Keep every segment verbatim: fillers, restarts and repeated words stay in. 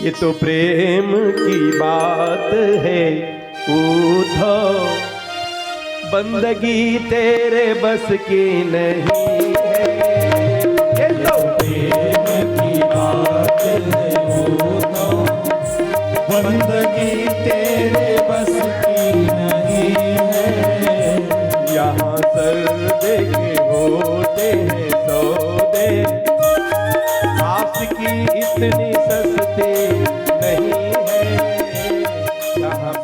ये तो प्रेम की बात है उद्धव, बंदगी तेरे बस की नहीं है। ये तो प्रेम की बात है उद्धव, बंदगी तेरे बस की नहीं है। यहाँ सर दे के होते हैं सौदे, आशिकी इतनी सस्ती नहीं है। यहाँ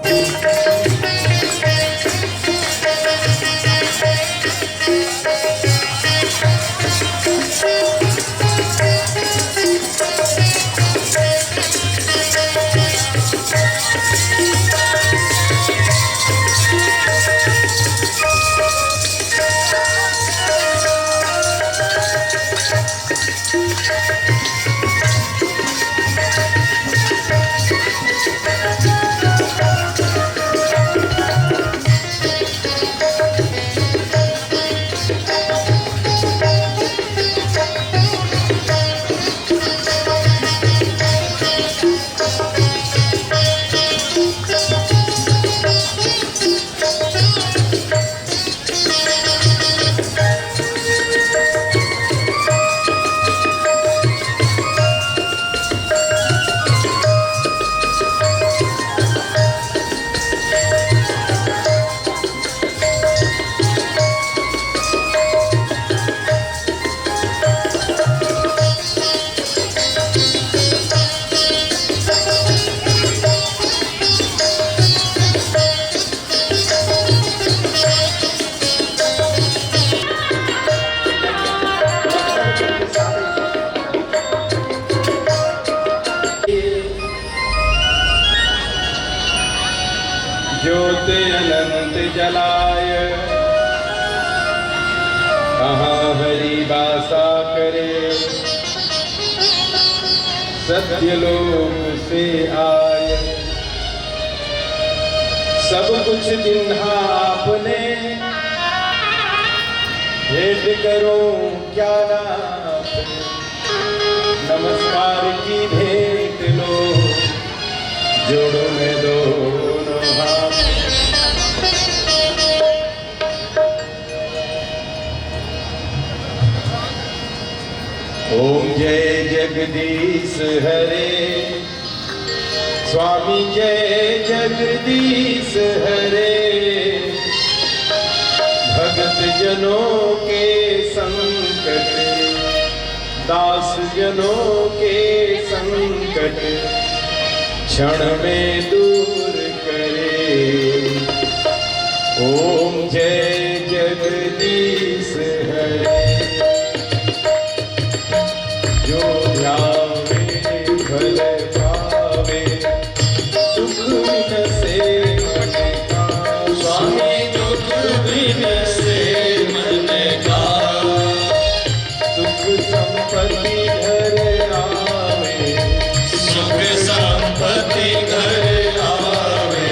ज्योत अनंत जलाय, कहाँ हरि बासा करे, सत्य लोक से आय। सब कुछ चिन्हा आपने, भेंट करूं क्या नाप, नमस्कार की भेंट लो, जोड़ो मैं दोनों हाथ। ओम जय जगदीश हरे, स्वामी जय जगदीश हरे। भगत जनों के संकट, दास जनों के संकट क्षण में दूर करे। ओम जय जगदीश हरे। जो ध्यावे फल पावे, दुख विनसे मन का। स्वामी दुख विनसे मन का। सुख संपत्ति घर आवे। सुख संपत्ति घर आवे।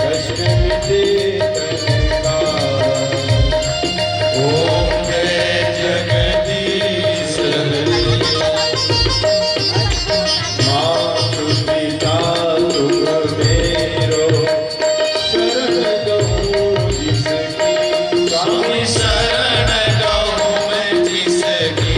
कष्ट मिटे तन का। ओम जय जगदीश हरे। मात पिता तुम मेरो, शरण गहूँ जिसकी। स्वामी शरण गहूँ मैं जिसकी।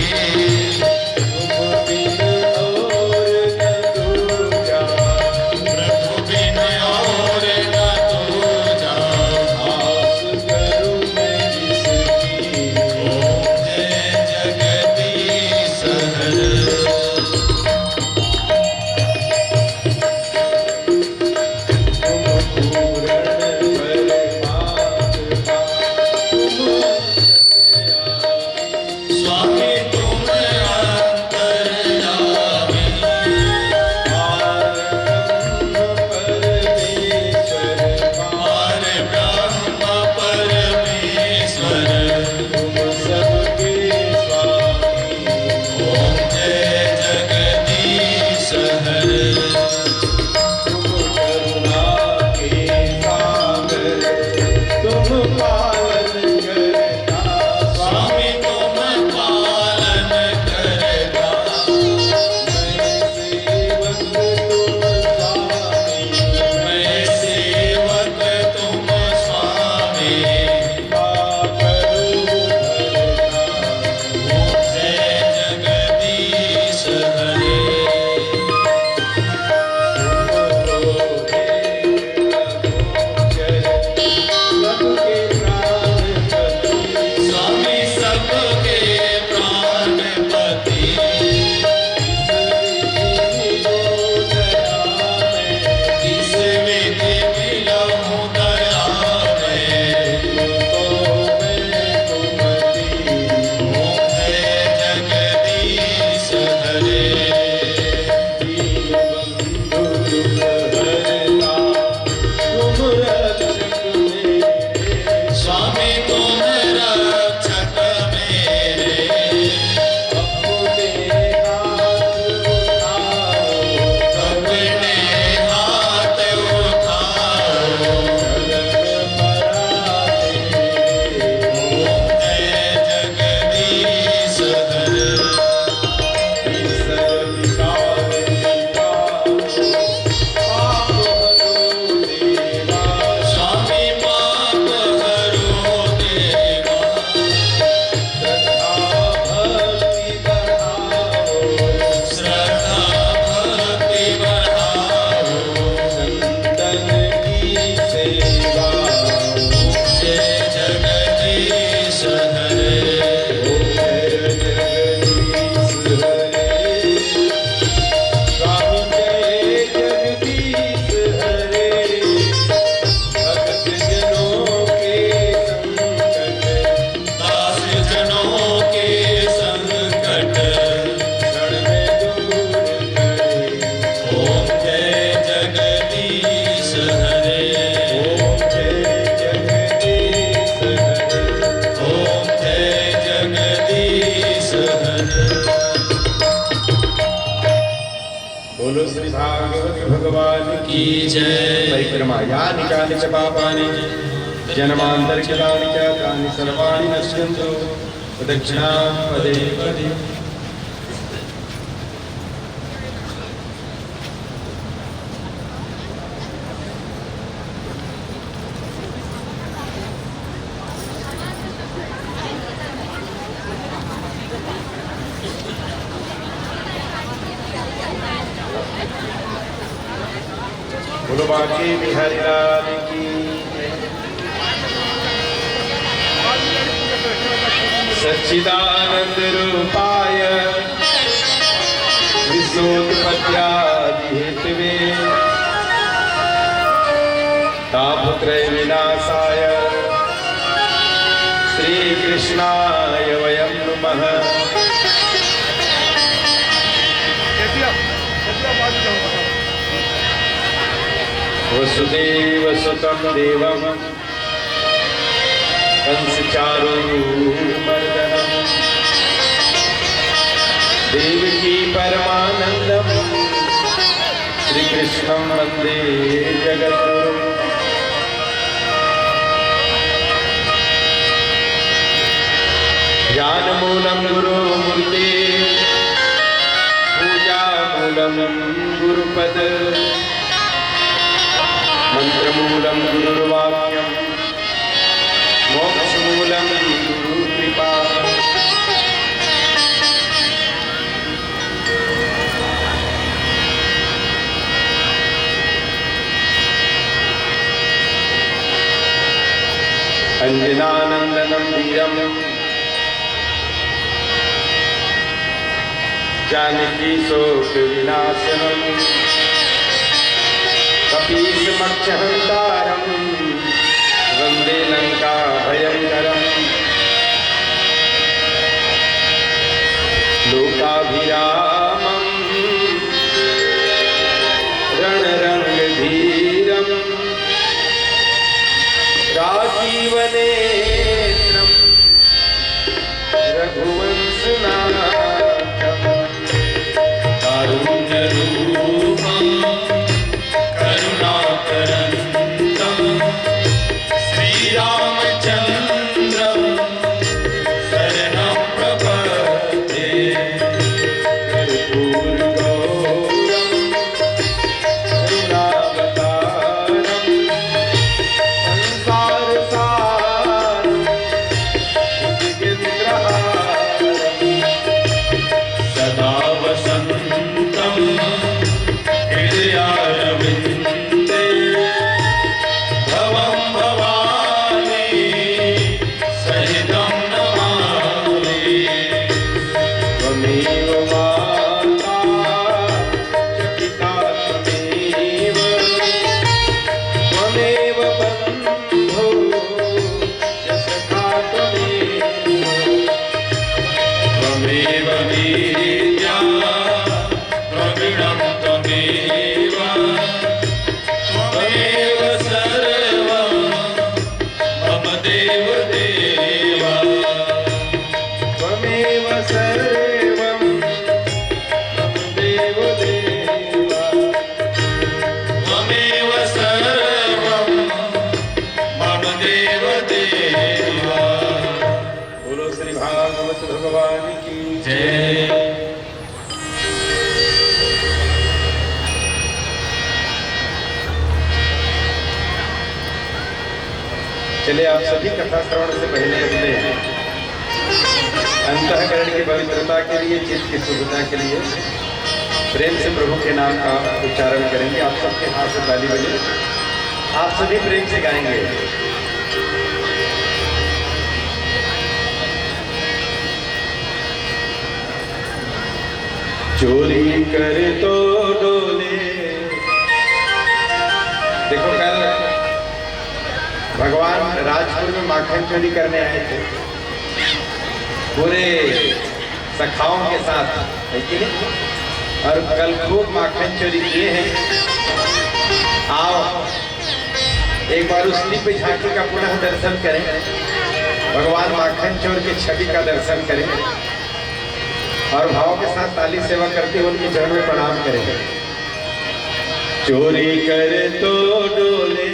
बोलो श्री भागवत भगवान की जय। परिक्रमा यानि कानि च पापानि जन्मांतर कृतानि च तानि सर्वाणि नश्यंतु दक्षिणां पदे पदे। बोलो बांके बिहारी लाल की। सच्चिदानंद रूपाय विश्वोत्पत्त्यादि हेतवे तापत्रय विनाशाय श्रीकृष्णाय वयं नुमः। वसुदेव सुतं देवं कंस चारू मर्दनम् देवकी परमानंदम श्रीकृष्णं वंदे जगद्गुरुम्। ज्ञानमूलं गुरुमूर्ति पूजामूलं गुरुपद मंत्रमूलं गुरुर्वाक्यं मोक्षमूलं गुरुकृपा। अंजनानंदनं वीरं जानकी शोक विनाशनम् कपीश मत्स्य हंतारम वंदे लंका भयंकरम। लोकाभिरामम रणरंग धीरम राजीव नेत्रम रघुवंश नाथम। कारुण्यरूपं करुणाकरन्तम् श्रीरामचन्द्रं शरणं प्रपद्ये। कर्पूरगौरं करुणावतारं संसारसारं भुजगेन्द्रहारम्। सदा वसन्तं हृदयारविन्दे भवं भवानी सहितं नमामि। त्वमेव माता च पिता त्वमेव, त्वमेव बन्धो च सखा त्वमेव। त्वमेव विद्या द्रविणं त्वमेव, त्वमेव सर्वं मम देव देव। त्वमेव सर्वं मम देव देव। त्वमेव सर्वं मम देव देव। बोलो श्री भागवत भगवान की जय। चलिए, आप सभी कथा श्रवण से पहले अपने अंतःकरण की पवित्रता के लिए, चित्त की शुद्धता के लिए प्रेम से प्रभु के नाम का उच्चारण करेंगे। आप सबके हाथ से ताली बजे, आप सभी प्रेम से गाएंगे। चोरी कर तो डोले। देखो, कल भगवान राजपुर में माखन चोरी करने आए थे पूरे सखाओं के साथ, है कि नहीं? और कल खूब माखन चोरी किए हैं। आओ, एक बार उस दिव्य झांकी का पुनः दर्शन करें, भगवान माखन चोर के छवि का दर्शन करें और भाव के साथ ताली सेवा करते हुए उनके चरण में प्रणाम करें। चोरी करे तो डोले,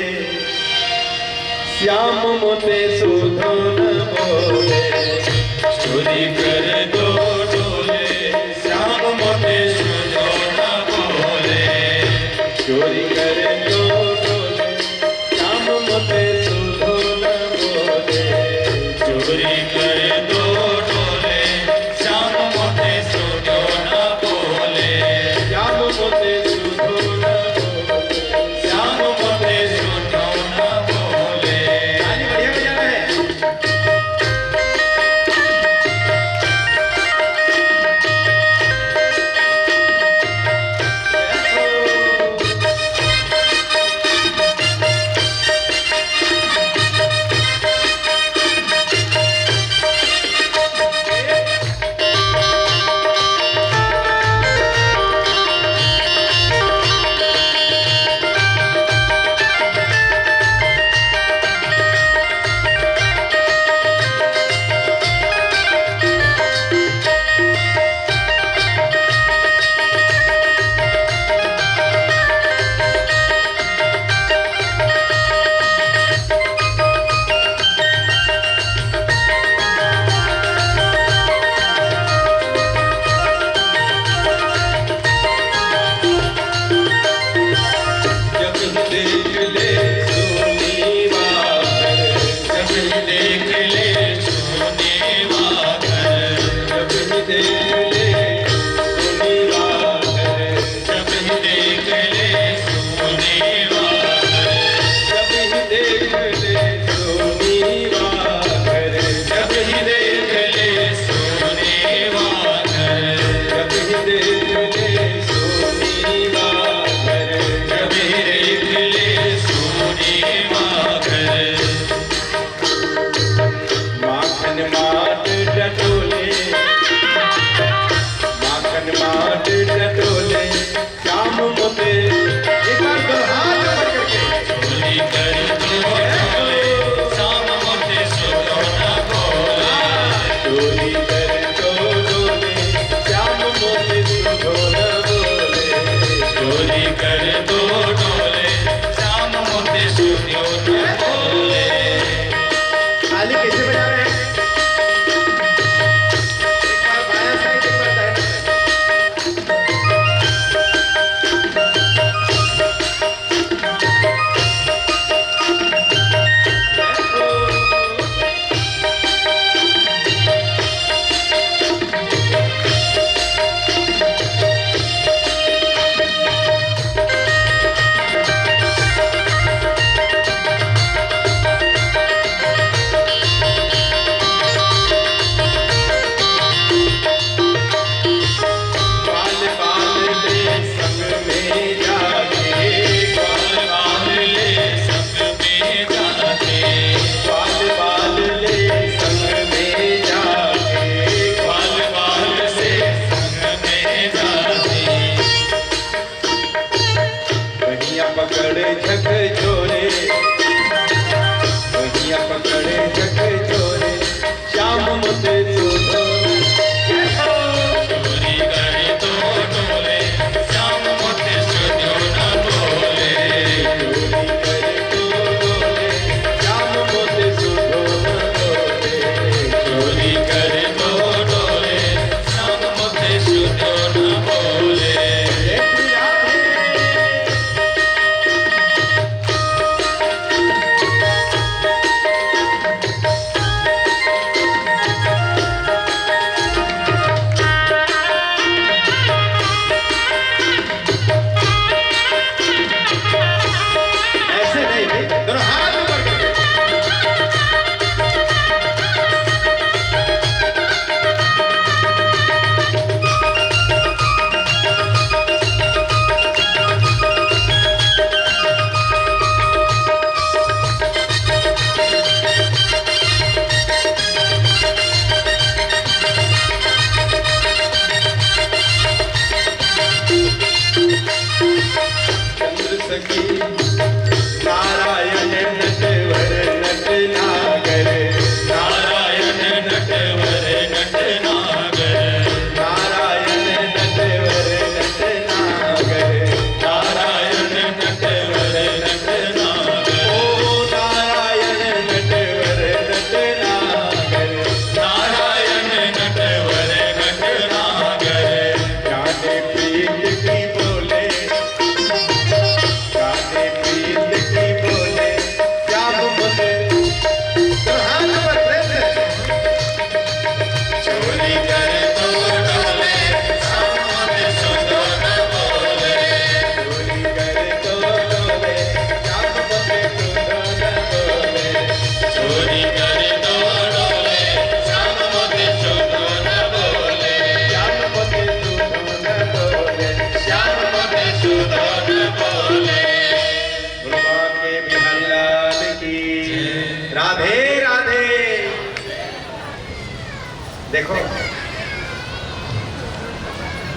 श्याम मोते सुधो न बोले। चोरी करे तो डोले, श्याम मोते सुधो न बोले। चोरी करे तो डोले, श्याम मोते सुधो न बोले। चोरी करे तो डोले, श्याम मोते सुधो न बोले। श्याम मोते सुधो न बोले। श्याम मोते सुधो न बोले। ताली बढ़िया बजाना है।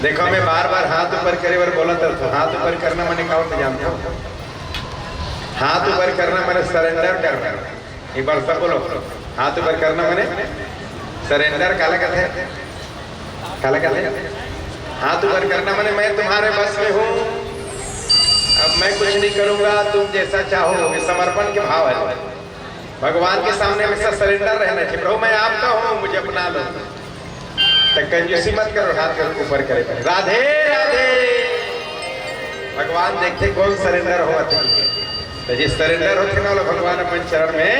देखो, मैं बार बार हाथ ऊपर करे बर बोलत रहता हूँ। हाथ ऊपर करना माने का होता जानता हूँ? हाथ ऊपर करना माने सरेंडर करना। एक बार सब बोलो, हाथ ऊपर करना माने सरेंडर। काला कहते हैं? काला कहते हैं? हाथ ऊपर करना माने मैं तुम्हारे बस में हूँ, अब मैं कुछ नहीं करूंगा, तुम जैसा चाहो। ये समर्पण के भाव है। भगवान के सामने हमेशा सरेंडर रहना चाहिए। प्रभु, मैं आपका हूँ, मुझे अपना लो। तो कंजूसी मत करो, हाथ कर ऊपर करे पर। राधे राधे। भगवान देखते कौन सरेंडर होवत हे। तो जे सरेंडर होते ना, वो भगवान अपन चरण में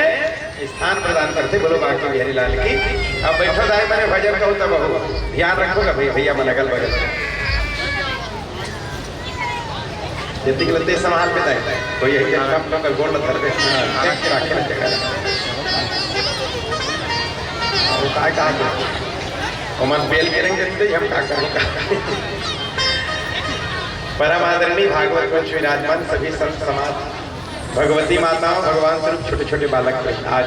स्थान प्रदान करते। बोलो बांके बिहारी लाल की। अब बैठो दाई, मैंने भजन कहूँ तब हो, ध्यान रखोगा भाई, भैया मन अगल बगल। जतिक लते संभाल के दाई, कोई यही देखा अपना कर गोड़ न धर दे। देख के राखे न जगह। वो काय कहा के? ओमन बेल के रंग देते, हम का करूँ का? परम आदरणीय भागवत मंच विराजमान सभी संत समाज, भगवती माताओं, भगवान स्वरूप छोटे छोटे बालक, आज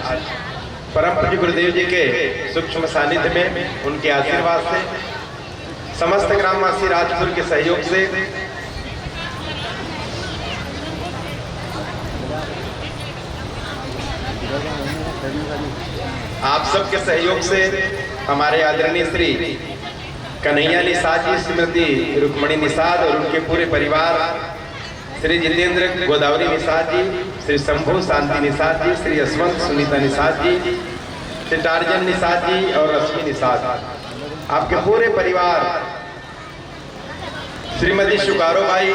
परम पूज्य गुरुदेव जी के सूक्ष्म सानिध्य में उनके आशीर्वाद से समस्त ग्रामवासी राजपुर के सहयोग से आप सबके सहयोग से हमारे आदरणीय श्री कन्हैया निषाद जी, श्रीमती रुक्मणी निषाद और उनके पूरे परिवार, श्री जितेंद्र गोदावरी निषाद जी, श्री शंभू शांति निषाद जी, श्री यशवंत सुनीता निषाद जी, श्री टार्जन निषाद जी और रश्मि निषाद, आपके पूरे परिवार, श्रीमती शुकारो बाई,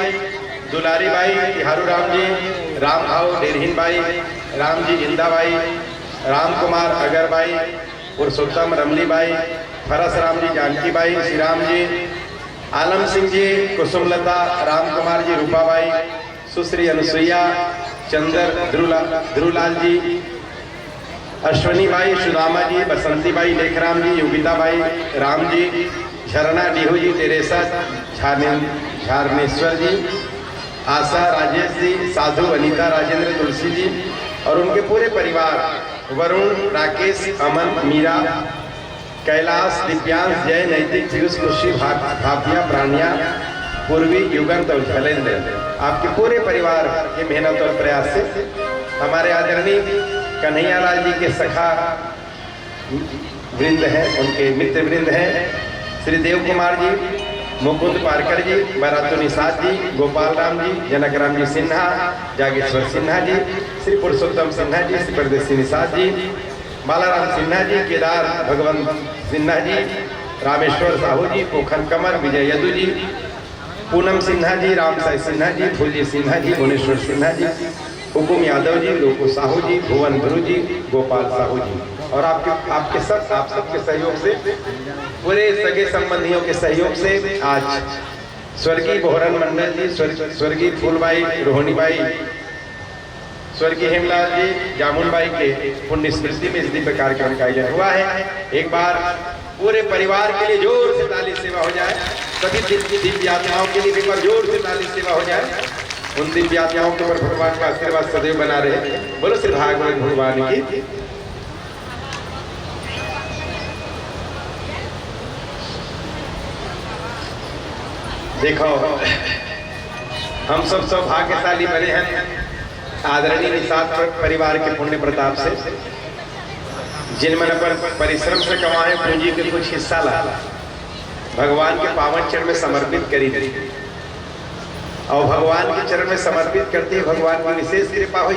दुलारी बाई, तिहारू राम जी, राम भाव, डेरहीन बाई, राम जी, इंदा बाई, राम कुमार, अगर बाई, पुरुषोत्तम, रमली बाई, फरस राम जी, जानकी बाई, श्री राम जी, आलम सिंह जी, कुसुमलता, राम कुमार जी, रूपा बाई, सुश्री अनुसुईया, चंदर, ध्रुवला-, ध्रुवलाल जी, अश्विनी बाई, सुदामा जी, बसंती बाई, लेखराम जी, योगिता बाई, राम जी, झरना, डीहू जी, तेरेसा, झारने-, झारनेश्वर जी, आशा, राजेश जी, साधु, अनीता, राजेंद्र, तुलसी जी और उनके पूरे परिवार, वरुण, राकेश, अमन, मीरा, कैलाश, दिव्यांश, जय, नैतिक, पीयूष, खुशी, भा-, भाविया, प्राणिया, पूर्वी, युगंत और शैलेंद्र, आपके पूरे परिवार के मेहनत और प्रयास से हमारे आदरणीय कन्हैया लाल जी के सखा वृंद हैं, उनके मित्र वृंद हैं, श्री देव कुमार जी, मुकुंद पारकर जी, बरातु निषाद जी, गोपाल राम जी, जनक राम जी सिन्हा, जागेश्वर सिन्हा जी, श्री पुरुषोत्तम सिन्हा जी, श्री परदेसी निषाद जी, बालाराम सिन्हा जी, केदार भगवंत सिन्हा जी, रामेश्वर साहू जी, पोखन कमर, विजय यदु जी, पूनम सिन्हा जी, रामसाई सिन्हा जी, फूलजी सिन्हा जी, भुवनेश्वर सिन्हा जी, हुकुम यादव जी, लोकू साहू जी, भुवन ध्रुव जी, गोपाल साहू जी और आपके, आपके सब, आप सबके सहयोग से, पूरे सगे संबंधियों के सहयोग से आज स्वर्गीय बोहरन मंडल जी, स्वर्ग-, स्वर्गीय फूलबाई, रोहनी बाई, स्वर्गीय हेमलाल जी, जामुन बाई के पुण्य स्मृति में इस दिव्य कार्यक्रम का आयोजन हुआ है। एक बार पूरे परिवार के लिए जोर से ताली सेवा हो जाए। सभी दिव्य, दिव्य आत्माओं के लिए भी एक बार जोर से ताली सेवा हो जाए। उन दिव्य आत्माओं के ऊपर भगवान का आशीर्वाद सदैव बना रहे। बोलो श्री भागवत भगवान की। देखो, हम सब सौभाग्यशाली बने हैं आदरणीय निषाद पर-, परिवार के पुण्य प्रताप से, जिन मन अपन परिश्रम से कमाए पूंजी के कुछ हिस्सा ला भगवान के पावन चरण में समर्पित करी दी। और भगवान के चरण में समर्पित करते ही भगवान की विशेष कृपा हुई।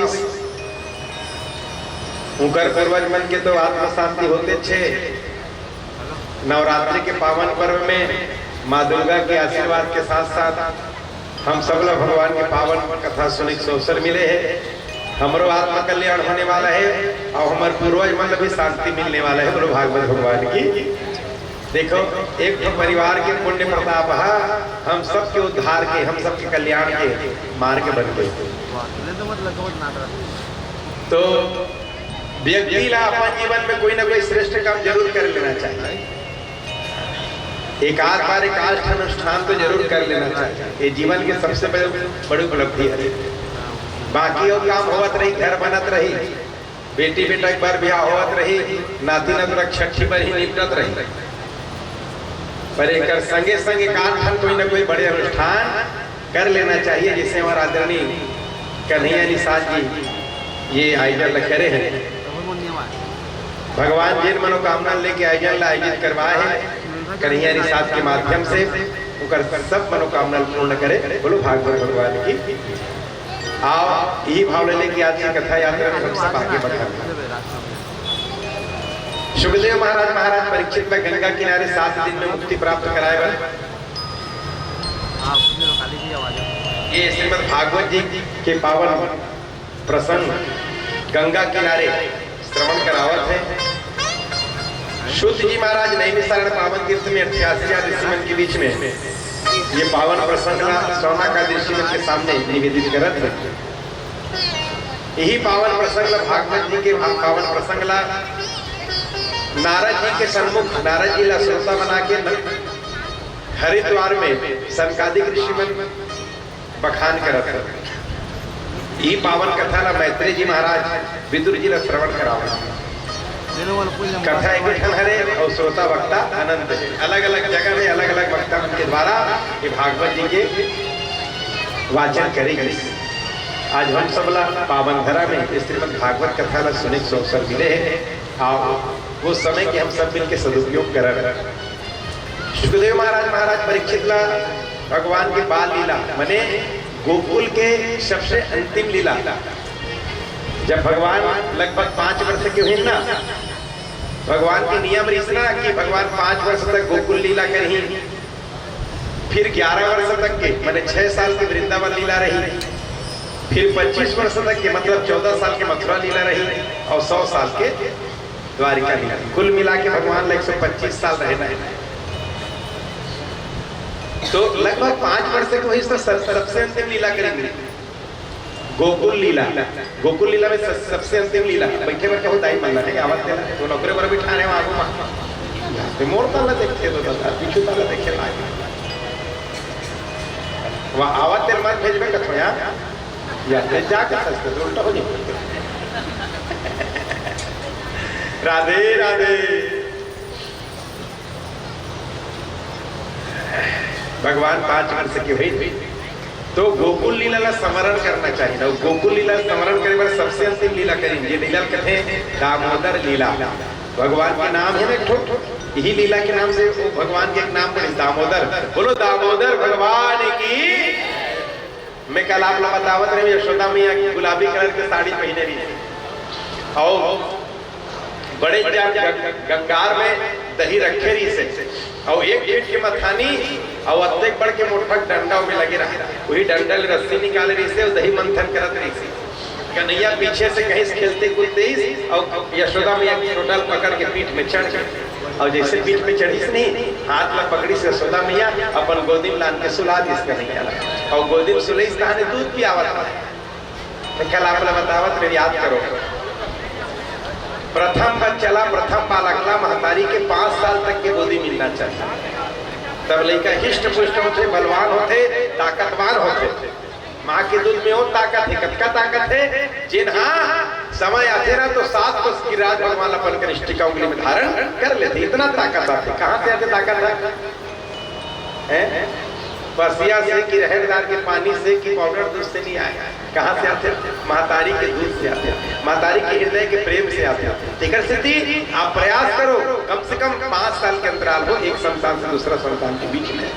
उनकर पूर्वज मन के तो आत्म शांति होते छे। नवरात्रि के पावन पर्व में माँ दुर्गा के आशीर्वाद के साथ साथ हम सब ला भगवान के पावन कथा सुने के अवसर मिले है। हमरो आत्म कल्याण होने वाला है और हमारे पूर्वज मन ला भी शांति मिलने वाला है। बोलो भागवत भगवान की। देखो, एक तो परिवार के पुण्य प्रताप हा, हम सबके उद्धार के, हम सबके कल्याण के मार्ग बन गए। तो व्यक्ति ला अपन जीवन में कोई ना कोई श्रेष्ठ काम जरूर कर लेना चाहिए। एक आध बार एक आध ठन अनुष्ठान तो जरूर कर लेना चाहिए। ये जीवन के सबसे बड़े, बड़ी उपलब्धि है। बाकी और काम होवत रही, घर बनत रही, बेटी बेटा एक बार ब्याह होवत रही, नाती नतरा छठी बर ही निपटत रही। पर एकर संगे संगे एकाध ठन कोई न कोई बड़े अनुष्ठान कर लेना चाहिए, जैसे हमारे आदरणीय कन्हैया निषाद जी ये आयोजन ल करे हैं। भगवान जिन मनोकामना लेके आयोजन ला आयोजित करवाए हैं कन्हैया निषाद के माध्यम से, ओकर सब मनोकामना पूर्ण करे। बोलो भागवत भगवान की। आओ, यही भाव ले लेके आज की कथा यात्रा में हम सब आगे बढ़ा। सुखदेव महाराज, महाराज परीक्षित ला गंगा किनारे सात दिन में मुक्ति प्राप्त कराए बर ये श्रीमद् भागवत जी के पावन प्रसंग गंगा किनारे श्रवण करावत है। शुद्ध जी महाराज नैमिषारण्य पावन तीर्थ में अट्ठासी हजार ऋषि मन के बीच में ये पावन प्रसंग ला शौनक आदि ऋषि मन के सामने निवेदित करत है। यही पावन प्रसंग ला, भागवत जी के भा-, पावन प्रसंग ला नारद जी के सन्मुख, नारद जी ला श्रोता बना के न-, हरिद्वार में सनकादिक ऋषि मन बखान करत हे। ई पावन कथा ला मैत्रेय जी महाराज विदुर जी ला श्रवण करावत। कथा एक ठन हरे और श्रोता वक्ता अनंत हे। अलग-अलग जगह में अलग-अलग वक्ता मन के द्वारा ये भागवत जी के वाचन करे गिस। आज हम सब ला पावन धरा में ये श्रीमद् भागवत कथा ला सुने के अवसर मिले हे। आओ, वो समय के हम सब मिलके सदुपयोग करन। सुखदेव महाराज, महाराज परीक्षित ला भगवान के बाल लीला, माने गोकुल के सबसे अंतिम लीला, जब भगवान लगभग पाँच वर्ष के हुए ना, भगवान के नियम रहिस ना कि भगवान पाँच वर्ष तक गोकुल लीला करही, फिर ग्यारह वर्ष तक के, माने छह साल के वृंदावन लीला रही, फिर पच्चीस वर्ष तक के, मतलब चौदह साल के मथुरा लीला रही और सौ साल के द्वारिका लीला। कुल मिला के भगवान ला एक सौ पच्चीस साल रहे ना। तो लगभग पाँच वर्ष के वही तो सब-, सबसे अंतिम लीला करेंगे, गोकुल लीला। गोकुल लीला में सब-, सबसे अंतिम लीला। बैठे बैठे कहो दाई मन ला, नहीं आवत तेला, तो नौकरी पर बिठा रहे हो आगू में। यहाँ पे मोर ताला देखते तो दादा, पीछे ताला देखे लागे। वहाँ आवत तेल मत भेजबे कथो यार। या फिर जाके सच तो उल्टा हो जाए। राधे राधे। भगवान पाँच वर्ष के हुई तो गोकुल लीला ला स्मरण करना चाहिए। और गोकुल लीला स्मरण करे बर सबसे अंतिम लीला करें, ये लीला कथे दामोदर लीला। भगवान के नाम है ना एक ठो, यही लीला के नाम से वो भगवान के एक नाम पड़े दामोदर। बोलो दामोदर भगवान की। मैं कल आप ला बतावत रहे, यशोदा मैया गुलाबी कलर के साड़ी पहने रही और बड़े जान गं-, गंगार में दही रखे रहिसे, अउ एक फीट के मथानी, अउ अतेक बड़ के मोटफट डंडा ओमे लगे रहा। वही डंडा ले रस्सी निकाले रहिसे, अउ दही मंथन करत रहिसे। कन्हैया पीछे से कहीं से खेलते कूदते ही, अउ यशोदा मैया के छोटा पकड़ के पीठ में चढ़ गए। अउ जैसे पीठ में चढ़िस नहीं, हाथ ला पकड़िस यशोदा मैया, अपन गोदी में लान के सुला दिस कन्हैया ला। अउ गोदी में सुलइस तहाने दूध पियावत रहा। मैं कल आप ला बतावत रहे, याद करो, प्रथम बच्चा ला, प्रथम बालक ला महतारी के पाँच साल तक के गोदी मिलना चाहिए। तब लइका हिष्ट पुष्ट होथे, बलवान होथे, ताकतवान होथे। माँ के दूध में वो ताकत है, कतका ताकत है, जेन हाँ समय आथे ना तो सात कोस गिरिराज भगवान अपन कनिष्ठिका उंगली में धारण कर लेथे, इतना ताकत आथे। कहाँ से आथे ताकत है? हैं? बसिया से कि रहर दार के पानी से कि पाउडर दूध से नहीं आए। कहाँ से आथे? महतारी के दूध से आथे, महतारी के हृदय के प्रेम से आथे। तेकर सेती आप प्रयास करो, कम से कम पाँच साल के अंतराल हो एक संतान से दूसरा संतान के बीच में,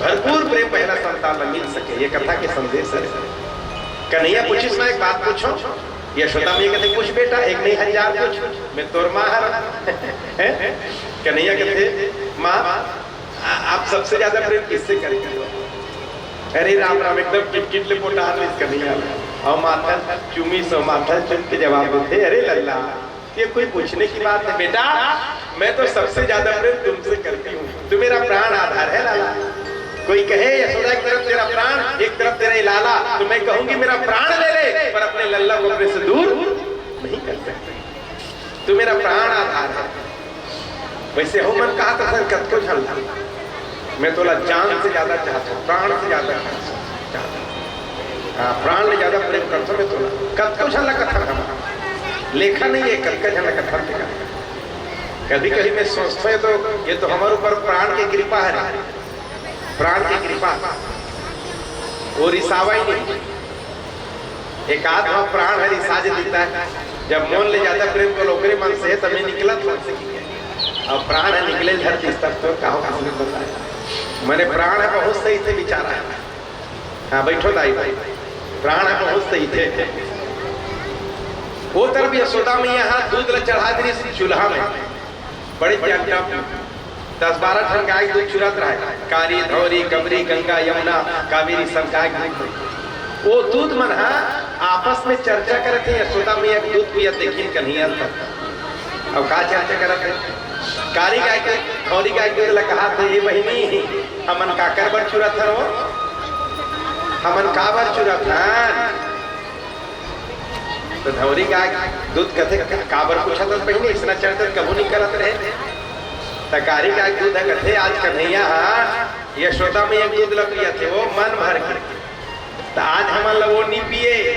भरपूर प्रेम पहला संतान ला मिल सके। ये कथा के संदेश है। कन्हैया पूछिस ना, एक बात पूछो। यशोदा मैया कहते, "पूछ बेटा, एक नहीं हजार पूछ, मैं तोर माँ हर।" हैं? कन्हैया कहते, "माँ, आ-, आप सबसे ज्यादा प्रेम किससे करती हो?" अरे राम राम, एकदम किटकिट ले पोटार लिस कन्हैया। और माथा चूमिस, माथा चूम के जवाब देथे, "अरे लल्ला, ये कोई पूछने की बात है बेटा, मैं तो सबसे ज्यादा प्रेम तुमसे करती हूँ, तुम मेरा प्राण आधार है लाला।" कोई कहे, "यशोदा, एक तरफ तेरा प्राण, एक तरफ तेरा ये लाला," तो मैं कहूंगी, "मेरा प्राण ले ले, पर अपने लल्ला को अपने से दूर नहीं कर सकते।" तू मेरा प्राण आधार है। वैसे हो मन कहा था सर, कतको झन ला, मैं तोला जान से ज्यादा चाहता हूँ, प्राण से ज्यादा चाहता हूँ। हाँ, प्राण ले ज्यादा प्रेम करता हूँ मैं तोला। कतको झन ला कथा था, लेखा नहीं है, कतका झन ला कथा था। कभी कभी मैं सोचथंव, ये तो, ये तो हमर ऊपर प्राण के कृपा हे, प्राण के कृपा, वो रिसावा ही नहीं। एक आध वहाँ प्राण हे, रिसा जे दिखता हे, जब मोन ले जाता प्रेम तो ओकरे मन से, तब मैं निकलत हंव। अब प्राण हे निकले धरती, तब तो का हो, किसने बताया? मने प्राण हे बहुत सही से बिचारा हे। हाँ, बैठो दाई भाई, प्राण हे बहुत सही थे। वो तरफ यशोदा मैया हा दूध ला चढ़ा दे रही चूल्हा में, बड़े प्यार का दस बारह ठन गाय के दूध चुरत रहे, कारी, धौरी, गबरी, गंगा, यमुना, कावेरी, सब गाय के दूध। वो दूध मन हा आपस में चर्चा करत हे, यशोदा मैया के दूध पियत देखिन कन्हैया तक। अब का चर्चा करत हे? कारी गाय के, धौरी गाय के दूध ला कहाथे, "ए बहिनी, हमन काकर बर चुरत हन वो? हमन काबर चुरत हन?" तो धौरी गाय दूध कथे, "काबर पूछत हस बहिनी, अइसना चर्चा कभू नहीं करत रहे।" त कारी गाय दूध कथे, "आज कन्हैया हा यशोदा मैया के दूध ला पियत हे, वो मन भर के। त आज हमन ला वो नहीं पिए।"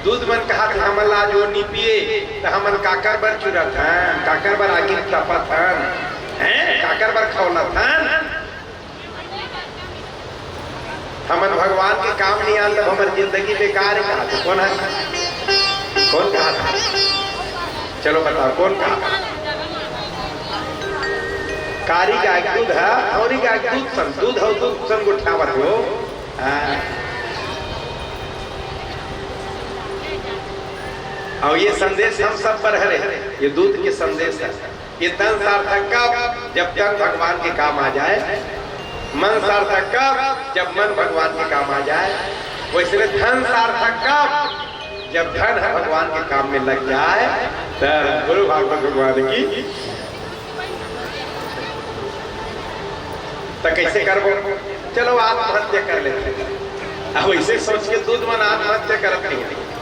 दूध मन कहाथे, "हमन ला आज वो नहीं पिए, त हमन काकर बर चुरत हन, काकर बर आगी तपत हन, हैं? काकर बर खौलत हन?" हमन भगवान के काम नहीं आन, तब हमर जिंदगी बेकार हे, कहाथे। कौन हे? कौन कहाथे? चलो बताओ, कौन कहाथे? कारी गाय के दूध हे, धौरी गाय के दूध सन, दूध अउ दूध सन गोठियावत हो। हाँ। अउ ये संदेश हम सब बर हरे, ये दूध के संदेश हे। ये तन सार्थक कब? जब तन भगवान के काम आ जाए, मन सार्थक कब? जब मन भगवान के काम आ जाए। वैसने धन सार्थक कब? जब धन ह भगवान के काम में लग जाए, तब बोलो भागवत भगवान की। त कइसे करबो? चलो आत्महत्या कर लेथन। अब अइसे सोच के दूध मन आत्महत्या करत नहीं हे।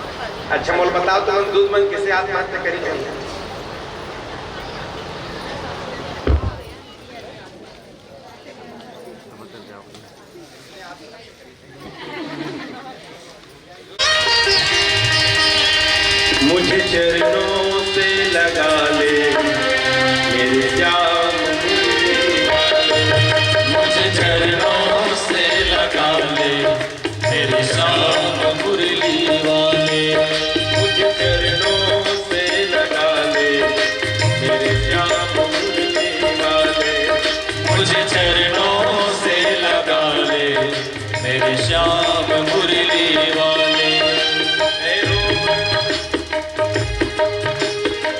अच्छा, मोला बताओ, तुमन दूध मन कइसे आत्महत्या करिन हे? मुझे चरणों से लगा ले मेरे श्याम, मुझे चरणों से लगा ले मेरे श्याम मुरली वाले, मुझे चरणों से लगा ले मेरे श्याम मुरली वाले, मुझे चरणों से लगा ले मेरे श्याम मुरली वाले। ए रूप,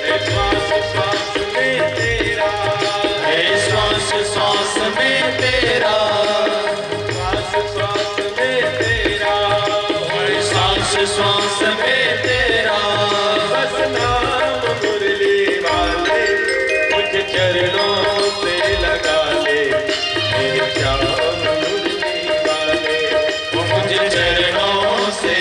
ए श्वास श्वास में तेरा, ए श्वास श्वास में तेरा, श्वास श्वास में तेरा, ए श्वास श्वास में तेरा, बस नाम मुरली वाले, मुझे चरणों से लगा ले मेरे श्याम मुरली वाले, मुझे चरणों से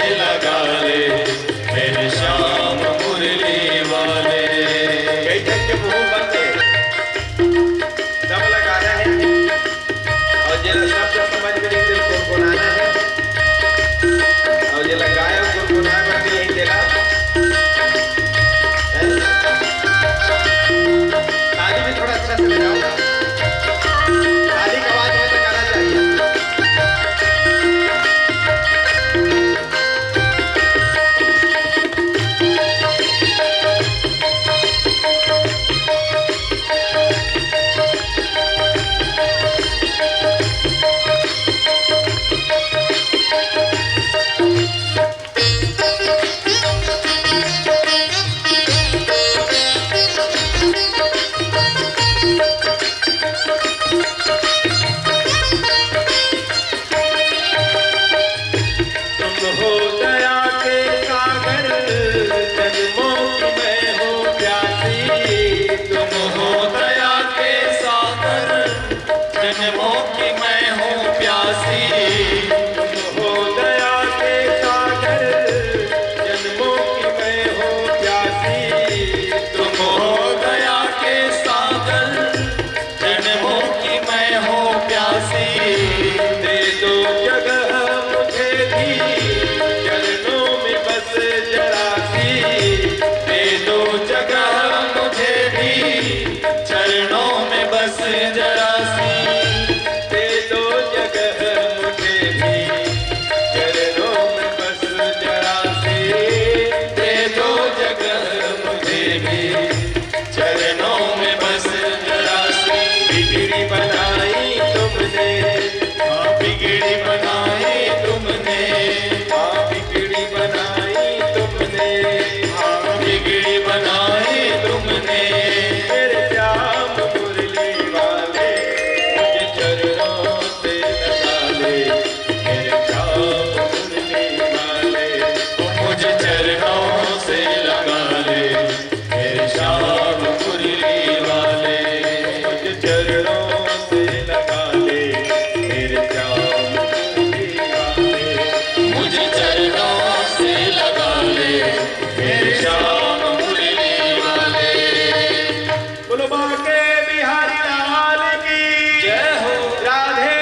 हाँ, बिगड़ी बनाई तुमने, हाँ, बिगड़ी बनाई तुमने, हाँ, बिगड़ी बनाई तुमने। मेरे श्याम मुरली वाले, मुझे चरणों से लगा ले। मेरे श्याम मुरली वाले, मुझे चरणों से लगा ले। मेरे श्याम मुरली वाले, मुझे चरणों से लगा ले। मेरे श्याम मुरली वाले, मुझे चरणों से लगा ले। मेरे श्याम मुरली वाले। बोलो बांके बिहारी लाल की जय हो। राधे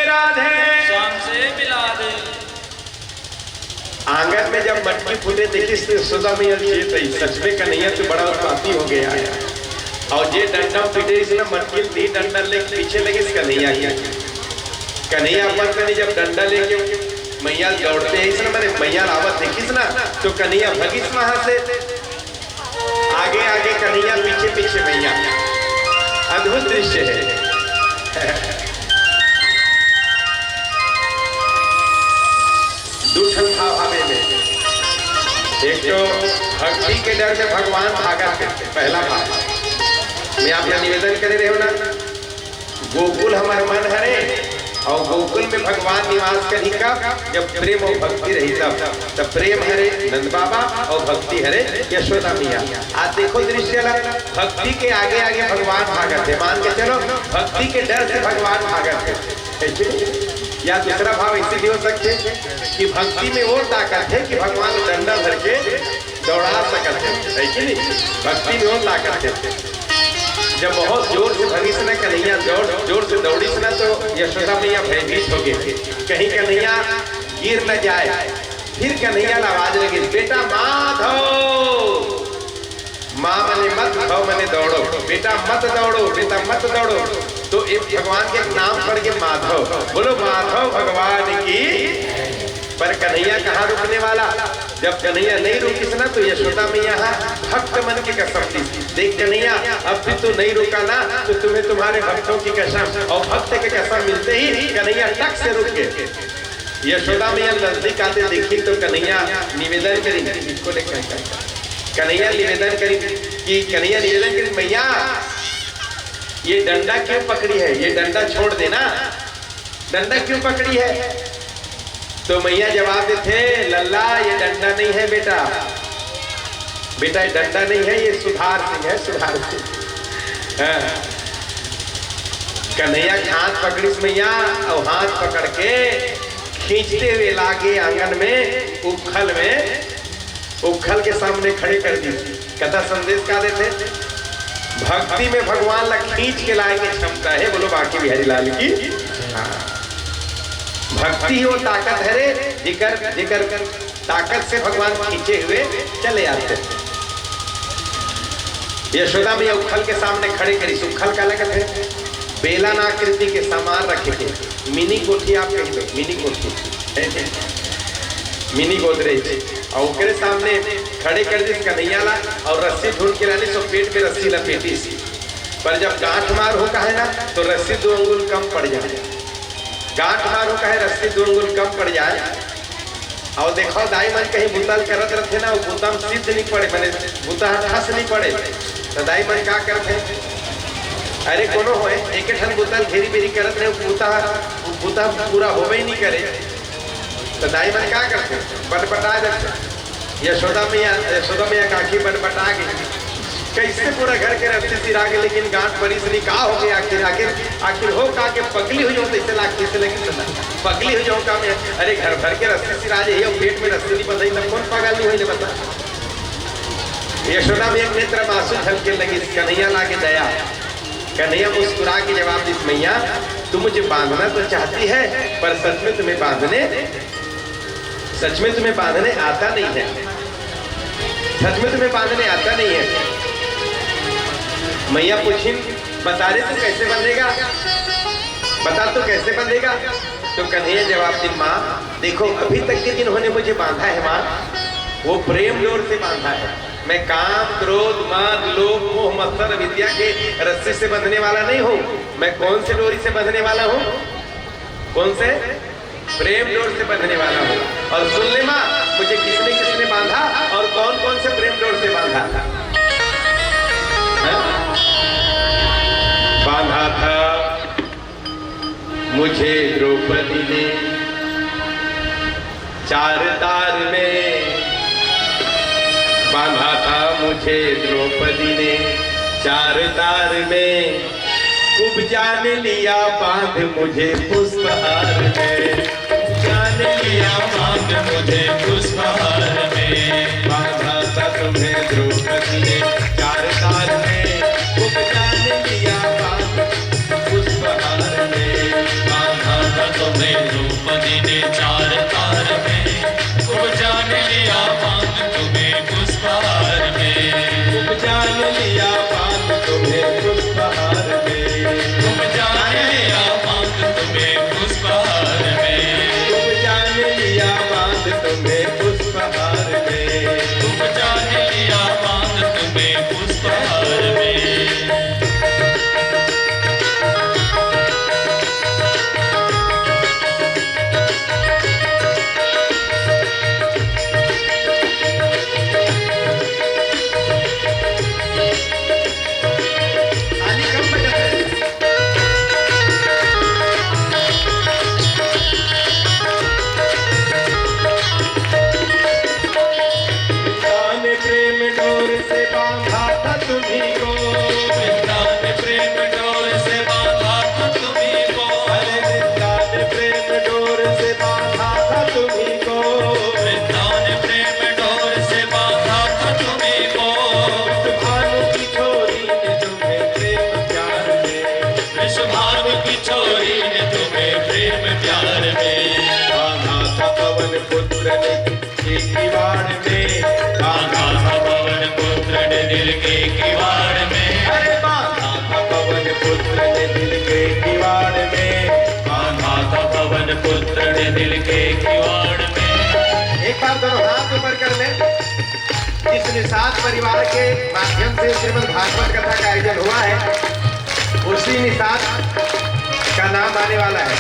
राधे। श्याम से मिला दे। आंगन में जब मटकी फूटे देखिस त यशोदा मैया ल चेत आइस, सच में कन्हैया तो बड़ा उत्पाती हो गया है। अउ जे डंडा पीटे अइस ना मटकी ल, ते डंडा लेके पीछे लगिस कन्हैया के। कन्हैया अपन कनी जब डंडा लेके मैया ल दौड़ते अइस ना, माने मैया ल आवत देखिस ना, तो कन्हैया भगिस वहां से। आगे आगे कन्हैया, पीछे पीछे मैया। अद्भुत दृश्य है। दू ठन भाव हवे में। एक तो भक्ति के डर में भगवान भागत हे, पहला भाव। मैं आप ला निवेदन करे रहेंव ना, गोकुल हमर मन हरे, अउ गोकुल में भगवान निवास करही कब? जब प्रेम अउ भक्ति रही तब। तब प्रेम हरे नंद बाबा अउ भक्ति हरे यशोदा मैया। आज देखो दृश्य ला, भक्ति के आगे आगे भगवान भागत हे। मान के चलो, भक्ति के डर से भगवान भागत हे, है कि नहीं? या दूसरा भाव ऐसे भी हो सकते कि भक्ति में वो ताकत है कि भगवान डंडा धर के दौड़ा सकत हे, है कि नहीं? भक्ति में वो ताकत है। जब बहुत जोर से भगिस ना कन्हैया, जोर जोर से दौड़िस ना, तो यशोदा मैया भयभीत हो गई, कहीं कन्हैया गिर न जाए। फिर कन्हैया ला आवाज लगिस, "बेटा माधव।" माँ मने मत, धव मने दौड़ो, "बेटा मत दौड़ो, बेटा मत दौड़ो।" तो एक भगवान के नाम पड़ के माधव, बोलो माधव भगवान की। पर कन्हैया कहाँ रुकने वाला? जब कन्हैया नहीं रुकिस ना, तो यशोदा मैया हा भक्त मन के कसम दी, "देख कन्हैया, अब भी तू नहीं रुका ना, तो तुम्हें तुम्हारे भक्तों की कसम।" और भक्त के कसम मिलते ही कन्हैया टक से रुक गए। यशोदा मैया नजदीक आते देखी तो कन्हैया निवेदन करी, इसको लेकर कन्हैया निवेदन करी कि कन्हैया निवेदन करी, "मैया, ये डंडा क्यों पकड़ी है? ये डंडा छोड़ देना, डंडा क्यों पकड़ी है?" तो मैया जवाब देथे, "लल्ला, ये डंडा नहीं है बेटा, बेटा ये डंडा नहीं है, ये सुधार सिंह है, सुधार सिंह।" हाँ। कन्हैया के हाथ पकड़िस मैया, अउ हाथ पकड़ के खींचते हुए लागे आंगन में, उखल में, उखल के सामने खड़े कर दिस। कथा संदेश का देथे? भक्ति में भगवान ला खींच के लाए के क्षमता है। बोलो बांके बिहारी लाल की। हाँ। भक्ति ही वो ताकत हरे, जेकर, जेकर ताकत से भगवान खींचे हुए चले आते हैं। यशोदा मैया उखल के सामने खड़े करिस। उखल काला कथे? बेलन आकृति के सामान रखे के, मिनी कोठी आप कह दो, मिनी कोठी, मिनी गोदरेज। और ओकरे सामने खड़े कर दिस कन्हैया ला और रस्सी ढूंढ के लानिस, तो पेट में रस्सी लपेटिस। पर जब गांठ मार हो कहे ना, तो रस्सी दो अंगुल कम पड़ जाए। गांठ मार हो कहे, रस्सी दो अंगुल कम पड़ जाए। और देखो, दाई मन कहीं बुता ल करत रथे ना, वो बुता म सिद्ध नहीं पड़े, माने बुता ह ठस नहीं पड़े। तो दाई मन का करथे? अरे कोनो होए, एक ठन बुता ल घेरी बेरी करत रहे, बुता, बुता पूरा होबे ही नहीं करे। तो दाई मन का करथे? बटबटा देथे। यशोदा मैया, यशोदा मैया काकी बटबटा गई। कैसे पूरा घर के रस्सी सिरा गे, लेकिन गांठ परिस नहीं, का हो गया आखिर? आखिर, आखिर हो का के पगली हुई हो, तैसे लाग, तैसे लगी सुना। पगली हुई हो का मैं? अरे घर भर के रस्सी सिरा जाही, पेट में रस्सी नहीं बंधाही, तब कौन पगल नहीं होई ले बता? यशोदा में एक नेत्र में आंसू झलके लगिस, कन्हैया लागे दया। कन्हैया मुस्कुरा के जवाब दिस, "मैया, तू मुझे बांधना तो चाहती है, पर सच में तुम्हें बांधने, सच में तुम्हें बांधने आता नहीं है, सच में तुम्हें बांधने आता नहीं है।" मैया पूछिन, "बता रे, तू कैसे बंधेगा? बता, तू कैसे बंधेगा?" तो कन्हैया जवाब दिस, "माँ, देखो, अभी तक के जिन्होंने मुझे बांधा है माँ, वो प्रेम डोर से बांधा है। मैं काम, क्रोध, मद, लोभ, मोह, मत्सर, अविद्या के रस्सी से बंधने वाला नहीं हूँ। मैं कौन से डोरी से बंधने वाला हूँ? कौन से? प्रेम डोर से बंधने वाला हूँ। और सुन ले माँ, मुझे किसने किसने बांधा और कौन कौन से प्रेम डोर से बांधा था? हाँ? बांधा था मुझे द्रौपदी ने चार तार में, बांधा था मुझे द्रौपदी ने चार तार में। खूब जान लिया बांध मुझे पुष्पहार में, जान लिया बांध मुझे पुष्पहार में। बांधा था तुम्हें द्रौपदी ने चार तार में, खूब जान लिया बांध पुष्पहार में। बांधा था तुम्हें द्रौपदी ने चार तार में, खूब जान लिया बांध तुम्हें पुष्पहार में। खूब जान लिया बांध तुम्हें पुष्पहार में। खूब जान लिया बांध तुम्हें पुष्पहार में। खूब जान लिया बांध तुम्हें पुष्पहार में। खूब जान लिया बांध तुम्हें पुष्पहार में। प्रेम डोर से बांधा था तुम्ही को। वृंदा ने प्रेम डोर से बांधा था तुम्ही को। अरे वृंदा ने प्रेम डोर से बांधा था तुम्ही को। वृंदा ने प्रेम डोर से बांधा था तुम्ही को। वृषभानु की छोरी ने तुम्हें प्रेम प्यार में। वृषभानु की छोरी ने तुम्हें प्रेम प्यार में। बांधा था पवन पुत्र ने के किवाड़ में। बांधा था पवन पुत्र ने दिल के किवाड़ में। अरे बांधा था पवन पुत्र ने दिल के किवाड़ में। बांधा था पवन पुत्र ने दिल के किवाड़ में। एक बार दोनों हाथ ऊपर कर ले। इस निषाद परिवार के माध्यम से श्रीमद् भागवत कथा का आयोजन हुआ है, उसी निषाद का नाम आने वाला है।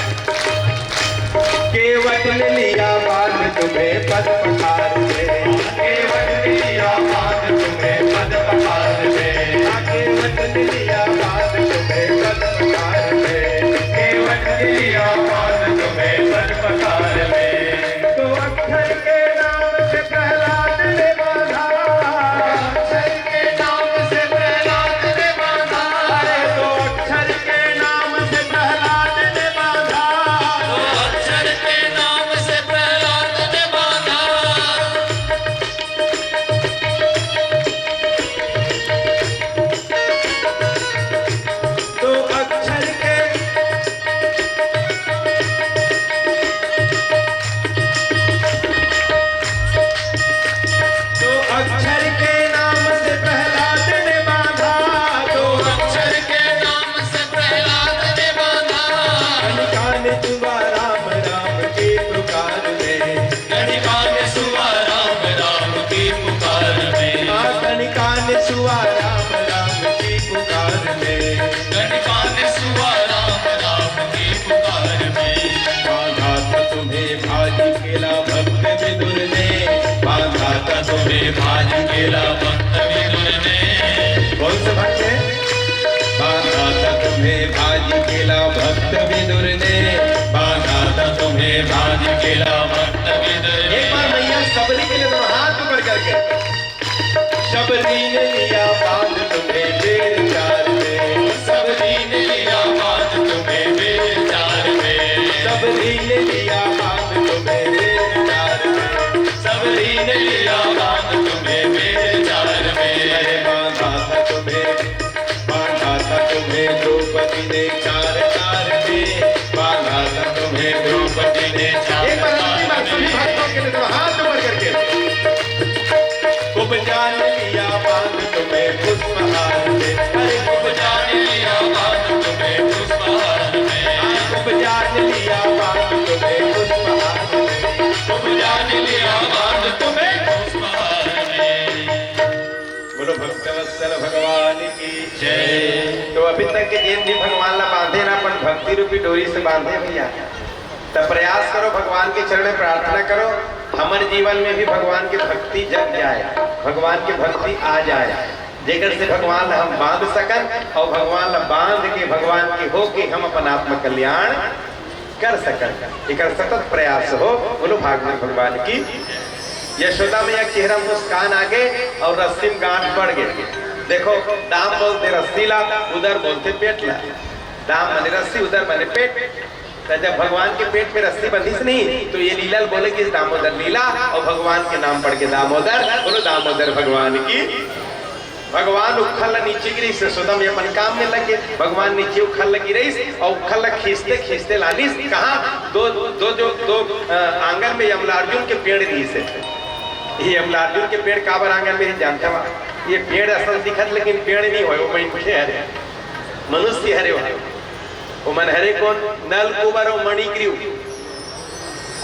केवट ने लिया बांध तुम्हें पद पखार में। केवट ने लिया बांध तुम्हें पद पखार में। हाँ, केवट ने लिया बांध तुम्हें पद पखार में। केवट ने लिया बांध तुम्हें पद पखार में। तो अक्षर के नाम से प्रहलाद ने बांधा। अक्षर के नाम से प्रहलाद ने बांधा। अरे तो अक्षर के नाम से प्रहलाद ने बांधा। तो अक्षर के नाम से प्रहलाद ने बांधा। तो अक्षर के तो अक्षर के नाम से प्रहलाद ने बांधा। तो अक्षर के नाम से प्रहलाद ने बांधा। कनिका ने छुआ राम राम के पुकार में। कनिका ने छुआ राम राम के पुकार में। हाँ, कनिका ने छुआ राम राम के पुकार में। कनिका ने छुआ राम राम के पुकार में। बांधा था तुम्हें भाजी केला भक्त विदुर ने। बांधा था तुम्हें भाजी केला भक्त विदुर ने। कौन से भक्त है? बांधा था तुम्हें भाजी केला भक्त विदुर ने। बांधा था तुम्हें भाजी केला भक्त विदुर ने। एक बार मैया शबरी के लिए दोनों हाथ ऊपर करके। शबरी ने लिया बांध तुम्हें बेर चार में। शबरी ने लिया बांध तुम्हें बेर चार में। शबरी ने लिया बांध तुम्हें बेर चार में। शबरी ने लिया बांध तुम्हें बेर चार में। अरे बांधा था तुम्हें, बांधा था तुम्हें द्रौपदी ने चार तार में। बांधा था तुम्हें द्रौपदी ने चार एक बार अंतिम बार सभी भक्तों के लिए दोनों हाथ ऊपर करके। खूब जान लिया बांध तुम्हें पुष्पहार में। अरे खूब जान लिया बांध तुम्हें पुष्पहार में। खूब जान लिया बांध तुम्हें पुष्पहार में। खूब जान लिया बांध तुम्हें पुष्पहार में। बोलो भक्तवत्सल भगवान की जय। तो अभी तक के जेन भी भगवान ला बांधे ना, अपन भक्ति रूपी डोरी से बांधे भैया। तो प्रयास करो, भगवान के चरण में प्रार्थना करो, हमर जीवन में भी भगवान के भक्ति जग जाए, भगवान के भक्ति आ जाए, जेकर से भगवान ला हम बांध सकन और भगवान ला बांध के, भगवान के होके हम अपन आत्म कल्याण कर सकन। एकर सतत प्रयास हो। बोलो भागवत भगवान की। यशोदा मैया के चेहरा मुस्कान आ गे और रस्सी में गांठ पड़ गे। देखो, दाम बोलथे रस्सी ला, उदर बोलथे पेट ला। दाम माने रस्सी, उदर माने पेट। तो जब भगवान के पेट में रस्सी बंधिस नहीं, तो ये लीला बोले कि दामोदर लीला, और भगवान के नाम पड़ के दामोदर। बोलो दामोदर भगवान की। भगवान उखल ला नीचे गिरिस, यशोदा मैया अपन काम में लगे। भगवान नीचे उखल ला गिरिस और उखल ला खींचते खींचते लानिस। कहाँ? दो, दो जो, दो, अ, आंगन में यमलार्जुन के पेड़ दिस हे। ये यमलार्जुन के पेड़ काबर आंगन में हे जानत हवा? ये पेड़ असन दिखत, लेकिन पेड़ नहीं होय, वो मनखे हरे, मनुष्य हरे। वो ओमन हरे कोन? नल, कुबर और मणिग्रीव,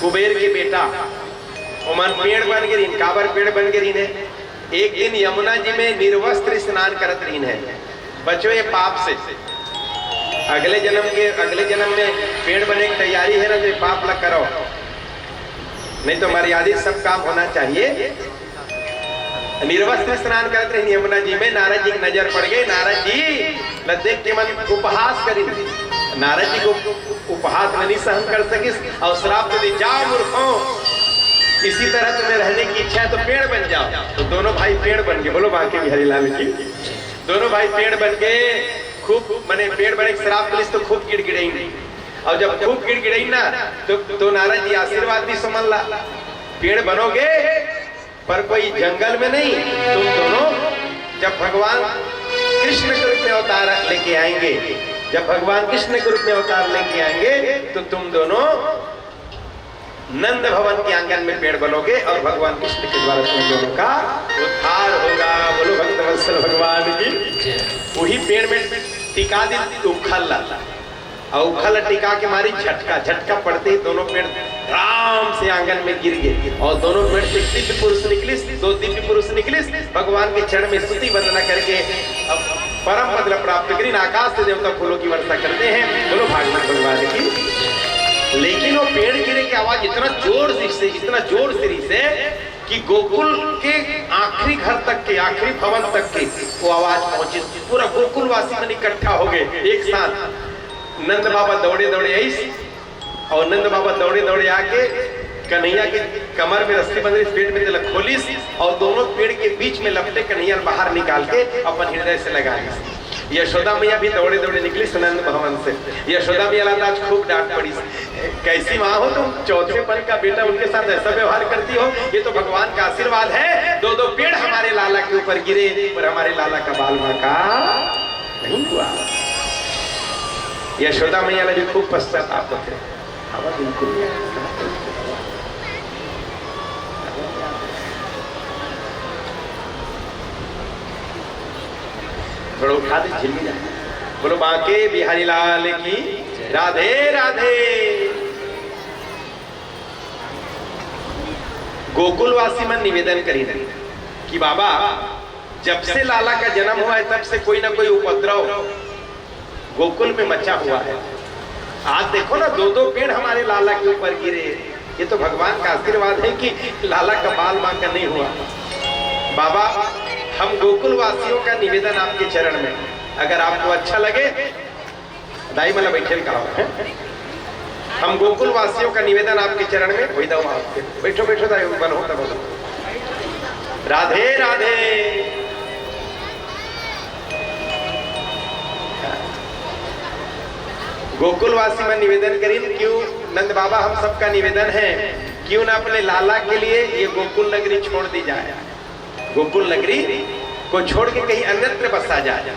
कुबेर के बेटा। ओमन पेड़ बन गे रहिन। काबर पेड़ बन गे रहिन हे? एक दिन यमुना जी में निर्वस्त्र स्नान करत रहिन हे। बचो ये पाप से। अगले जन्म के, अगले जन्म में पेड़ बने की तैयारी है ना, तो ये पाप ला करो, नहीं तो मर्यादित सब काम होना चाहिए। निर्वस्त्र स्नान करत रहिन यमुना जी में, नारद जी की नजर पड़ गे। नारद जी ला देख के मन उपहास करिन। नारद जी को उपहास ला नहीं सहन कर सकिस और श्राप दे दी, "जाओ मूर्खों, इसी तरह तुम्हें रहने की इच्छा है तो पेड़ बन जाओ।" तो दोनों भाई पेड़ बन गे। बोलो बांके बिहारी लाल की। दोनों भाई पेड़ बन गे। खूब, माने, पेड़ बने के श्राप मिलिस तो खूब गिड़गिड़ाइन। और जब खूब गिड़गिड़ाइन ना, तो, तो नारद जी आशीर्वाद दिस ओमन ला, "पेड़ बनोगे, पर कोई जंगल में नहीं, तुम दोनों जब भगवान कृष्ण के रूप में अवतार लेके आएंगे, जब भगवान कृष्ण के रूप में अवतार लेके आएंगे, तो तुम दोनों नंद भवन के आंगन में पेड़ बनोगे और भगवान कृष्ण के द्वारा तुम दोनों का उद्धार होगा।" बोलो भक्त वत्सल भगवान की। वही पेड़ में टिका दी उखल ला, और उखल टिका के मारी झटका, झटका पड़ते ही दोनों पेड़ धड़ाम से आंगन में गिर गे और दोनों पेड़ से दिव्य पुरुष निकलिस, दो दिव्य पुरुष निकलिस, भगवान के चरण में स्तुति वंदना करके अब परम पद ला प्राप्त करिन, आकाश से देवता फूलों की वर्षा करते हैं। बोलो भागवत भगवान की। लेकिन वो पेड़ गिरे की आवाज इतना जोर से, इतना जोर से रहिस हे कि गोकुल के आखिरी घर तक के, आखिरी भवन तक के वो आवाज पहुंचे। पूरा गोकुल वासी मन इकट्ठा हो गए एक साथ। नंद बाबा दौड़े दौड़े आइस और नंद बाबा दौड़े दौड़े आके कन्हैया के कमर में रस्सी बंध रहिस, पेट में तेला खोलिस और दोनों पेड़ के बीच में लपटे कन्हैया बाहर निकाल के अपन हृदय से लगा लिस। यशोदा मैया भी दौड़े दौड़े निकलिस नंद भवन से। यशोदा मैया ला तो आज खूब डांट पड़िस। "कैसी माँ हो तुम, चौथे पन का बेटा, उनके साथ ऐसा व्यवहार करती हो? ये तो भगवान का आशीर्वाद है, दो दो पेड़ हमारे लाला के ऊपर गिरे, पर हमारे लाला का बाल बांका नहीं हुआ।" यशोदा मैया ला भी खूब पश्चाताप होथे। हवा बिल्कुल नहीं। थोड़ा उठा दे, झिलमिला। बोलो बांके बिहारी लाल की राधे राधे। गोकुलवासी मन निवेदन करिन कि बाबा, जब से लाला का जन्म हुआ है, तब से कोई ना कोई उपद्रव गोकुल में मचा हुआ है। आज देखो ना, दो दो पेड़ हमारे लाला के ऊपर गिरे। ये तो भगवान का आशीर्वाद है कि लाला का बाल बांका नहीं हुआ। बाबा, हम गोकुल वासियों का निवेदन आपके चरण में, अगर आपको अच्छा लगे, दाई मन ला बैठे का हो। हम गोकुल वासियों का निवेदन आपके चरण में, वही दो आप बैठो, बैठो दाई, बनो तब। राधे राधे। गोकुलवासी मन निवेदन करिन, क्यों नंद बाबा, हम सबका निवेदन है, क्यों ना अपने लाला के लिए ये गोकुल नगरी छोड़ दी जाए, गोकुल नगरी को छोड़ के कहीं अन्यत्र बसा जाए।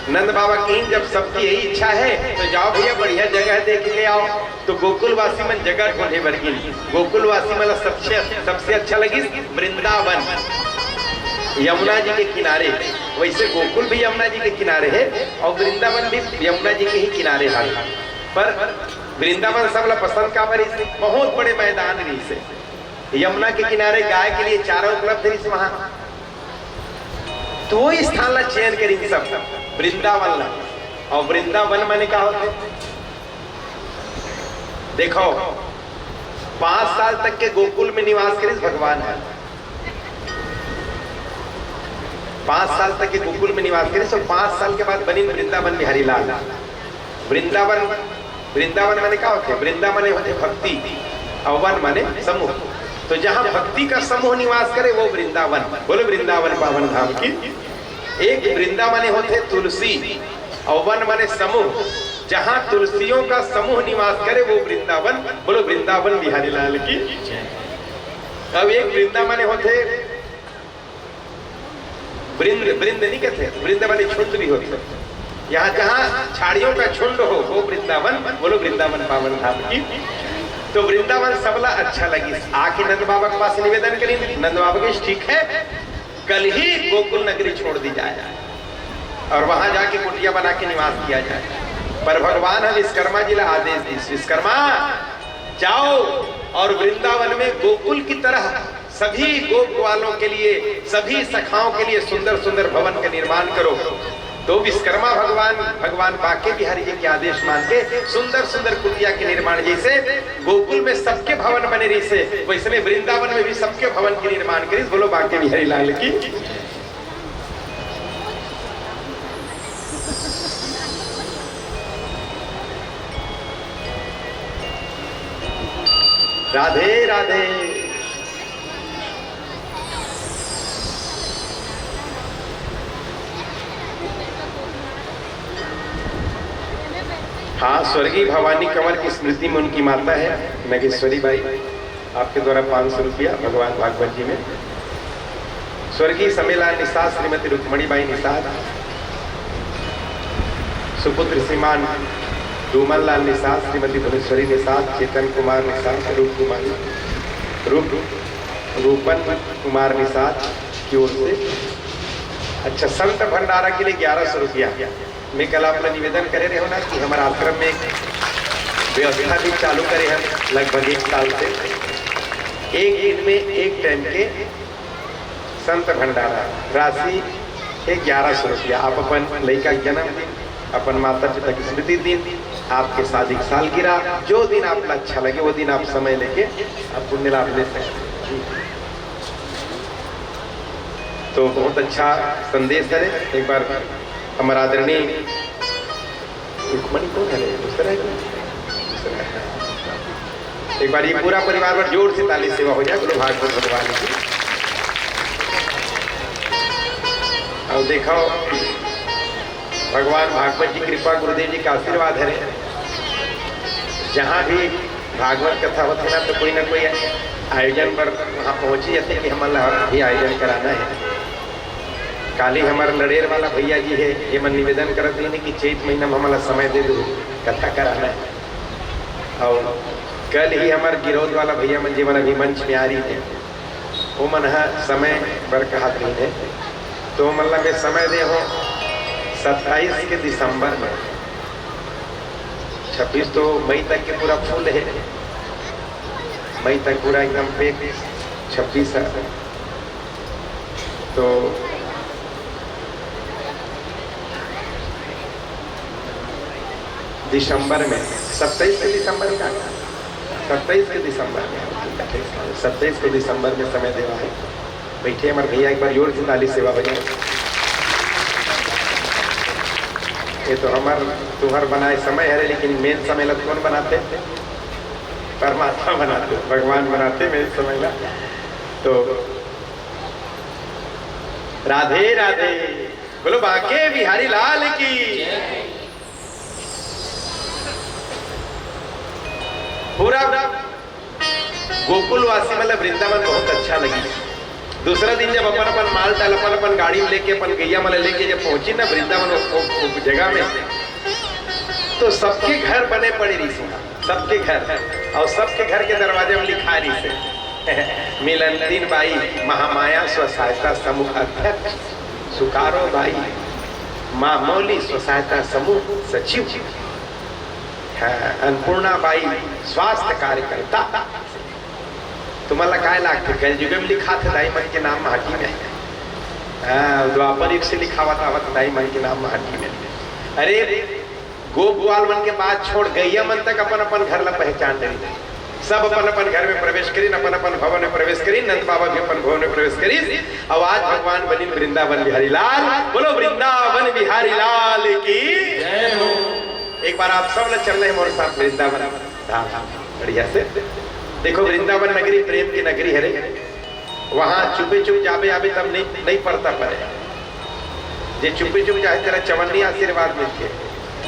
नंद बाबा कहिन, जब सबकी यही इच्छा है तो जाओ भैया, बढ़िया जगह देख के आओ। तो गोकुलवासी मन जगह ढूंढे बर गिन। गोकुलवासी मन ला सबसे, सबसे अच्छा लगिस वृंदावन, यमुना जी के किनारे। वैसे गोकुल भी यमुना जी के किनारे है और वृंदावन भी यमुना जी के ही किनारे है, पर वृंदावन सब ला पसंद काबर रहिस, बहुत बड़े मैदान रहिस हे। यमुना के किनारे गाय के लिए चारा उपलब्ध रहिस वहां, तो वो स्थान ला चयन करिन सब, वृंदावन ला। और वृंदावन माने का होथे? देखो, पांच साल तक के गोकुल में निवास करिस भगवान ह। पांच साल तक के गोकुल में निवास करिस, तो पांच साल के बाद बनिन वृंदावन बिहारी लाल। वृंदावन, वृंदावन माने का होथे? वृंदा माने होथे भक्ति, अउ वन माने समूह। तो जहां भक्ति का समूह निवास करे, वो वृंदावन। बोलो, वृंदावन पावन धाम की। एक वृंदा माने होथे तुलसी, अउ वन माने समूह। जहां तुलसियों का समूह निवास करे, वो वृंदावन। बोलो, वृंदावन बिहारी लाल की। अब एक वृंदा माने होथे वृंद, वृंद नहीं कहते, वृंद माने झुंड भी होते। यहाँ जहाँ झाड़ियों का झुंड हो, वो वृंदावन। बोलो, वृंदावन पावन धाम की। तो वृंदावन सबला अच्छा लगिस। आके नंद बाबा के पास निवेदन करिन, नंद बाबा कहिस, "ठीक है, कल ही गोकुल नगरी छोड़ दी जाए और वहां जाके कुटिया बना के निवास किया जाए।" पर भगवान ह विश्वकर्मा जी ला आदेश दिस, "विश्वकर्मा, जाओ और वृंदावन में गोकुल की तरह सभी गोप वालों के लिए, सभी सखाओं के लिए सुंदर सुंदर भवन का निर्माण करो।" तो विश्वकर्मा भगवान, भगवान बांके बिहारी जी के आदेश मान के सुंदर सुंदर कुटिया के निर्माण, जैसे गोकुल में सबके भवन बने रहिसे, वैसने वृंदावन में भी सबके भवन के निर्माण करिस। बोलो, बांके बिहारी लाल की। राधे राधे। हाँ, स्वर्गीय भवानी कंवर की स्मृति में उनकी माता है नगेश्वरी बाई। आपके द्वारा पाँच सौ रुपया भगवान भागवत जी में। स्वर्गीय समेलाल निषाद, श्रीमती रुक्मणी बाई निषाद, सुपुत्र श्रीमान डूमन लाल निषाद, श्रीमती भुवनेश्वरी निषाद, चेतन कुमार निषाद, रूप कुमारी, रूप, रूपन कुमार निषाद की ओर से। अच्छा, संत भंडारा के लिए ग्यारह सौ रुपया। मैं कल आप ला निवेदन करे रहे हो ना कि हमारे आश्रम में एक व्यवस्था भी चालू करे हैं लगभग एक साल से। एक दिन में एक टाइम के संत भंडारा, राशि है ग्यारह सौ रुपया। आप अपन लइका के जन्मदिन, अपन माता पिता की स्मृति दिन, आपके शादी की सालगिरह, जो दिन आपको अच्छा लगे वो दिन आप समय लेके आप पुण्य लाभ ले सकते हैं। तो बहुत अच्छा संदेश है। एक बार हमारा आदरणीय रुक्मणी कौन है रे? दूसरा है कोई? दूसरा है। एक बार ये पूरा परिवार पर जोर से ताली सेवा हो जाए, बोलो भागवत भगवान की। अब देखो, भगवान भागवत जी कृपा, गुरुदेव जी का आशीर्वाद है रे। जहाँ भी भागवत कथा होथे ना, तो कोई ना कोई आयोजन पर वहाँ पहुँची जाते कि हमन ला भी आयोजन कराना है। काली हमर लड़ेर वाला भैया जी है, ये मन निवेदन करत रहिन कि चैत महीना में हमला समय दे दो, कथा कराना है। और कल ही हमर गिरौद वाला भैया मन, जेमन अभी मंच में आ रही है, वो मन ह समय बर कहत रहिन है, तो मन ला मैं समय दे हो सत्ताईस के दिसंबर में। छब्बीस तो मई तक के पूरा फुल है, मई तक पूरा एकदम पैक छब्बीस है। तो दिसंबर में, सत्ताईस के दिसंबर का, सत्ताईस के दिसंबर में, सत्ताईस को दिसंबर में समय देवा है। बैठे हमारे भैया, एक बार जोर से ताली सेवा बजाए। ये तो हमार तुहर बनाए समय है, लेकिन मेन समय ला कौन बनाते? परमात्मा बनाते, भगवान बनाते मेन समय ला। तो राधे राधे। बोलो बांके बिहारी लाल की। पूरा गोकुलवासी मन ल वृंदावन बहुत अच्छा लगी। दूसरा दिन जब अपन अपन माल टाल, अपन अपन गाड़ी में लेके, अपन गैया मन ल लेके जब पहुंची ना वृंदावन, वो, वो, वो जगह में, तो सबके घर बने पड़े रहिस, सबके घर, और सबके घर के दरवाजे में लिखा रहिस, मिलंतिन बाई महामाया स्व सहायता समूह अध्यक्ष, सुकारो बाई मामोली स्व सहायता समूह सचिव, हाँ, अन्नपूर्णा बाई स्वास्थ्य कार्यकर्ता। तुमन ला काय लागथे, कलयुग में लिखाथे दाई मन के नाम माटी में। हाँ, द्वापर युग से लिखावत आवत दाई मन के नाम माटी में। अरे, गोप ग्वाल मन के बात छोड़, गैया मन तक अपन अपन घर ला पहचान डरिस। सब अपन अपन घर में प्रवेश करिन, अपन अपन भवन में प्रवेश करिन, नंद बाबा भी अपन भवन में प्रवेश करिस। अउ आज भगवान बनिन वृंदावन बिहारी लाल। बोलो वृंदावन बिहारी लाल की। जय हो। एक बार आप सब ला चलना हे मोर साथ वृंदावन धाम, बढ़िया से। देखो, वृंदावन नगरी प्रेम की नगरी हरे। वहाँ चुपे चुप जाबे आबे तब नहीं, नहीं पड़ता परे। जे चुपे चुप जाए तेला चवन्नी आशीर्वाद मिलथे,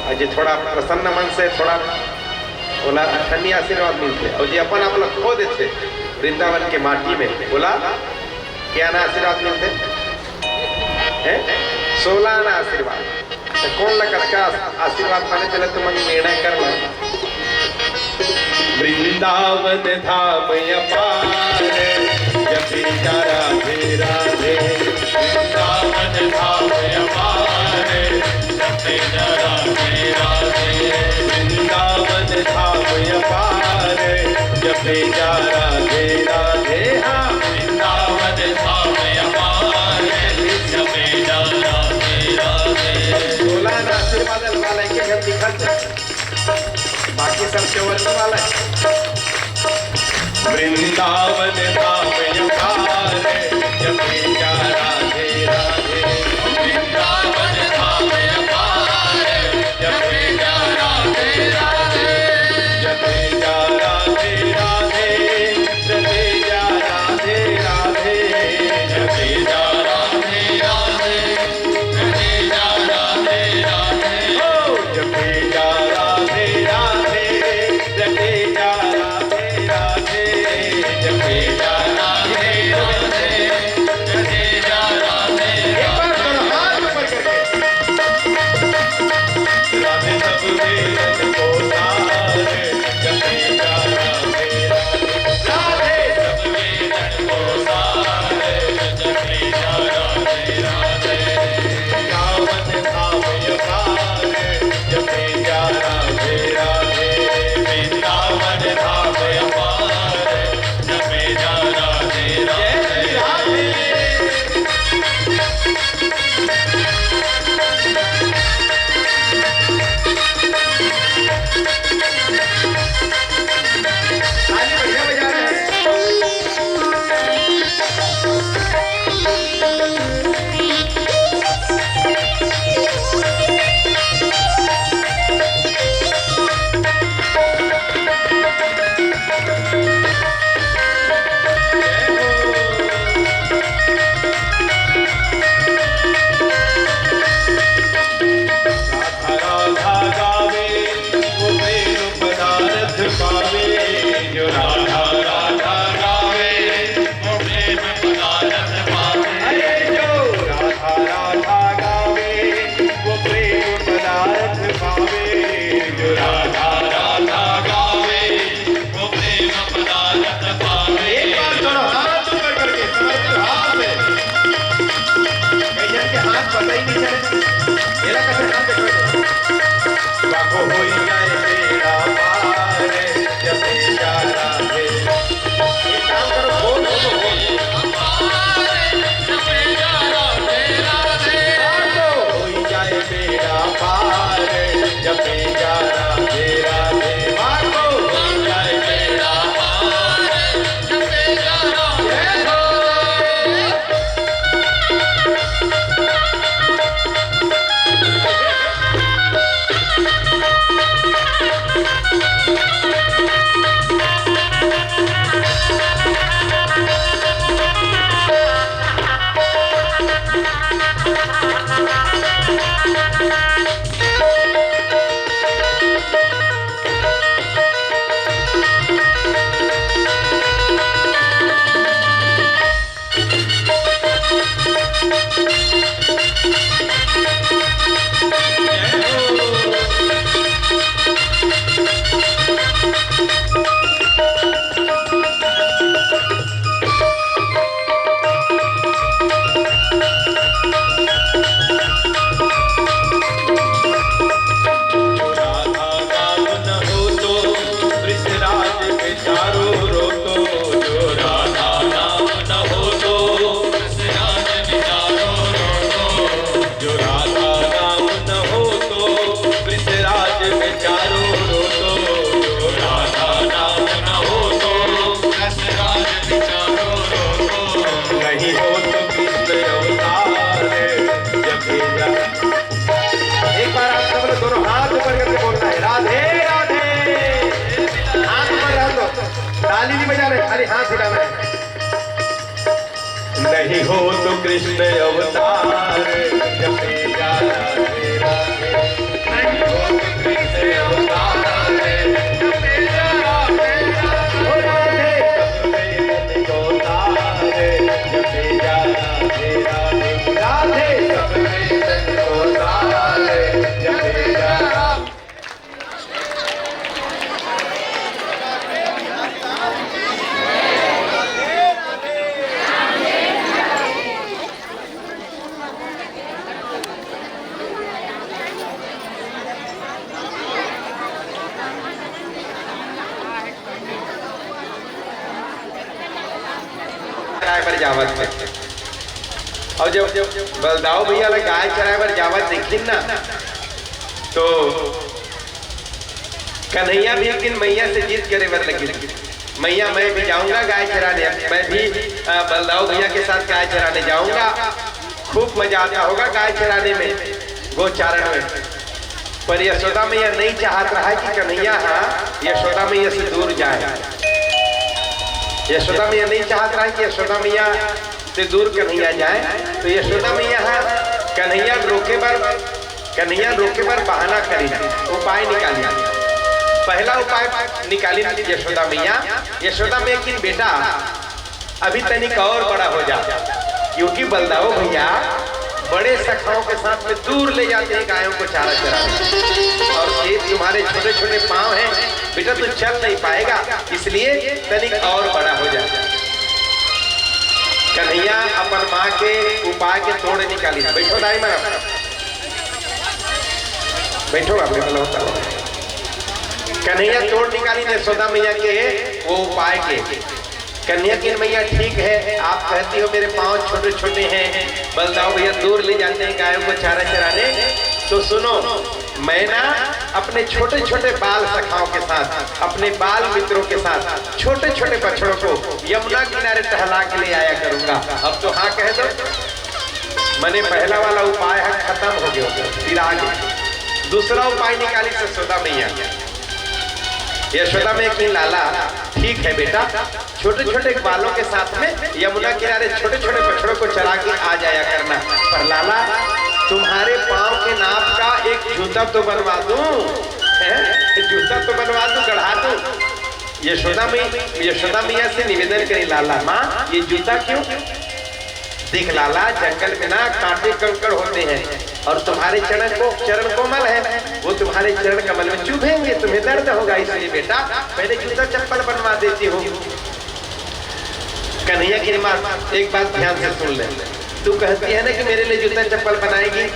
अउ जे थोड़ा प्रसन्न मन से थोड़ा ओला अठन्नी आशीर्वाद मिलथे, अउ जे अपन आप ला खो देथे वृंदावन के माटी में, बोला क्या ना आशीर्वाद मिलथे? हैं? सोला ना आशीर्वाद। त कोन ला कतका आशीर्वाद पाने, चले तुमन निर्णय कर लो। वृंदावन धाम अपार, जपे जा राधे राधे। वृंदावन धाम अपार, जपे जा राधे राधे। वृंदावन धाम अपार, जपे जा राधे राधे। हाँ। वृंदावन धाम अपार, जपे जा राधे राधे। सोला ना आशीर्वाद वाला एक घर दिखत हे, बाकी सब चवन्नी वाला हे। वृंदावन धाम अपार, जपे जा राधे राधे। वृंदावन धाम अपार, जपे जा राधे राधे। जपे जा राधे राधे, जपे जा राधे राधे। जपे जा राधे राधे, जपे जा राधे राधे। ओ, जपे जा राधे राधे, जपे जा राधे राधे। जपे जा राधे ताली नहीं बजा रहे, खाली हाथ हिला रहे। नहीं हो तो कृष्ण अवतार, जपे जा राधे राधे। नहीं हो तो कृष्ण अवतार, जपे जा राधे राधे। ओ राधे। सब में धन को तार, जपे जा राधे राधे। राधे। सब में धन को तार, जपे जा राधे। चराए बर जावत हे। अउ जब बलदाऊ भैया ला गाय चराए बर जावत देखिन ना, तो कन्हैया भी एक दिन मैया से जिद करे बर लगिस, "मैया, मैं भी जाऊंगा गाय चराने, मैं भी, अ, बलदाऊ भैया के साथ गाय चराने जाऊंगा, खूब मजा आता होगा गाय चराने में, गोचारण में।" पर यशोदा मैया नहीं चाहत रहा कि कन्हैया ह यशोदा मैया से दूर जाए। यशोदा मैया नहीं चाहत रहा कि यशोदा मैया से दूर कन्हैया जाए। तो यशोदा मैया ह कन्हैया रोके बर, कन्हैया रोके बर बहाना करिन, उपाय निकालिन। पहला उपाय निकालिन यशोदा मैया। यशोदा मैया किन, "बेटा, अभी तनिक और बड़ा हो जा, क्योंकि बलदाऊ भैया बड़े सखाओं के साथ में दूर ले जाते हैं गायों को चारा चराने, और ये तुम्हारे छोटे छोटे पाँव हैं बेटा, तू चल नहीं पाएगा, इसलिए तनिक और बड़ा हो जा।" कन्हैया अपन माँ के उपाय के तोड़ निकालिन। बैठो दाई माँ, बैठो, आप लोग होता हो। कन्हैया तोड़ निकालिन यशोदा मैया के वो उपाय के। कन्हैया किन, "मैया, ठीक है, आप कहती हो मेरे पाँव छोटे छोटे हैं, बलदाऊ भैया दूर ले जाते हैं गायों को चारा चराने, तो सुनो, मैं ना अपने छोटे छोटे बाल सखाओं के साथ, अपने बाल मित्रों के साथ छोटे छोटे बछड़ों को यमुना किनारे टहला के ले आया करूंगा।" अब तो हाँ कह दो। मने पहला वाला उपाय ह खतम हो गयो, सिरा गे। दूसरा उपाय निकालिस यशोदा मैया। यशोदा मैया किन, "लाला, ठीक है बेटा, छोटे छोटे बालों के साथ में यमुना किनारे छोटे छोटे बछड़ों को चरा के आ जाया करना, पर लाला, तुम्हारे पाँव के नाप का एक जूता तो बनवा दूं, हैं? जूता तो बनवा दूं, गढ़ा दूं।" यशोदा मैया, यशोदा मैया से निवेदन करिन, "लाला, माँ, ये जूता क्यों?" देख लाला, जंगल में ना कांटे कंकड़ होते हैं और तुम्हारे चरण को, चरण कोमल है, वो तुम्हारे चरण कमल में चुभेंगे, तुम्हें दर्द होगा, इसलिए बेटा पहले जूता चप्पल बनवा देती हूँ। कन्हैया किन, माँ, एक बात ध्यान से सुन ले, तू कहती है ना कि मेरे लिए जूता चप्पल बनाएगी,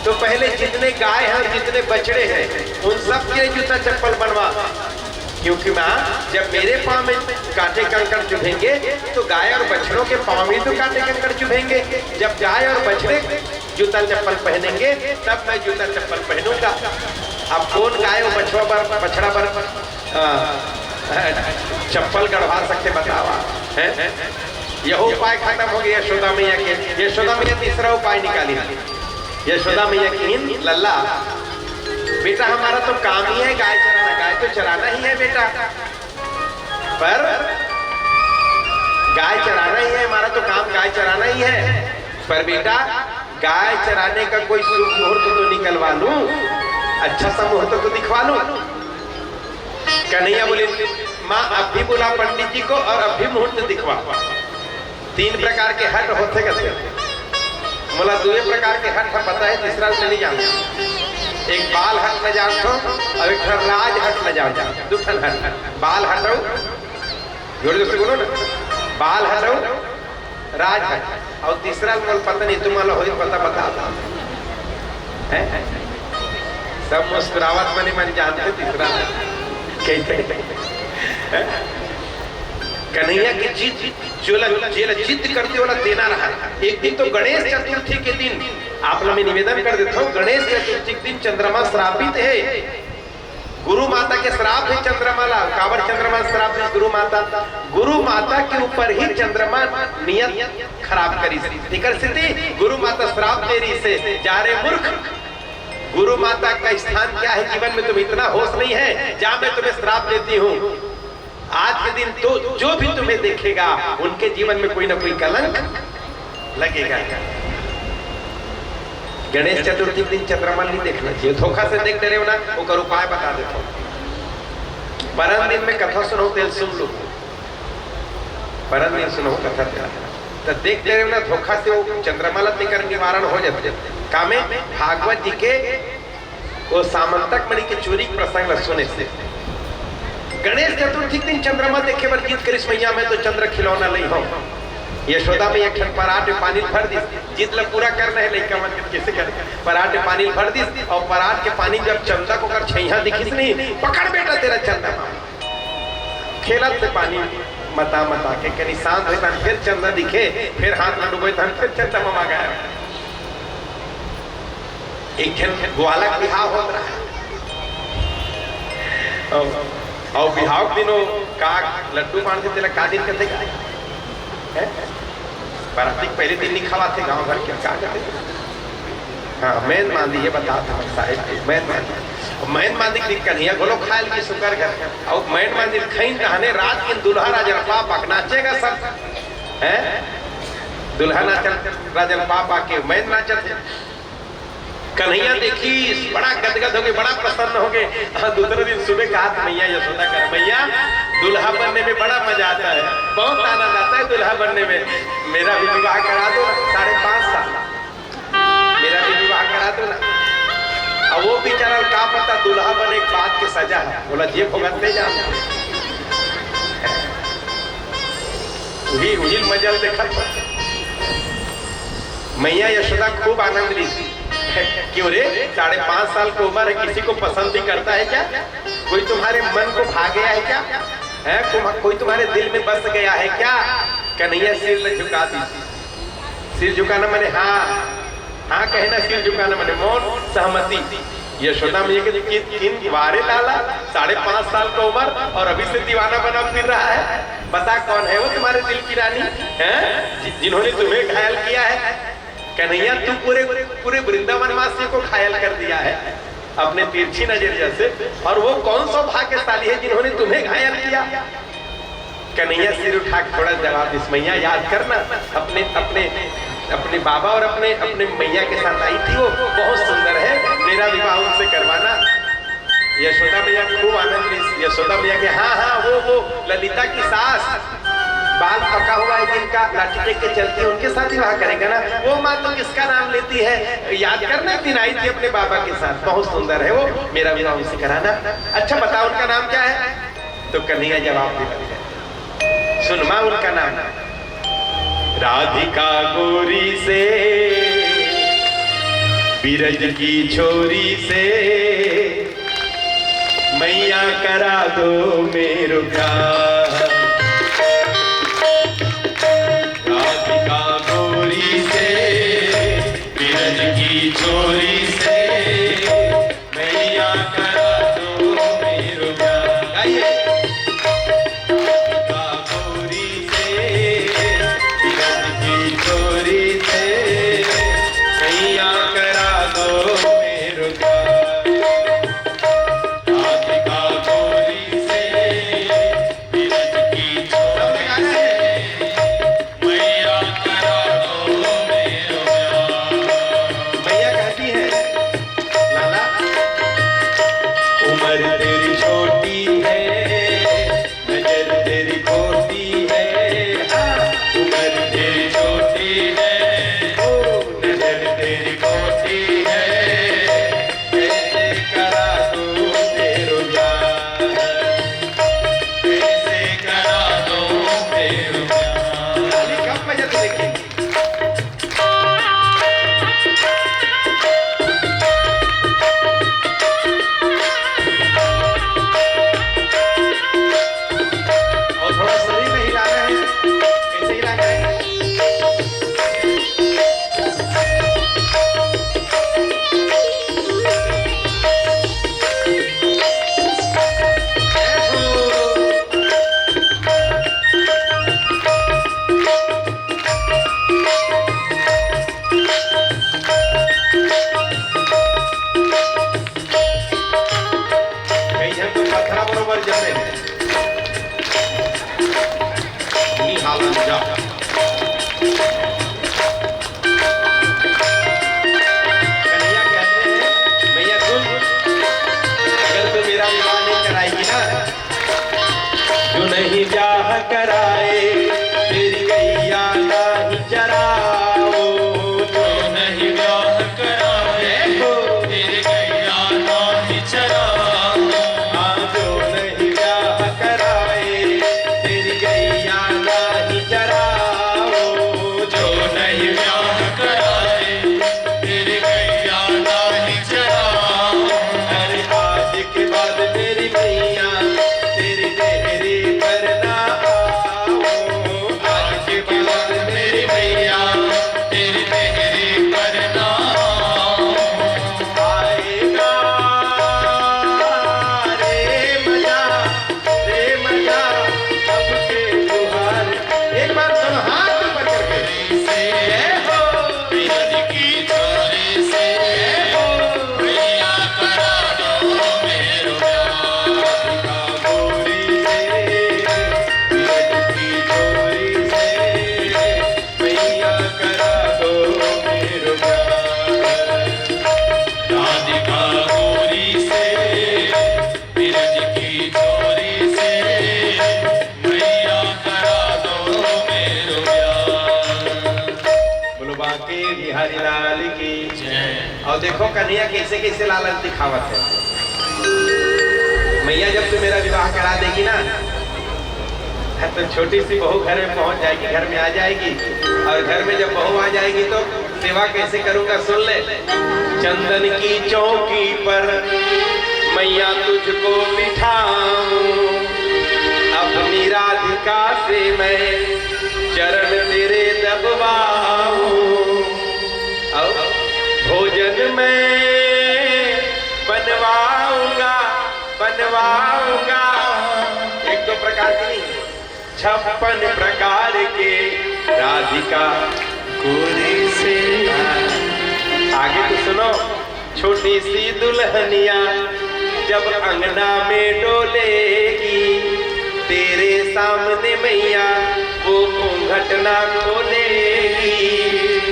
तो पहले जितने गाय हैं और जितने बछड़े हैं, उन सब के जूता चप्पल बनवा। क्योंकि माँ, जब मेरे पाँव में कांटे कंकड़ चुभेंगे, तो गाय और बछड़ों के पाँव में तो कांटे कंकड़ चुभेंगे। जब गाय और बछड़े जूता चप्पल पहनेंगे, तब मैं जूता चप्पल पहनूंगा। अब कौन गाय और बछड़ा बर, बछड़ा बर, अ, चप्पल गड़वा सकथे, बतावा, हैं? यहो उपाय खतम हो गे यशोदा मैया के। यशोदा मैया तीसरा उपाय निकालिन। यशोदा मैया किन, "लल्ला, बेटा, हमारा तो काम ही है गाय चराना, गाय तो चराना ही है बेटा, पर गाय चराना ही है, हमारा तो काम गाय चराना ही है, पर बेटा, गाय चराने का कोई शुभ मुहूर्त तो निकलवा लूं, अच्छा सा मुहूर्त तो दिखवा लूं।" कन्हैया बोले, "माँ, अभी बुला पंडित जी को और अभी मुहूर्त दिखवा।" तीन प्रकार के हट होथे कथे। मोला दुए प्रकार के हट ह पता है, तीसरा ल नहीं जानता। एक बाल हट ल जानथो और एक ठन राज हट ल जानथो। दू ठन हट, बाल हट अउ, जोर जोर से बोलो ना, बाल हट अउ राज हट। और तीसरा ल मोला पता नहीं, तुम वाला होई पता बता दो। हैं? सब मुस्कुरावत मने मन जानते तीसरा कैसे? हैं? कन्हैया के जिद, जो ल-, जे ल जिद करथे ओला देना रहा। एक दिन तो गणेश चतुर्थी के दिन, आप ला मैं निवेदन कर देथंव, गणेश चतुर्थी के दिन चंद्रमा श्रापित हे। गुरु माता के श्राप हे चंद्रमा ला। काबर चंद्रमा श्राप हे? गुरु माता, गुरु माता के ऊपर ही चंद्रमा नियत खराब करिस। एकर सेती गुरु माता श्राप दे रहिस हे, "जा रे मूर्ख, गुरु माता का स्थान क्या है जीवन में? तुम्हें इतना होश नहीं है, जा, मैं तुम्हें श्राप देती हूँ।" आज के दिन तो जो भी तुम्हें देखेगा, उनके जीवन में कोई ना कोई कलंक लगेगा। गणेश चतुर्थी के दिन चंद्रमा नहीं देखना चाहिए। धोखा से देख डरे हो ना, ओकर उपाय बता देता हूँ। परन दिन में कथा सुनहूँ, तेला सुन लो। परन दिन सुनहूँ कथा तेला। तो देख डरे हो ना, धोखा से वो चंद्रमा ला तेकर निवारण हो जाथे। कामे? भागवत जी के वो सामंतक मणि के चोरी के प्रसंग ला सुने से। गणेश चतुर्थी के दिन चंद्रमा देखे बर जिद करिस, "मैया, मैं तो चंद्र खिलौना लई हूँ।" यशोदा मैया एक ठन परात में पानी भर दिस, जिद ला पूरा करना है लइका मन के, कैसे करे? परात में पानी भर दिस और परात के पानी जब चंदा के ओकर छइहां दिखिस नहीं, "पकड़ बेटा तेरा चंदा मामा।" खेलत से पानी मता मता के कनी शांत होय तहन फिर चंदा दिखे, फिर हाथ में डुबोय तहन फिर चंदा मामा गायब। एक झन ग्वालक बिहाव होत रहा। अउ, अउ बिहाव के दिन वो का लड्डू बांटथे तेला का दिन कथे का? हैं? बराती के पहले दिन नहीं खवाथे गांव भर के, का कथे? हाँ, मैन मांदी, ये बता था साहेब, मैन मांदी। अउ मैन मांदी के दिन कन्हैया घलो खाय ल गे सुकर घर। अउ मैन मांदी खइन तहने रात के दूल्हा राजन पापा के नाचेगा सब। हैं? दूल्हा नाचन, राजन पापा के मैन नाचत हे। कन्हैया देखिस, बड़ा गदगद होगे, बड़ा प्रसन्न होगे। हाँ, दूसरे दिन सुबह कहा था मैया यशोदा कर, "मैया, दूल्हा बनने में बड़ा मजा आता है, बहुत आनंद आता है दूल्हा बनने में। मेरा भी विवाह करा दो ना, साढ़े पाँच साल, मेरा भी विवाह करा दो ना।" अब वो बेचारा का पता दूल्हा बने के बाद के सजा है, बोला, "जे भुगतते जा।" वही, वही मजा देखत। मैया यशोदा खूब आनंद ली। "क्यों रे, साढ़े पाँच साल की उम्र है, किसी को पसंद भी करता है क्या? कोई तुम्हारे मन को भा गया है क्या? है, तुम, कोई तुम्हारे दिल में बस गया है क्या?" कन्हैया सिर ल झुका दी। सिर झुकाना माने हाँ, हाँ कहना, सिर झुकाना माने मौन, सहमति। यशोदा मैया के कि-, किन वारे लाला, साढ़े पाँच साल का उम्र और अभी से दीवाना बना फिर रहा है। बता कौन है वो तुम्हारे दिल की रानी, हैं? जि-, जिन्होंने तुम्हें घायल किया है। कन्हैया, तू पूरे, पूरे वृंदावन वासियों को घायल कर दिया है अपने तिरछी नजरिया से। और वो कौन सा भाग्यशाली है जिन्होंने तुम्हें घायल किया? कन्हैया सिर उठा के थोड़ा जवाब दिस, "मैया, याद करना, अपने, अपने, अपने बाबा और अपने, अपने मैया के साथ आई थी वो, बहुत सुंदर है, मेरा विवाह उनसे करवाना।" यशोदा मैया खूब आनंद ली। यशोदा मैया के, "हाँ, हाँ, वो, वो ललिता की सास, बाल पका हुआ है जिनका, लाठी टेक के चलती है, उनके साथ विवाह करेगा ना। वो माँ तो किसका नाम लेती है, याद करना, एक दिन आई थी अपने बाबा के साथ, बहुत सुंदर है वो, मेरा विवाह उनसे कराना। अच्छा बताओ, उनका नाम क्या है?" तो कन्हैया जवाब देते हैं, सुन माँ, उनका नाम राधिका गोरी से, बिरज की छोरी से, मैया करा दो मेरे प्यार। राधिका गोरी से, बिरज की छोरी से, मैया करा दो मेरे प्यार। गाइए। राधिका गोरी से, बिरज की छोरी से, मैया करा दो मेरे प्यार। राधिका गोरी से, कन्हैया कहते हैं, "मैया सुन, अगर तू मेरा विवाह नहीं कराएगी ना, जो नहीं ब्याह कराए, तेरी गैया नाही चराओ।" जो नहीं ब्याह कराए, तेरी गैया नाही चराओ। हाँ, जो नहीं ब्याह कराए, तेरी गैया नाही चराओ। जो नहीं ब्याह कराए, तेरी गैया नाही चराओ। अरे आज के बाद मेरी मैया, तेरी देहरी पर ना आओ। आज के बाद मेरी मैया, तेरी देहरी पर ना आओ। आएगा रे मजा, रे मजा, सबके त्योहार। एक बार दोनों हाथ ऊपर करके। जय हो। मैया करा दो मेरो प्यार। राधिका गोरी से, बिरज की छोरी से, मैया करा दो मेरो प्यार। बोलो बांके बिहारी लाल की। और देखो कन्हैया कैसे कैसे लालच दिखावत है। मैया जब तू मेरा विवाह करा देगी ना, तो छोटी सी बहू घर में पहुंच जाएगी, घर में आ जाएगी। और घर में जब बहू आ जाएगी तो सेवा कैसे करूंगा, सुन ले। चंदन की चौकी पर मैया तुझको बिठाऊं, अपनी राधिका से मैं चरण तेरे दबवाऊं। और भोजन मैं बनवाऊंगा, बनवाऊंगा। एक दो प्रकार की नहीं, छप्पन प्रकार के राधिका गोरी से। आगे तो सुनो, छोटी सी दुल्हनिया जब अंगना में डोलेगी, तेरे सामने मैया वो घूंघट ना खोलेगी।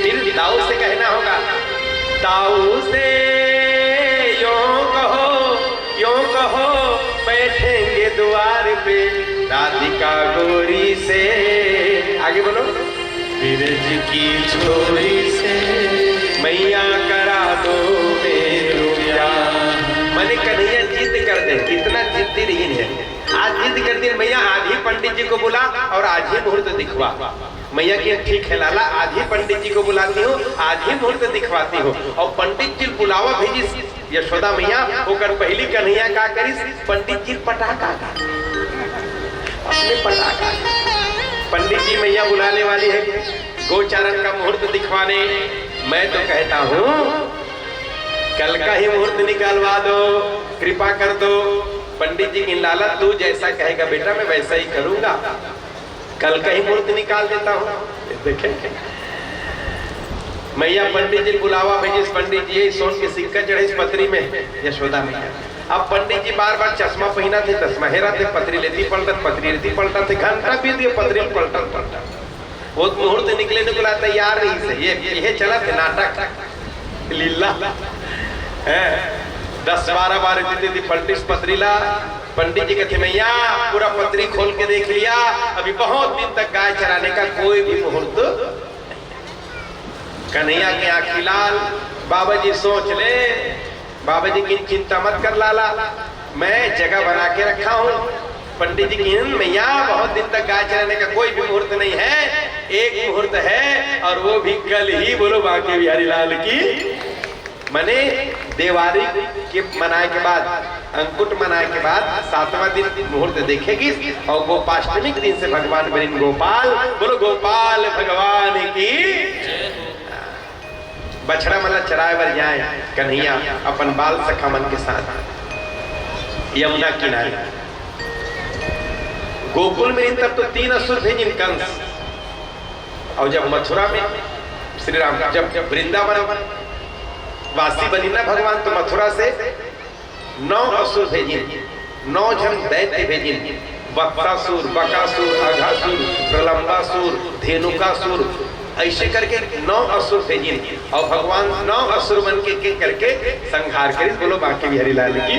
फिर दाऊ से कहना होगा, दाऊ से यूं कहो, यूं कहो, बैठेंगे द्वार पे राधिका गोरी से। आगे बोलो। बिरज की छोरी से मैया करा दो मेरो प्यार। माने कन्हैया जिद कर दे, इतना जिद्दी रहिन है। आज जिद कर दी, मैया आज ही पंडित जी को बुला और आज ही मुहूर्त दिखवा। मैया की ठीक है लाला, आज ही पंडित जी को बुलाती हूँ, आज ही मुहूर्त दिखवाती हूँ। और पंडित जी बुलावा भेजिस यशोदा मैया, ओकर पहली कन्हैया का करिस, पंडित जी पटाका का, अपने पटाका। पंडित जी, मैया बुलाने वाली है गोचारण का मुहूर्त दिखवाने। मैं तो कहता हूँ कल का ही मुहूर्त निकालवा दो, कृपा कर दो। पंडित जी की लाला, तू जैसा कहेगा बेटा मैं वैसा ही करूंगा। कल का ही मुहूर्त निकाल देता हूँ। देखे, मैया पंडित जी बुलावा भेजिस, पंडित जी यही सोन के सिक्का चढ़े इस पतरी में, यशोदा मैया। अब पंडित जी बार बार चश्मा पहिना थे, चश्मा हेरा थे, पतरी लेती पलटत, पतरी लेती पलटत थे, घंटा बीत गए पतरी पलटत पलटत। वो मुहूर्त निकले निकला तैयार नहीं से, ये ये चला थे नाटक लीला। हैं? दस बारह बार जीते थी पलटिस पतरीला। पंडित जी कहते, मैया पूरा पतरी खोल के देख लिया, अभी बहुत दिन तक गाय चराने का कोई भी मुहूर्त। कन्हैया के आंखी लाल। बाबा जी सोच ले, बाबा जी की चिंता मत कर लाला, मैं जगह बना के रखा हूँ। पंडित जी की, "हम्म, मैया बहुत दिन तक गाय चराने का कोई भी मुहूर्त नहीं है, एक मुहूर्त है और वो भी कल ही।" बोलो बांके बिहारी लाल की। मने देवारी के मनाए के बाद, अंकुट मनाए के बाद सातवां दिन मुहूर्त देखेगी और गोपाष्टमी के दिन से भगवान बनिन गोपाल। बोलो गोपाल भगवान की। बछड़ा मन ला चराए बर जाए कन्हैया अपन बाल सखा मन के साथ यमुना किनारे। गोकुल में तब तो तीन असुर भेजिन, कंस। और जब मथुरा में श्री राम, जब वृंदावन वासी बनिन ना भगवान, तो मथुरा से नौ असुर भेजिन, नौ झन दैत्य भेजिन। वत्सासुर, बकासुर, अघासुर, प्रलंबासुर, धेनुकासुर, ऐसे करके नौ असुर भेजिन। अउ भगवान नौ असुर मन के, के करके संहार करिस। बोलो बांके बिहारी लाल की।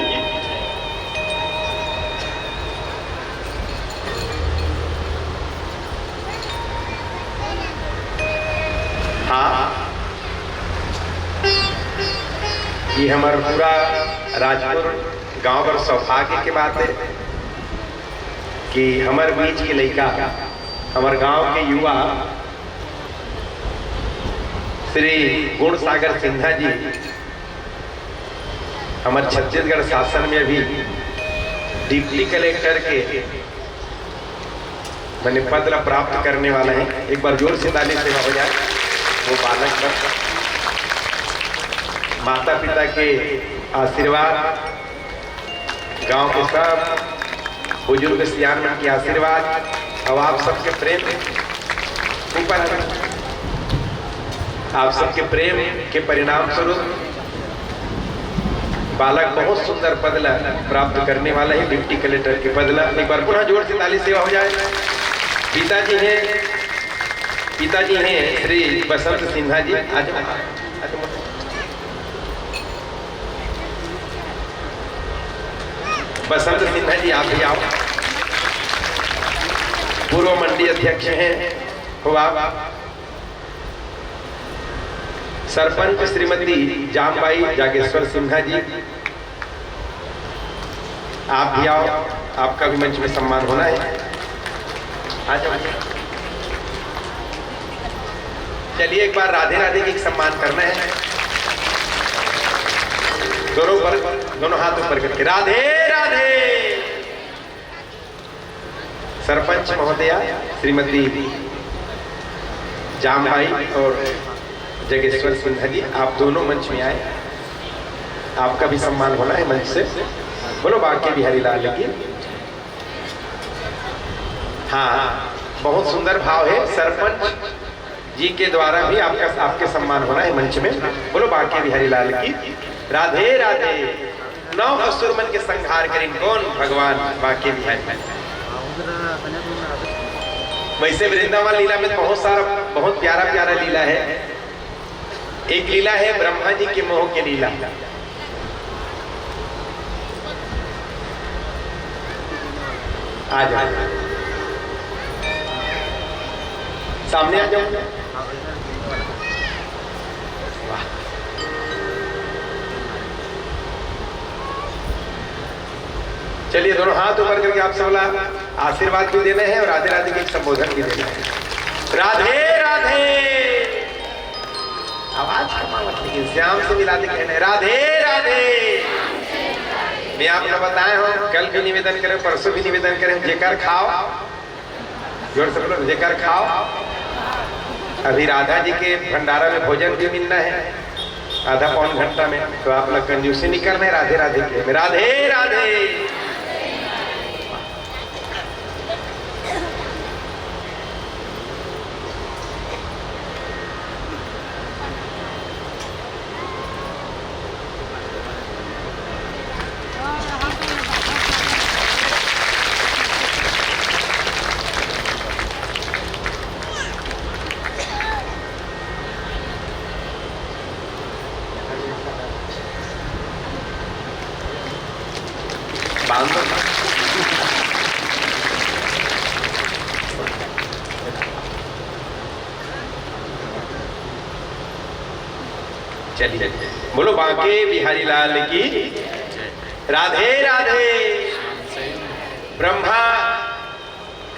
हाँ, ये हमर पूरा राजपुर गांव बर सौभाग्य के बात हे कि हमर बीच के लइका, हमर गांव के युवा श्री गुणसागर सिन्हा जी हमर छत्तीसगढ़ शासन में अभी डिप्टी कलेक्टर के माने पद ला प्राप्त करने वाला हे। एक बार जोर से ताली सेवा हो जाए वो बालक पर। माता पिता के आशीर्वाद, गांव के सब बुजुर्ग सियान मन के आशीर्वाद अउ आप सबके प्रेम ऊपर, आप सबके प्रेम के परिणाम स्वरूप बालक बहुत सुंदर पद ला प्राप्त करने वाला हे, डिप्टी कलेक्टर के पद ला। एक बार पुनः जोर से ताली सेवा हो जाए। पिताजी हे, पिताजी हे श्री बसंत सिन्हा जी। आज, आज बसंत सिन्हा जी, आप भी आओ। पूर्व मंडी अध्यक्ष हे, हो आप। सरपंच श्रीमती जामबाई जागेश्वर सिन्हा जी, आप भी आओ, आपका भी मंच में सम्मान होना हे। आ जाओ। चलिए, एक बार राधे राधे की एक सम्मान करना हे। दोनों पर, दोनों हाथ ऊपर करके राधे राधे। सरपंच महोदया, श्रीमती जामबाई और जगेश्वर सिन्हा जी, आप दोनों मंच में आए, आपका भी सम्मान होना हे मंच से। बोलो बांके बिहारी लाल की। हाँ, बहुत सुंदर भाव हे। सरपंच जी के द्वारा भी आपका, आपके सम्मान होना हे मंच में। बोलो बांके बिहारी लाल की। राधे राधे। नौ असुर मन के संहार करिन कौन? भगवान बांके बिहारी। वैसे वृंदावन लीला में बहुत सारा, बहुत प्यारा प्यारा लीला हे। एक लीला हे ब्रह्मा जी के मोह के लीला। आ जाओ, सामने आ जाओ। वाह। चलिए, दोनों हाथ ऊपर करके आप सबला आशीर्वाद भी देना हे और राधे राधे के एक संबोधन भी देना हे। राधे राधे। आवाज कम आवत, लेकिन श्याम से मिला के कहना हे, राधे राधे। मैं आपको बताए हूँ, कल भी निवेदन करे, परसों भी निवेदन करे, जेकर खाव, जोर से बोलो, जेकर खाव। अभी राधा जी के भंडारा में भोजन भी मिलना हे आधा पौन घंटा में, तो आप लोग कंजूसी नहीं करना हे। राधे राधे के, राधे राधे। बांध दो। चलिए, बोलो बांके बिहारी लाल की। राधे राधे। ब्रह्मा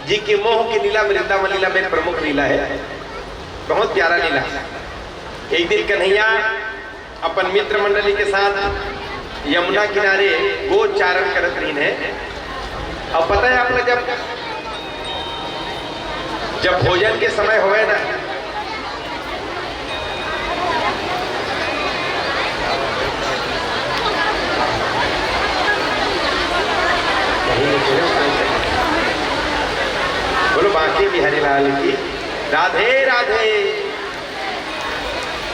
जी के मोह के लीला वृंदावन लीला में प्रमुख लीला हे, बहुत प्यारा लीला। एक दिन कन्हैया अपन मित्र मंडली के साथ यमुना किनारे गोचारण करत रहिन हे। अउ पता हे आप लोग, जब, जब भोजन के समय होवे ना, बोलो बांके बिहारी लाल की। राधे राधे।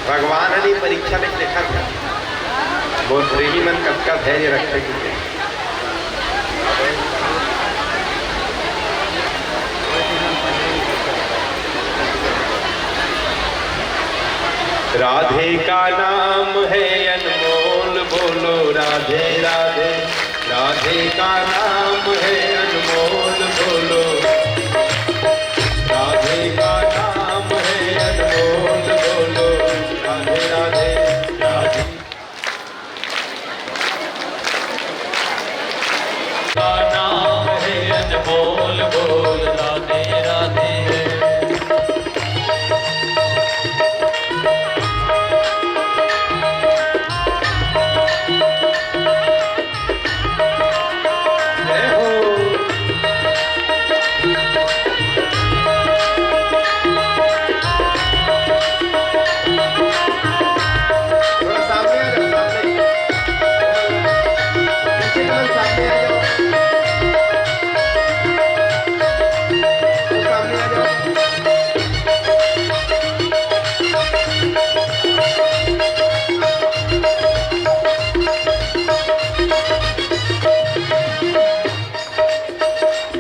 भगवान ह नी परीक्षा में देखत हे, मोर प्रेमी मन कतका धैर्य रखथे कि। राधे का नाम है अनमोल, बोलो राधे राधे। राधे का नाम है अनमोल, बोलो। राधे का नाम है अनमोल, बोलो राधे राधे। राधे का नाम है अनमोल, बोल राधे राधे। जय हो। थोड़ा सामने आ जाओ, सामने। पीछे कदम सामने आ जाओ। सामने आ जाओ।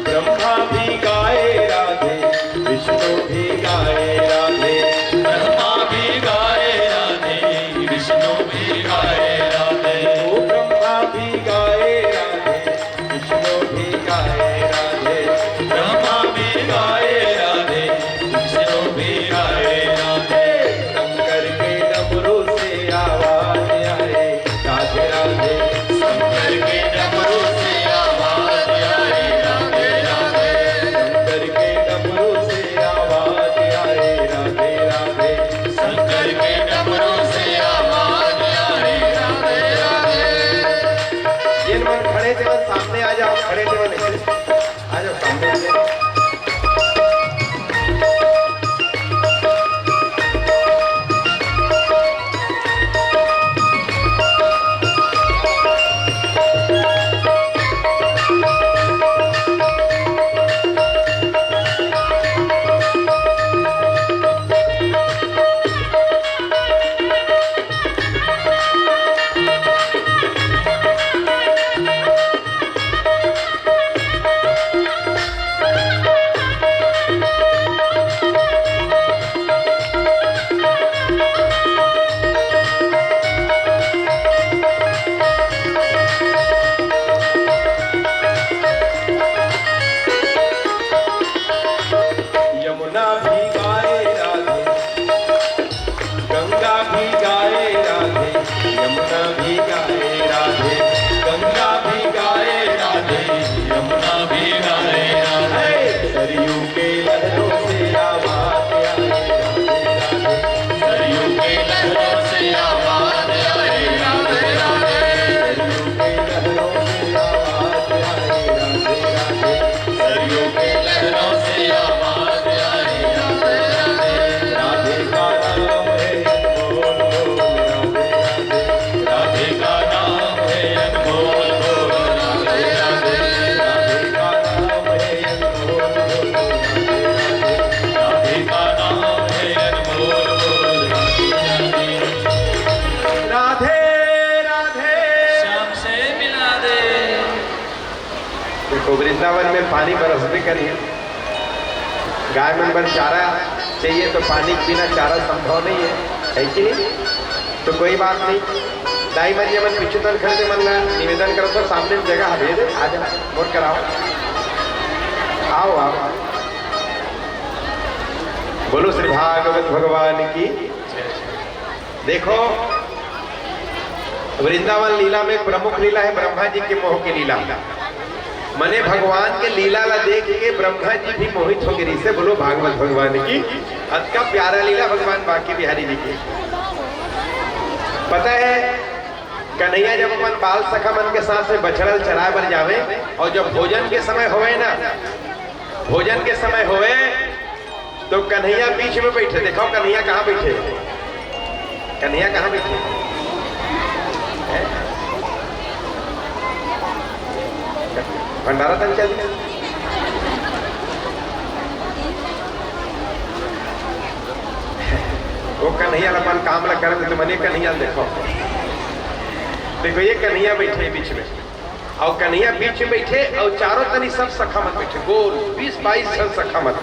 ब्रह्मा भी गाए राधे, विष्णु भी गाए राधे। ब्रह्मा भी गाए राधे, विष्णु भी गाए राधे। ओ ब्रह्मा भी गाए राधे, विष्णु भी गाए राधे। ब्रह्मा भी गाए राधे, विष्णु भी गाए राधे। शंकर के डमरू से आवाज आए, राधे राधे। शंकर के डमरू से आवाज आए, राधे राधे। शंकर के डमरू से आवाज आए, राधे राधे। शंकर के डमरू से आवाज आए, राधे राधे। जेन मन खड़े तेमन सामने आ जाओ, खड़े तेमन ऐसे आ जाओ, सामने आ जाओ। यमुना भी गाए राधे, गंगा भी गाए राधे, यमुना भी गाए राधे, गंगा भी गाए राधे, यमुना भी गाए राधे। सरयू के लहरों से आवाज आए राधे राधे। सरयू के लहरों से आवाज आए राधे राधे। सरयू के लहरों से आवाज आए राधे राधे। सरयू के लहरों से आवाज आए राधे राधे। राधे का नाम है अनमोल, बोल राधे राधे। राधे का नाम है अनमोल, बोल राधे राधे। राधे का नाम है अनमोल, बोल राधे राधे। राधे का नाम है अनमोल, बोल राधे राधे। राधे राधे। श्याम से मिला दे। देखो, वृंदावन में पानी बरसबे करिए। गाय मन बर चारा चाहिए, तो पानी के बिना चारा संभव नहीं है, है कि नहीं? तो कोई बात नहीं, दाई मन, ये मन पीछू तन खड़े मन ला निवेदन करो, तो सामने में जगह हवे दे, आ जाओ, वोट कराओ, आओ, आओ। बोलो श्री भागवत भगवान की। देखो, वृंदावन लीला में एक प्रमुख लीला है ब्रह्मा जी के मोह की लीला। मने भगवान के लीला ला देख के ब्रह्मा जी भी मोहित हो गए। इसे बोलो भागवत भगवान की। अतका प्यारा लीला भगवान बांके बिहारी जी की। पता है, कन्हैया जब अपन बाल सखा मन के साथ में बछड़ा ल चराए बर जावे और जब भोजन के समय होवे ना, भोजन के समय होवे, तो कन्हैया बीच में बैठे, देखो कन्हैया कहाँ बैठे, कन्हैया कहाँ बैठे? हैं? भंडारा तन चल। वो कन्हैया अपन काम ला करत, तो मने कन्हैया देखो, देखो ये कन्हैया बैठे बीच में। अउ कन्हैया बीच में बैठे, अउ चारों तनी सब सखा मन बैठे, गोल बीस बाईस झन सखा मन।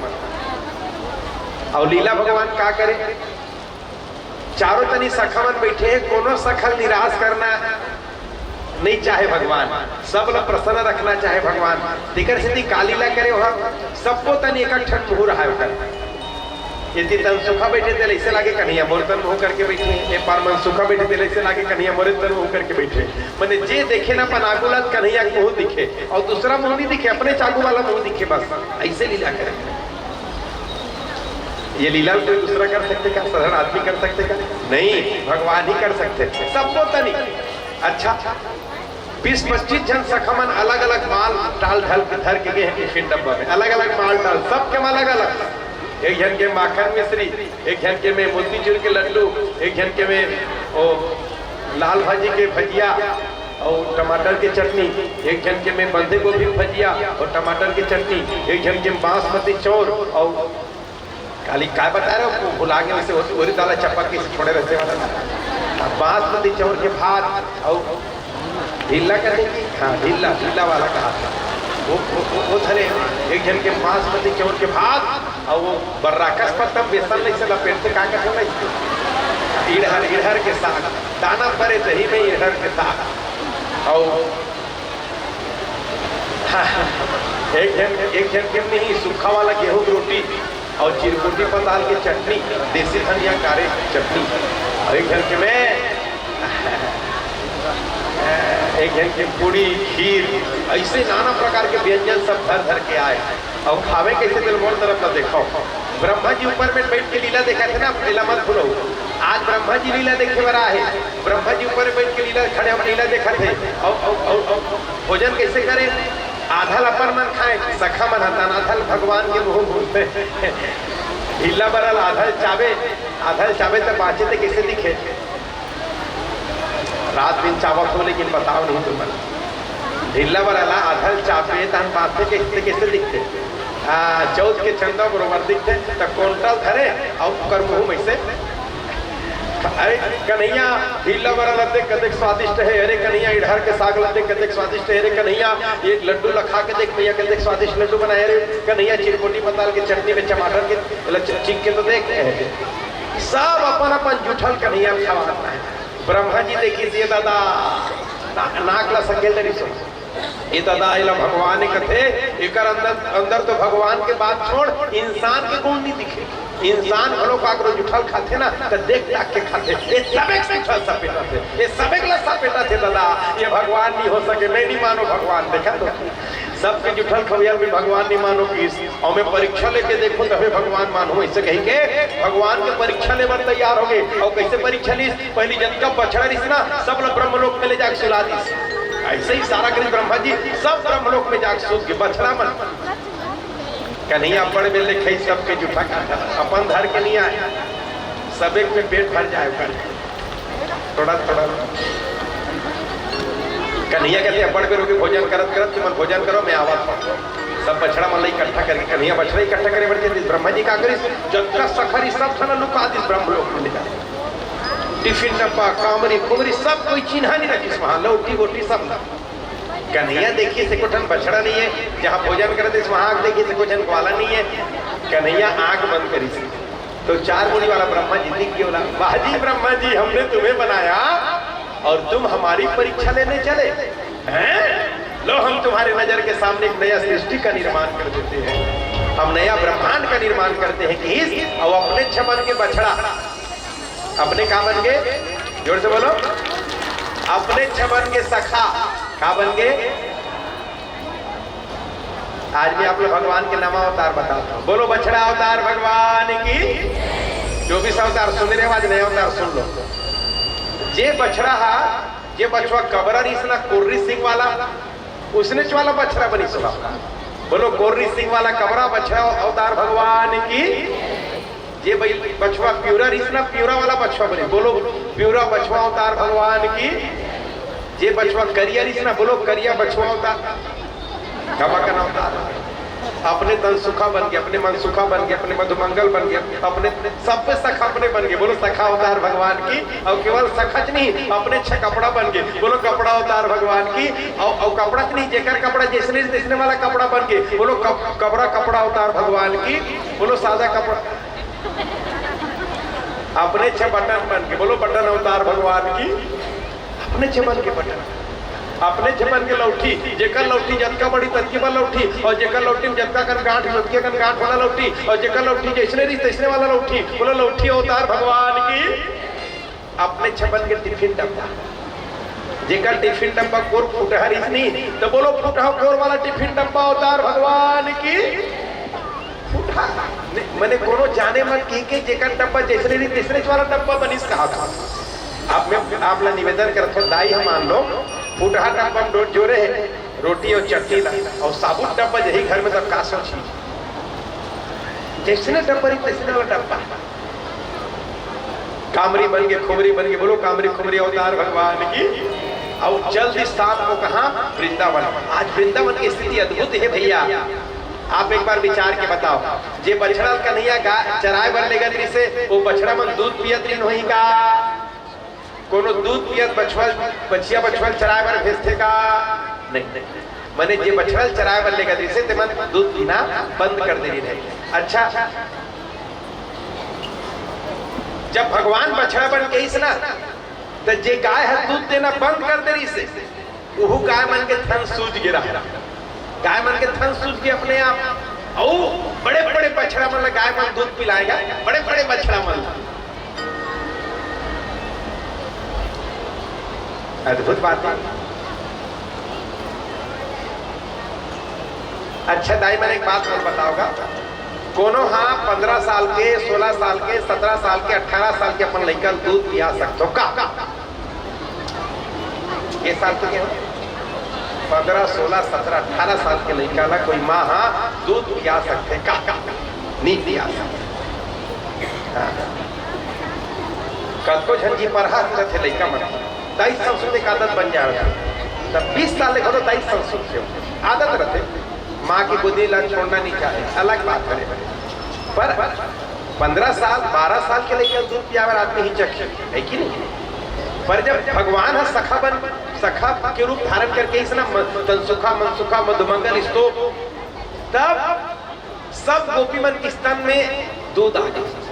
अउ लीला भगवान का करे, चारों तनी सखा मन बैठे हे, कोनो सखा ल निराश करना नहीं चाहे भगवान, सब ल प्रसन्न रखना चाहे भगवान। तेकर सेती का लीला करे, वहाँ सबको तनी एक ठन मुहूर आए ओकर। यदि तन सुखा बैठे तेला ऐसे लागे कन्हैया मोर तन मुहूर करके बैठे, ए पार मन सुखा बैठे तेला ऐसे लागे कन्हैया मोरे तन मुहूर करके बैठे। मने जे देखे ना अपन आगू ला त कन्हैया के मुहूर दिखे, और दूसरा मुहूर नहीं दिखे, अपने चागू वाला मुहूर दिखे, बस ऐसे लीला करे। ये लीला कोई दूसरा कर सकथे का? साधारण आदमी कर सकथे का? नहीं, भगवान ही कर सकथे। सबको तनी अच्छा, बीस पच्चीस झन सखा मन अलग-अलग माल टाल ढल के धर के गे हे टिफिन डब्बा में, अलग-अलग माल टाल, सबके में अलग-अलग। एक झन के माखन मिश्री, एक झन के में मोतीचूर के लड्डू, एक झन के में ओ लाल भाजी के भजिया, अउ टमाटर के चटनी, एक झन के में बंधे गोभी भजिया अउ टमाटर के चटनी, एक झन के बासमती चाउर अउ काली काय बता रहे हो, भुला गए उसे, उरी दाला चपक के छोड़े रहते वाला। बासमती चाउर के भात अउ ढीला कहते कि हाँ, ढीला, ढीला वाला कहा था। वो, वो, वो, वो धरे, एक झन के बासमती चाउर के भात अउ वो बर्राकस पत्ता बेसन नहीं से लपेटते, का कहते हैं ना इसको? इड़हर, इड़हर के साग, दाना परे दही में इड़हर के साग। अउ एक झन, एक झन के नहीं, सूखा वाला गेहूं की रोटी अउ चिरकुटी पताल के चटनी, देसी धनिया कारे चटनी, अउ एक झन के में, एक झन के पूड़ी, खीर, ऐसे नाना प्रकार के व्यंजन सब धर धर के आए। अउ खावे कैसे, तेल मोर तरफ ला देखो। ब्रह्मा जी ऊपर में बैठ के लीला देखा थे ना, लीला मत भूलो। आज ब्रह्मा जी लीला देखे बर आए हे। ब्रह्मा जी ऊपर में बैठ के लीला, खड़े होकर लीला देखा थे। अउ, अउ, अउ, अउ भोजन कैसे करे? आधा ल अपन मन खाए, सखा मन हतन, आधा ल भगवान के मुंह घूमते। ढीला बरल आधा ल चाबे, आधा ल चाबे त बांचे ते कैसे दिखे? रात दिन चाबत हो, लेकिन बताओ नहीं तुमन। ढीला बरल आधा ल चाबे, तहन बांचे कैसे, कैसे दिखते? आ, चौथ के चंदा बरोबर दिखते, त कोंटा ल धरे, अउ ओकर मुंह में से अरे कन्हैया, ढीला बरल देख कतेक स्वादिष्ट हे, अरे कन्हैया, इड़हर के साग ला देख कतेक स्वादिष्ट हे, अरे कन्हैया, ये लड्डू ला खा के देख भैया, कतेक स्वादिष्ट लड्डू बनाए, अरे कन्हैया, चिरकोटी पताल के चटनी में टमाटर के ल-, च-, चीख के तो देख। सब अपन अपन जूठल कन्हैया खवात हे। ब्रह्मा जी देखिस, ये दादा, ना-, नाक ला सकेल डरिस। ए दादा, एला भगवान ही कथे, एकर अंदर, अंदर तो भगवान के बात छोड़, इंसान के गुण नहीं दिखे। इंसान घलो काकरो जूठल खाथे ना, त देख ताक के खाथे। ए सबे के जूठल सपेटा थे, ए सबे के ला सपेटा थे दादा, ये भगवान नहीं हो सके, मैं नहीं मानो भगवान। देखा तो, सबके जूठल खवैया भी भगवान नहीं मानो किस, अउ मैं परीक्षा लेके देखो तबे भगवान मानो, ऐसे कही के भगवान के परीक्षा ले बर तैयार हो गए। अउ कैसे परीक्षा लीस? पहली जतका बछड़ा रिस ना, सब ला ब्रह्मलोक में ले जाके सुला दिस। ऐसे ही सारा करी ब्रह्मा जी, सब ब्रह्मलोक में जाके सूत के बछड़ा मन। कन्हैया बड़ बेले खाई सबके जूठा काटा, अपन धर के नहीं आए, सबे के पेट भर जाए ओकर। थोड़ा, थोड़ा। कन्हैया कहते, "बड़ बेर हो गे भोजन करत करत, तुमन भोजन करो, मैं आवत हूँ।" सब बछड़ा मन ला इकट्ठा करके, कन्हैया बछड़ा इकट्ठा करे बर जेतिस, ब्रह्मा जी का करिस, जतका सखा रिस सब झन लुका दिस ब्रह्मलोक में ले जाके। टिफिन डब्बा, कामरी, खुमरी, सब कोई चिन्हा नहीं रखिस वहाँ, लौटी वोटी सब ला। कन्हैया देखिस एको ठन बछड़ा नहीं है, जहाँ भोजन करत हे वहाँ देखिस एको झन ग्वाला नहीं है। कन्हैया आँख बंद करिस, तो चार मुड़ी वाला ब्रह्मा जी दिख गया, बोला, "वाह जी ब्रह्मा जी, हमने तुम्हें बनाया और तुम हमारी परीक्षा लेने चले हैं? लो, हम तुम्हारे नजर के सामने एक नया सृष्टि का निर्माण कर देते हैं, हम नया ब्रह्मांड का निर्माण करते हैं।" किहिस, अउ अपने छमन के बछड़ा, अपने का बन गे? जोर से बोलो, अपने छमन के सखा का बन गे? आज मैं आप लोग भगवान के नवा अवतार बताता हूँ। बोलो, बछड़ा अवतार भगवान की। चौबीस अवतार सुन रहे हो, आज नया अवतार सुन लो। जे बछड़ा हा, जे बछवा कबरा रिस ना, कोर्री सिंह वाला, उसने वाला बछड़ा बनिस। बोलो, कोर्री सिंह वाला कबरा बछड़ा अवतार भगवान की। जे भाई बछवा पिवरा रिस ना, पिवरा वाला बछवा बनिस। बोलो, पिवरा बछवा अवतार भगवान की। जे बछवा करिया रिस ना, बोलो, करिया बछवा अवतार। गमा का नाम था। अपने तन सुखा बन गे, अपने मन सुखा बन गे, अपने मधुमंगल बन गे, अपने सब पे सखा अपने बन गे। बोलो, सखा अवतार भगवान की। अउ केवल सखा च नहीं, अपने छे कपड़ा बन गे। बोलो, कपड़ा अवतार भगवान की। अउ, अउ कपड़ा च नहीं, जेकर कपड़ा जैसने तैसने वाला कपड़ा बन गे। बोलो, कप-, कपड़ा, कपड़ा अवतार भगवान की। बोलो, सादा कपड़ा। अपने छे बटन बन के, बोलो बटन अवतार भगवान की। अपने छे बन के बटन, अपने छे बन के लौठी, जेकर लौठी जतका बड़ी ततकी बा लौठी, और जेकर लौठी में जतका कन गांठ, जतके कन गांठ वाला लौठी, और जेकर लौठी जैसने रही तैसने वाला लौठी, बोलो लौठी अवतार भगवान की। अपने छे बन के टिफिन डब्बा, जेकर टिफिन डब्बा कोर फुटहा रहिस नी, तो बोलो फुटहा कोर वाला टिफिन डब्बा अवतार भगवान की। फुटहा, ने-, मने कोनो जाने मन की के जेकर डब्बा जैसने रही तैसने वाला डब्बा बनिस कहा था। आप मैं आप ला निवेदन करत हो, दाई हम मान लो फुटहा डब्बा में डोर जोरे है, रोटी और चटनी ला, और साबुन डब्बा यही घर में तब का सोची, जैसने डब्बा रही तैसने वाला डब्बा। कामरी बन के, खुमरी बन के, बोलो कामरी खुमरी अवतार भगवान की। और चल दी शाम को कहाँ? वृंदावन। आज वृंदावन की स्थिति अद्भुत है भैया। आप एक बार विचार के बताओ, जे बछड़ा कन्हैया गा-, चराए बर लेगत रहिसे, वो बछड़ा मन दूध पियत रहिन होही का? कोनो दूध पियत बछवल, बछिया बछवल चराए बर भेजथे का? नहीं। मने जे बछड़ा चराए बर लेगत रहिसे, ते मन दूध पीना बंद कर दे रहिन हे। अच्छा, जब भगवान बछड़ा बन के आइस ना, त जे गाय ह दूध देना बंद कर दे रहिसे, उहू गाय मन के थन सूज गे रहा। गाय मन के थन सूज गे अपने आप। अउ बड़े-बड़े बछड़ा मन ला गाय मन दूध पिलाए गा, बड़े-बड़े बछड़ा मन ला। अद्भुत बात है। अच्छा दाई, मन एक बात और बताओगा, कोनो हा पन्द्रह साल के, सोलह साल के, सत्रह साल के, अठारह साल के अपन लइका ल दूध पिया सकथो का? ये साल के हो? पन्द्रह, सोलह, सत्रह, अठारह साल के लइका ला कोई माँ हा दूध पिया सकथे का? नहीं पिया सकथे। हाँ। कतको झन जी परहा रथे लइका मन, दाई संस्कृत एक आदत बन जा रहा। तब बीस साल ले घलो दाई संस्कृत के आदत रथे, माँ की गोदी ला छोड़ना नहीं चाहे, अलग बात है। पर पन्द्रह साल, बारह साल के लइका दूध पियावर आदमी ही चख है कि नहीं? पर जब भगवान ह सखा बन, सखा के रूप धारण करके इसना म-, तन सुखा मन सुखा मधुमंगल स्तोप, तब सब गोपी मन के स्तन में दूध आ गया।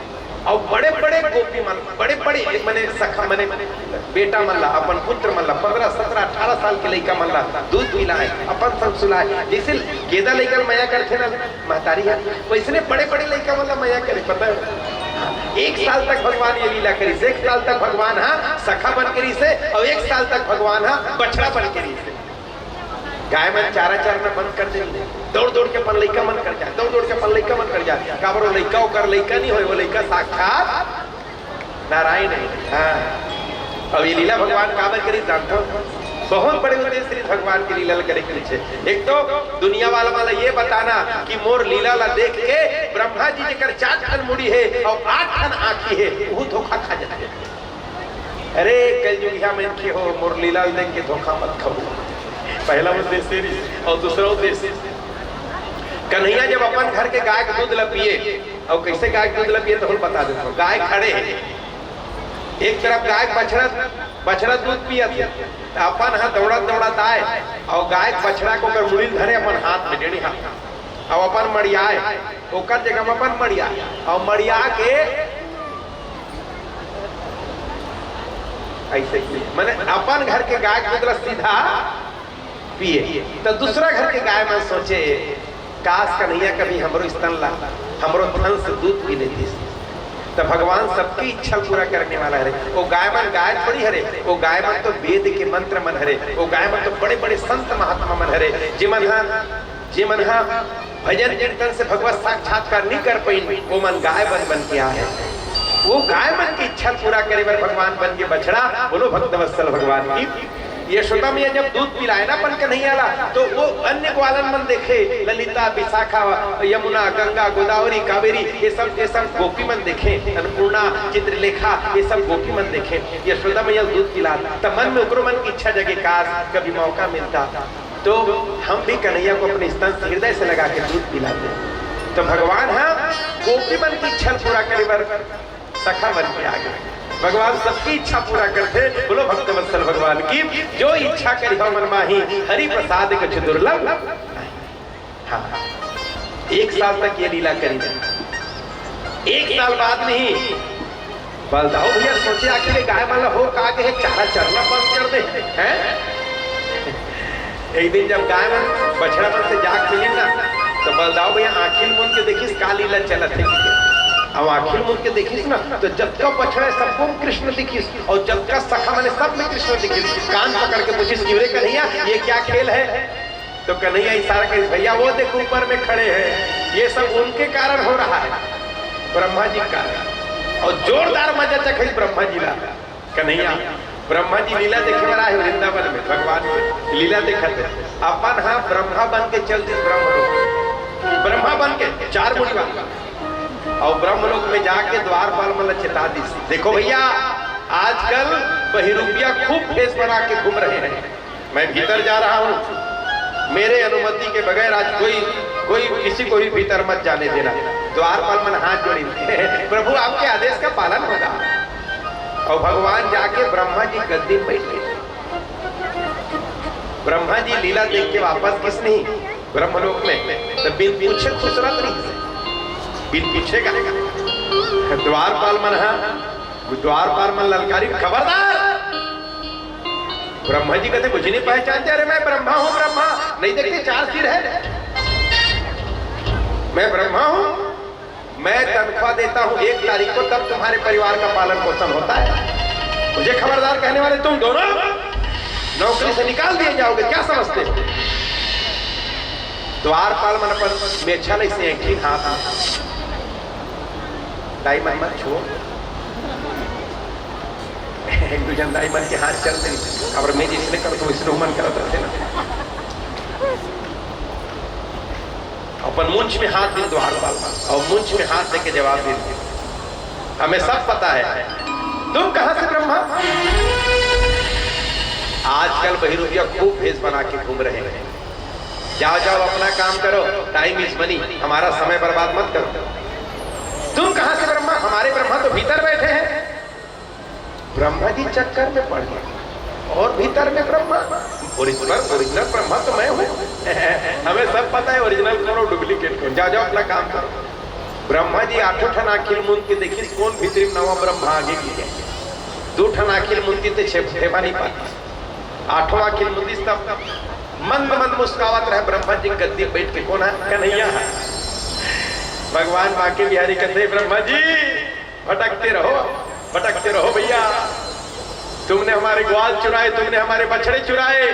और बड़े-बड़े गोपी मन, बड़े-बड़े मने सखा मने बेटा मन ला, अपन पुत्र मन ला, पन्द्रह, सत्रह, अठारह साल के लइका मन ला दूध पिलाए, अपन संग सुलाए। जैसे गेदा लइका ल मया करथे ना महतारी ह, वैसने बड़े-बड़े लइका मन ला मया करे, पता है? हाँ, एक साल तक भगवान ये लीला करिस, एक साल तक भगवान हा सखा बन के रहिसे, और एक साल तक भगवान हा बछड़ा बन के रहिसे। गाय मन चारा चरना बंद कर दे, दौड़ दौड़ के अपन लइका मन कर जाए, दौड़ दौड़ के अपन लइका मन कर जाए। काबर वो लइका ओकर लइका नहीं होय, वो लइका साक्षात नारायण है। हाँ। अब ये लीला भगवान काबर करिस जानथो? बहुत बड़े उद्देश्य रहिस भगवान की लीला करे के पीछे। एक तो दुनिया वाला वाला ये बताना कि मोर लीला ला देख के ब्रह्मा जी जेकर चार ठन मुड़ी है और आठ ठन आँखी है, वो धोखा खा जाते हैं। अरे कलयुगिया मनखे हो, मोर लीला ल देख के धोखा मत खाओ। पहला उद्देश्य रहिस, और दूसरा उद्देश्य, कन्हैया जब अपन घर के गाय के दूध ल पिए, और कैसे गाय के दूध ल पिए तो हम बता देता हूँ। गाय खड़े है, एक तरफ गाय बछड़ा, बछड़ा दूध पियत है, तो अपन हाथ दौड़त दौड़त आए और गाय बछड़ा को ओकर मुड़ी ल धरे अपन हाथ में, डेढ़ी हाथ, और अपन मड़ियाए, ओकर जगह में अपन मड़िया, और मड़िया के ऐसे किए, माने अपन घर के गाय के दूध ला सीधा पिए। तो दूसरा घर के गाय मन सोचे, "काश कन्हैया कभी हमरो स्तन ला, हमरो थन से दूध पी लेतिस।" तो भगवान सबकी इच्छा पूरा करने वाला हरे। वो गाय मन गाय थोड़ी हरे, वो गाय मन तो वेद के मंत्र मन हरे, वो गाय मन तो बड़े-बड़े संत महात्मा मन हरे, जेमन हा, जेमन हा भजन कीर्तन से भगवत साक्षात्कार नहीं कर पाइन, वो मन गाय बन, बन के आए। वो गाय मन की इच्छा पूरा करे बर भगवान बन के बछड़ा। बोलो भक्तवत्सल भगवान की। यशोदा मैया जब दूध पिलाए ना अपन कन्हैया ला, तो वो अन्य ग्वालन मन देखे, ललिता, विशाखा, यमुना, गंगा, गोदावरी, कावेरी, ये सब, ये सब गोपी मन देखे, अन्नपूर्णा, चित्रलेखा, ये सब गोपी मन देखे। यशोदा मैया दूध पिला, तब मन में ओकरो मन की इच्छा जगे, "काश कभी मौका मिलता तो हम भी कन्हैया को अपने स्तन से, हृदय से लगा के दूध पिलाते।" तो भगवान हा गोपी मन की इच्छा पूरा करे बर सखा बन के आ गए। भगवान सबकी इच्छा पूरा करते। बोलो भक्तवत्सल भगवान की, "जो इच्छा करी हो मन माही, हरि प्रसाद कछु दुर्लभ।" हाँ, एक साल तक ये लीला करी। एक साल बाद में ही बलदाऊ भैया सोचे, आखिर ये गाय मन ला हो का गे हे, चारा चरना बंद कर दे हैं। एक दिन जब गाय मन बछड़ा मन से जाके मिलिन ना, तो बलदाऊ भैया आँखी ल मूंद के देखिस का लीला चलत हे। अब आँखी ल मूंद के देखिस ना, तो जतका बछड़ा हे, सबको म कृष्ण दिखिस, अउ जतका सखा मन हे, सब में कृष्ण दिखिस। कान पकड़ के पूछिस, "क्यों रे कन्हैया, ये क्या खेल है?" तो कन्हैया इशारा करिस, "भैया, वो देखो, ऊपर में खड़े हैं, ये सब उनके कारण हो रहा है, ब्रह्मा जी के कारण।" अउ जोरदार मजा चखइस ब्रह्मा जी ला। कन्हैया, ब्रह्मा जी लीला देखे बर आए हे वृंदावन में, भगवान के लीला देखत हे। अपन ह ब्रह्मा बन के चल दिस ब्रह्म लोक, ब्रह्मा बन के चार मुड़ी वाला, अउ ब्रह्म लोक में जाके द्वारपाल मन ला चेता दिस, "देखो भैया, आजकल बहिरूपिया खूब भेष बना के घूम रहे हैं, मैं भीतर जा रहा हूँ, मेरे अनुमति के बगैर आज कोई, कोई किसी को भी भीतर मत जाने देना।" द्वारपाल मन हाथ जोड़िन, "प्रभु, आपके आदेश का पालन होगा।" अउ भगवान जाके ब्रह्मा जी गद्दी में बइठ गे। ब्रह्मा जी लीला देख के वापस गिस नहीं ब्रह्मलोक में, त बिन पूछे खुसरत रहिस, बिन पूछे गा। द्वारपाल मन हा, द्वारपाल मन ललकारिन, "खबरदार!" ब्रह्मा जी कहते, "मुझे नहीं पहचानते?" "अरे, मैं ब्रह्मा हूँ, ब्रह्मा, नहीं देखते चार सिर है? मैं ब्रह्मा हूँ, मैं तनख्वाह देता हूँ एक तारीख को, तब तुम्हारे परिवार का पालन पोषण होता है। मुझे खबरदार कहने वाले तुम दोनों नौकरी से निकाल दिए जाओगे, क्या समझते हो?" द्वारपाल मन अपन मेछा ले से ऐंठिन हाथ, "दाई मन मत छुओ।" एक दू झन दाई मन के हाथ चल दे, अब मैं जइसने करत हूँ, वइसने उमन करत रहिथे ना। अपन मूंछ में हाथ दिन द्वारपाल, अउ मूंछ में हाथ देके जवाब दिन, "हमें सब पता है, तुम कहाँ से ब्रह्मा?" "आजकल बहिरूपिया खूब भेष बना के घूम रहे हैं। जाओ, जाओ, अपना काम करो, time is money, हमारा समय बर्बाद मत करो।" "तुम कहाँ से ब्रह्मा?" "हमारे ब्रह्मा तो भीतर बैठे हैं।" ब्रह्मा जी चक्कर में पड़ गए, और भीतर में ब्रह्मा। ओरिजिनल, ओरिजिनल ब्रह्मा तो मैं हूँ। हमें सब पता है ओरिजिनल कौन और डुप्लीकेट कौन। जाओ, जाओ, अपना काम करो। ब्रह्मा जी आठों ठन आँखी ल मूंद के देखिस, कोन भीतरी में नवा ब्रह्मा आगे गिर गया। दू ठन आँखी ल मूंद के ते छे-, छेबा नहीं पाती। आठों आँखी ल मूंदिस तब मंद मंद मुस्कावत रहे ब्रह्मा जी गद्दी बइठ के, "कोन है?" "कन्हैया है।" भगवान बांके बिहारी कहते, "ब्रह्मा जी, भटकते रहो, भटकते रहो भैया, तुमने हमारे ग्वाल चुराए, तुमने हमारे बछड़े चुराए,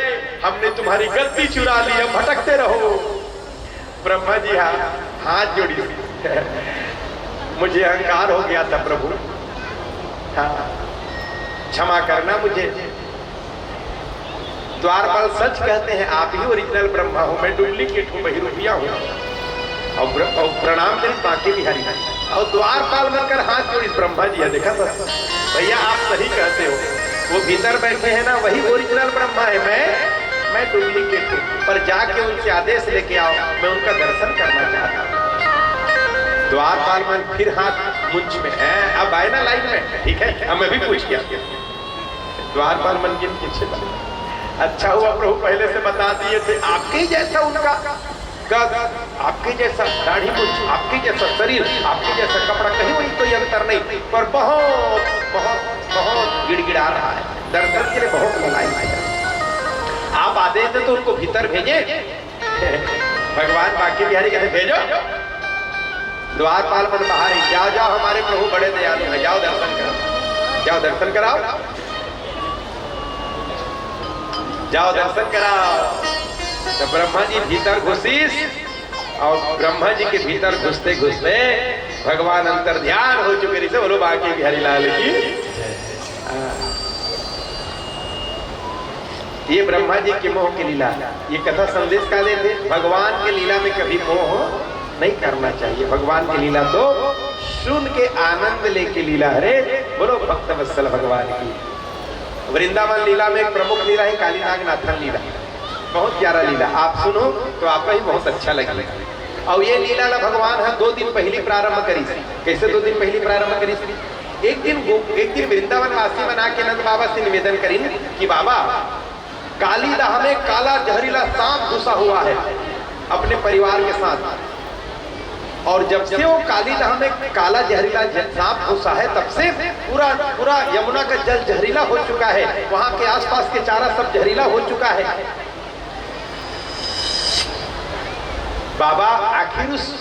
हमने तुम्हारी गद्दी चुरा ली, अब भटकते रहो।" ब्रह्मा जी हा-, हाथ जोड़ी, "मुझे अहंकार हो गया था प्रभु, हाँ, क्षमा करना मुझे।" द्वारपाल सच कहते हैं, आप ही ओरिजिनल ब्रह्मा हो, मैं डुप्लीकेट हूँ, बहिरूपिया हूँ। और प्र-, और प्रणाम करिस बांके बिहारी। और द्वारपाल मन कर हाथ जोड़िस, ब्रह्मा जी है, देखा था भैया, आप सही कहते हो, वो भीतर बैठे हैं ना, वही ओरिजिनल ब्रह्मा है, मैं, मैं डुप्लीकेट हूँ। पर जाके उनसे आदेश लेके आओ, मैं उनका दर्शन करना चाहता हूँ। द्वारपाल मन फिर हाथ मूंछ में, हैं, अब आए ना लाइन में, ठीक है, अब मैं भी पूछ गया। द्वारपाल मन के पीछे बने। अच्छा हुआ प्रभु पहले से बता दिए थे, आपके ही जैसा उनका कद, आपके जैसा दाढ़ी मूंछ, आपके जैसा शरीर, आपके जैसा कपड़ा, कहीं वही कोई अंतर नहीं, पर बहुत, बहुत, बहुत गिड़गिड़ा रहा है, दर्शन के लिए बहुत ललाई है। आप आदेश दे तो उनको भीतर भेजे। भगवान बांके बिहारी कहते, "भेजो।" द्वारपाल मन बाहर ही, "जाओ, जाओ, हमारे प्रभु बड़े दयालु हैं, जाओ दर्शन कराओ, जाओ दर्शन कराओ, जाओ दर्शन कराओ।" तो ब्रह्मा जी भीतर घुसिस और ब्रह्मा जी के भीतर घुसते घुसते भगवान अंतर ध्यान हो चुके रहिसे। बोलो बांके बिहारी लाल की। हाँ। ये ब्रह्मा जी के मोह के लीला, ये कथा संदेश का देथे, भगवान के लीला में कभी मोह नहीं करना चाहिए। भगवान के लीला तो सुन के आनंद लेके लीला हरे। बोलो भक्त वत्सल भगवान की। वृंदावन लीला में एक प्रमुख लीला है काली नागनाथन लीला, बहुत प्यारा लीला, आप सुनो तो आपका ही बहुत अच्छा लगेगा। और ये लीला ला भगवान हा दो दिन पहली प्रारंभ करिस। कैसे दो दिन पहली प्रारंभ करिस? एक दिन गो-, एक दिन वृंदावन वासी मन आके नंद बाबा से निवेदन करिन कि बाबा, काली ला हमें काला जहरीला सांप घुसा हुआ है अपने परिवार के साथ, और जब से वो काली नहर में काला जहरीला ज-, सांप घुसा है, तब से पूरा, पूरा यमुना का जल जहरीला हो चुका है, वहां के आसपास के चारा सब जहरीला हो चुका है। बाबा, आखिर उस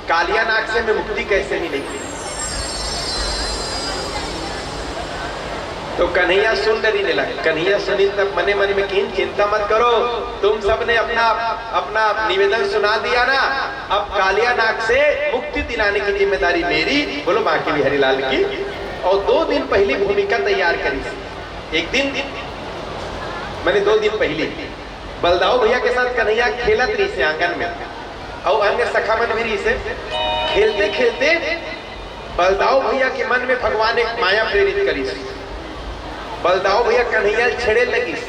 कालिया नाग से हमें मुक्ति कैसे मिलेगी? तो कन्हैया सुन डरिन एला। कन्हैया सुनिन तब मने मन में किहिन, "चिंता मत करो, तुम सब ने अपना, अपना निवेदन सुना दिया ना, अब कालिया नाग से मुक्ति दिलाने की जिम्मेदारी मेरी।" बोलो बांके बिहारी लाल की। और दो दिन पहली भूमिका तैयार करिस। एक दिन, माने दो दिन पहली बलदाऊ भैया के साथ कन्हैया खेलत रहिसे आंगन में, अउ अन्य सखा मन भी रहिसे। खेलते खेलते बलदाऊ भैया के मन में भगवान एक माया प्रेरित करिस। बलदाऊ भैया कन्हैया ल छेड़े लगिस।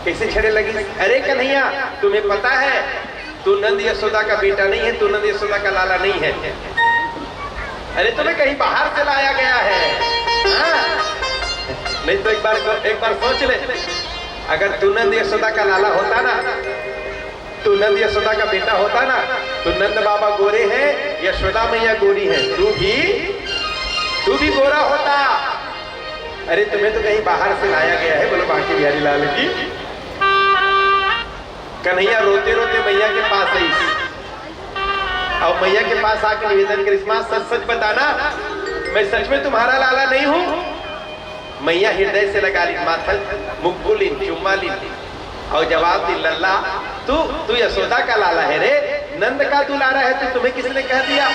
कैसे छेड़े लगिस? "अरे कन्हैया, तुम्हें पता है, तू नंद यशोदा का बेटा नहीं है, तू नंद यशोदा का लाला नहीं है। अरे तुम्हें कहीं बाहर से लाया गया है।" हाँ? नहीं तो एक बार, एक बार सोच ले, अगर तू नंद यशोदा का लाला होता ना, तू नंद यशोदा का बेटा होता ना, तो नंद बाबा गोरे हैं, यशोदा मैया गोरी है, तू भी, तू भी गोरा होता। अरे तुम्हें तो कहीं बाहर से लाया गया है। बोलो बांके बिहारी लाल की। कन्हैया रोते रोते मैया के पास आई। अब मैया के पास आके निवेदन करिस, "माँ, सच सच बताना, मैं सच में तुम्हारा लाला नहीं हूँ?" मैया हृदय से लगा ली, माथन मुक्कू लीन, चुम्मा लीन, और जवाब दी, "लल्ला, तू, तू यशोदा का लाला है रे, नंद का दुलारा है, तू, तुम्हें किसने कह दिया?"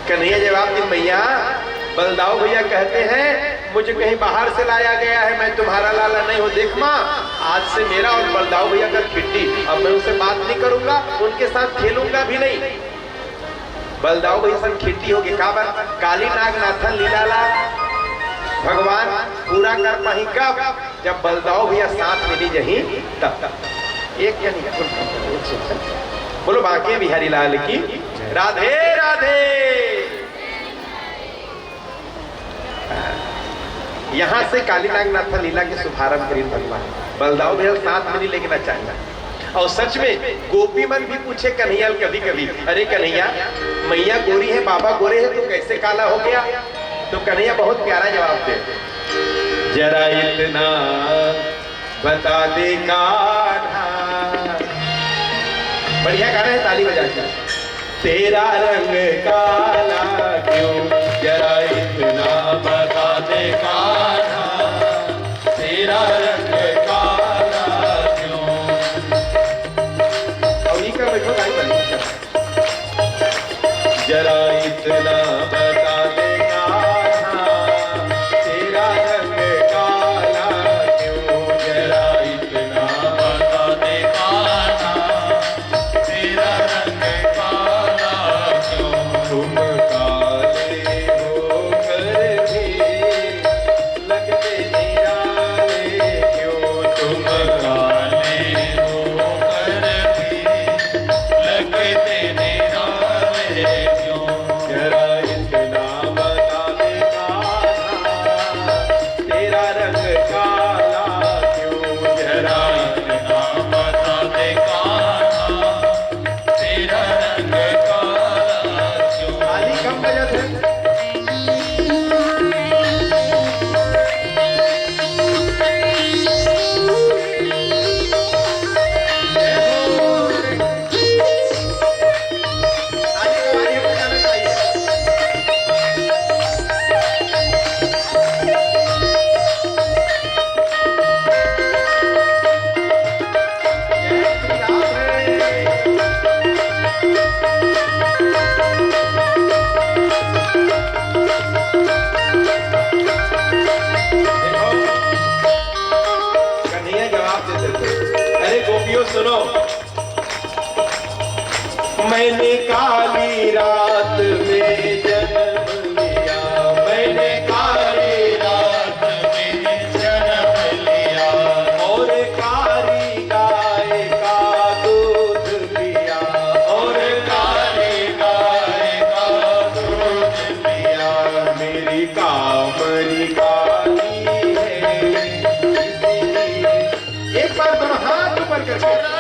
कन्हैया जवाब दी, "मैया, बलदाऊ भैया कहते हैं मुझे कहीं बाहर से लाया गया है, मैं तुम्हारा लाला नहीं हूँ। देख माँ, आज से मेरा और बलदाऊ भैया का खिट्टी, अब मैं उनसे बात नहीं करूंगा, उनके साथ खेलूंगा भी नहीं।" बलदाऊ भैया संग खिट्टी होगे, काबर? काली नाग नाथन लीला ला भगवान पूरा कर पाही कब? जब बलदाऊ भैया साथ में नहीं जही तब। एक या नहीं, बोलो बांके बिहारी लाल की। राधे राधे। यहाँ से काली नागनाथ लीला के शुभारंभ करिन भगवान। बलदाऊ भैया साथ में नहीं लेके ना चाहिए। और सच में गोपी मन भी पूछे कन्हैया कभी कभी, "अरे कन्हैया, मैया गोरी है, बाबा गोरे है, तू कैसे काला हो गया?" तो कन्हैया बहुत प्यारा जवाब दे, "जरा इतना बता दे कान्हा।" बढ़िया गाना है, ताली बजा के। "तेरा रंग काला क्यों, जरा इतना बता दे कान्हा, तेरा रंग काला क्यों।" और ई कर बैठो, गाई बनी। "जरा इतना बता दे कान्हा, तेरा रंग काला क्यों, जरा इतना बता दे कान्हा, तेरा रंग काला क्यों?" तुम काले होकर भी लगते निराले क्यों? तुम काले होकर भी लगते निराले क्यों? जरा इतना बता दे कान्हा, तेरा रंग काला क्यों? जरा इतना बता दे कान्हा, तेरा रंग काला क्यों? ताली कम बजाते हैं। कन्हैया जवाब देते थे, "अरे गोपियों सुनो, मैंने काली रात में जन्म लिया, मैंने काली रात में जन्म लिया, और काली गाय का दूध पिया, और काली गाय का दूध पिया, मेरी कामनी काली है।" इसलिए एक बार दोनों हाथ ऊपर करके,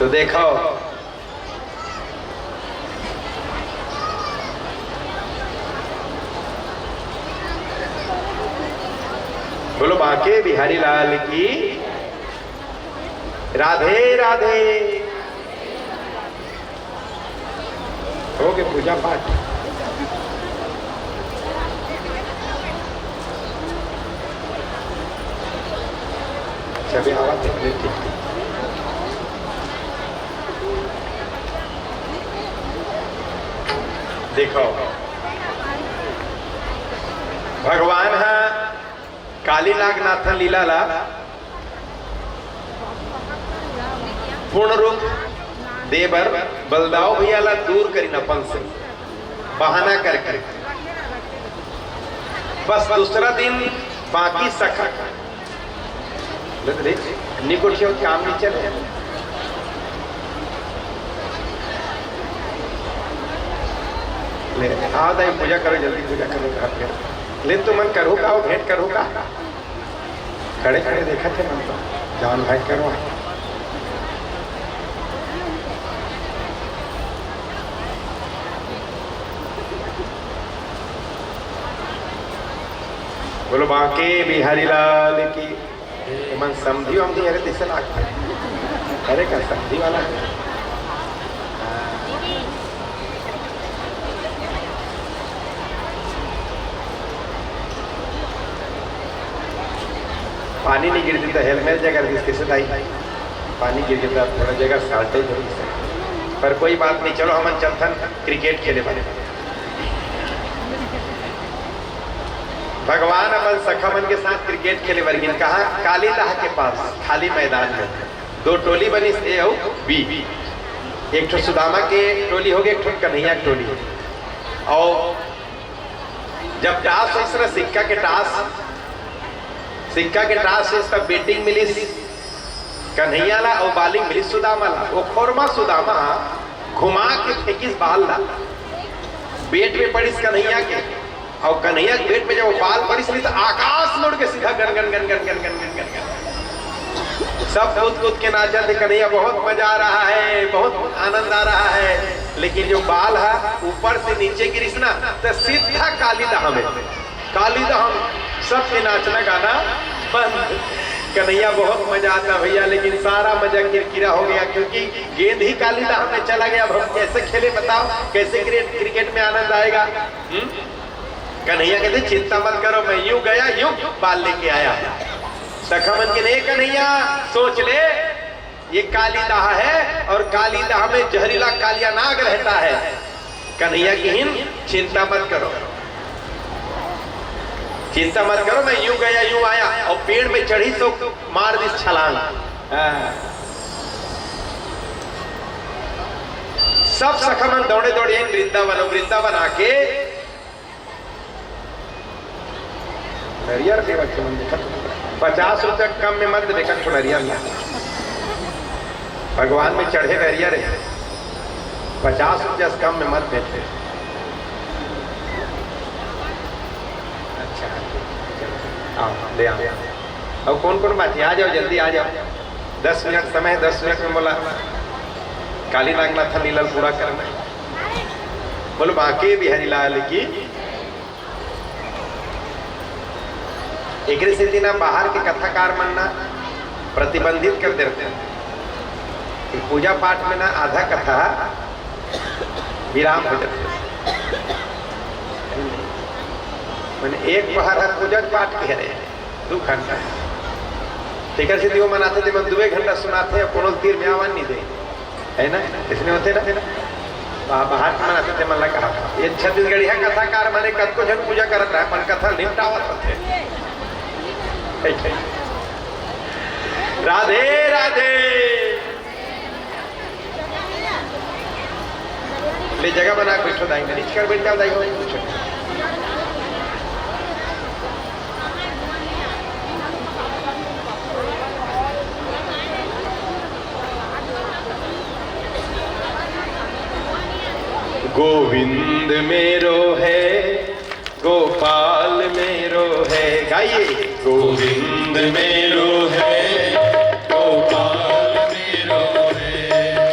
देखो, बोलो बांके बिहारी लाल की राधे राधे। हो गए पूजा पाठ। अच्छा, अभी आवाज ठीक नहीं, ठीक, ठीक। देखो, भगवान ह काली नागनाथन लीला ला पूर्ण रूप दे बर बलदाऊ भैया ला दूर करिन अपन से, बहाना करके। बस दूसरा दिन बाकी सखा, ले तो देख, निकुट के काम नहीं चले। ले, आओ दाई, पूजा करो, जल्दी पूजा करो, घर के। ले, तुमन करो का, वो भेंट करो का? खड़े खड़े देखत हे मन तो, जान भाई करो। बोलो बांके बिहारी लाल की। एमन समधी वमधी हरे तइसे लागथे। अरे का समधी वाला है? पानी नहीं गिरती तो हेलमेट जगह दिस कैसे दाई? पानी गिर जाता, थोड़ा जगह shortage हो गई। पर कोई बात नहीं, चलो हमन चलथन क्रिकेट खेले वाले। भगवान अपन सखा मन के साथ क्रिकेट खेले बर गिन। कहा? कालीदाह के पास खाली मैदान में दो टोली बनिस, ए अउ बी। एक ठो सुदामा के टोली हो गए, एक ठो कन्हैया के टोली। और जब टॉस होइस ना, सिक्का के टॉस, सिक्का के टॉस होइस, तब बैटिंग मिलिस कन्हैया ला और बॉलिंग मिलिस सुदामा ला। वो खोरमा सुदामा घुमा के फेंकिस बॉल ला, बैट में पड़िस कन्हैया के। और कन्हैया के बैट में जब वो बॉल पड़िस नहीं तो आकाश में उड़ के सीधा गन गन गन गन गन गन गन गन गन। सब कूद कूद के नाचत हे, कन्हैया बहुत मजा आ रहा है, बहुत आनंद आ रहा है। लेकिन जो बॉल है ऊपर से नीचे गिरिस ना, तो सीधा कालीदाह में, कालीदाह में सबके नाचना गाना बंद। कन्हैया बहुत मजा आता भैया, लेकिन सारा मजा किरकिरा हो गया, क्योंकि गेंद ही कालीदाह में चला गया। अब हम कैसे खेले बताओ, कैसे क्रिकेट, क्रिकेट में आनंद आएगा? हम्म? कन्हैया कहते, "चिंता मत करो, मैं यूं गया, यूं बॉल लेके आया।" सखा मन के, "नहीं कन्हैया, सोच ले, ये कालीदाह है और कालीदाह में जहरीला कालिया नाग रहता है।" कन्हैया किहिन, "चिंता मत करो, चिंता मत करो, मैं यूं गया, यूं आया।" और पेड़ में चढ़िस तो मार दिस छलांग। हाँ। सब सखा मन दौड़े दौड़े आइन वृंदावन, और वृंदावन आके नरियर देवत के मन देखत, पचास रुपया कम में मत देखत हो नरियर ला। भगवान में चढ़े नरियर है, पचास रुपया से कम में मत देखे। अच्छा, आओ, ले आओ। अब कौन कौन बात है? आ जाओ, जल्दी आ जाओ। दस मिनट समय है, दस मिनट में बोला काली नागनाथ लीला पूरा करना है। बोलो बांके बिहारी लाल की। एकरे सेती ना बाहर के कथाकार मन ना प्रतिबंधित कर देते हैं कि पूजा पाठ में ना आधा कथा विराम हो जाते हैं। मैंने एक पहर है पूजा पाठ के हरे, दू घंटा है। तेकर सेती वो मन आथे, ते मन दुए घंटा सुनाथे, कोनो तीर में आवन नहीं दे। है ना? इसने होते ना, बा-, बाहर के मन आथे, ते मन ला कहा, ये छत्तीसगढ़िया कथाकार माने कतको झन पूजा करत रहे, अपन कथा निपटावत होथे। राधे राधे। ले जगह बना के बैठो दाई, नीचे कर बैठ जाओ दाई, हो बैठो। गोविंद मेरो है, गोपाल मेरो है, गाइए। गोविंद मेरो है, गोपाल मेरो है।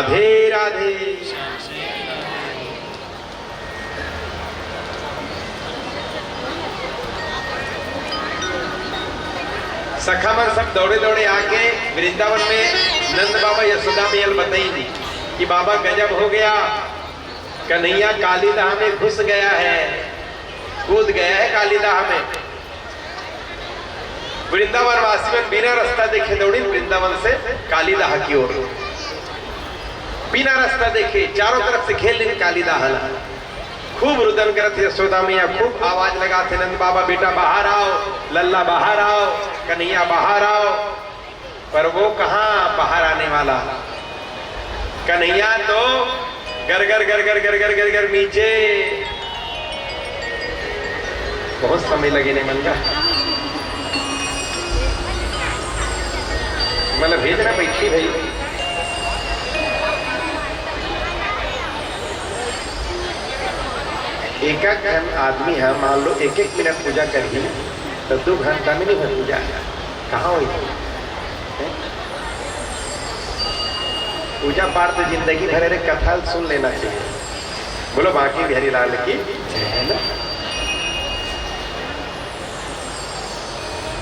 राधे राधे। सखा मन सब दौड़े दौड़े आके वृंदावन में नंद बाबा यशोदा मैया ल बताई दी कि बाबा गजब हो गया, कन्हैया कालीदाह में घुस गया है, कूद गया है कालीदाह में। वृंदावन वासी मन बिना रास्ता देखे दौड़िन वृंदावन से कालीदाह की ओर। बिना रास्ता देखे चारों तरफ से घेर लिन कालीदाह ला। खूब रुदन करत यशोदा मैया खूब आवाज लगाथे, "नंद बाबा, बेटा बाहर आओ, लल्ला बाहर आओ, कन्हैया बाहर आओ।" पर वो कहाँ बाहर आने वाला? कन्हैया तो गरगर गरगर गरगर गरगर नीचे। बहुत समय लगे ने मन का। मतलब भेजना बैठी भाई। एक एक झन आदमी ह मान लो एक एक मिनट पूजा करही, तो दो घंटा में नहीं हो पूजा। कहाँ होई? पूजा पाठ तो जिंदगी भर, अरे, कथा सुन लेना चाहिए। बोलो बांके बिहारी लाल की जय।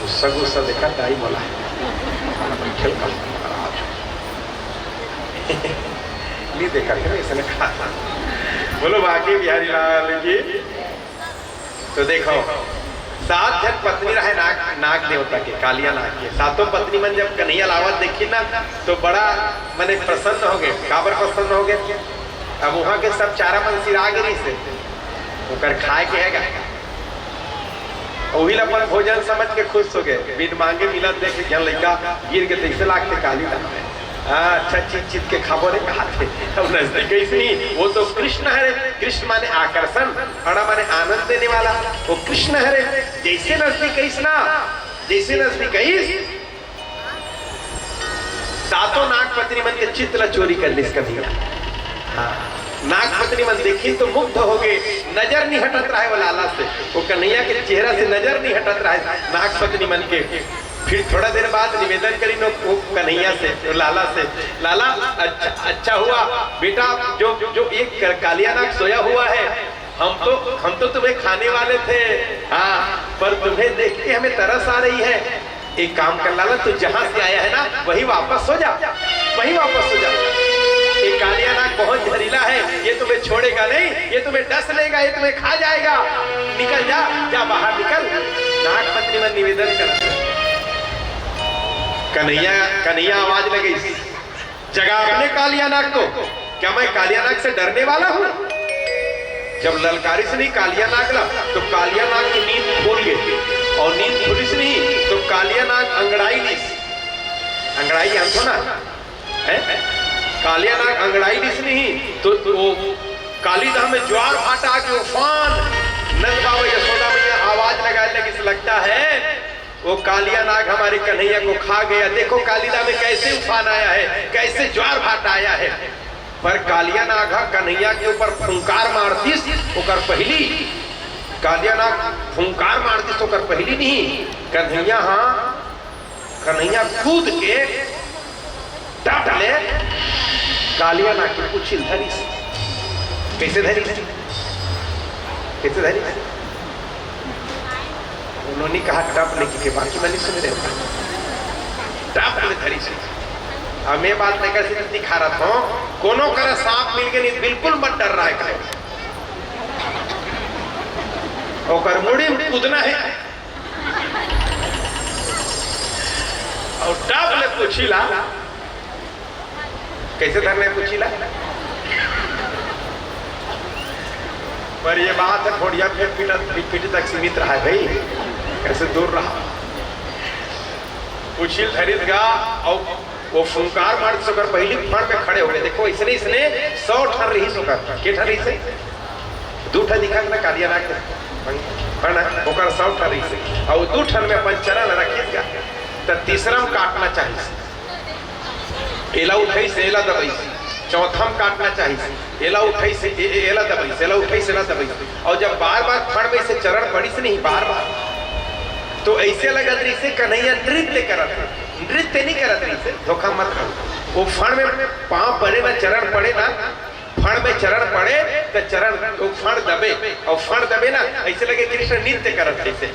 गुस्सा गुस्सा देखा ताई बोला है। खेल का महाराज। नहीं देखा थे ना, इसने कहा था। बोलो बांके बिहारी लाल की। तो देखो, सात झन पत्नी रहे नाग, नाग देवता के, कालिया नाग के। सातों पत्नी मन जब कन्हैया लावत देखी ना, तो बड़ा मने प्रसन्न हो गए। काबर प्रसन्न हो गए? अब वहां के सब चारा मन सिरा गे रहिस हे, ओकर खाए के हैगा। वही ला अपन भोजन समझ के खुश हो गए। बिन मांगे मिलत देख के झन लइका गिर के तैसे लागते काली नाग में। हाँ, अच्छा चीज चीज के खाबो रे कहाथे। अब नजदीक ऐसे नहीं, वो तो कृष्ण हरे। कृष्ण माने आकर्षण, अड़ा माने आनंद देने वाला। वो कृष्ण हरे, जैसे नजदीक ऐस ना, जैसे नजदीक ऐस, सातों नागपत्नी मन के चित्त ला चोरी कर लिस कन्हैया। हाँ, नागपत्नी मन देखी तो मुग्ध हो गए, नजर नहीं हटत रहे वो लाला से, वो कन्हैया के चेहरा से नजर नहीं हटत रहे नागपत्नी मन के। फिर थोड़ा देर बाद निवेदन करिन वो कन्हैया से, वो लाला से, "लाला, अच्छा, अच्छा हुआ बेटा, जो, जो एक कालिया नाग सोया हुआ है, हम तो, हम तो तुम्हें खाने वाले थे, हाँ, पर तुम्हें देख के हमें तरस आ रही है। एक काम कर लाला, तू जहां से आया है ना, वहीं वापस हो जा, वहीं वापस हो जा। ये कालिया नाग बहुत जहरीला है, ये तुम्हें छोड़ेगा नहीं, ये तुम्हें डस लेगा, ये तुम्हें खा जाएगा। निकल जा, जा बाहर निकल।" नागपत्नी मन निवेदन करत हे। कन्हैया, कन्हैया आवाज लगे, "जगा अपने कालिया नाग को, क्या मैं कालिया नाग से डरने वाला हूँ?" जब ललकारिस नहीं कालिया नाग ला, तो कालिया नाग की नींद खुल गई, और नींद खुलिस नहीं तो कालिया नाग अंगड़ाई दिस। अंगड़ाई जानथो ना, है? कालिया नाग अंगड़ाई दिस नहीं तो वो कालीदाह में ज्वार भाटा के उफान। नंद बाबा यशोदा मैया आवाज लगाए लगिस, "लगता है वो कालिया नाग हमारे कन्हैया को खा गया। देखो कालीदाह में कैसे उफान आया है, कैसे ज्वार भाटा आया है।" पर कालिया नाग हा कन्हैया के ऊपर फुंकार मार दिस, ओकर पहली, कालिया नाग फुंकार मार दिस, ओकर पहली नहीं, कन्हैया हा, कन्हैया कूद के डट ले कालिया नाग के पूछी ल धरिस। कैसे धरिस? कैसे धरिस? उन्होंने कहा, "टप ले," के बाकी मन नहीं सुन रहे। टप ले धरिस। अब मैं बात नहीं कर सकती, दिखा रहा था, कोनो करा सांप मिल के नहीं, बिल्कुल मत डर रहा है। ओकर मुड़ी में कूदना है। और टप ले पूछी ला, कैसे धरने पूछी ला? पर ये बात है, थोड़िया फेर पीट, पीट तक सीमित रहा है भाई, कैसे दूर रहा। पूछी ल धरिस गा, और वो फुंकार मार दिस, ओकर पहली फण में खड़े हो गए। देखो, इसने, इसने सौ ठन रहिस ओकर, के ठन रहिस हे? दू ठन दिखत ना, कालिया नाग के फण, ओकर सौ ठन रहिस हे। और दू ठन में अपन चरण रखिस गा, त तीसरा में काटना चाहिस। एला उठाइस, एला दबाइस, चौथा में काटना चाहिस, एला उठाइस, ए-, ए-, एला दबाइस, एला उठाइस, एला दबाइस। और जब बार बार फण में से चरण पड़िस नहीं, बार बार, तो ऐसे लगत रहिस हे कन्हैया नृत्य करत हे। नृत्य नहीं करत रहिस हे, धोखा मत खाओ। वो फण में पाँव पड़े ना, चरण पड़े ना, फण में चरण पड़े त चरण, वो फण दबे, अउ फण दबे ना, अइसे लगे कृष्ण नृत्य करत हे, अइसे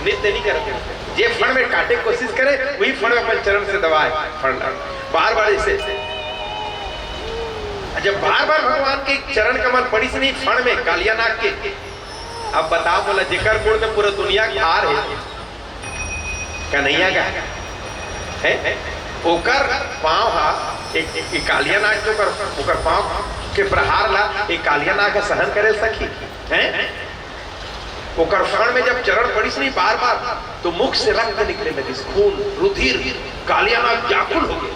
नृत्य नहीं करत हे। जे फण में काटे के कोशिश करे, वही फण में अपन चरण से दबाए, फण ला बार बार अइसे। जब बार बार भगवान के चरण कमल पड़िस नहीं फण में, कालिया नाग के, अब बताओ मोला, जेकर गोड़ में पूरा दुनिया के हार हे, कन्हैया का हे, ओकर पाँव हा, एक, एक कालिया नाग के ओकर, ओकर पाँव के प्रहार ला एक कालिया नाग हा सहन करे सकही, हे? ओकर फण में जब चरण पड़िस नहीं बार बार, तो मुख से रक्त निकले लगिस, खून, रुधिर। कालिया नाग व्याकुल हो गे,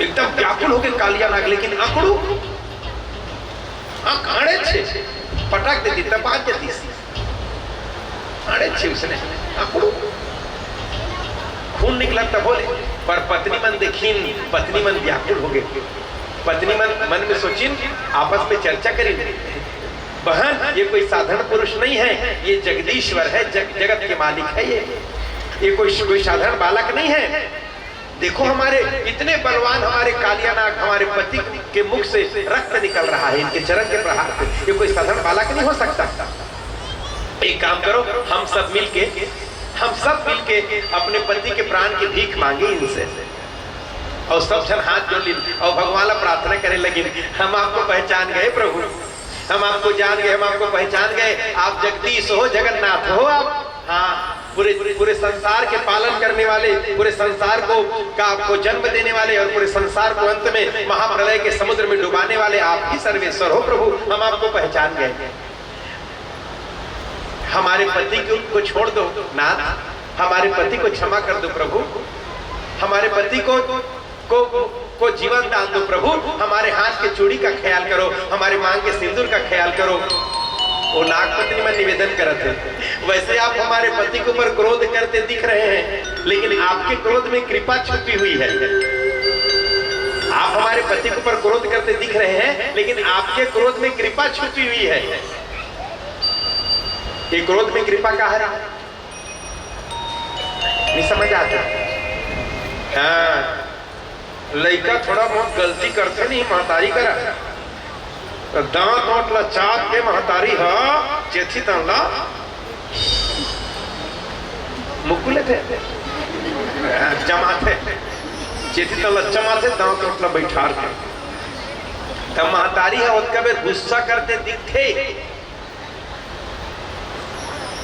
एकदम व्याकुल हो गे कालिया नाग, लेकिन अकड़ू आँख अड़े छे, पटक देती, तपा देती। अड़े छे उसने, अकड़ू। खून निकला तब बोले, पर पत्नी मन देखिन, पत्नी मन व्याकुल हो गे। पत्नी मन मन में सोचिन, आपस में चर्चा करिन, बहन, ये कोई साधारण पुरुष नहीं है, ये जगदीश्वर है, जग, जगत के मालिक है ये। ये कोई, कोई साधारण बालक नहीं है। देखो, हमारे इतने बलवान, हमारे कालिया नाग, हमारे पति के मुख से रक्त निकल रहा है इनके चरण के प्रहार से। ये कोई साधारण बालक नहीं हो सकता। एक काम करो, हम सब मिलके, हम सब मिलके अपने पति के प्राण की भीख मांगे इनसे। अउ सब झन हाथ जोड़ लिन अउ भगवान ला प्रार्थना करे लगिन, हम आपको पहचान गए प्रभु, हम आपको जान गए, हम आपको पहचान गए, आप जगदीश हो, जगन्नाथ हो आप। हाँ, पूरे, पूरे संसार के पालन करने वाले, पूरे संसार को, का आपको जन्म देने वाले और पूरे संसार को अंत में महाप्रलय के समुद्र में डुबाने वाले आप ही सर्वेश्वर हो प्रभु, हम आपको पहचान गए। हमारे पति को, को छोड़ दो नाथ, हमारे पति को क्षमा कर दो प्रभु, हमारे पति को, को, को जीवन दान दो प्रभु, हमारे हाथ के चूड़ी का ख्याल करो, हमारे मांग के सिंदूर का ख्याल करो। वो नागपत्नी में निवेदन करत हे, वैसे आप हमारे पति के ऊपर क्रोध करते दिख रहे हैं, लेकिन आपके क्रोध में कृपा छुपी हुई है। आप हमारे पति के ऊपर क्रोध करते दिख रहे हैं, लेकिन आपके क्रोध में कृपा छुपी हुई है। ये क्रोध में कृपा का है? नहीं समझ आते? हाँ, लइका थोड़ा बहुत गलती करथे नहीं महतारी करा, त दांत वांत ला चाप के महतारी ह चेथी तन ला मुकुले थे, जमाथे, चेथी तन ला जमाथे, दांत वांत ला बैठार के। त महतारी ह ओतका बेर गुस्सा करते दिखथे,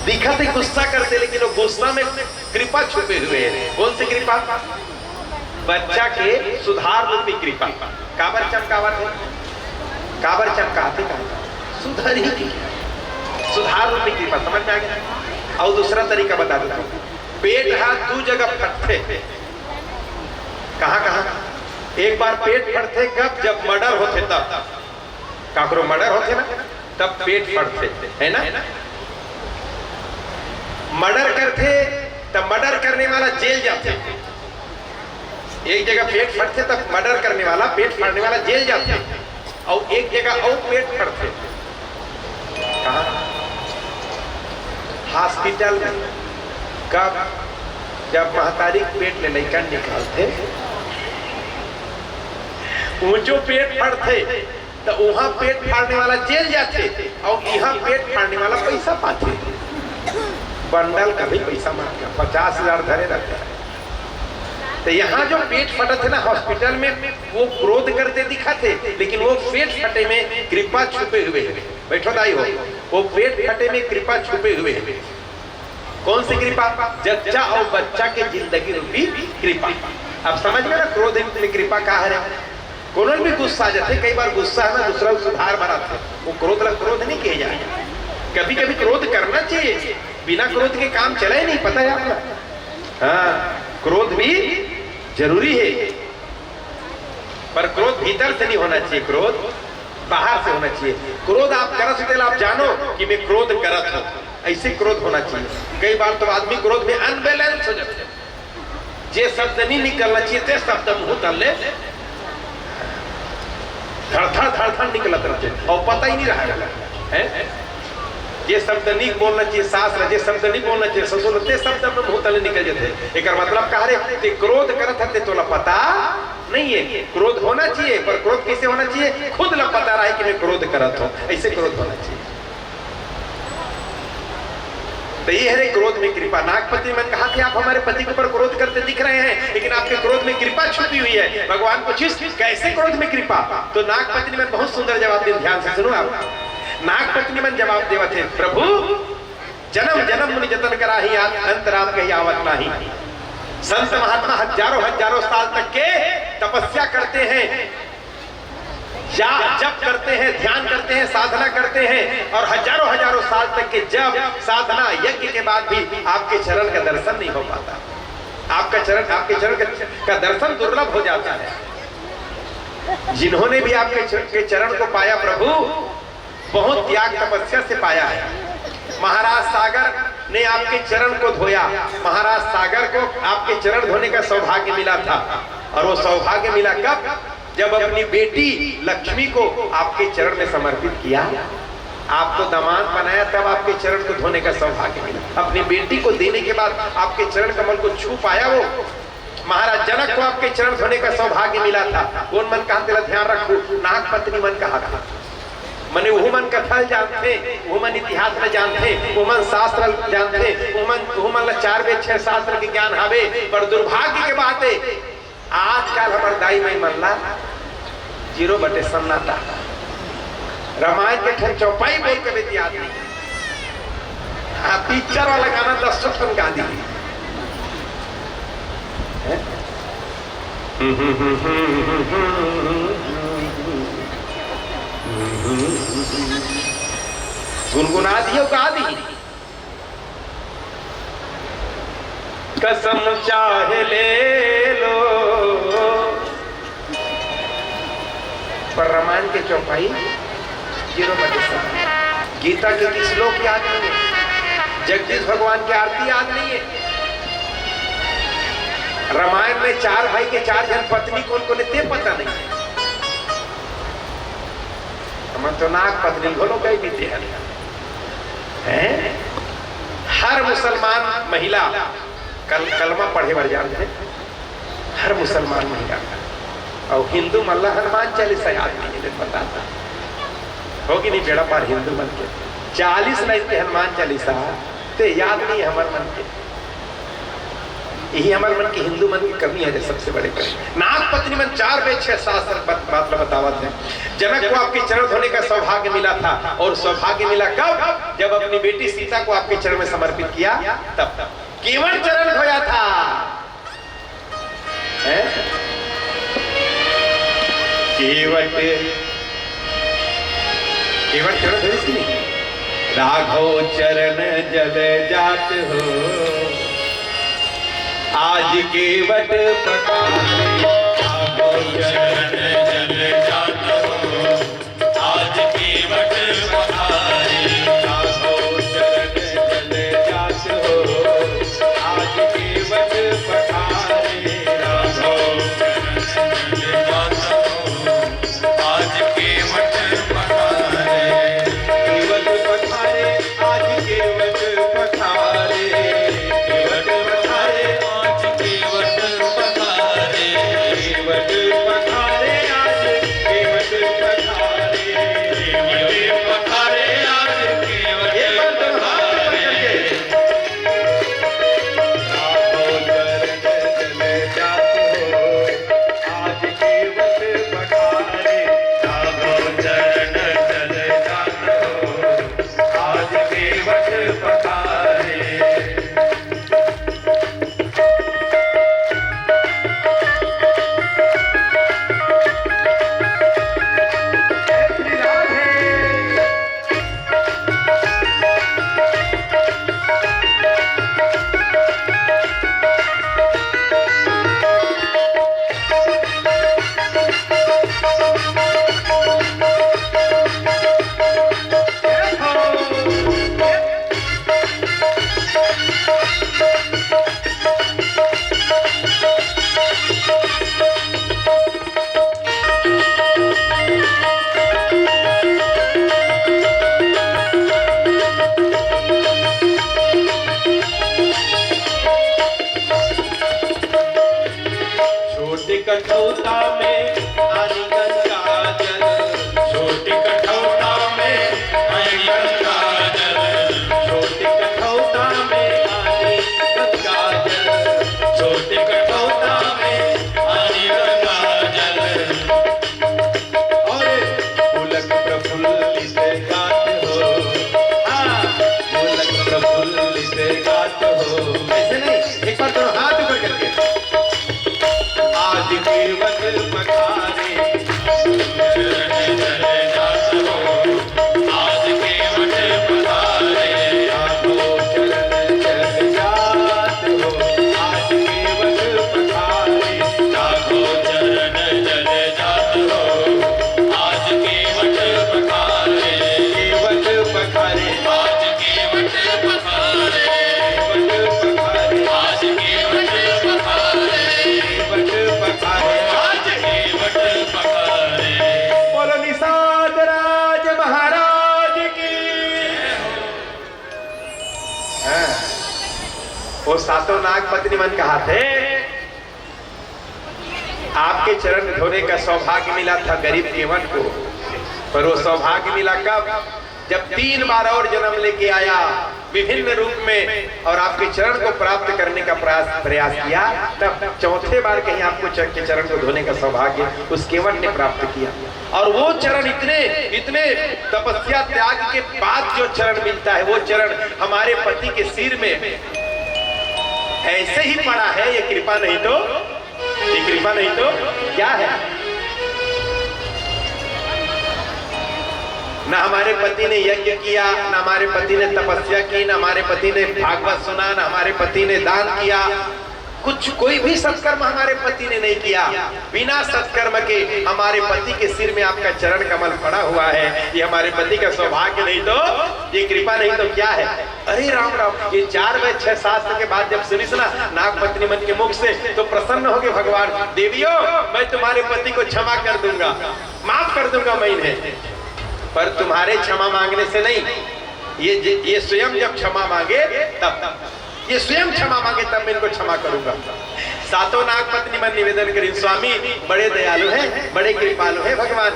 दिखत हे गुस्सा करते, लेकिन वो गुस्सा में कृपा छुपे हुए है। कौन सी कृपा? बच्चा के सुधार रूपी कृपा। काबर चमकावत हे? काबर चमकाथे? का सुधार ही की, सुधार रूपी कृपा। समझ में आ गया? अउ दूसरा तरीका बता देता हूँ। पेट हा दू जगह फटथे। कहाँ कहाँ? एक बार पेट फटथे कब? जब मर्डर होथे तब। काकरो मर्डर होथे ना, तब पेट फटथे, है ना? मर्डर करथे, तब मर्डर करने वाला जेल जाथे। एक जगह पेट फटथे, तब मर्डर करने वाला, पेट फाड़ने वाला जेल जाथे, अउ एक जगह अउ पेट फटथे। कहाँ? हॉस्पिटल में। कब? जब महतारी के पेट ले लइका निकालथे, वो जो पेट फटथे, त उहाँ पेट फाड़ने वाला जेल जाथे अउ इहाँ पेट फाड़ने वाला पैसा पाथे। बंडल कभी पैसा मांगथे, पचास हजार धरे रहथे। त यहाँ जो पेट फटत हे ना हॉस्पिटल में, वो क्रोध करते दिखथे, लेकिन वो पेट फटे में कृपा छुपे हुए हे। बैठो दाई हो, वो पेट फटे में कृपा छुपे हुए हे। कौन सी कृपा? जच्चा अउ बच्चा के जिंदगी रूपी कृपा। अब समझ में ना, क्रोध में कृपा का हरे? कोनो भी गुस्सा आ जाथे, कई बार गुस्सा हे ना, दूसरा सुधार बनाथे, वो क्रोध ला क्रोध नहीं कहे जाए। कभी कभी क्रोध करना चाहिए, बिना क्रोध के काम चले नहीं, पता है आपको? हाँ, क्रोध भी जरूरी है, पर क्रोध भीतर से नहीं होना चाहिए, क्रोध बाहर से होना चाहिए। क्रोध आप करत हो, तेला आप जानो कि मैं क्रोध करत हूँ, ऐसे क्रोध होना चाहिए। कई बार तो आदमी क्रोध में अनबैलेंस हो जाता है, जे शब्द नहीं निकलना चाहिए, ते शब्द मुंह तले धड़धड़ धड़धड़ निकलत रहते हैं और पता ही नहीं रहा है। ये शब्द नहीं बोलना चाहिए, सास ला ये शब्द नहीं बोलना चाहिए, ससुर ला, ते शब्द अपन मुंह तले निकल जाथे। एकर मतलब का हरे, ते क्रोध करत हस, ते तोला पता नहीं है। क्रोध होना चाहिए, पर क्रोध कैसे होना चाहिए, खुद ला पता रहे कि मैं क्रोध करत हूँ, ऐसे क्रोध होना चाहिए। तो ये हरे क्रोध में कृपा। नागपत्नी मन कहा कि आप हमारे पति के ऊपर क्रोध करते दिख रहे हैं, लेकिन आपके क्रोध में कृपा छुपी हुई है। भगवान पूछिस, कैसे क्रोध में कृपा? तो नागपत्नी मन बहुत सुंदर जवाब दिन, ध्यान से सुनो आप। नागपत्नी मन जवाब देवत हे, प्रभु, जन्म जन्म मुनि जतन कराही, अंत राम कही आवत नाही। संत महात्मा हजारों हजारों साल तक के तपस्या करते हैं, जा जप करते हैं, ध्यान करते हैं, साधना करते हैं, और हजारों हजारों साल तक के जप, साधना, यज्ञ के बाद भी आपके चरण का दर्शन नहीं हो पाता। आपका चरण, आपके चरण का, का दर्शन दुर्लभ हो जाता है। जिन्होंने भी आपके च-, के चरण को पाया प्रभु, बहुत त्याग तपस्या से पाया है। महाराज सागर ने आपके चरण को धोया, महाराज सागर को आपके चरण धोने का सौभाग्य मिला था। और वो सौभाग्य मिला कब? जब अपनी बेटी लक्ष्मी को आपके चरण में समर्पित किया, आपको दामाद बनाया, तब आपके चरण को धोने का सौभाग्य मिला। अपनी बेटी को देने के बाद आपके चरण कमल को छू पाया वो। महाराज जनक को आपके चरण धोने का सौभाग्य मिला था। कोन मन कहा, तेला ध्यान रखो, नाग पत्नी मन कहा था। मने वो मन कथा ल जानथे, वो मन इतिहास ल जानथे, वो मन शास्त्र ल जानथे, वो मन, वो मन ला चार वेद छह शास्त्र के ज्ञान हवे। पर दुर्भाग्य के बात है, आजकल हमर दाई माई मन ला जीरो बटे सन्नाटा। रामायण के ठन चौपाई बोल के भी याद नहीं। हाँ, पिक्चर वाला गाना दस ठन गा दी। हैं? गुनगुना दियो, गा दी। कसम चाहे ले लो। पर रामायण के चौपाई जीरो बटे सन्नाटा। गीता के एक श्लोक याद नहीं है, जगदीश भगवान की आरती याद नहीं है। रामायण में चार भाई के चार झन पत्नी कोन कोन हे, ते पता नहीं है। हमन तो नाग पत्नी घलो कई बीते हन। हैं? हर मुसलमान महिला कल-, कलमा पढ़े बर जानथे, हर मुसलमान महिला। अउ हिंदू मन ला हनुमान चालीसा याद नहीं है, पता था। होगी नहीं बेड़ा पार हिंदू मन के। चालीस लाइन के हनुमान चालीसा, ते याद नहीं हमर मन के। यही हमर मन के हिंदू मन की कमी है, जो सबसे बड़े कमी। नाग पत्नी मन चार वेद छह शास्त्र बत-, बात ला बतावत हे। जनक को आपके चरण धोने का सौभाग्य मिला था, और सौभाग्य मिला कब? जब अपनी बेटी सीता को आपके चरण में समर्पित किया, तब केवट चरण धोया था। हैं? केवट, केवट चरण धोइस कि नहीं? राघव चरण जल जात हो, आज केवट पखारे। राघव चरण जल जात हो, आज केवट पखारे। राघव चरण जल जात हो, आज केवट पखारे। राघव चरण जल जात हो, आज केवट पखारे। केवट पखारे, आज केवट पखारे। केवट पखारे, आज केवट पखारे। केवट पखारे, कठौता में आनी गंगा जल, छोटी कठौता में आनी गंगा जल, छोटी कठौता में आनी गंगा जल, छोटी कठौता में आनी गंगा जल। और पुलक प्रफुल्लित गात हो, हाँ, पुलक प्रफुल्लित गात हो। ऐसे नहीं, एक बार दोनों हाथ ऊपर करके। आज केवट पधारे, चरण चले जात हो। आज केवट पधारे, जातो चरण चले जात हो। आज केवट पधारे, जातो चरण चले जात हो। आज केवट पधारे, केवट पधारे, आज केवट पधारे, केवट पधारे, आज केवट पधारे, केवट पधारे, आज केवट पधारे। बोलो निषाद राज महाराज की। हाँ। वो सातों नाग पत्नी मन कहाथे, आपके चरण धोने का सौभाग्य मिला था गरीब केवट को, पर वो सौभाग्य मिला कब? जब तीन बार और जन्म लेके आया विभिन्न रूप में और आपके चरण को प्राप्त करने का प्रयास, प्रयास किया, तब चौथे बार कहीं आपको च-, के चरण को धोने का सौभाग्य उस केवट ने प्राप्त किया। और वो चरण इतने, इतने तपस्या त्याग के बाद जो चरण मिलता है, वो चरण हमारे पति के सिर में ऐसे ही पड़ा है। ये कृपा नहीं तो, ये कृपा नहीं तो क्या है? ना हमारे पति ने यज्ञ किया, ना हमारे पति ने तपस्या की, ना हमारे पति ने भागवत सुना, ना हमारे पति ने दान किया, कुछ, कोई भी सत्कर्म हमारे पति ने नहीं किया। बिना सत्कर्म के हमारे पति के सिर में आपका चरण कमल पड़ा हुआ है। ये हमारे पति का सौभाग्य नहीं तो, ये कृपा नहीं तो क्या है? अरे राम राम, ये चार वेद छह शास्त्र के बात जब सुनिस ना नाग पत्नी मन के मुख से, तो प्रसन्न हो गए भगवान। देवियों, मैं तुम्हारे पति को क्षमा कर दूंगा, माफ कर दूंगा मैं इन्हें, पर तुम्हारे क्षमा मांगने से नहीं। ये, ये स्वयं जब क्षमा मांगे तब, ये स्वयं क्षमा मांगे तब मैं इनको क्षमा करूंगा। सातों नाग पत्नी मन निवेदन करिन, स्वामी बड़े दयालु हैं, बड़े कृपालु हैं भगवान,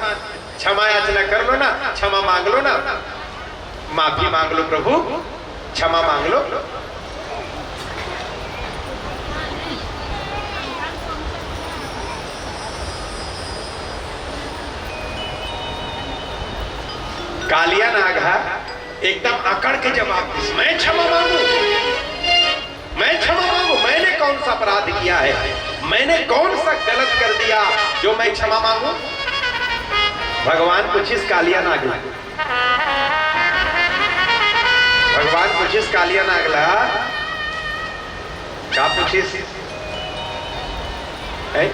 क्षमा याचना कर लो ना, क्षमा मांग लो ना, माफी मांग लो प्रभु, क्षमा मांग लो। कालिया नाग हा एकदम अकड़ के जवाब दिस, मैं क्षमा मांगू, मैं क्षमा मांगू, मैंने कौन सा अपराध किया है, मैंने कौन सा गलत कर दिया जो मैं क्षमा मांगू? भगवान पूछिस कालिया नाग ला, भगवान पूछिस कालिया नाग ला, का पूछिस? हैं?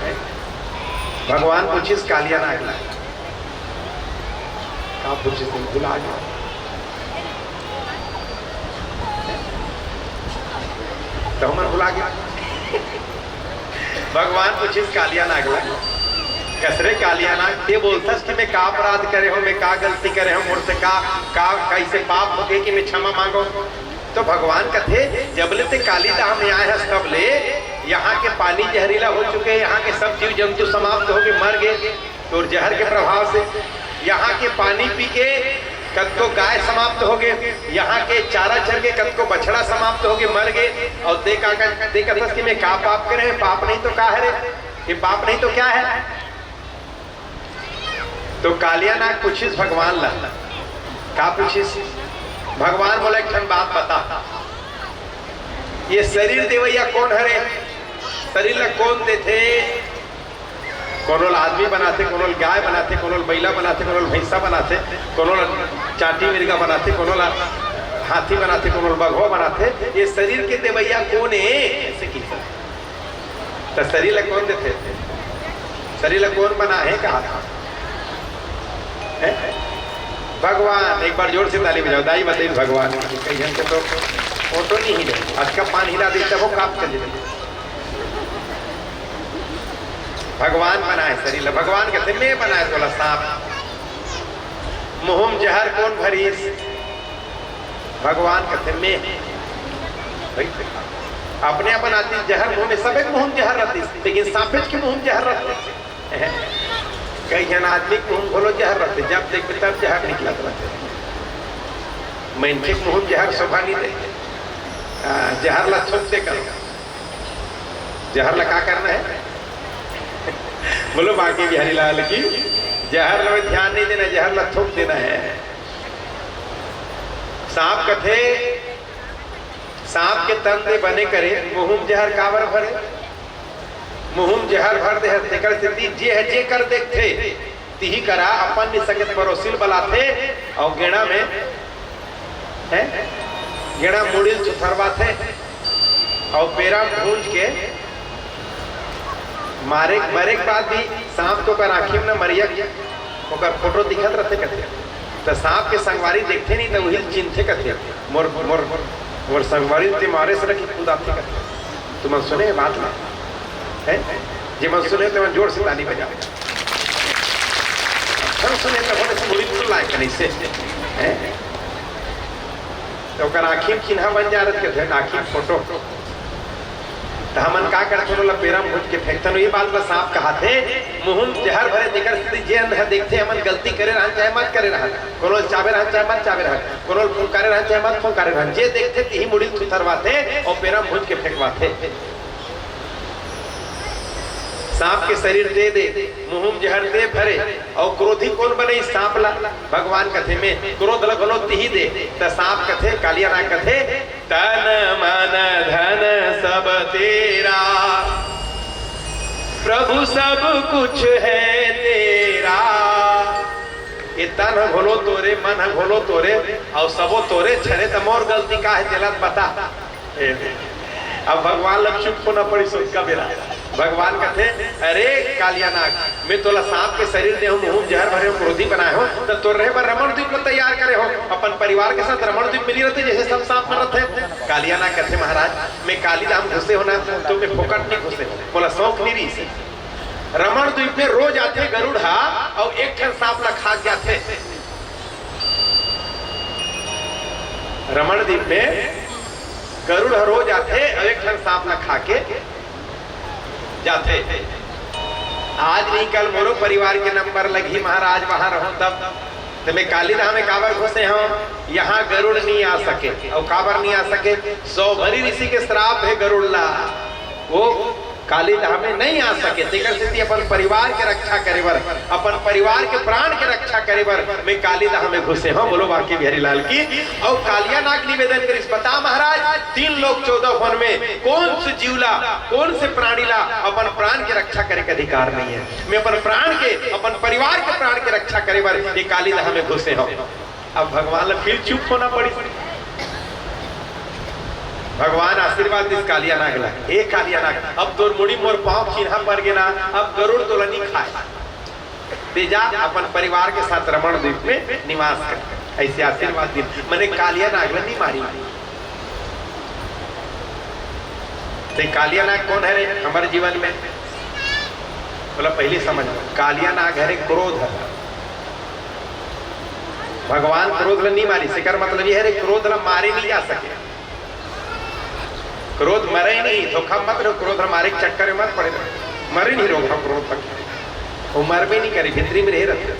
भगवान पूछिस कालिया नाग ला, का पूछिस? भुला गया। तो हमन भुला गया। भगवान पूछिस कालिया नाग ला, कस रे कालिया नाग, ते बोलथस कि मैं का अपराध करे हूँ, मैं का गलती करे हूँ, मोर से का, का, कैसे पाप हो गए कि मैं क्षमा मांगो? तो भगवान कथे, जब ले ते काली धाम में आए हस तब ले यहाँ के पानी जहरीला हो चुके, यहाँ के सब जीव जंतु समाप्त हो गए, मर गए तोर जहर के प्रभाव से। यहाँ के पानी पी के कतको गाय समाप्त हो गए, यहाँ के चारा चर के कतको बछड़ा समाप्त हो गए, मर गए। और ते का, ते कथस कि मैं का पाप करे हूँ, पाप नहीं तो का हरे, ये पाप नहीं तो क्या है? तो कालिया नाग पूछिस भगवान ला, का पूछिस? भगवान मोला एक ठन बात बता, ये शरीर देवैया कोन हरे? शरीर ला कोन देथे? कोनो ला आदमी बनाथे, कोनो ला गाय बनाथे, कोनो ला बइला बनाथे, कोनो ला भैंसा बनाथे, कोनो ला चांटी मिर्गा बनाथे, कोनो ला हाथी बनाथे, कोनो ला बघवा बनाथे। ये शरीर के देवैया कोन ए? ऐसे किहिस। त शरीर ला कोन देथे? शरीर ला कोन बनाहे कहा था? हैं? भगवान। एक बार जोर से ताली बजाओ, दाई बताइए भगवान। कई झन के तो फोटो नहीं है, आज का पान हिला दे तब वो काम चल जाए। भगवान बनाए शरीर ला, भगवान कथे मैं बनाए तोला सांप, मुंह म जहर कोन भरिस? भगवान कथे मैं। भाई, अपने अपन आती जहर मुंह में, सबे के मुंह में जहर रहतिस, लेकिन सांपेच के मुंह में जहर रहतिस। कई झन आदमी के मुंह में घलो जहर रहते, जब देखबे तब जहर निकलत रहते। मनखे के मुंह में जहर शोभा नहीं दे। आ, जहर ला थूक दे करो। जहर ला का करना है? बोलो बांके बिहारी लाल की। जहर ला ध्यान नहीं देना, जहर ला थूक देना है। सांप कथे, सांप के तन दे बने करे, मुंह में जहर काबर भरे? मुंह में जहर भर दे हस, तेकर सेती जे ह जे कर देखथे, तिही करा अपन नि सकत परोसिल बलाथे, अउ गेड़ा में, हैं? गेड़ा मुड़िल थुथरवाथे, अउ पेरा भूंज के मारे, मरे के बाद भी सांप तो ओकर आँखी में न मरिया, ओकर फोटो दिखत रहथे कथे। त सांप के संगवारी देखथे नहीं, त उही ल चिन्हथे कथे, "मोर, मोर, मोर संगवारी ते मारे से रखी खुद आथे कथे।" तुमन सुने बात ला, हैं? जे मन सुने, ते मन जोर से ताली बजाओ। हम सुने तो होने से मुड़ी फुल लाए कनी से, हैं? तो ओकर आँखी में चिन्हा बन जा रहे थे, आँखी में फोटो। त हमन का करथन, ओला पेरा में भूंज के फेंकथन। ये बात ला सांप कहाथे, मुंह में जहर भरे, तेकर सेती जे अन्न ह देखथे, हमन गलती करे रहन चाहे मत करे रहन, कोनो ल चाबे रहन चाहे मत चाबे रहन, कोनो ल फुंकारे रहन चाहे मत फुंकारे रहन, जे देखथे तिही मुड़ी ल थुथरवाथे अउ पेरा में भूंज के फेंकवाथे। सांप के शरीर दे दे, मुंह में जहर दे भरे, अउ क्रोधी कोन बने इस सांप ला? भगवान कथे में क्रोध ला घलो तिही दे, त सांप कथे, कालिया नाग कथे, "तन मन धन सब तेरा, प्रभु सब कुछ है तेरा।" ये तन ह घलो तोरे, मन ह घलो तोरे, अउ सबो तोरे, छरे त मोर गलती का है, तेला बता। ए, अब भगवान ला चुप होना पड़ी, सोच का बेरा। भगवान कथे, "अरे कालिया नाग, मैं तोला सांप के शरीर दे हूँ, मुंह में जहर भरे हूँ, क्रोधी बनाए हूँ, त तोर रहे बर रमण द्वीप ला तैयार करे हूँ, अपन परिवार के साथ रमण द्वीप मिली रहते, जैसे सब सांप मन रहते।" कालिया नाग कथे, "महाराज, मैं काली धाम घुसे हो ना, तो मैं फोकट नहीं घुसे, मोला शौक नहीं रही से। रमण द्वीप में रोज आथे गरुड़ हा, अउ एक ठन सांप ला खा जाथे। रमण द्वीप में गरुड़ ह रोज आथे अउ एक ठन सांप ला खा के जाथे। आज नहीं कल मोरो परिवार के नंबर लगही महाराज, वहां रहूं तब। त मैं काली धाम में काबर घुसे हूं? यहाँ गरुड़ नहीं आ सके। अउ काबर नहीं आ सके? सौभरी ऋषि के श्राप है गरुड़ ला, वो काली धाम में नहीं आ सके, तेकर सेती अपन परिवार के रक्षा करे बर, अपन परिवार के प्राण के रक्षा करे बर मैं काली धाम में घुसे हूँ।" बोलो बांके बिहारी लाल की। अउ कालिया नाग निवेदन करिस, "बता महाराज, तीन लोक चौदह भुवन में कौन से जीव ला, कौन से प्राणी ला अपन प्राण के रक्षा करे के अधिकार नहीं है? मैं अपन प्राण के, अपन परिवार के प्राण के रक्षा करे बर ये काली धाम में घुसे हूँ।" अब भगवान ला फिर चुप होना पड़ी। भगवान आशीर्वाद दिस कालिया नाग ला, "हे कालिया नाग, अब तोर मुड़ी मोर पांव चिन्हा पर गे ना, अब गरुड़ तोला नहीं खाए, ते जा अपन परिवार के साथ रमण द्वीप में निवास कर।" ऐसे आशीर्वाद दिस, मने कालिया नाग ला नहीं मारी। ते कालिया नाग कौन है रे हमारे जीवन में? बोला, पहले समझ लो, कालिया नाग है रे क्रोध है। भगवान क्रोध ला नहीं मारी, सेकर मतलब ये है रे, क्रोध ला मारे नहीं जा सके। क्रोध मरे नहीं, धोखा मत लो, क्रोध ला मारे के चक्कर में मत पड़े। मरे नहीं लोग हम क्रोध तक, वो मर भी नहीं करे, भीतरी में रहे रहते।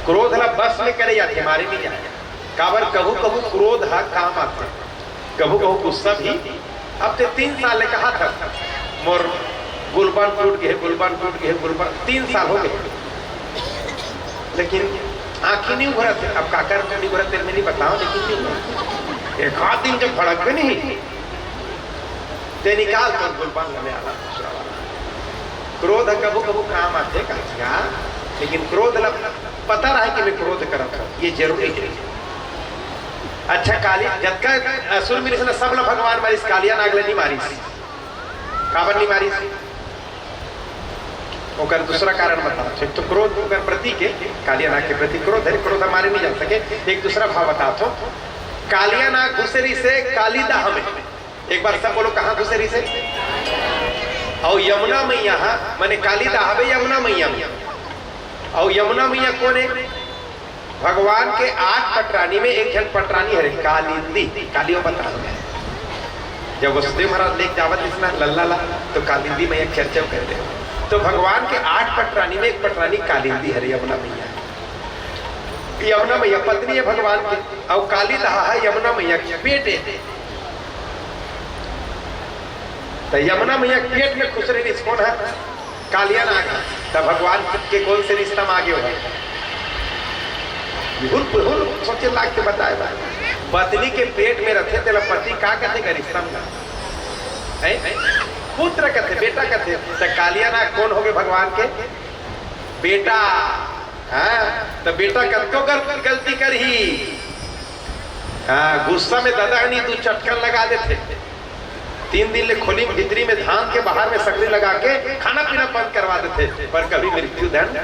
क्रोध ला बस में करे जाते, मारे नहीं जाते। काबर कहू कहू क्रोध हा काम आथे, कहू कहू गुस्सा भी। अब ते तीन साल ले कहा था, "मोर गुलबान टूट गए, गुलबान टूट गए, गुलबान।" तीन साल हो गए, लेकिन आँखी नहीं उभरत है। अब काकर नहीं उभरत, तेरे में नहीं बताओ, लेकिन नहीं उभरत। एक आध दिन जब भड़क भी नहीं, ते निकाल तो गुलबान में आला दूसरा वाला। क्रोध कभू कभू काम आथे कहिका, लेकिन क्रोध ला पता रहे कि मैं क्रोध करत हूँ, ये जरूरी है। अच्छा, काली जतका असुर मिलिस ना, सब ला भगवान मारिस, कालिया नाग ला नहीं मारिस। काबर नहीं मारिस? ओकर दूसरा कारण बताओ। एक तो क्रोध ओकर प्रतीक है, कालिया नाग के प्रति क्रोध है, क्रोध मारे नहीं जा सके। एक दूसरा भाव बताओ तो, कालिया नाग घुसे रहिसे काली दाह में। एक बार सब बोलो, कहाँ घुसे रहिसे? अउ यमुना मैया हा, माने काली दाह में यमुना मैया में। अउ यमुना मैया कौन है? भगवान के आठ पटरानी में एक झन पटरानी हरे, कालिंदी, कालियो बता दो। जब वसुदेव महाराज लेके जावत रिहिस ना लल्ला ला, तो कालिंदी मैया चर्चा कर दे। तो भगवान के आठ पटरानी में एक पटरानी कालिंदी हरे, यमुना मैया। यमुना मैया पत्नी है भगवान की, और काली दहा है यमुना मैया के बेटे। तो यमुना मैया के पेट में खुसरे रिहिस कोन है? कालिया नाग। त भगवान के कोन से रिश्ता में आगे होगा? बिल्कुल, बिल्कुल सोचे लाग के बताए बा। पत्नी के पेट में रथे, तेला पति का कथे का रिश्ता में? हैं? पुत्र कथे, बेटा कथे। त कालिया नाग कोन होगे भगवान के? बेटा। हाँ, त बेटा कतको गल-, गलती करही। हाँ, गुस्सा में ददा नी दू चटकन लगा देथे। तीन दिन ले खोली भीतरी में धान के बाहर में सकरी लगा के खाना पीना बंद करवा देथे, पर कभी मृत्यु दंड,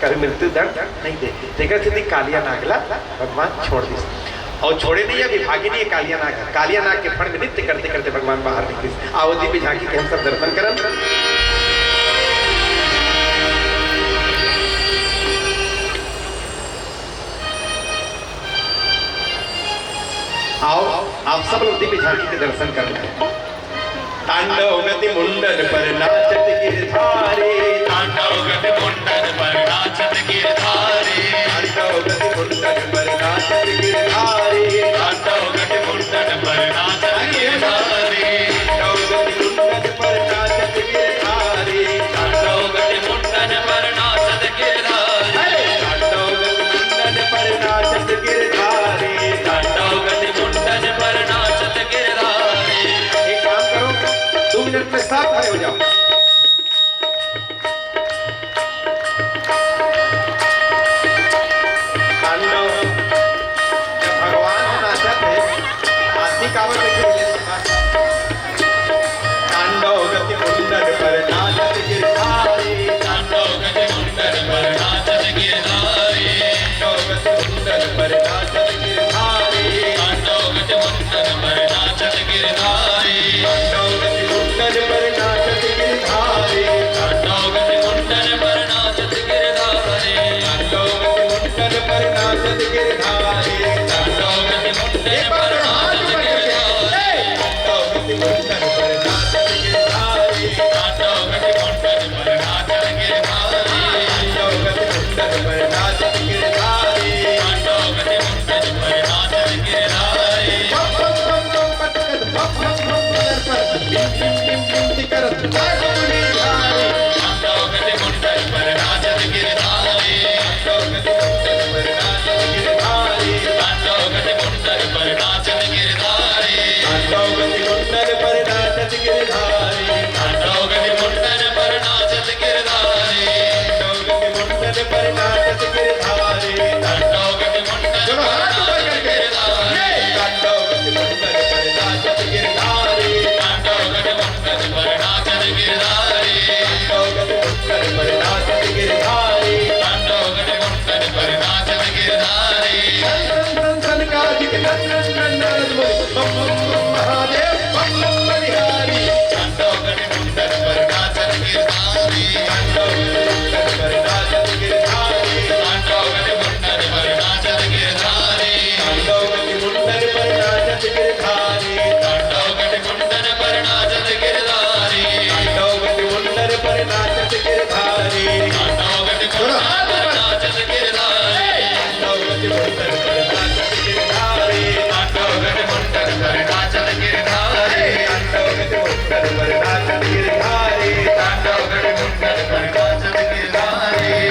कभी मृत्यु दंड नहीं दे। तेकर सेती कालिया नाग ला भगवान छोड़ दिस। और छोड़े नहीं, अभी भागी नहीं है कालिया नाग। कालिया नाग के फंड में नृत्य करते करते भगवान बाहर निकलिस। आओ दिव्य झांकी के हम सब दर्शन करन। आओ, आप सब लोग दिव्य झांकी के दर्शन करना है। तांडव गति मुंडन पर नाचत गिरधारी। तांडव गति मुंडन पर नाचत गिरधारी। तांडव गति मुंडन पर नाचत गिरधारी। तांडव गति मुंडन पर नाचत गिरधारी। तांडव गति मुंडन पर नाचत गिरधारी। तांडव गति मुंडन पर नाचत गिरधारी। अरे, तांडव गति मुंडन पर नाचत गिरधारी। तांडव गति मुंडन पर नाचत गिरधारी। एक काम करो, दो मिनट में सब खड़े हो जाओ। तांडव, जब भगवान ह नाचत हे, हाथी काबर बैठे हे? तांडव गति मुंडन पर नाचत गिरधारी। तांडव गति मुंडन पर नाचत गिरधारी। तांडव गति मुंडन पर नाचत गिरधारी। तांडव गति मुंडन पर नाचत गिरधारी। तांडव गति मुंडन पर नाचत गिरधारी। तांडव गति मुंडन पर नाचत गिरधारी। तांडव गति मुंडन पर नाचत गिरधारी। तांडव गति मुंडन पर नाचत गिरधारी। तांडव गति मुंडन पर नाचत गिरधारी। तांडव गति मुंडन पर नाचत गिरधारी। तांडव गति मुंडन पर नाचत गिरधारी। तांडव गति मुंडन पर नाचत गिरधारी। बम बम बम बम पटकत, बम बम बम बम पर, बिम बिम बिम बिम टिकरत, नाचत गिरधारी। तांडव गति मुंडन पर नाचत गिरधारी। तांडव गति मुंडन पर नाचत गिरधारी। तांडव गति मुंडन पर नाचत गिरधारी। तांडव गति मुंडन पर नाचत गिरधारी। तांडव गति मुंडन पर नाचत गिरधारी। तांडव गति मुंडन पर नाचत गिरधारी। तांडव गति मुंडन चलो, पर हाथ ऊपर नाचत करके। गिरधारी। ये तांडव गति मुंडन पर नाचत गिरधारी। तांडव गति मुंडन पर नाचत गिरधारी। तांडव गति मुंडन पर नाचत गिरधारी। तांडव गति मुंडन पर नाचत गिरधारी। धन धन धन धन कालिक धन धन धन नारद मुनि। बम बम बम महादेव बम बम बलिहारी। तांडव गति मुंडन पर नाचत गिरधारी। तांडव गति मुंडन पर नाचत गिरधारी। तांडव गति मुंडन पर नाचत गिरधारी। तांडव गति मुंडन पर नाचत गिरधारी। तांडव गति मुंडन पर नाचत गिरधारी। तांडव गति मुंडन पर नाचत गिरधारी। तांडव गति मुंडन पर नाचत गिरधारी। तांडव गति मुंडन पर नाचत गिरधारी। तांडव गति मुंडन पर नाचत गिरधारी। तांडव गति मुंडन पर नाचत गिरधारी। तांडव गति मुंडन पर नाचत गिरधारी।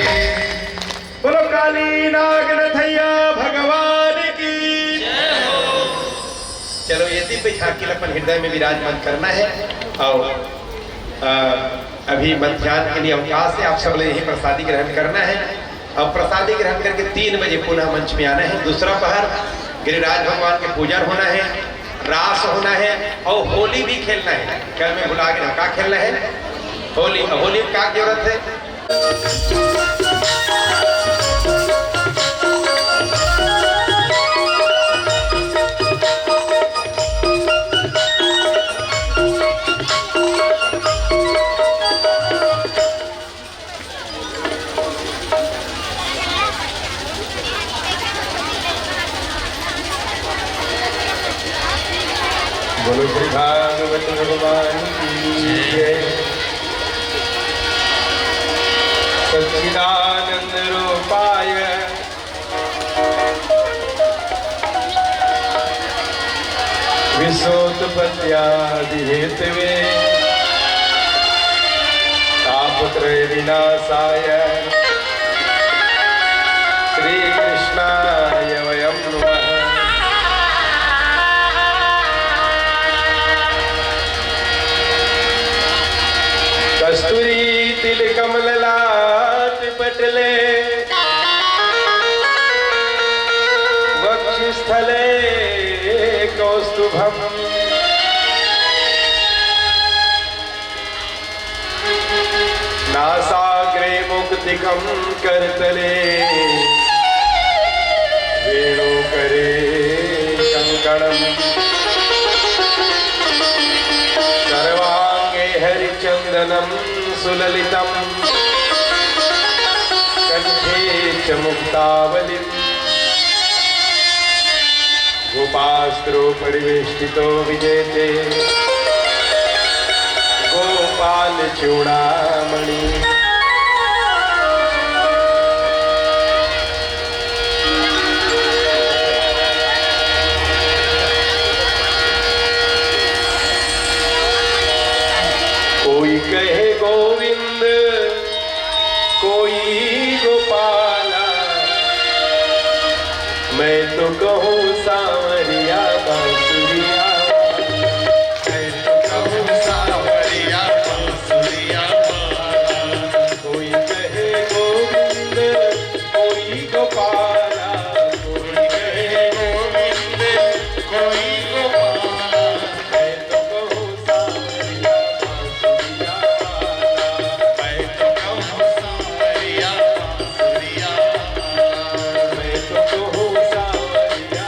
बोलो काली नाग नथैया भगवान की। चलो, ये दिव्य झांकी ला अपन हृदय में विराजमान करना है। और, अ, अभी मध्यान्ह के लिए अवकाश है, आप सब लोग यही प्रसादी ग्रहण करना है। और प्रसादी ग्रहण करके तीन बजे पुनः मंच में आना है। दूसरा पहर गिरिराज भगवान के पूजन होना है, रास होना है और होली भी खेलना है। कल मैं भुला गया, का खेलना है? होली। होली में का जरूरत है? बोलो श्री भागवत भगवान की जय। सच्चिदानंद रूपाय विश्वोत्पत्त्यादिहेतवे तापत्रय विनाशाय श्रीकृष्णाय वयं नुमः। कस्तूरी तिलकं ललाट पटले वक्षस्थले कौस्तुभम्। नासाग्रे मुक्तिकं करतले वेणुकरे कङ्कणम्। सर्वाङ्गे हरिचन्दनं सुललितं कण्ठे च मुक्तावलिम्। गोपास्त्रो परिवेष्टितो विजयते गोपाल चूड़ामणि। कोई कहे गोविंद, कोई गोपाला, मैं तो कहूँ सांवरिया बांसुरिया। मैं तो कहूँ सांवरिया बांसुरिया। कोई कहे गोविंद, कोई गोपाला, कोई कहे गोविंद, कोई गोपाला। मैं तो कहूँ सांवरिया बांसुरिया वाला। मैं तो कहूँ सांवरिया बांसुरिया वाला। मैं तो कहूँ सांवरिया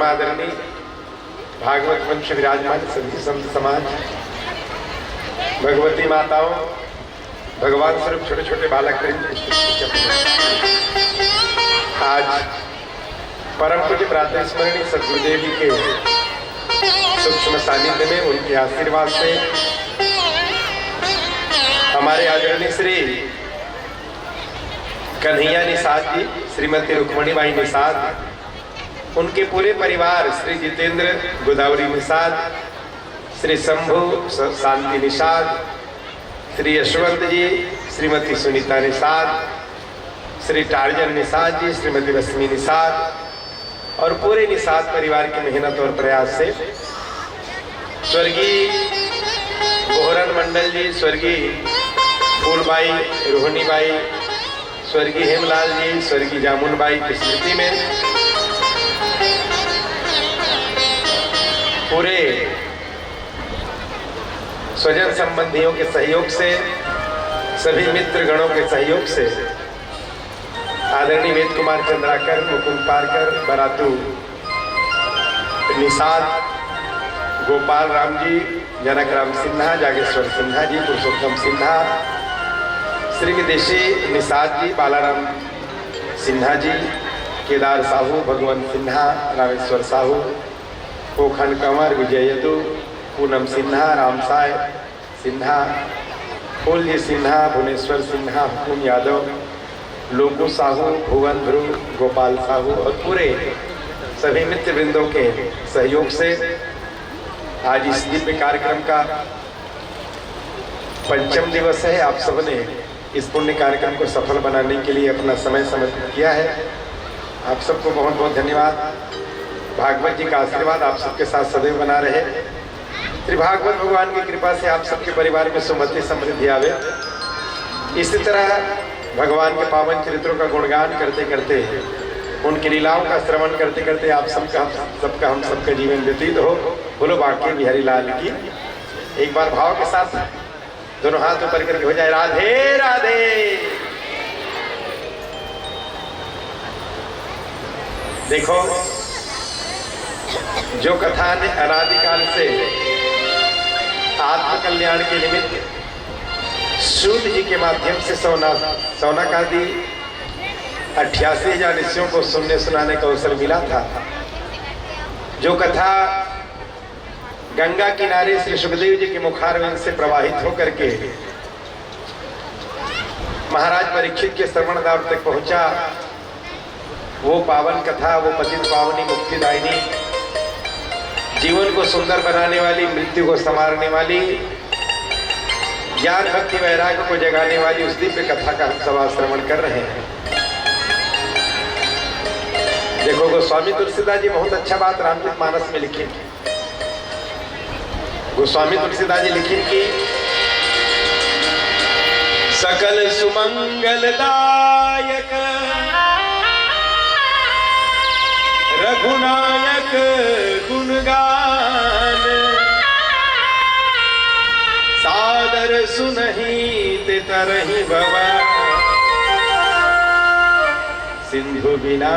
आदरणीय भागवत मंच विराजमान सभी संत समाज, भगवती माताओं, भगवान स्वरूप छोटे छोटे बालक वृंद, आज परम पूज्य प्रातः स्मरणीय सदगुरुदेव जी के सूक्ष्म सानिध्य में उनके आशीर्वाद से हमारे आदरणीय श्री कन्हैया निषाद जी, श्रीमती रुक्मणी बाई निषाद, उनके पूरे परिवार, श्री जितेंद्र गोदावरी निषाद, श्री शंभु स-, शांति निषाद, श्री यशवंत जी, श्रीमती सुनीता निषाद, श्री टार्जन निषाद जी, श्रीमती रश्मि निषाद और पूरे निषाद परिवार की मेहनत और प्रयास से स्वर्गीय बोहरन मंडल जी, स्वर्गीय फूलबाई, रोहनी बाई, स्वर्गीय हेमलाल जी, स्वर्गीय जामुन बाई की स्मृति में पूरे स्वजन संबंधियों के सहयोग से, सभी मित्र गणों के सहयोग से आदरणीय वेद कुमार चंद्राकर, मुकुंद पारकर, बरातू निषाद, गोपाल राम जी, जनक राम सिन्हा, जागेश्वर सिन्हा जी, पुरुषोत्तम सिन्हा, श्री विदेशी निषाद जी, बालाराम सिन्हा जी, केदार साहू, भगवंत सिन्हा, रामेश्वर साहू, पोखन कंवर, विजय यदु, पूनम सिन्हा, रामसाय सिन्हा, फूलजी सिन्हा, भुवनेश्वर सिन्हा, हुकुम यादव, लोकू साहू, भुवन ध्रुव, गोपाल साहू और पूरे सभी मित्र वृंदों के सहयोग से आज इस दिव्य कार्यक्रम का पंचम दिवस है। आप सबने इस पुण्य कार्यक्रम को सफल बनाने के लिए अपना समय समर्पित किया है। आप सबको बहुत बहुत धन्यवाद। भागवत जी का आशीर्वाद आप सबके साथ सदैव बना रहे। श्री भागवत भगवान की कृपा से आप सबके परिवार में सुमति समृद्धि आवे। इसी तरह भगवान के पावन चरित्रों का गुणगान करते करते, उनकी लीलाओं का श्रवण करते करते आप सबका, सबका, हम सबका जीवन व्यतीत हो। बोलो बांके बिहारी लाल की। एक बार भाव के साथ दोनों हाथ ऊपर करके हो जाए, राधे राधे। देखो, जो कथा ने अनादिकाल से आत्म कल्याण के निमित्त सूत जी के माध्यम से सौना, सौनक आदि अट्ठासी हजार ऋषियों को सुनने सुनाने का अवसर मिला था, जो कथा गंगा किनारे श्री सुखदेव जी के मुखारविंद से प्रवाहित होकर के महाराज परीक्षित के श्रवण द्वार तक पहुंचा, वो पावन कथा, वो पतित पावनी मुक्तिदायिनी, जीवन को सुंदर बनाने वाली, मृत्यु को संवारने वाली, ज्ञान भक्ति वैराग्य को जगाने वाली उस दिव्य कथा का हम सब आज श्रवण कर रहे हैं। देखो, गोस्वामी तुलसीदास जी बहुत अच्छा बात रामचरित मानस में लिखे। गोस्वामी तुलसीदास जी लिखिन कि सकल सुमंगलदायक रघुनायक गुणगान, सादर सुनहि ते तरहि भव सिंधु बिना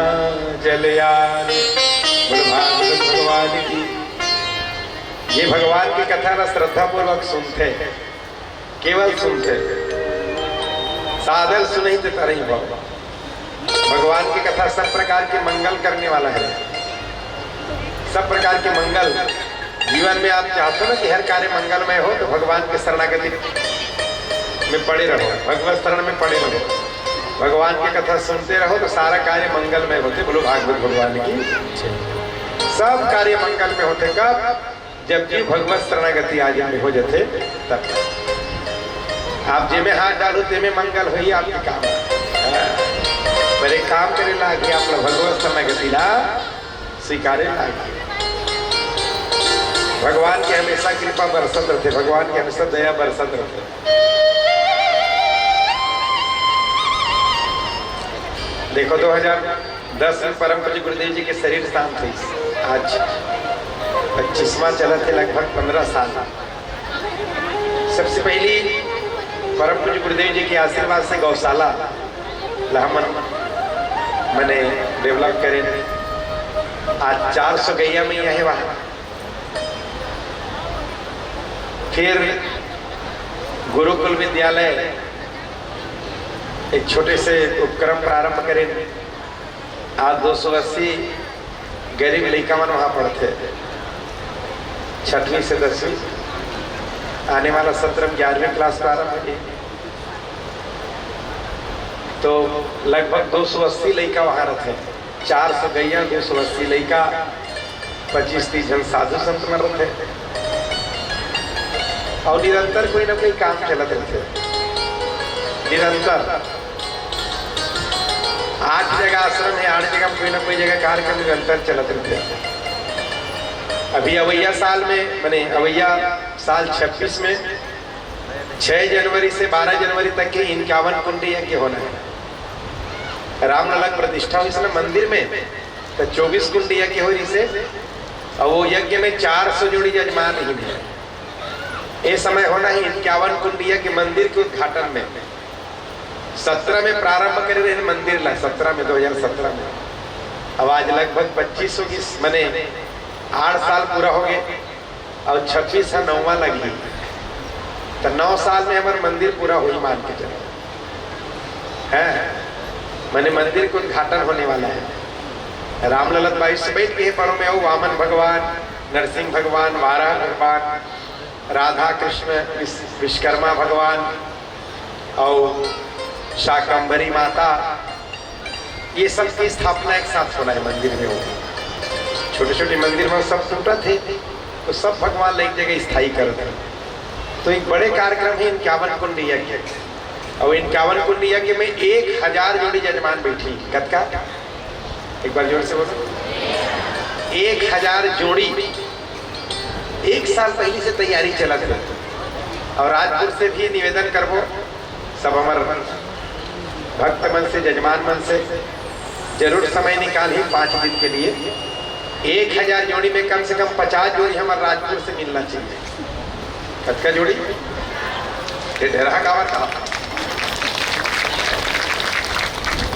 जल यान। बोलो भागवत भगवान की। ये भगवान की कथा ना श्रद्धापूर्वक सुनते हैं, केवल सुनते हैं। सादर सुनहि ते तरहि भव। भगवान की कथा सब प्रकार के मंगल करने वाला है, सब प्रकार के मंगल। जीवन में आप चाहते हो ना कि हर कार्य मंगलमय हो, तो भगवान के शरणागति में पड़े रहो, भगवत शरण में पड़े रहो। भगवान की कथा सुनते रहो तो सारा कार्य मंगलमय होते। बोलो भागवत भगवान की। सब कार्य मंगलमय होते कब? जब जीव भगवत शरणागति आ जाए, हो जाते तब। आप जेमे हाथ डालो तेमे मंगल होई आपके काम। हाँ। पर एक काम करे लागी, आप लोग भगवत शरणागति ला स्वीकारे लागी। भगवान के हमेशा कृपा बरसत रहते, भगवान के हमेशा दया बरसत रहते। देखो, दो हज़ार दस में परम पूज्य गुरुदेव जी के शरीर शांत हुई, आज पच्चीसवाँ चलत हे, लगभग पन्द्रह साल। सबसे पहली परम पूज्य गुरुदेव जी के आशीर्वाद से गौशाला ला हमन मने develop करे। आज चार सौ गैया मैया हे वहाँ। फिर गुरुकुल विद्यालय एक छोटे से उपक्रम प्रारंभ करेन। आज दो सौ अस्सी गरीब लइका मन वहाँ पढ़थे, छठवीं से दसवीं। आने वाला सत्र में ग्यारहवीं क्लास प्रारंभ होही, तो लगभग दो सौ अस्सी लइका वहाँ रथे। चार सौ गैया, दो सौ अस्सी लइका, पच्चीस तीस झन साधु संत मन रथे। अउ निरंतर कोई ना कोई काम चलत रथे, निरंतर। आठ जगह आश्रम हे, आठ जगह कोई ना कोई जगह कार्यक्रम निरंतर चलत रथे। अभी अवैया साल में, माने अवैया साल छब्बीस में छह जनवरी से बारह जनवरी तक के इक्यावन कुंडी यज्ञ होना हे। रामलला के प्रतिष्ठा होइस ना मंदिर में, त चौबीस कुंडी यज्ञ होइस हे। अउ वो यज्ञ में चार सौ जोड़ी जजमान रहिन हे। ए समय होना हे इक्यावन कुंडी यज्ञ मंदिर के उद्घाटन में। सत्रह में प्रारंभ करे रहेन मंदिर ला, सत्रह में, दो हज़ार सत्रह में। अब आज लगभग पच्चीस होगे, माने आठ साल पूरा होगे। अउ छब्बीस ह नौवां लगही, त नौ साल में हमर मंदिर पूरा होही, मान के चलो। हैं, माने मंदिर के उद्घाटन होने वाला हे। रामलला बाईस से बैठ के पड़ो में, अउ वामन भगवान, नरसिंह भगवान, वाराह भगवान, राधा कृष्ण, विस-, विश्वकर्मा भगवान, अउ शाकंभरी माता, ये सब की स्थापना एक साथ होना हे मंदिर में। वो छोटे छोटे मंदिर में सब टूटत हे, तो सब भगवान ला एक जगह स्थायी करत हे। तो एक बड़े कार्यक्रम हे इक्यावन कुंडी यज्ञ, अउ इक्यावन कुंडी यज्ञ में एक हजार जोड़ी जजमान बैठी। कतका? एक बार जोर से बोलो। एक हजार जोड़ी। एक साल पहिली से तैयारी चलत हे। अउ राजपुर से भी निवेदन करबो, सब हमर भक्त मन से, जजमान मन से, जरूर समय निकालही पाँच दिन के लिए। एक हजार जोड़ी में कम से कम पचास जोड़ी हमर राजपुर से मिलना चाहिए। कतका जोड़ी? ये ढेरहा गाँव का।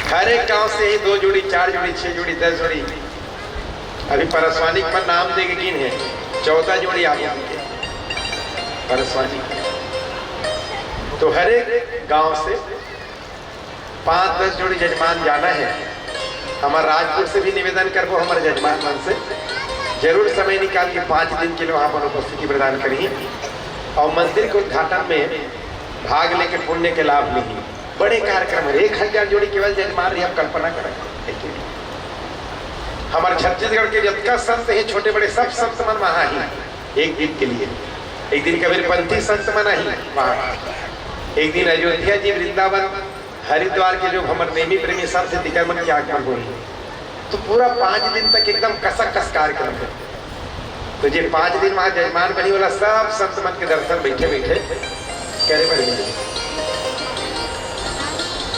हर एक गांव से ही दो जोड़ी, चार जोड़ी, छह जोड़ी, दस जोड़ी। अभी परसवानी के मन नाम दे के गिन हे, चौदह जोड़ी आप लोगन के परसवानी के। तो हर एक गांव से पाँच दस जोड़ी जजमान जाना हे। हमर राजपुर से भी निवेदन करबो, हमर जजमान मन से जरूर समय निकाल के पाँच दिन के लिए वहां पर उपस्थिति प्रदान करही अउ मंदिर के उद्घाटन में भाग लेके पुण्य के लाभ लेही। बड़े कार्यक्रम हे, एक हजार जोड़ी केवल जजमान रही, आप कल्पना करें। हमर छत्तीसगढ़ के जतका संत हे, छोटे बड़े, सब संत मन वहां ही एक दिन के लिए। एक दिन कबीरपंथी संत मन आही वहां, एक दिन अयोध्या जी, वृंदावन, हरिद्वार के जो हमर नेमी प्रेमी संत हे, तिकर मन के आगमन होही। तो पूरा पांच दिन तक एकदम कसक कस कार्यक्रम हे। तो जे पांच दिन वहां जजमान बनी वाला सब संत मन के दर्शन बैठे बैठे करे बर मिलही।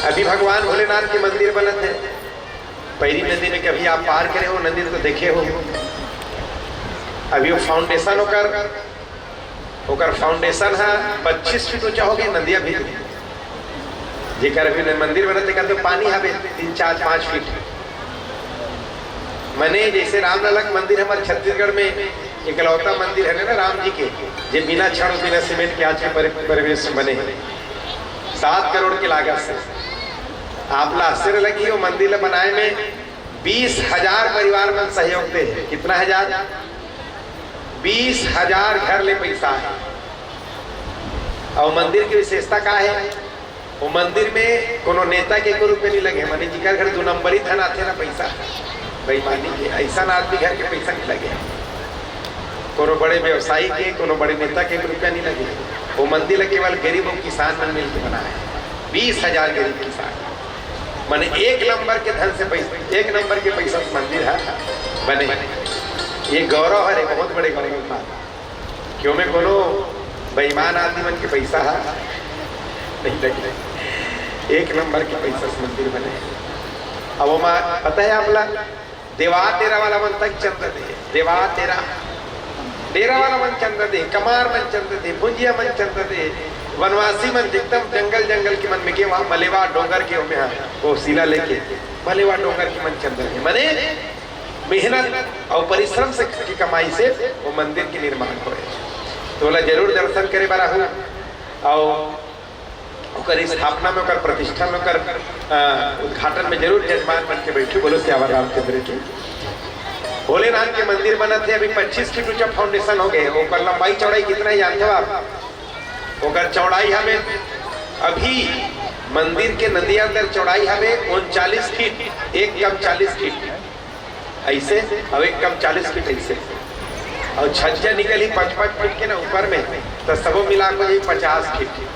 अभी भगवान भोलेनाथ के मंदिर बनत हे, पैरी नदी में कभी आप पार करे हो, नदी तो देखे हो। अभी वो फाउंडेशन ओकर, ओकर फाउंडेशन है पच्चीस फीट ऊंचा हो गया, नदिया भी। जेकर अभी मंदिर बनत, तेकर तो पानी हवे तीन, चार, पाँच फीट। मने जैसे रामलला के मंदिर हमारे छत्तीसगढ़ में इकलौता मंदिर है ना राम जी के, जे बिना छड़, बिना सीमेंट के आज के परि-, परिवेश में बने हैं। सात करोड़ के लागत से। आप ला आश्चर्य लगी, वो मंदिर ला बनाए में बीस हजार परिवार मन सहयोग दे हे। कितना हजार? बीस हजार घर ले पैसा हे। अउ मंदिर के विशेषता का हे? वो मंदिर में कोनो नेता के एको रुपया नहीं लगे, माने जिकर घर दू नंबरी धन आथे ना पैसा, बेईमानी के, ऐसा आदमी घर के पैसा नहीं लगे। कोनो बड़े व्यवसायी के, कोनो बड़े नेता के एको रुपया नहीं लगे। वो मंदिर ला केवल गरीब अउ किसान मन मिलके बनाए, बीस हजार गरीब किसान। माने एक नंबर के धन से पैसा, एक नंबर के पैसा से मंदिर है बने। ये गौरव हरे, बहुत बड़े गौरव की बात। क्यों में कोनो बेईमान आदमी मन के पैसा है नहीं लगे, एक नंबर के पैसा से मंदिर बने। अब ओमा पता है आप ला, देवार डेरा वाला मन तक चंदा दे, देवार डेरा, डेरा वाला मन चंदा दे, कमार मन चंदा दे, भुंजिया मन चंदा दे, वनवासी मन एकदम जंगल जंगल के मन में के वहाँ मलेवा डोंगर के ओमे हा, वो शिला लेके मलेवा डोंगर के मन चंदा दे। मने मेहनत अउ परिश्रम से के कमाई से वो मंदिर के निर्माण होए। तो ओला जरूर दर्शन करे बर आहू। अउ ओकर स्थापना में, ओकर प्रतिष्ठा में, ओकर, अ, उद्घाटन में जरूर जजमान बन के बैठू। बोलो सियावर रामचंद्र की। भोलेनाथ के मंदिर बनत हे, अभी पच्चीस फीट ऊंचा फाउंडेशन हो गए। ओकर लंबाई चौड़ाई कितना है जानते हो आप? ओकर चौड़ाई हवे, अभी मंदिर के नदिया अंदर चौड़ाई हवे उनचालीस फीट, एक कम चालीस फीट। ऐसे, अउ एक कम चालीस फीट ऐसे। अउ छज्जा निकली पाँच पाँच फीट के ना ऊपर में, तो सबो मिला के ये पचास फीट,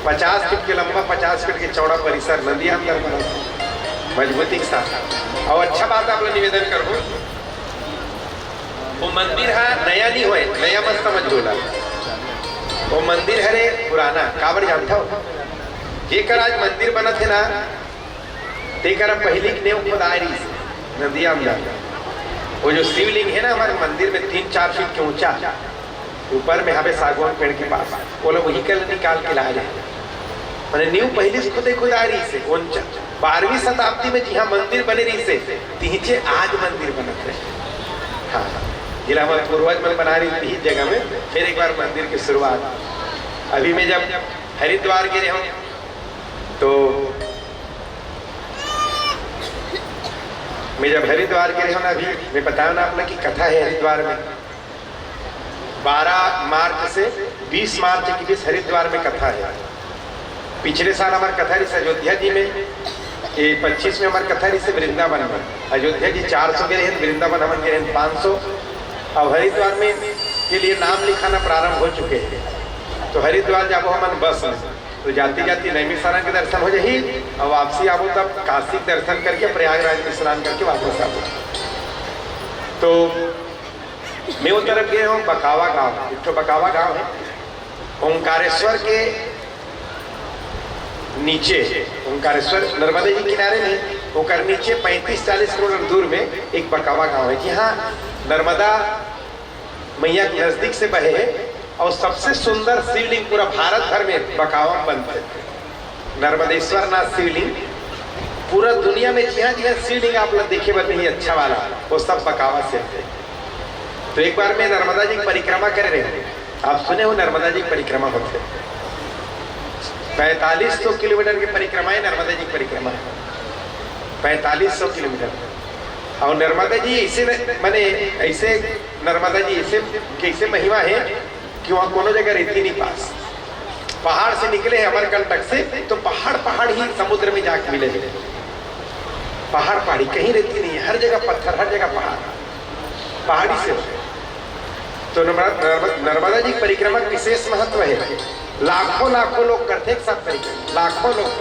पचास फीट के लंबा, पचास फीट के चौड़ा परिसर नदी अंदर बना, मजबूती के साथ। अउ अच्छा बात आप लोग निवेदन करबो, वो मंदिर हा नया नहीं होए, नया मत समझ बोला, वो मंदिर हरे पुराना। काबर जानता हो? जेकर आज मंदिर बनत हे ना, तेकर पहिली के नेव खोदाय रहिस नदिया अंदर। वो जो शिवलिंग है ना हमारे मंदिर में, तीन चार फीट के ऊंचा, ऊपर में हवे सागवान पेड़ के पास, वो लोग वही कल निकाल के लाए रहे। मैंने नींव पहिली से खुदे खुदाय रहिस हे। उनचा-, बारहवीं शताब्दी में जिहाँ मंदिर बने रहिस हे, तिहिचे आज मंदिर बनत हे। हाँ, जिला हमारे पूर्वज मन बनाय रहिस हे, तिही जगह में फिर एक बार मंदिर की शुरुआत। अभी मैं जब हरिद्वार गे रहे हूँ, तो मैं जब हरिद्वार गे रहे हूँ ना, अभी मैं बताया ना आप लोग की कथा है हरिद्वार में, बारह मार्च से बीस मार्च के बीच हरिद्वार में कथा है। पिछले साल हमार कथा रहिस अयोध्या जी में, ये पच्चीस में हमार कथा रहिस वृंदावन में। अयोध्या जी चार सौ गे रहे, वृंदावन हमन गे रहे पाँच सौ। अब हरिद्वार में के लिए नाम लिखाना प्रारंभ हो चुके हैं, तो हरिद्वार जाबो हमन बस में, तो जाती जाती नैमिषारण्य के दर्शन हो जाही, और वापसी आबो तब काशी के दर्शन करके प्रयागराज में स्नान करके वापस आबो। तो मैं वो तरफ गए हूँ बकावा गांव, एक ठो बकावा गांव है ओंकारेश्वर के नीचे, ओंकारेश्वर नर्मदा जी किनारे नहीं, ओकर नीचे पैंतीस चालीस किलोमीटर दूर में एक बकावा गांव है, जहाँ नर्मदा मैया के नजदीक से बहे है और सबसे सुंदर शिवलिंग पूरा भारत भर में बकावा में बनते हैं। नर्मदेश्वर नाथ शिवलिंग पूरा दुनिया में जहाँ जहाँ शिवलिंग आप लोग देखे बर नहीं अच्छा वाला, वो सब बकावा से आते हैं। तो एक बार मैं नर्मदा जी की परिक्रमा कर रहे हैं, आप सुने हो नर्मदा जी की परिक्रमा होते हैं, पैंतालीस सौ किलोमीटर की परिक्रमा है नर्मदा जी की परिक्रमा है, पैंतालीस सौ किलोमीटर। और नर्मदा जी ऐसे न-, माने ऐसे नर्मदा जी ऐसे कैसे महिमा है कि वहाँ कोनो जगह रेती नहीं पास, पहाड़ से निकले हैं अमरकंटक से, तो पहाड़ पहाड़ ही समुद्र में जाके मिले हैं। पहाड़ पहाड़ी कहीं रेती नहीं है, हर जगह पत्थर, हर जगह पहाड़, पहाड़ी से होते हैं। तो नर्मदा, नर्मदा, नर्मदा जी की परिक्रमा का विशेष महत्व है। लाखों लाखों लोग करते हैं एक साथ परिक्रमा, लाखों लोग।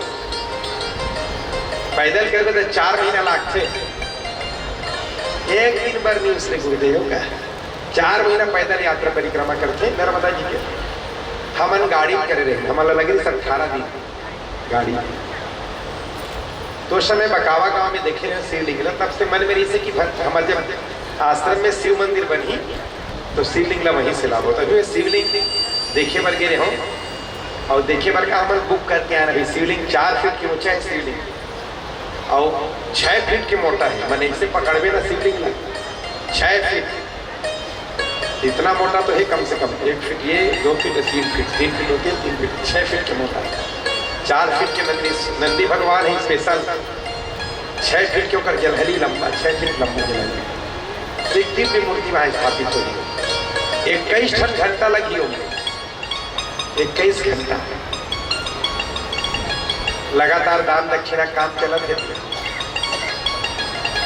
पैदल करबे तो चार महीना लागथे, एक दिन बर नहीं उसने गुरुदेव का। चार महीना पैदल यात्रा परिक्रमा करथे नर्मदा जी के। हमन गाड़ी करे रहे, हमन ला लगे सब अठारह दिन गाड़ी। तो समय बकावा गांव में देखे रहे शिवलिंग ला, तब से मन में रहिसे कि भर-, हमर जब आश्रम में शिव मंदिर बनही, तो शिवलिंग ला वहीं से लाबो। तभी मैं शिवलिंग देखे बर गे रहे हूँ, और देखे बर का हमन बुक करके आए रहे। शिवलिंग चार फीट के ऊंचा है शिवलिंग, और छः फीट के मोटा है, माने इसे पकड़बे ना शिवलिंग ला, छः फीट। इतना मोटा तो है कम से कम एक फीट, ये दो फीट, तीन फीट, तीन फीट होती है, तीन फीट, छः फीट के मोटा है। चार फीट के नंदी, नंदी भगवान है स्पेशल, छः फीट के ओकर जलहली लंबा, छः फीट लंबा जलहली। तो एक दिव्य मूर्ति वहाँ स्थापित होही। इक्कीस ठन घंटा लगी होगी, इक्कीस घंटा लगातार दान दक्षिणा काम चलत है।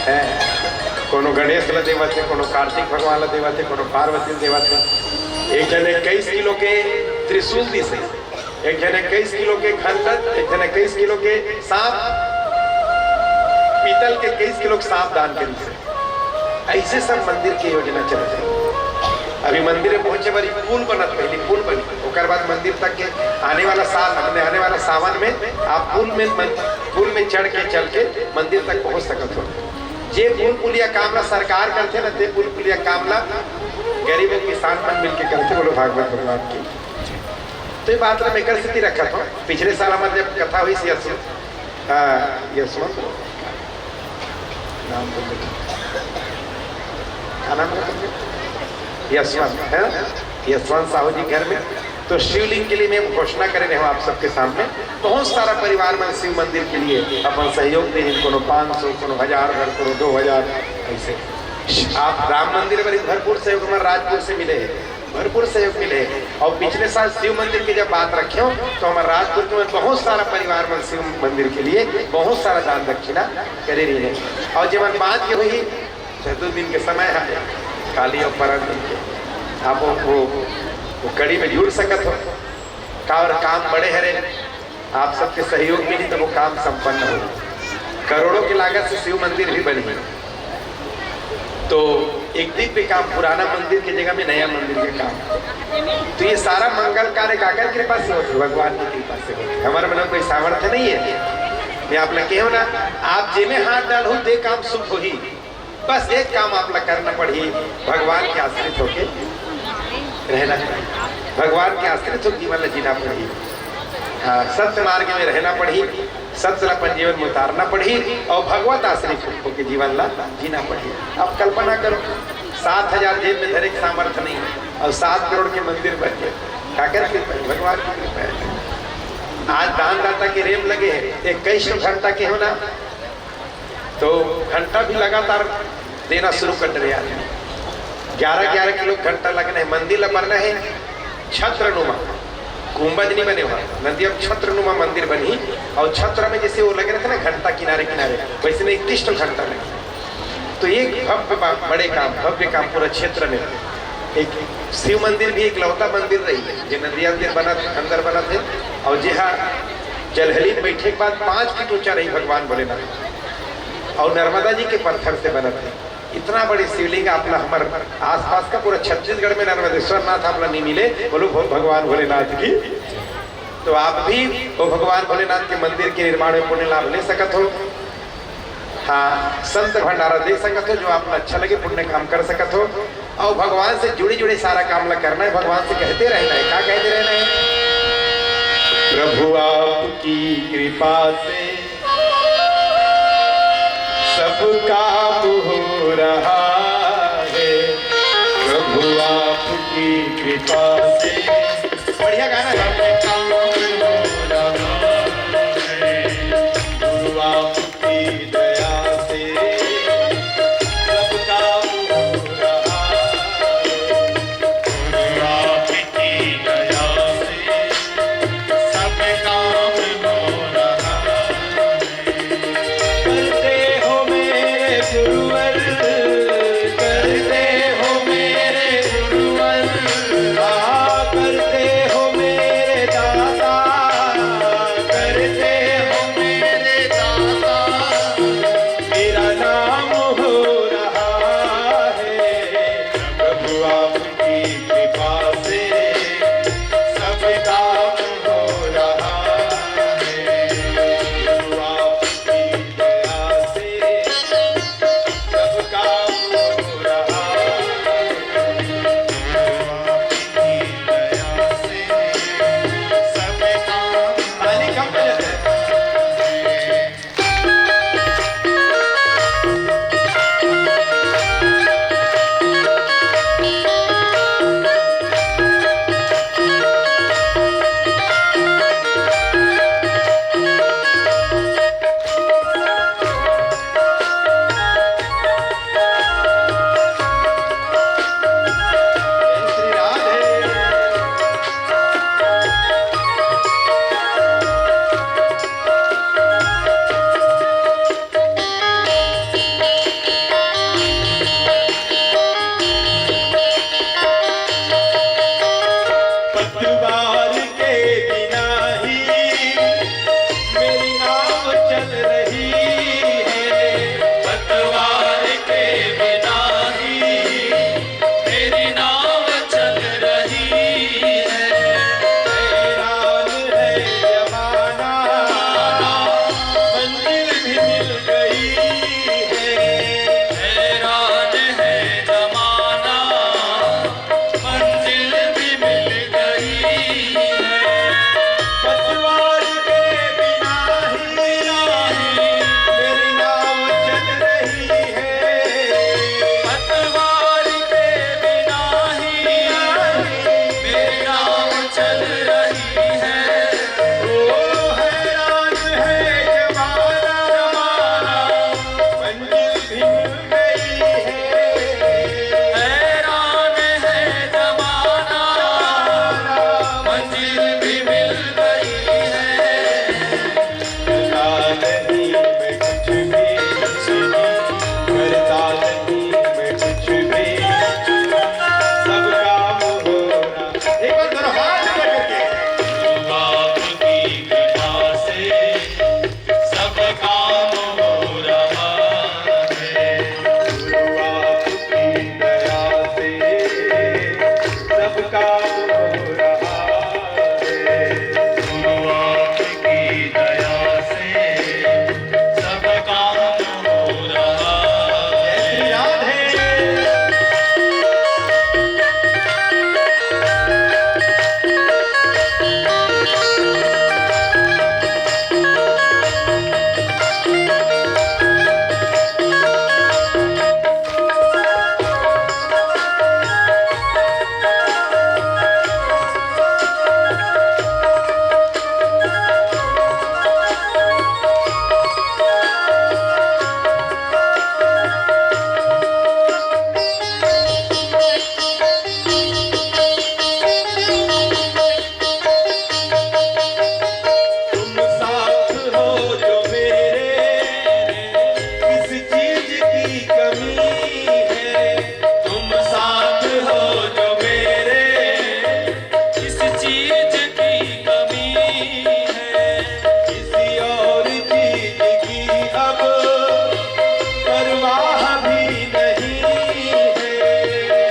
हैं, कोनो गणेश ला देवत है, कोनो कार्तिक भगवान ला देवत है, कोनो पार्वती ला देवत है। एक जन इक्कीस किलो के त्रिशूल दिस है, एक जन इक्कीस किलो के घंटन, एक जन इक्कीस किलो के सांप, पीतल के इक्कीस किलो के सांप दान करिस है। ऐसे सब मंदिर के योजना चलत है। अभी मंदिर में पहुंचे बर एक पुल बनत, पहली पुल बनी, ओकर बाद मंदिर तक के आने वाला साल, हमने आने वाला सावन में आप पुल में मन-, पुल में चढ़ के चल के मंदिर तक पहुंच सकत हो। जे पुल पुलिया काम ला सरकार करथे ना, ते पुल पुलिया काम ला गरीब अउ किसान मन मिलके करथे। बोलो भागवत भगवान की। तो ये बात ला मैं कर स्थिति रखत हूँ। पिछले साल हमारे जब कथा हुई सी यशवंत, हाँ, यशवंत नाम तो नहीं। का नाम है? यशवंत, है ना? यशवंत साहू जी घर में। तो शिवलिंग के लिए मैं घोषणा करे रहे हूँ आप सबके सामने। बहुत सारा परिवार मन शिव मंदिर के लिए अपन सहयोग दे, कोनो पाँच सौ, कोनो हजार भर, कोनो दो हजार, ऐसे। आप राम मंदिर बर भरपूर सहयोग हमारे राजपुर से मिले है, भरपूर सहयोग मिले है। और पिछले साल शिव मंदिर के जब बात रखे हो, तो हमारे राजपुर के में बहुत सारा परिवार मन शिव मंदिर के लिए बहुत सारा दान दक्षिणा करे रही है। और जब बात ये हुई, दू दिन के समय है, काली और परम दिन के, आप वो, वो, वो कड़ी में जुड़ सकत हो। का और काम बड़े हरे, आप सबके सहयोग मिली तो वो काम संपन्न हो। करोड़ों की लागत से शिव मंदिर भी बनी, तो एक दिव्य काम, पुराना मंदिर की जगह में नया मंदिर का काम। तो ये सारा मंगल कार्य काकर कृपा से होते, भगवान की कृपा से होते। हमारे मन में कोई सामर्थ्य नहीं है। मैं आप लोग कहो ना, आप जेमे हाथ डालहू, दे काम शुभ होही। बस एक काम आप ला करना पड़ही, भगवान के आश्रित होके रहना पड़ही, भगवान के आश्रित होके जीवन ला जीना पड़ही। हाँ, सत्य मार्ग में रहना पड़ही, सत्य ला अपन जीवन में उतारना पड़ही और भगवत आश्रित होके जीवन ला जीना पड़ही। आप कल्पना करो, सात हजार जेब में धरे के सामर्थ्य नहीं और सात करोड़ के मंदिर बन गए, काकर कृपा है? भगवान की कृपा है। आज दानदाता के रेम लगे है, इक्कीस घंटा के हो ना, तो घंटा भी लगातार देना शुरू कर दे आदमी। ग्यारह ग्यारह किलो घंटा लगना है, मंदिर ला बनना है छत्र नुमा, गुंबज नहीं बने हुआ, नदिया में छत्र नुमा मंदिर बनी। और छत्र में जैसे वो लगे रहते ना घंटा किनारे किनारे, वैसे में इक्कीस घंटा लगे। तो एक भव्य बा-, बड़े काम, भव्य काम पूरा क्षेत्र में। एक शिव मंदिर भी इकलौता मंदिर रही है जो नदिया अंदर बना, अंदर बना थे। और जे हा जलहली में बैठे के बाद पाँच फीट ऊंचा रही भगवान भोलेनाथ, और नर्मदा जी के पत्थर से बनत है। इतना बड़ी शिवलिंग आप ला हमर आसपास का पूरा छत्तीसगढ़ में नर्मदेश्वर नाथ आप ला नहीं मिले। बोलो भो-, भगवान भोलेनाथ की। तो आप भी वो भगवान भोलेनाथ के मंदिर के निर्माण में पुण्य लाभ ले सकत हो। हाँ, संत भंडारा दे सकत हो, जो आप ला अच्छा लगे पुण्य काम कर सकत हो। और भगवान से जुड़े जुड़े सारा काम ला करना है, भगवान से कहते रहना है। क्या कहते रहना है? प्रभु आपकी कृपा से सब काम हो रहा है, प्रभु आपकी कृपा से। बढ़िया गाना है। सब काम हो रहा है, गुरु आपकी दया से सब काम हो रहा है। गुरु आपकी दया से सब काम हो रहा है। करते हो मेरे गुरुवर, करते हो मेरे गुरुवर, आ, करते हो मेरे गुरु आपकी दया से सब काम हो रहा है। राधे। तुम साथ हो जो मेरे, किस चीज की कमी है? तुम साथ हो जो मेरे, किस चीज की कमी है? किसी और चीज की अब परवाह भी नहीं है।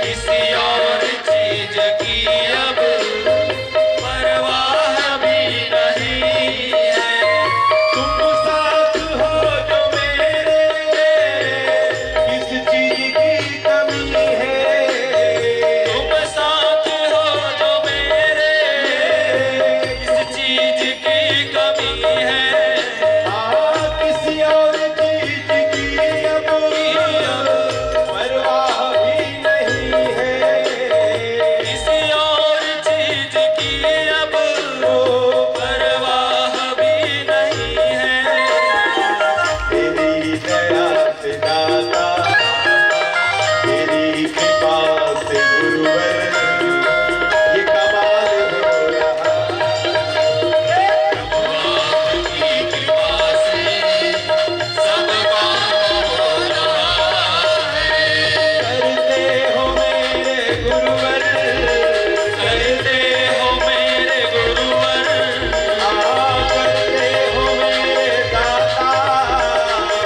किसी और चीज की अब परवाह भी नहीं है। तुम साथ हो जो मेरे, किस चीज की कमी है? तुम साथ हो जो मेरे, किस चीज की कमी है? हाँ, किसी और चीज की अब परवाह भी नहीं है। किसी और चीज की अब परवाह भी नहीं है। तेरी दया से दाता, तेरी कृपा से गुरुवर, ये कमाल हो रहा है। प्रभु आपकी कृपा से सब काम हो रहा है। करते हो मेरे गुरुवर, करते हो मेरे गुरुवर, आ, करते हो मेरे दाता,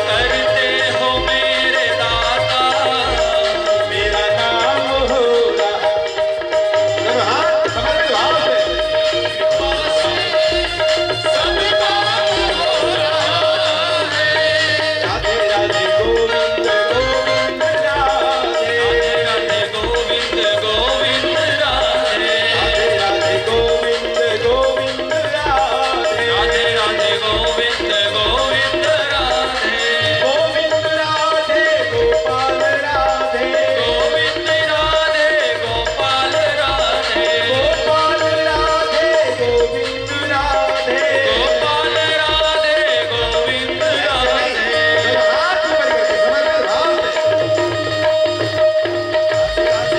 करते हो मेरे दाता, मेरा नाम हो रहा। दोनों हाथ समर्पित भाव से। राधे राधे गोविंद गोविंद राधे। राधे राधे गोविंद गोविंद राधे। राधे राधे गोविंद गोविंद राधे। राधे राधे गोविंद गोविंद राधे। गोविंद राधे गोपाल राधे। गोविंद राधे गोपाल राधे। गोपाल राधे गोविंद राधे। गोपाल राधे गोविंद राधे। हाथ ऊपर करके समर्पित भाव से। राधे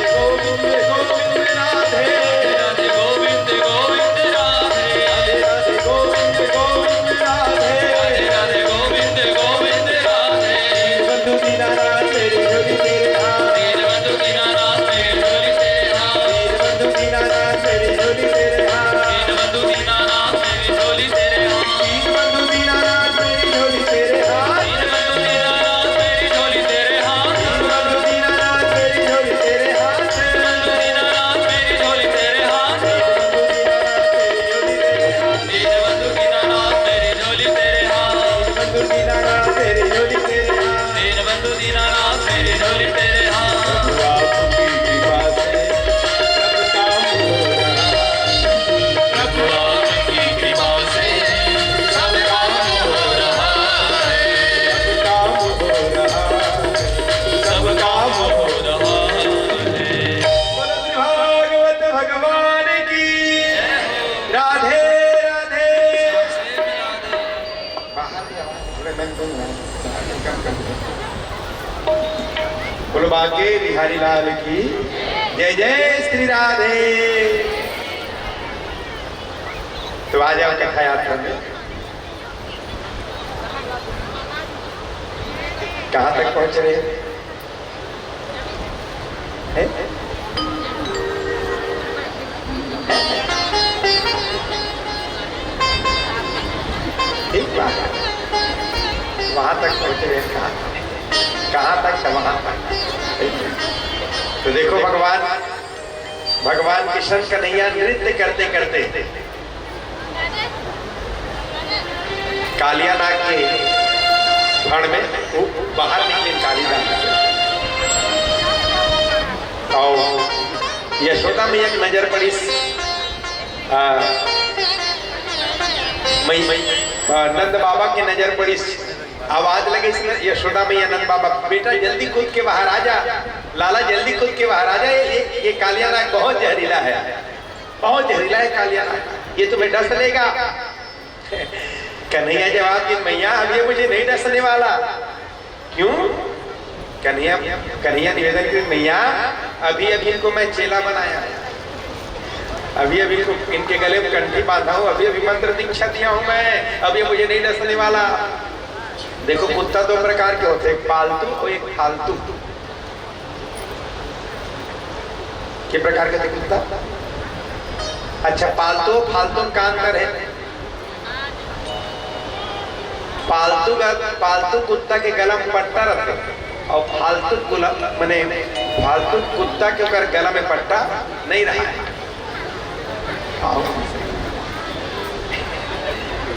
राधे गोविंद गोविंद राधे। राधे राधे गोविंद गोविंद राधे। राधे राधे गोविंद गोविंद राधे। राधे राधे गोविंद गोविंद राधे। दीनबंधु दीनानाथ मेरी झोली तेरे हाथ। दीनबंधु दीनानाथ मेरी झोली तेरे हाथ। दीनबंधु दीनानाथ मेरी झोली तेरे हाथ। दीनबंधु दीनानाथ मेरी झोली तेरे हाथ। दीनबंधु दीनानाथ मेरी झोली तेरे हाथ। दीनबंधु दीनानाथ मेरी झोली तेरे हाथ। दीनबंधु दीनानाथ मेरी झोली तेरे हाथ। दीनबंधु दीनानाथ मेरी झोली तेरे हाथ। दीनबंधु दीनानाथ मेरी झोली तेरे हाथ। दीनबंधु दीनानाथ मेरी झोली तेरे हाथ। दीनबंधु दीनानाथ मेरी झोली तेरे हाथ। दीनबंधु दीनानाथ मेरी झोली तेरे हाथ। प्रभु आपकी कृपा से सब काम हो रहा है। प्रभु आपकी कृपा से सब काम हो रहा है। सब काम हो रहा है। सब काम हो रहा है। बोलो श्री भागवत भगवान की। राधे राधे। बाहर भी आवाज थोड़ा बंद करो ना। बोलो बांके बिहारी लाल की जय, जय श्री राधे। तो आ जाओ कथा यात्रा में। कहाँ तक पहुंच रहे हैं? हैं? ठीक बात है। वहां तक पहुंचे हैं, कहां, कहां तक से वहां तक। तो देखो भगवान, भगवान कृष्ण कन्हैया नृत्य करते करते कालिया नाग के फण में वो बाहर निकले, काली नाग। और यशोदा मैया के नजर पड़ी, आ, मई, मई, आ, नंद बाबा के नजर पड़ी। आवाज लगे इसमें, यशोदा मैया, नंद बाबा, "बेटा जल्दी कूद के बाहर आ जा, लाला जल्दी कूद के बाहर आ जा, ये, ये, ये कालिया नाग बहुत जहरीला है, बहुत जहरीला है कालिया नाग, ये तुम्हें डस लेगा।" कन्हैया जवाब दिए, "मैया, अब ये मुझे नहीं डसने वाला।" "क्यों?" कन्हैया, कन्हैया निवेदन की, "मैया, अभी अभी इनको मैं चेला बनाया, अभी अभी इनको, इनके गले में कंठी बांधा हूँ, अभी अभी मंत्र दीक्षा दिया हूँ मैं, अब ये मुझे नहीं डसने वाला।" देखो, कुत्ता दो प्रकार के होते हैं, एक पालतू और एक फालतू। के प्रकार के होते कुत्ता? अच्छा, पालतू, फालतू का अंतर है। पालतू का, पालतू कुत्ता के गला में पट्टा रहता है और फालतू गुला-, माने फालतू कुत्ता के ओकर गला में पट्टा नहीं रहा है। आओ।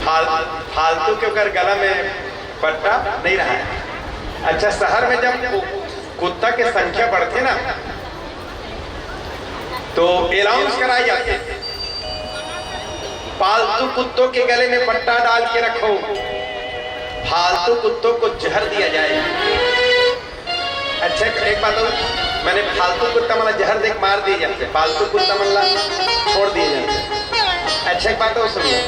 फाल-, फालतू के ओकर गला में पट्टा नहीं रहा है। अच्छा, शहर में जब कु-, कुत्ता के संख्या बढ़थे ना, तो अनाउंस कराए जाथे, "पालतू कुत्तों के गले में पट्टा डाल के रखो, फालतू कुत्तों को जहर दिया जाए।" अच्छा, एक बात और, माने फालतू कुत्ता मन ला जहर दे के मार दिए जाथे, पालतू कुत्ता मन ला छोड़ दिए जाथे। अच्छा, एक बात और सुनिए,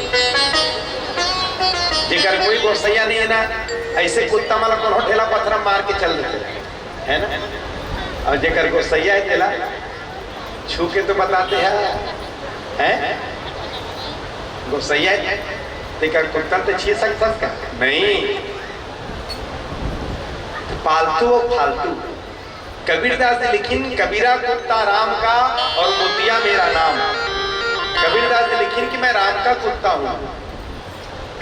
जेकर कोई गोसैया नहीं है ना, ऐसे कुत्ता मन ला कोनो ठेला पथरा मार के चल देथे, है ना? और जेकर गोसैया है, तेला छू के तो बताथे, हैं? गोसैया है, तेकर कुत्ता तो छू सकथस का? नहीं। पालतू और फालतू। कबीरदास जी लिखिन, "कबीरा कुत्ता राम का और मोतिया मेरा नाम।" कबीरदास जी लिखिन कि मैं राम का कुत्ता हूँ।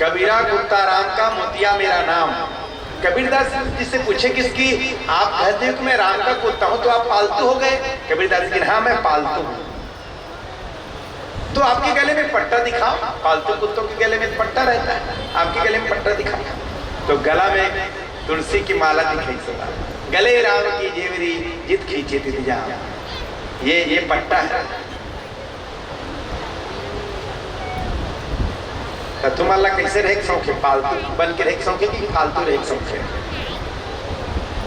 "कबीरा कुत्ता राम का, मोतिया मेरा नाम।" कबीरदास जी से पूछे किसकी, "आप कहते हो कि मैं राम का कुत्ता हूँ, तो आप पालतू हो गए?" कबीरदास जी, "हाँ, मैं पालतू हूँ।" "तो आपके गले में पट्टा दिखाओ।" पालतू कुत्तों के गले में पट्टा रहता है, "आपके गले में पट्टा दिखाओ।" तो गला में तुलसी की माला दिखाई सदा, "गले राम की जेवरी, जित खींचे तित जाम।" ये, ये पट्टा है। त तुमन ला कैसे रहे के शौक है? पालतू बन के रहे के शौक है कि फालतू रहे के शौक है?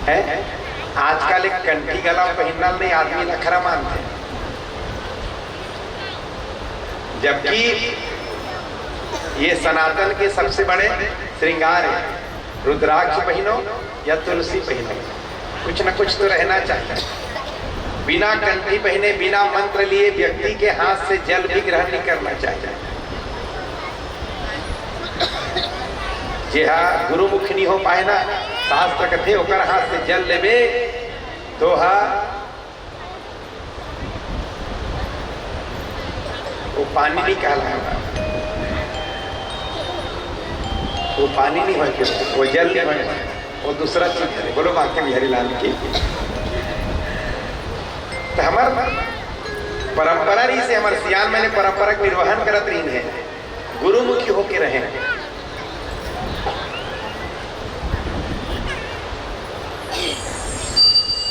हैं? आजकल एक कंठी गला पहिनना नहीं, आदमी नखरा मानथे। जबकि ये सनातन के सबसे बड़े श्रृंगार है। रुद्राक्ष पहिनो या तुलसी पहिनो, कुछ न कुछ तो रहना चाहिए। बिना कंठी पहने, बिना मंत्र लिए व्यक्ति के हाथ से जल भी ग्रहण नहीं करना चाहिए। जेहा गुरुमुख नहीं हो पाए ना, शास्त्र कथे ओकर हाथ से जल लेबे तो हा वो पानी नहीं कहलाएगा, वो पानी नहीं होय, वो जल नहीं होय, वो दूसरा चीज है। बोलो बांके बिहारी लाल की। तो हमार परंपरा रहिस हे, हमार सियान मन परंपरा के निर्वहन करत रहिन हे, गुरुमुखी होके रहे।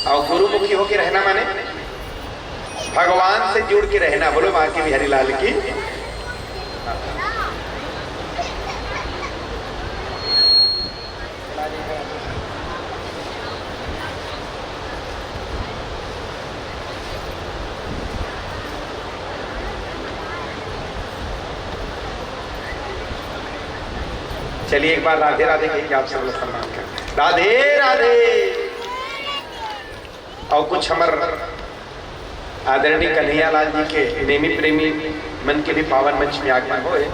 और गुरुमुखी होके रहना माने भगवान से जुड़ के रहना। बोलो बांके बिहारी लाल की। चलिए, एक बार राधे राधे कहिके आप सब लोग सम्मान कर। राधे राधे। और कुछ हमर आदरणीय कन्हैया लाल जी के नेमी प्रेमी मन के भी पावन मंच में आगमन होए।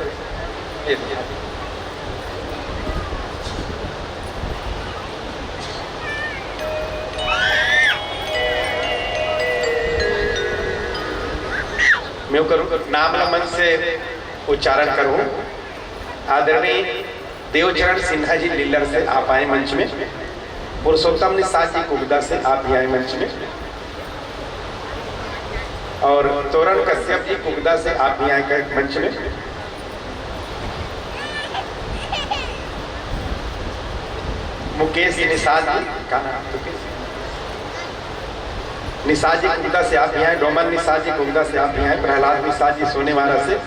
मैं ओकर नाम ला मन से उच्चारण करूं। आदरणीय देवचरण सिन्हा जी लिल्लर से आप आए मंच में, पुरुषोत्तम निषाद जी कुगदा से आप भी आए मंच में, और तोरण कश्यप जी कुगदा से आप भी आए कर मंच में। मुकेश निषाद जी, का नाम है? मुकेश निषाद जी कुगदा से आप भी आए, डोमन निषाद जी कुगदा से आप भी आए, प्रहलाद निषाद जी सोनेवाला से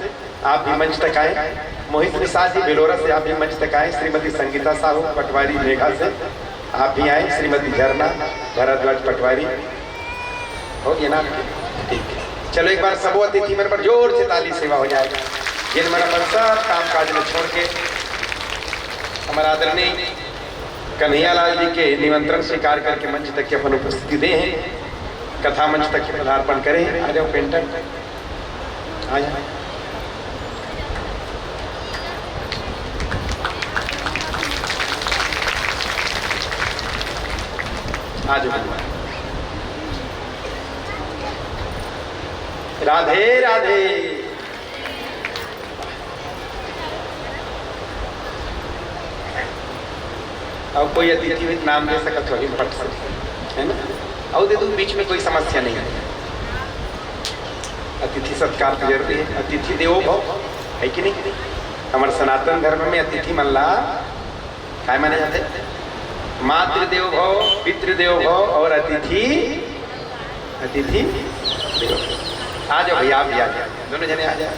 आप भी मंच तक आए, मोहित निषाद जी बेलोरा से आप भी मंच तक आए, श्रीमती संगीता साहू पटवारी मेघा से आप भी आए, श्रीमती झरना भारद्वाज पटवारी। हो गया ना? ठीक है, चलो एक बार सबो अतिथि मन बर जोर से ताली सेवा हो जाए, जिन मन अपन सब काम काज में छोड़ के हमारा आदरणीय कन्हैया लाल जी के निमंत्रण स्वीकार करके मंच तक के अपन उपस्थिति दे हैं, कथा मंच तक के पदार्पण करे हैं। आ जाओ पेंटर, आ जाओ। आ जाओ। राधे राधे। अब कोई अतिथि नाम ले सकत हो, फट से, है ना? अउ दे दू, बीच में कोई समस्या नहीं है। अतिथि सत्कार तो जरूरी है, अतिथि देवो भव, है कि नहीं? हमारे सनातन धर्म में अतिथि मन ला काय माने जाते? मातृदेव भव, पितृदेव भव और अतिथि, अतिथि देव। आ जाओ भैया, आप भी आ जाओ, दोनों जने आ जाओ।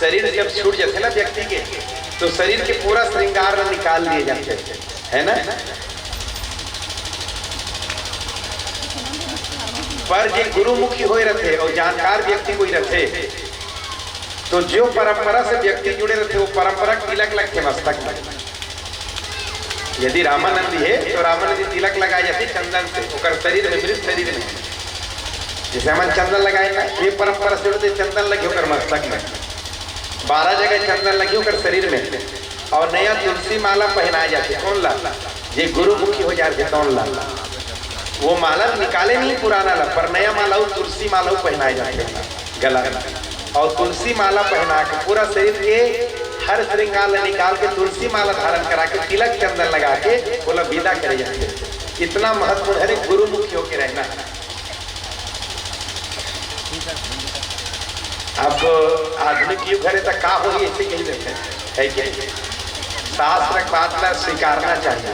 शरीर जब छूट जाथे ना व्यक्ति के, तो शरीर के पूरा श्रृंगार ल निकाल दिए जाथे, है ना? पर जे गुरुमुखी होए रथे और जानकार व्यक्ति कोई रथे, तो जो परंपरा से व्यक्ति जुड़े रथे, वो परंपरा तिलक लगथे मस्तक में। यदि रामानंदी है, तो रामानंदी तिलक लगाए जाथे चंदन से, ओकर शरीर में, मृत शरीर में। जैसे हमन चंदन लगाए ना, ये परंपरा से जुड़े चंदन लगे ओकर मस्तक में, बारह जगह चंदन लगे ओकर शरीर में, और नया तुलसी माला पहनाए जाथे। कौन ला? जे गुरुमुखी हो जाथे, कौन ला? वो माला निकाले नहीं पुराना ला, पर नया माला, वो तुलसी माला वो पहनाए जाथे गला में। और तुलसी माला पहना के पूरा शरीर के हर श्रृंगार ला निकाल के तुलसी माला धारण करा के तिलक चंदन लगा के ओला विदा करे जाथे। इतना महत्वपूर्ण है गुरुमुखी होके रहना। अब आधुनिक युग हरे त का होही, ऐसे कही देथे, है कि नहीं? शास्त्र के बात ला स्वीकारना चाहिए।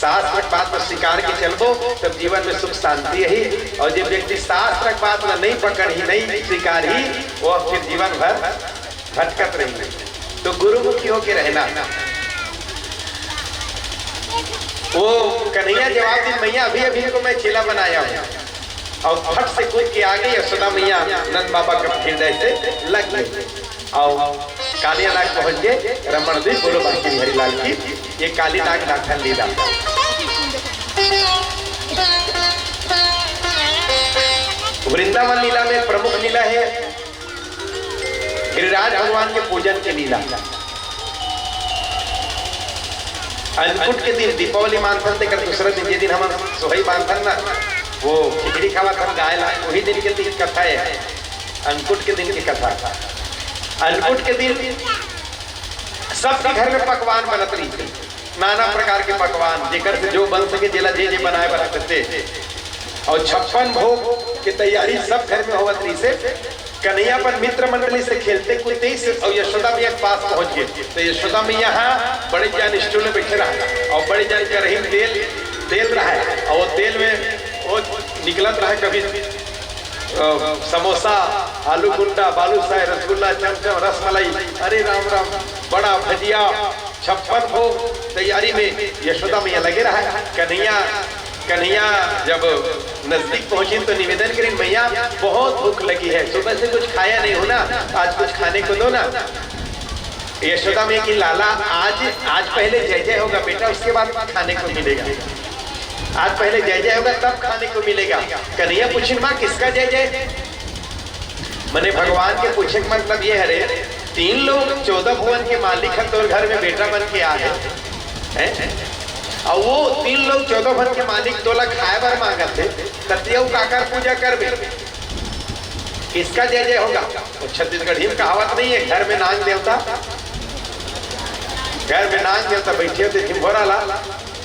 शास्त्र के बात ला स्वीकार के चलबो, तब जीवन में सुख शांति रही। और जे व्यक्ति शास्त्र के बात ला नहीं पकड़ही, नहीं स्वीकारही, वो फिर जीवन भर भटकत रही। तो गुरुमुखी होके रहना। वो कन्हैया जवाब दिन, "मैया, अभी अभी इनको मैं चेला बनाया हूँ।" और फट से कूद के आ गई यशोदा मैया, नंद बाबा के हृदय से लग गई। और कालिया नाग पहुंच गए रमण द्वीप। बोलो बांके बिहारी लाल की। ये काली नाग नाथन लीला। वृंदावन लीला में प्रमुख लीला है गिरिराज भगवान के पूजन के लीला। अन्नकूट के दिन दीपावली मानथन, तेकर दूसरा दिन, जे दिन हमन सोहई बांधथन ना, वो खिचड़ी खावत हन गाय ला, वही दिन के दिन कथा है, अन्नकूट के दिन की कथा। अन्नकूट के दिन सबके घर में पकवान बनत रहिथे, नाना प्रकार के पकवान, जेकर से जो बन सके, जेला जे जे बनाए बर आथे ते। और छप्पन भोग के तैयारी सब घर में होवत रहिसे। कन्हैया अपन मित्र मंडली से खेलते कूदते ही से, और यशोदा मैया के पास पहुंच गए। तो यशोदा मैया हा बड़े जान स्टूल में बैठे रहा और बड़े जान करही में तेल, तेल रहा है, और वो तेल में वो निकलत रहा कभी, अ, समोसा, आलू गुंडा, बालूशाही, रसगुल्ला, चमचम, रसमलाई, अरे राम राम, बड़ा भजिया, छप्पन भोग तैयारी में यशोदा मैया लगे रहा। कन्हैया, कन्हैया जब नजदीक पहुंची तो निवेदन करी, "मैया, बहुत भूख लगी है, सुबह से कुछ खाया नहीं हूं ना, आज कुछ खाने को दो ना।" यशोदा मैया की, "लाला, आज, आज पहले जय जय होगा बेटा, उसके बाद खाने को मिलेगा।" आज पहले जय जय होगा, तब खाने को मिलेगा। कन्हैया पूछिन, माँ, किसका जय जय? मने भगवान के पूछे के मतलब ये हरे, तीन लोक चौदह भुवन के मालिक ह तोर घर में बेटा बन के आ हे, हैं? और वो तीन लोक चौदह भुवन के मालिक तोला खाए बर मांगत हे, त तें काकर पूजा करबे? किसका जय जय होगा? वो छत्तीसगढ़ी में कहावत नहीं है, घर में नांग देवता, घर में नांग देवता बैठे होते झिम्भोरा ला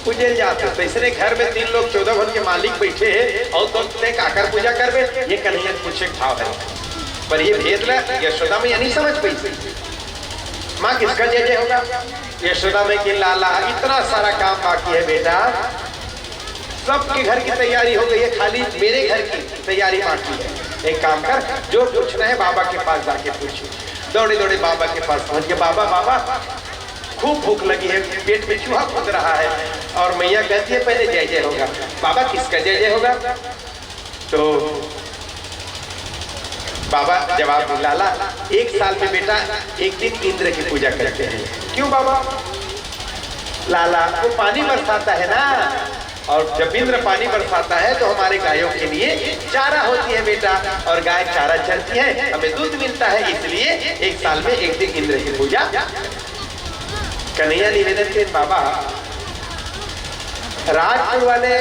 पूजे ल जात हे। तो इसने घर में तीन लोक चौदह भुवन के मालिक बैठे हे और तो तें काकर पूजा करबे, ये कन्हैया के पूछे के भाव है। पर ये भेद ला यशोदा मैया नहीं समझ पाई। माँ, किसका जय जय होगा? यशोदा मैया कहिन, लाला, इतना सारा काम बाकी है बेटा, सबके घर की तैयारी हो गई है, खाली मेरे घर की तैयारी बाकी है। एक काम कर, जो पूछना है बाबा के पास जाके पूछ। दौड़े दौड़े बाबा के पास पहुंच गए। बाबा, बाबा, खूब भूख लगी है, पेट में चूहा कूद रहा है और मैया कहती है, पहले जय जय होगा। बाबा, किसका जय जय होगा? तो बाबा जवाब दिया, लाला, एक साल में बेटा एक दिन इंद्र की पूजा करते हैं। क्यों बाबा? लाला, वो पानी बरसाता है ना, और जब इंद्र पानी बरसाता है तो हमारे गायों के लिए चारा होती है बेटा, और गाय चारा चरती है, हमें दूध मिलता है, इसलिए एक साल में एक दिन इंद्र की पूजा। कन्हैया निवेदन के, बाबा, राजपुर वाले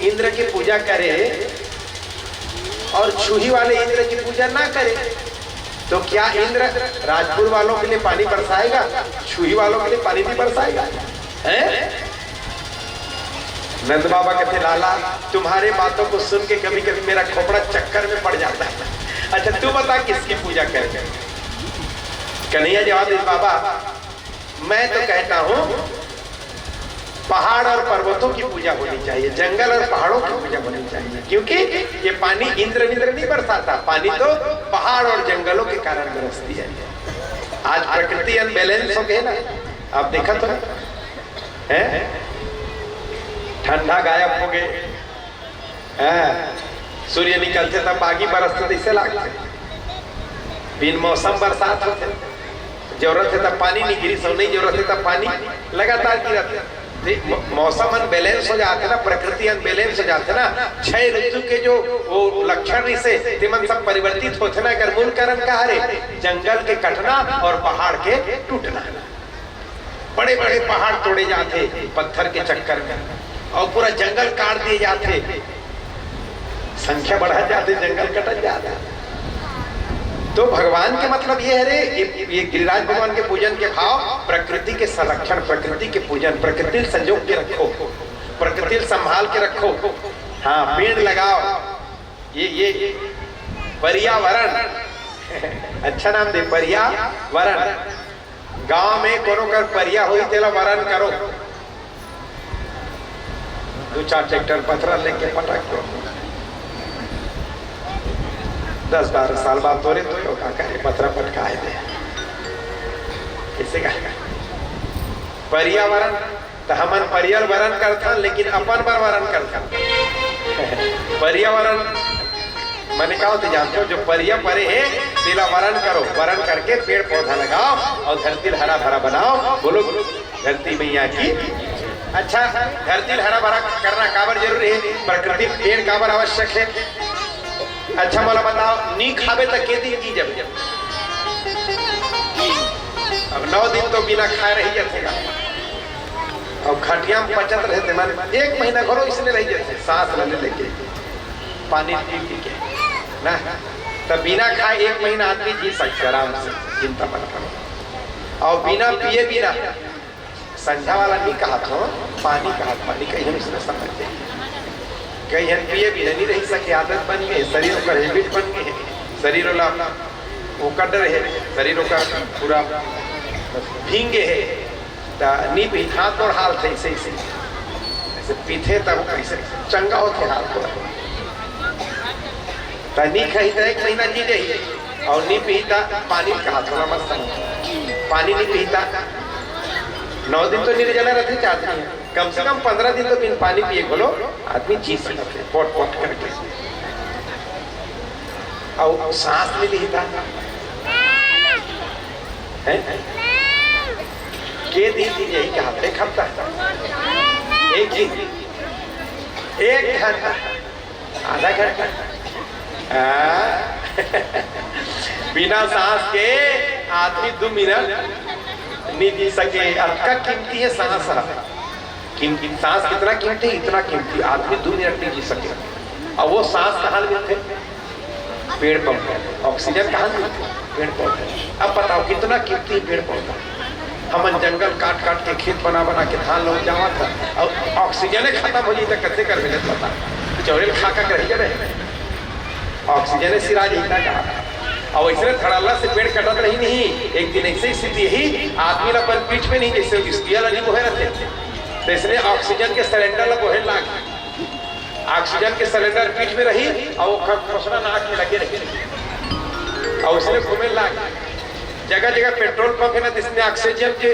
इंद्र की पूजा करे और छुही वाले इंद्र की पूजा ना करे, तो क्या इंद्र राजपुर वालों के लिए पानी बरसाएगा, छुही वालों के लिए पानी नहीं बरसाएगा? हैं? नंद बाबा कहते, लाला, तुम्हारे बातों को सुन के कभी कभी मेरा खोपड़ा चक्कर में पड़ जाता है। अच्छा, तू बता, किसकी पूजा करें? कन्हैया जवाब दे, बाबा, मैं तो कहता हूं, पहाड़ और पर्वतों की पूजा होनी चाहिए, जंगल और पहाड़ों की पूजा होनी चाहिए, क्योंकि ये पानी इंद्र विंद्र नहीं बरसाता, पानी तो पहाड़ और जंगलों के कारण बरसती है। आज प्रकृति अनबैलेंस हो गए ना, आप देखा तो है, ठंडा गायब हो गए, हैं? सूर्य निकलते तब बागी बरसते तैसे लागते, बिन मौसम बरसात होते, जरूरत है तब पानी नहीं गिरी, सब नहीं जरूरत है तब पानी लगातार गिरत। ते मौ-, मौसम अनबैलेंस हो जाते ना, प्रकृति अनबैलेंस हो जाते ना, छह ऋतु के जो वो लक्षण रिसे, तेमन सब परिवर्तित होते ना। अगर मूल कारण का हरे, जंगल के कटना और पहाड़ के टूटना। बड़े बड़े पहाड़ तोड़े जाते पत्थर के चक्कर में, और पूरा जंगल काट दिए जाते, संख्या बढ़त जाते, जंगल कटत जाते। तो भगवान के मतलब ये है रे, ये, ये गिरिराज भगवान के पूजन के भाव, प्रकृति के संरक्षण, प्रकृति के पूजन, प्रकृति ल संजोग के रखो, प्रकृति ल संभाल के रखो। हाँ, पेड़ लगाओ, ये ये पर्यावरण अच्छा नाम दे, पर्यावरण। गांव में कोनो कर परिया होई, तेला वरण करो। दू चार ट्रैक्टर पथरा लेके पटक दो। दस बारह साल बाद तोरे तो का करे, पथरा पटकाए दे। किसे का पर्यावरण? तो हमन परिया ल वरण करथन, लेकिन अपन बर वरण करथन। पर्यावरण माने का होथे जानथो? जो परिया परे हे, तेला वरण करो, वरण करके पेड़ पौधा लगाओ और धरती ल हरा भरा बनाओ। बोलो, धरती मैया की। अच्छा, धरती ल हरा भरा करना काबर जरूरी हे? प्रकृति पेड़ काबर आवश्यक हे? अच्छा, मोला बताओ, नी खाबे त के दिन जी जब? अब नौ दिन तो बिना खाए रही जाथे। अब खटिया में पचत रहे थे, माने एक महीना घरो इसने रही जाथे, सांस लेने लेके, पानी पी पी के ना। तब बिना खाए एक महीना आदमी जी सकता आराम से, चिंता मत करो। और बिना पिए बिना, संझा वाला नहीं कहा था, पानी कहा, पानी कहीं हम इसमें समझते हैं। कहीं हम पिए बिना नहीं रह सके, आदत बन गई, शरीर का हैबिट बन गई, शरीर वाला वो कट रहे, शरीर का पूरा भींगे है। त नी पीत, हाथ गोड़ हाल थे ऐसे, ऐसे। ऐसे पीथे तब कैसे चंगा होथे हाथ गोड़। त नी खाही त एक महीना जी जाही, और नी पीही त पानी कहा थोड़ा मत समझ। पानी नी पीही त नौ दिन तो निर्जला रहते चार दिन, कम से कम पंद्रह दिन तो बिन पानी पिए घलो आदमी जी सकत हे, पोट पोट करके। और सांस ले ली था। हैं? के दिन, दिन यही कहा, एक हफ्ता, एक दिन। एक घंटा, आधा घंटा। हाँ। बिना सांस के आदमी दू मिनट नहीं जी सके। अतका कीमती है सांस ह। कीमती सांस कितना कीमती, इतना कीमती, आदमी दू मिनट नहीं जी सके। अब वो सांस कहाँ मिलथे? पेड़ पौधे। ऑक्सीजन कहाँ मिलथे? पेड़ पौधे। अब बताओ, कितना कीमती पेड़ पौधा। हमन जंगल काट काट के, खेत बना बना के धान लोग जावत ह, अउ ऑक्सीजन खत्म हो जाई त कैसे कर मिले? बता, चौरे खा खा के रह जाबे, ऑक्सीजन सिरा जाई ना का? अउ ऐसे धड़ल्ला से पेड़ कटत रही नहीं, एक दिन ऐसे स्थिति यही आदमी ला अपन पीठ में नहीं, जैसे स्पीयर ला नहीं बोहे रहते, तो इसने ऑक्सीजन के सिलेंडर ला बोहे लाग। ऑक्सीजन के सिलेंडर पीठ में रही अउ ओकर खोसना नाक में लगे रही, अउ उसने घूमे लाग। जगह जगह पेट्रोल पंप है ना, जिसने ऑक्सीजन के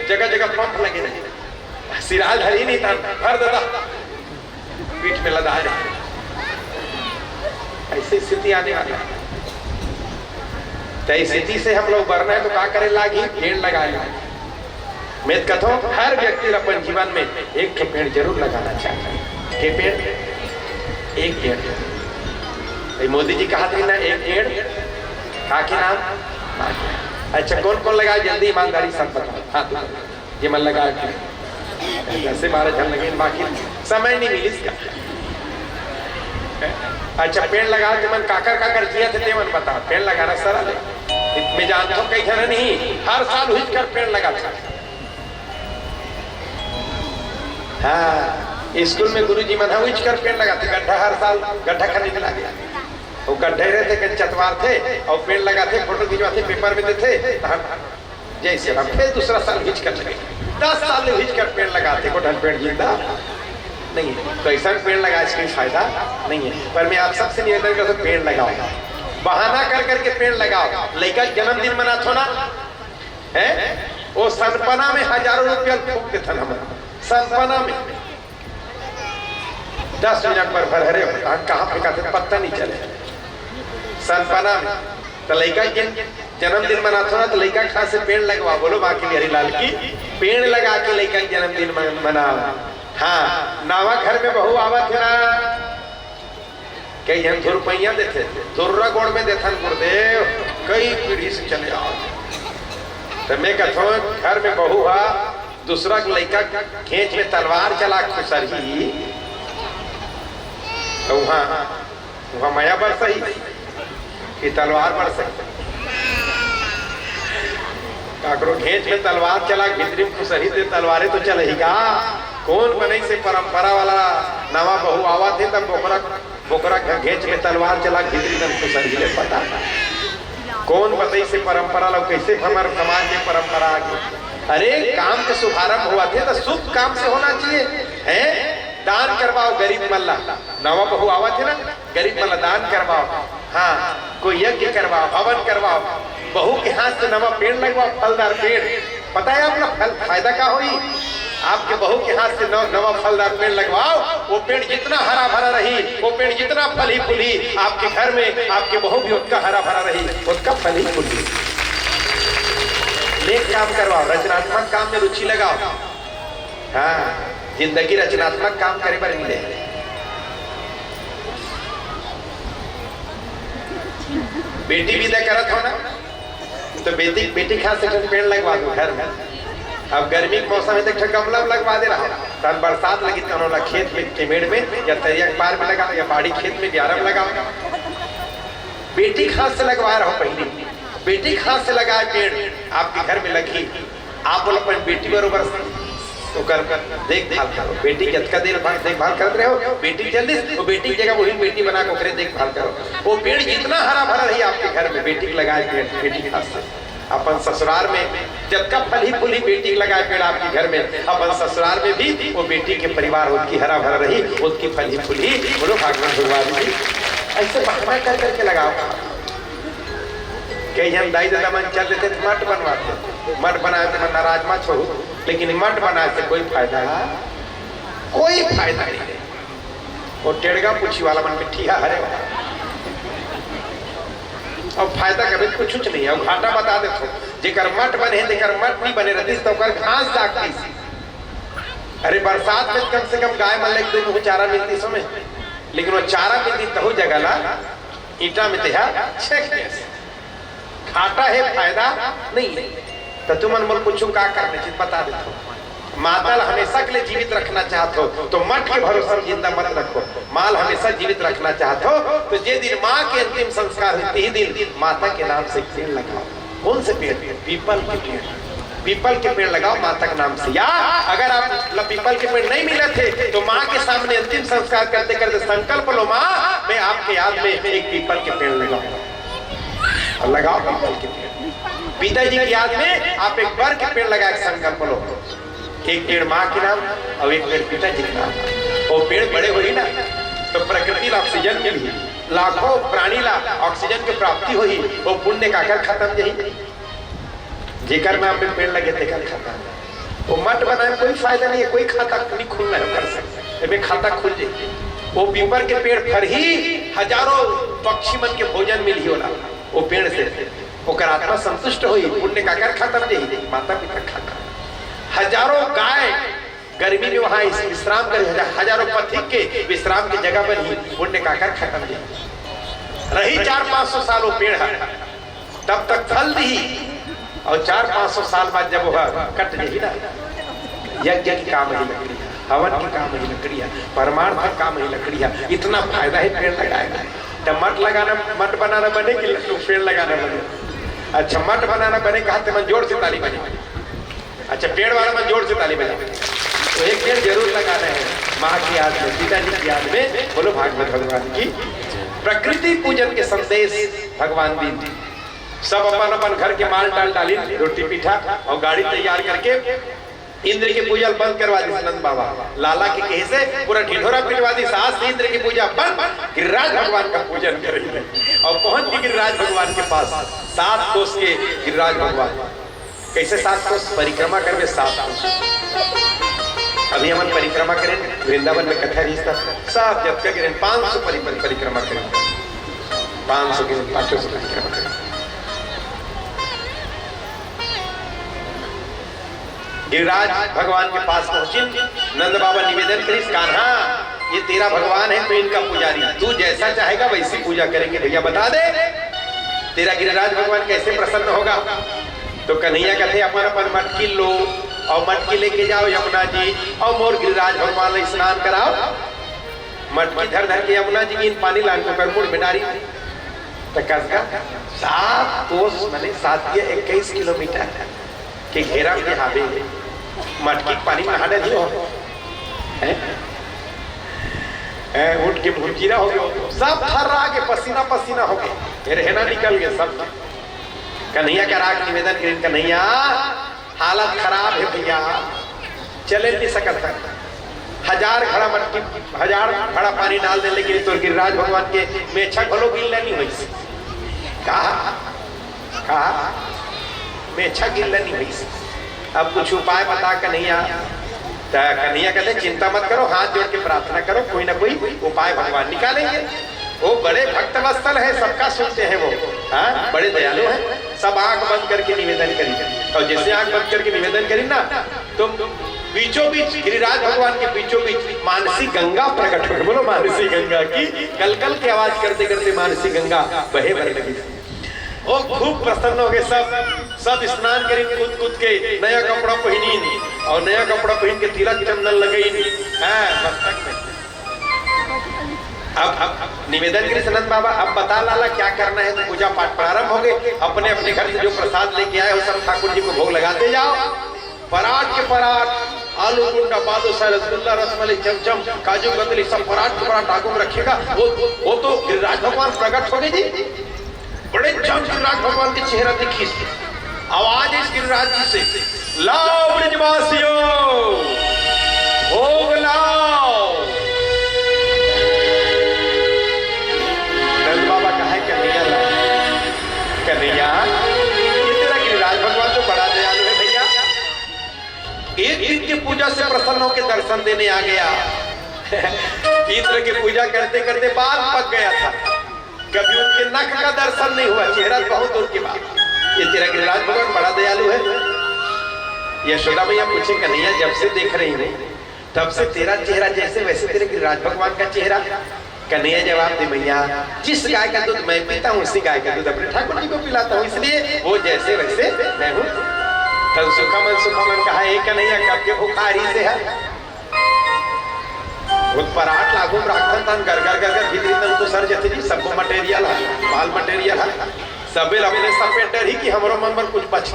जगह जगह पंप लगे रहे। सिराल धरी नहीं था, भर देता, पीठ में लदा दे। ऐसी स्थिति आने वाली है। तो इस स्थिति से हम लोग बरना है तो का करे लागी? पेड़ लगाए लागी। मैं तो कहता हूँ, हर व्यक्ति ला अपन जीवन में एक ठो पेड़ जरूर लगाना चाहिए। के पेड़? एक पेड़। ये मोदी जी कहा थे ना, एक पेड़, का के नाम? अच्छा, कौन कौन लगाए, जल्दी ईमानदारी से बताओ। हाँ, तो ये मन लगा के दस से बारह झन लगे, बाकी समय नहीं मिलिस का। अच्छा, पेड़ लगा के मन काकर काकर जिया थे, ते मन बता, पेड़ लगाना सरल है। मैं जानता हूँ, कई झन नहीं, हर साल हुई कर पेड़ लगा था। हाँ, स्कूल में गुरुजी मन ह उइच कर पेड़ लगाथे, गड्ढा हर साल गड्ढा खरीद लागे। वो गड्ढे रहते, कहीं चतवार थे, और पेड़ लगाथे, फोटो खिंचवाथे, पेपर में देथे, तो हम जैसे हम फिर दूसरा साल हिच कर लगे, दस साल में हिच कर पेड़ लगाथे, को ढंग पेड़ जिंदा नहीं है। तो ऐसा पेड़ लगाए से कोई फायदा नहीं है। पर मैं आप सबसे निवेदन करता हूँ, पेड़ लगाओ, बहाना कर करके पेड़ लगाओ। लड़का के जन्मदिन मनाथो ना, है, वो सनपना में हजारों रुपया फूंक देथन हम, सनपना में। दस मिनट पर भर हरे हो, कहाँ फेंका थे, पता नहीं चले। सनपना में तो लड़का के जन्मदिन मनाथो ना, तो लड़का के हाथ से पेड़ लगवा, बोलो बांके बिहारी लाल की, पेड़ लगा के लड़का के जन्मदिन मन-, मनाओ। हाँ, नवा घर में बहू आवत है ना, कई झन धुरपैया देथे, धुर्रा गोड़ में देथन गुरुदेव, कई पीढ़ी से चले आओ। तो मैं कहथों, घर में बहू हा, दूसरा के लइका घेंच में तलवार चला के खुसरही, तो वहाँ, वहाँ मया बरसही कि तलवार बरसही? काकरो घेंच में तलवार चला के भीतरी में खुसरही, ते तलवारे तो चलही का? कौन बनई से परंपरा वाला नवा बहू आवत हे, तब ओकरा, ओकरा घ-, घेंच में तलवार चला के भीतरी में खुसरही ले पता। कौन बनई से परंपरा ला, कैसे हमर समाज में परंपरा आ गई? अरे, काम के शुभारंभ हुआ थे तो शुभ काम से होना चाहिए, हैं? दान करवाओ गरीब मन ला, नवा बहू आवत हे ना, गरीब मन ला दान करवाओ, हाँ, कोई यज्ञ करवाओ, हवन करवाओ, बहू के हाथ से नवा पेड़ लगवाओ, फलदार पेड़। पता है आपला फल, फायदा का होई? आपके बहू के हाथ से नव-, नवा फलदार पेड़ लगवाओ, वो पेड़ जितना हरा भरा रही, वो पेड़ जितना फली फूली, आपके घर में आपके बहू भी उतना हरा भरा रही, उतना फली फूली। नेक काम करवाओ, रचनात्मक काम में रुचि लगाओ। हाँ, जिंदगी रचनात्मक काम करे बर मिले। बेटी विदा करत हो ना, तो बेटी, बेटी खास से पेड़ लगवा दो घर में। अब गर्मी के मौसम है तो एक ठो गमला में लगवा दे रहा, तब बरसात लगी तो ओला खेत में, के मेड़ में या तरिया के पार में लगाओ या बाड़ी खेत में बियारा में लगाओ। बेटी खास से लगवा रहा पहले, बेटी खास से लगाए पेड़, आपके घर में लगी। आप बोलो, अपन बेटी बरोबर ओकर देखभाल करो। बेटी के जतका देर भाल, देखभाल करत रहे हो, बेटी जल्दी से, वो बेटी की जगह वही बेटी बना के ओकरे देखभाल करो। वो पेड़ जितना हरा भरा रही आपके घर में, बेटी के लगाए पेड़, बेटी के हाथ से। अपन ससुराल में जतका फली फूली बेटी के लगाए पेड़ आपके घर में, अपन ससुराल में भी वो बेटी के परिवार उतकी हरा भरा रही, उतकी फली फूली। बोलो भागवत भगवान जी, ऐसे बहाना कर करके लगाओ। कई झन दाई ददा मन चल देथे त मठ बनवाथे, मठ बनाए त मन नाराज मत हो, लेकिन मठ बनाए से कोई फायदा, कोई फायदा नहीं है। वो टेड़गा पूछी वाला मन के ठिया हरे वाला। अब फायदा कभी कुछ नहीं है, अब घाटा बता देथो। जेकर मठ बने, जेकर मठ नहीं बने रहतीस, तो ओकर घास जागतीस। अरे, बरसात में कम से कम गाय मन ल एक दू मुहूं चारा मिलतिस ओमे, लेकिन वो चारा मिलतिस तहू जगह ला ईंटा में तेहा छेक देस। घाटा हे, फायदा नहीं है। त तुमन मोला पूछहू का करना चाहिए, बता देथंव। माता ला हमेशा के लिए जीवित रखना चाहत हो तो मठ के भरोसा में जिंदा मत रखो। माँ ला हमेशा जीवित रखना चाहत हो तो जे दिन माँ के अंतिम संस्कार होही, तेही दिन माता के नाम से एक पेड़ लगाओ। कौन से पेड़? पीपल के पेड़। पीपल के पेड़ लगाओ माता के नाम से। या अगर आप ल पीपल के पेड़ नहीं मिलत हे तो माँ के सामने अंतिम संस्कार करते करते संकल्प लो, माँ, मैं आपके याद में एक पीपल के पेड़ लगाऊंगा। और लगाओ पीपल के पेड़। पिताजी की याद में आप एक बर के पेड़ लगाए के संकल्प लो। एक पेड़ माँ के नाम और एक पेड़ पिताजी के नाम। वो पेड़ बड़े होही ना, तो प्रकृति ला ऑक्सीजन मिलही, लाखों प्राणी ला ऑक्सीजन के प्राप्ति होही। वो पुण्य काकर खत्म जाही? जेकर नाम पे पेड़ लगे, तेकर खत्म। वो मठ बनाए में कोई फायदा नहीं है, कोई खाता नहीं खुलना है ओकर से। एमे खाता खुल जाही। वो पीपर के पेड़ फरही, हजारों पक्षी मन के भोजन मिलही ओला, वो पेड़ से। ओकर आत्मा संतुष्ट होही, पुण्य काकर खत्म जाही? माता पिता खत्म। हजारों गाय गर्मी में वहां इस-, विश्राम करे, हजार-, हजारों पथिक के विश्राम के जगह बनही, पुण्य काकर खत्म जाही? रही चार पाँच सौ साल वो पेड़ ह, तब तक फल दिही, और चार पाँच सौ साल बाद जब वो कट जाही ना, यज्ञ के काम ही लकड़ी है, हवन के काम ही लकड़ी है, परमार्थ के काम ही लकड़ी है। इतना फायदा है पेड़ लगाए में। तो मठ लगाना, मठ बनाना बने कि पेड़ लगाना बने? अच्छा, मठ बनाना बने कहा तो मन जोर से ताली बजाओ। अच्छा, पेड़ वाला मन जोर से ताली बजाओ। तो एक पेड़ जरूर लगाना है माँ की याद में, पिताजी की याद में। बोलो भागवत भगवान की। प्रकृति पूजन के संदेश भगवान दीन। सब अपन अपन घर के माल टाल डालिन, रोटी पीठा और गाड़ी तैयार करके इंद्र के पूजा बंद करवा दिस नंद बाबा। लाला के कहे से पूरा ढिढोरा पिटवा दिस, आज से इंद्र की पूजा बंद, गिरिराज भगवान का पूजन करेंगे। और पहुंच के गिरिराज भगवान के पास, सात कोस के गिरिराज भगवान। कैसे सात कोस? परिक्रमा करबे सात कोस। अभी हमन परिक्रमा करेन, वृंदावन में कथा रहिस त सब जतका गिरेन पाँच सौ परि-, परि-, परिक्रमा करेन, पाँच सौ गिरेन, पाँचों सौ परिक्रमा करेन। गिरिराज भगवान के पास पहुंचिन, नंद बाबा निवेदन करिस, कान्हा, ये तेरा भगवान है तो इनका पुजारी, तू जैसा चाहेगा वैसी पूजा करेंगे भैया, बता दे तेरा गिरिराज भगवान कैसे प्रसन्न होगा। तो कन्हैया कथे, अपन अपन मटकी लो और मटकी लेके जाओ यमुना जी और मोर गिरिराज भगवान ला स्नान कराओ। मटकी धर धर के यमुना जी गिन, पानी लान के ओकर मुड़ में डारी। त कस का सात कोस, माने सात या इक्कीस किलोमीटर के घेरा में हावे। मटकी के पानी में नहा डरिस हो। हैं? हैं, उठ के भुंजीरा हो गयो, सब थर्रा के पसीना पसीना हो गए, फिर हेना निकल गए सब। कन्हैया करा के निवेदन करिन, कन्हैया, हालत खराब है भैया, चले नहीं सकत है। हजार घड़ा मटकी, हजार घड़ा पानी डाल दे, लेकिन तोर गिरिराज भगवान के मेछा घलो गिल्ला नहीं होइस। कहा, कहा, मेछा गिल्ला नहीं होइस। अब कुछ उपाय बता कन्हैया। त कन्हैया कहते, चिंता मत करो, हाथ जोड़ के प्रार्थना करो, कोई ना कोई उपाय भगवान निकालेंगे। वो बड़े भक्त वत्सल है, सबका सुनते हैं वो। हाँ, बड़े दयालु हैं। सब आंख बंद करके निवेदन करी, और जैसे आंख बंद करके निवेदन करी ना, तो बीचों बीच, गिरिराज भगवान के बीचों बीच मानसी गंगा प्रकट हो गई। बोलो, मानसी गंगा की कलकल की आवाज करते करते मानसी गंगा बहे बर लगी। ओ, खूब प्रसन्न हो गए सब। सब स्नान करिन कूद कूद के, नया कपड़ा पहिनिन और नया कपड़ा पहिन के तिलक चंदन लगइन। हाँ, मस्तक में। अब, अब निवेदन करिस नंद बाबा, अब बता लाला क्या करना है। तो पूजा पाठ प्रारंभ हो गए। अपने अपने घर से जो प्रसाद लेके आए हो, सब ठाकुर जी को भोग लगाते जाओ। परात के परात, आलू गुंडा, बालूशाही, रसगुल्ला, रसमलाई, चमचम, काजू कतली, सब परात के परात ठाकुर रखेगा। वो, वो तो गिरिराज भगवान प्रकट हो गए जी। बड़े जन गिरिराज भगवान के चेहरा देखिस। आवाज इस गिरिराज जी से, "लाओ ब्रजवासियों, भोग लाओ।" नंद बाबा कहा है, "कन्हैया ला, कन्हैया, ये तेरा गिरिराज भगवान तो बड़ा दयालु है भैया, एक दिन की पूजा से प्रसन्न होकर दर्शन देने आ गया।" इंद्र की पूजा करते करते बाल पक गया था। कभी उनके नख का दर्शन नहीं हुआ, चेहरा बहुत दूर की बात। ये तेरा गिरिराज भगवान बड़ा दयालु है। यशोदा मैया पूछे, "कन्हैया, जब से देख रही हूँ, तब से तेरा चेहरा जैसे वैसे तेरे गिरिराज भगवान का चेहरा। कन्हैया जवाब दे, मैया, जिस गाय का दूध मैं पीता हूँ, उसी गाय का दूध अपने ठाकुर जी को पिलाता हूँ, इसलिए वो जैसे वैसे मैं हूँ। तन सुखा मन सुखा मन कहा, ए कन्हैया, कब के भुखारी से है? वो परात लागू राखन तन गरगर गरगर भीतरी तन को सर जथे जी, सबको मटेरियल है, माल मटेरियल है। सबे ल अपने सब पे डर ही कि हमरो मन बर कुछ बच।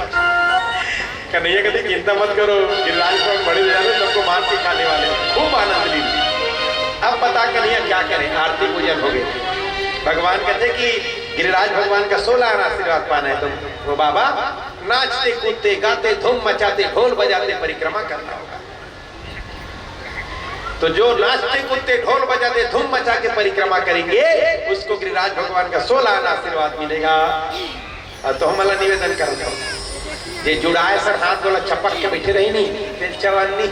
कन्हैया कहते, चिंता मत करो, गिरिराज पर बड़े दयालु, सबको मार के खाने वाले। खूब आनंद ली। अब बता कन्हैया क्या करें, आरती पूजन हो गए। भगवान कहते कि गिरिराज भगवान का सोलह आना आशीर्वाद पाना है तुम। वो बाबा, नाचते कूदते गाते धूम मचाते ढोल बजाते परिक्रमा करना होगा। तो जो नाचते कूदते ढोल बजाते धूम मचा के परिक्रमा करेंगे, उसको गिरिराज भगवान का सोलह आना आशीर्वाद मिलेगा। अउ तो हमला निवेदन करत हव, जे जुड़ाए सर हाथ वाला चपक के बैठे रही नहीं, तेल चवन्नी,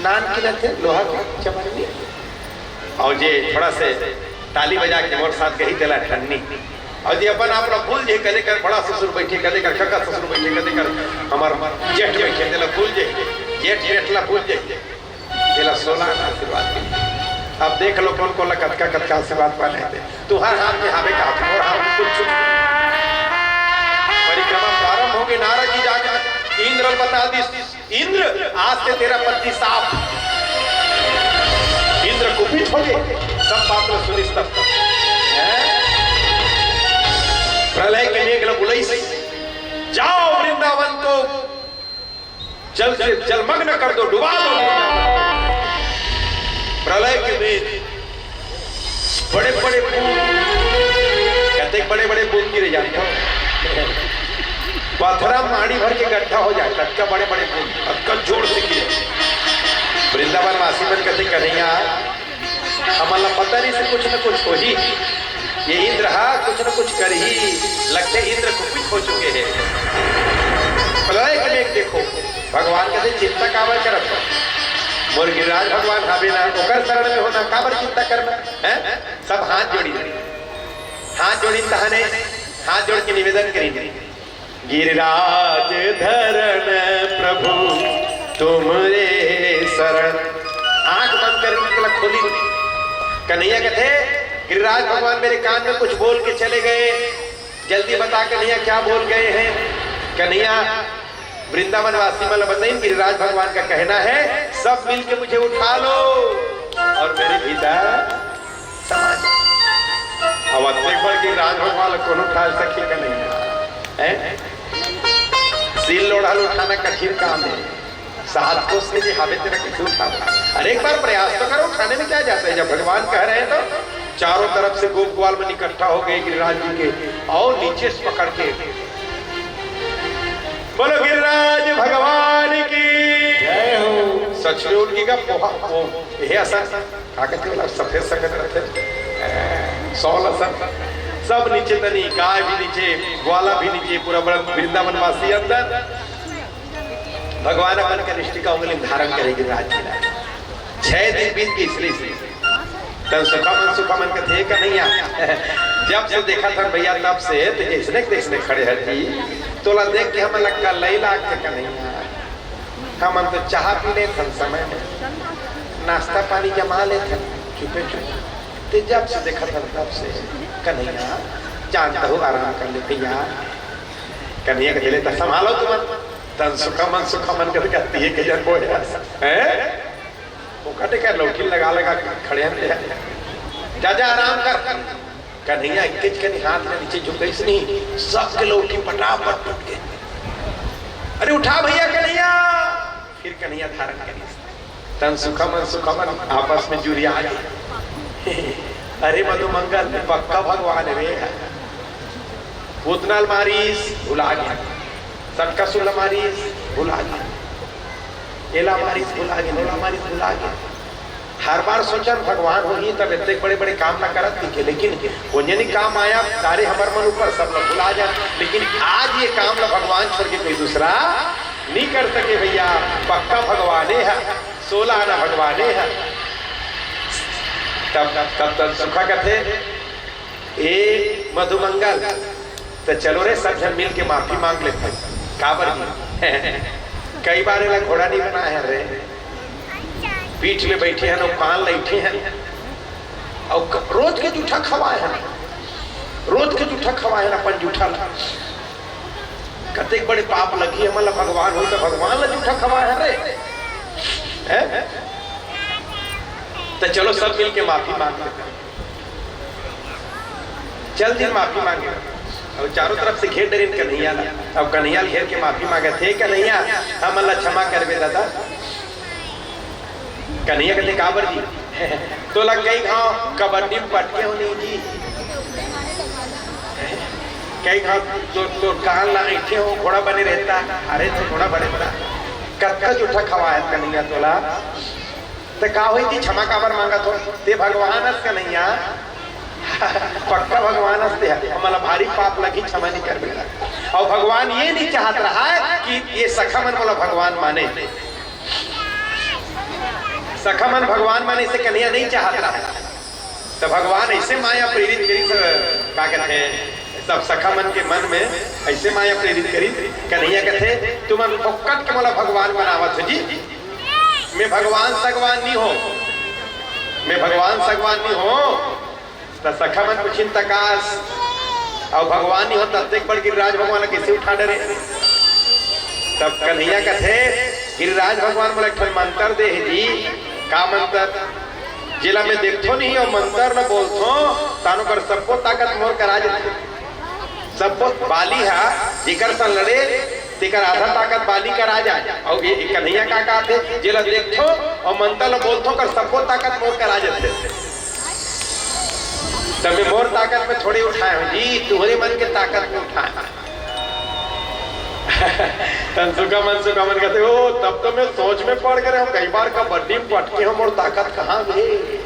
नान की रथे लोहा के चवन्नी, अउ जे थोड़ा से ताली बजा के मोर साथ कही तेला ठन्नी, अउ जे अपन आप ला भूल जे, कदे कर बड़ा ससुर बैठे, कदे कर कका ससुर बैठे, कदे कर हमर जेठ बैठे, तेला भूल जे, जेठ जेठ ला भूल जे। तेला सोलह आशीर्वाद मिले। अब देख लो कोन कोन ला कतका कतका आशीर्वाद पाना हे। तुहर हाथ में हावे का, मोर हाथ में कुछ। परिक्रमा प्रारंभ होगे, नारद जी जाके इंद्र ल बता दिस, इंद्र, आज से तेरा पति साफ। इंद्र कुपित होगे, सब बात ला सुनिस तब। हैं? प्रलय के मेघ ला बुलाइस, जाओ वृंदावन को जल से जलमग्न कर दो, डुबा दो। प्रलय के मेघ, बड़े बड़े बूंद, कतेक बड़े बड़े बूंद गिरे जानत हव? पथरा माड़ी भर के गड्ढा हो जाए, अतका बड़े बड़े बूंद, अतका जोर से गिरे। वृंदावन वासी मन कहते, कन्हैया, हमन ला पता नहीं से कुछ न कुछ होही। ये इंद्र हा कुछ न कुछ करही। लगथे इंद्र कुपित हो चुके हे। प्रलय के मेघ देखो, भगवान कहते, चिंता काबर करत हो? मोर गिरिराज भगवान हावे ना, ओकर शरण में होना, काबर चिंता करना? हैं? सब हाथ जोड़ी, हाथ जोड़ी तहाने, हाथ जोड़ के निवेदन करी। गिरिराज धरण प्रभु तुम रे शरण। आंख बंद कर के खोली। कन्हैया कहते, गिरिराज भगवान मेरे कान में कुछ बोल के चले गए, जल्दी बता कन्हैया क्या बोल गए हैं। कन्हैया वृंदावन वासी मन ला बताइन, गिरिराज भगवान का कहना है, सब मिलके मुझे उठा लो और मेरे भीतर समा जाओ। अब अतेक बड़ गिरिराज भगवान ला कोनो उठा सके का नहीं है? सील लोढ़ा ल उठाना कठिन काम है। सात कोस के जे हावे तेला कैसे उठाओ? अरे एक बार प्रयास तो करो, उठाने में क्या जाता है? जब भगवान कह रहे हैं तो चारों तरफ से गोप ग्वाल मन इकट्ठा हो गए गिरिराज जी के, और नीचे से पकड़ के बोलो गिरिराज भगवान की जय हो। सच में उनकी का पोहा, वो, ये असन का कहते वाला सफेद सफेद रहते, सौल असन, सब नीचे तनी, गाय भी नीचे, ग्वाला भी नीचे, पूरा बड़ा वृंदावन वासी अंदर। भगवान अपन कनिष्ठिका उंगली में धारण करे गिरिराज जी ला। छह दिन बीत गए इसलिए से। तन सुखा मन, सुखा मन कहते, "हे कन्हैया, जब से देखा था भैया तब से, तो जैसने के तैसने खड़े हर जी, तोला देख के हमन ला कलई लागथे कन्हैया। हमन तो चाह पी लेथन समय में, नाश्ता पानी जमा लेथन चुपे चुपे। ते जब से देखा था तब से कन्हैया, जानता हूँ आराम कर ले भैया।" कन्हैया कहते, "ले तो संभालो तुमन।" तन सुखा मन, सुखा मन कहते, कहती है कि जन बोया, हैं? वो कहते, "क्या लौकी लगा लगा के खड़े हैं?" "जा, जा, आराम कर।" कन्हैया इक्केच कनी हाथ में नीचे झुकइस नहीं, सबके लौकी पटापट टूट गए। "अरे उठा भैया कन्हैया।" फिर कन्हैया धारण करिस। तन सुखा मन, सुखा मन आपस में जुरिया गे। "अरे मधुमंगल, पक्का भगवान रे।" पूतना ल मारिस, भुला गे। सटका सुला मारिस, भुला गे। एला मारिस, भुला गे, नोला मारिस, भुला गे। हर बार सोचन भगवान होही तब इतने बड़े-बड़े काम ना करत दिखे, लेकिन वो जनी काम आया, डारे हमर मन ऊपर सब लोग भुला जात। लेकिन आज ये काम ला भगवान छोड़ के कोई दूसरा नहीं कर सके भैया, पक्का भगवाने है, सोला आना भगवाने है। तब, तब तन सुखा कथे, "ए मधुमंगल, तो चलो रे, सब झन मिल के माफी मांग लेते हैं।" काबर जी? कई बार एला घोड़ा नहीं बनाया है रे। पीठ में बइठे हन अउ कान लइठे हन, अउ क-, रोज के जूठा खवाए हन, रोज के जूठा खवाए हन अपन जूठा ला। कतेक बड़े पाप लगही हमन ला, भगवान होही त भगवान ला जूठा खवाए हन रे, हैं? त चलो सब मिल के माफी मांग लेथन। चल दिन माफी मांगे। अब चारों तरफ से घेर डरिन कन्हैया ला। अब कन्हैया ला घेर के माफी मांगत हे, "कन्हैया, हमन ला क्षमा करबे दादा।" कन्हैया कहते, "काबर जी?" "तोला कई घाव कबड्डी में पटके हो नहीं जी, कई घाव तो, तो कान ला ऐठे हो, घोड़ा बने रहता, अरे तो घोड़ा बने रहता, कतका जूठा खवाए कन्हैया तोला।" त का होई कि क्षमा काबर मांगत हो? ते भगवान अस कन्हैया, पक्का भगवान अस ते ह। हमला भारी पाप लगी, क्षमा नहीं कर बेटा। अउ भगवान ये नहीं चाहत रहा है कि ये सखा मन मोला भगवान माने। सखा मन भगवान माने से कन्हैया नहीं चाहत रहा है। त भगवान ऐसे माया प्रेरित करिस, का कहते हैं, सब सखा मन के मन में ऐसे माया प्रेरित करिस। कन्हैया कहते, "तुमन फोकट के मोला भगवान बनावत हो जी, मैं भगवान सगवान नहीं हो, मैं भगवान सगवान नहीं हो।" त सखा मन पूछिन, "त का अस, अउ भगवान नहीं हो, ततेक बड़ गिरिराज भगवान ला कैसे उठा डरे?" तब कन्हैया कहते, "गिरिराज भगवान मोला एक ठन मंत्र दे हे जी।" "का मंत्र?" "जेला मैं देखथो नहीं अउ मंत्र ल बोलथो, तानो कर सबको ताकत मोर करा जथे। सबको बाली हा जेकर सन लड़े, तेकर आधा ताकत बाली करा जाए।" अउ ये कन्हैया का कहते, "जेला देखथो अउ मंत्र ल बोलथो, कर सबको ताकत मोर करा जथे।" तब मैं मोर ताकत में थोड़े उठाए हो जी, तुम्हरे मन के ताकत में उठाए हो। तन सुखा मन, सुखा मन कहते, "ओ, तब तो मैं सोच में पड़ गए हूँ, कई बार कबड्डी में पटके हूँ, मोर ताकत कहाँ गए?"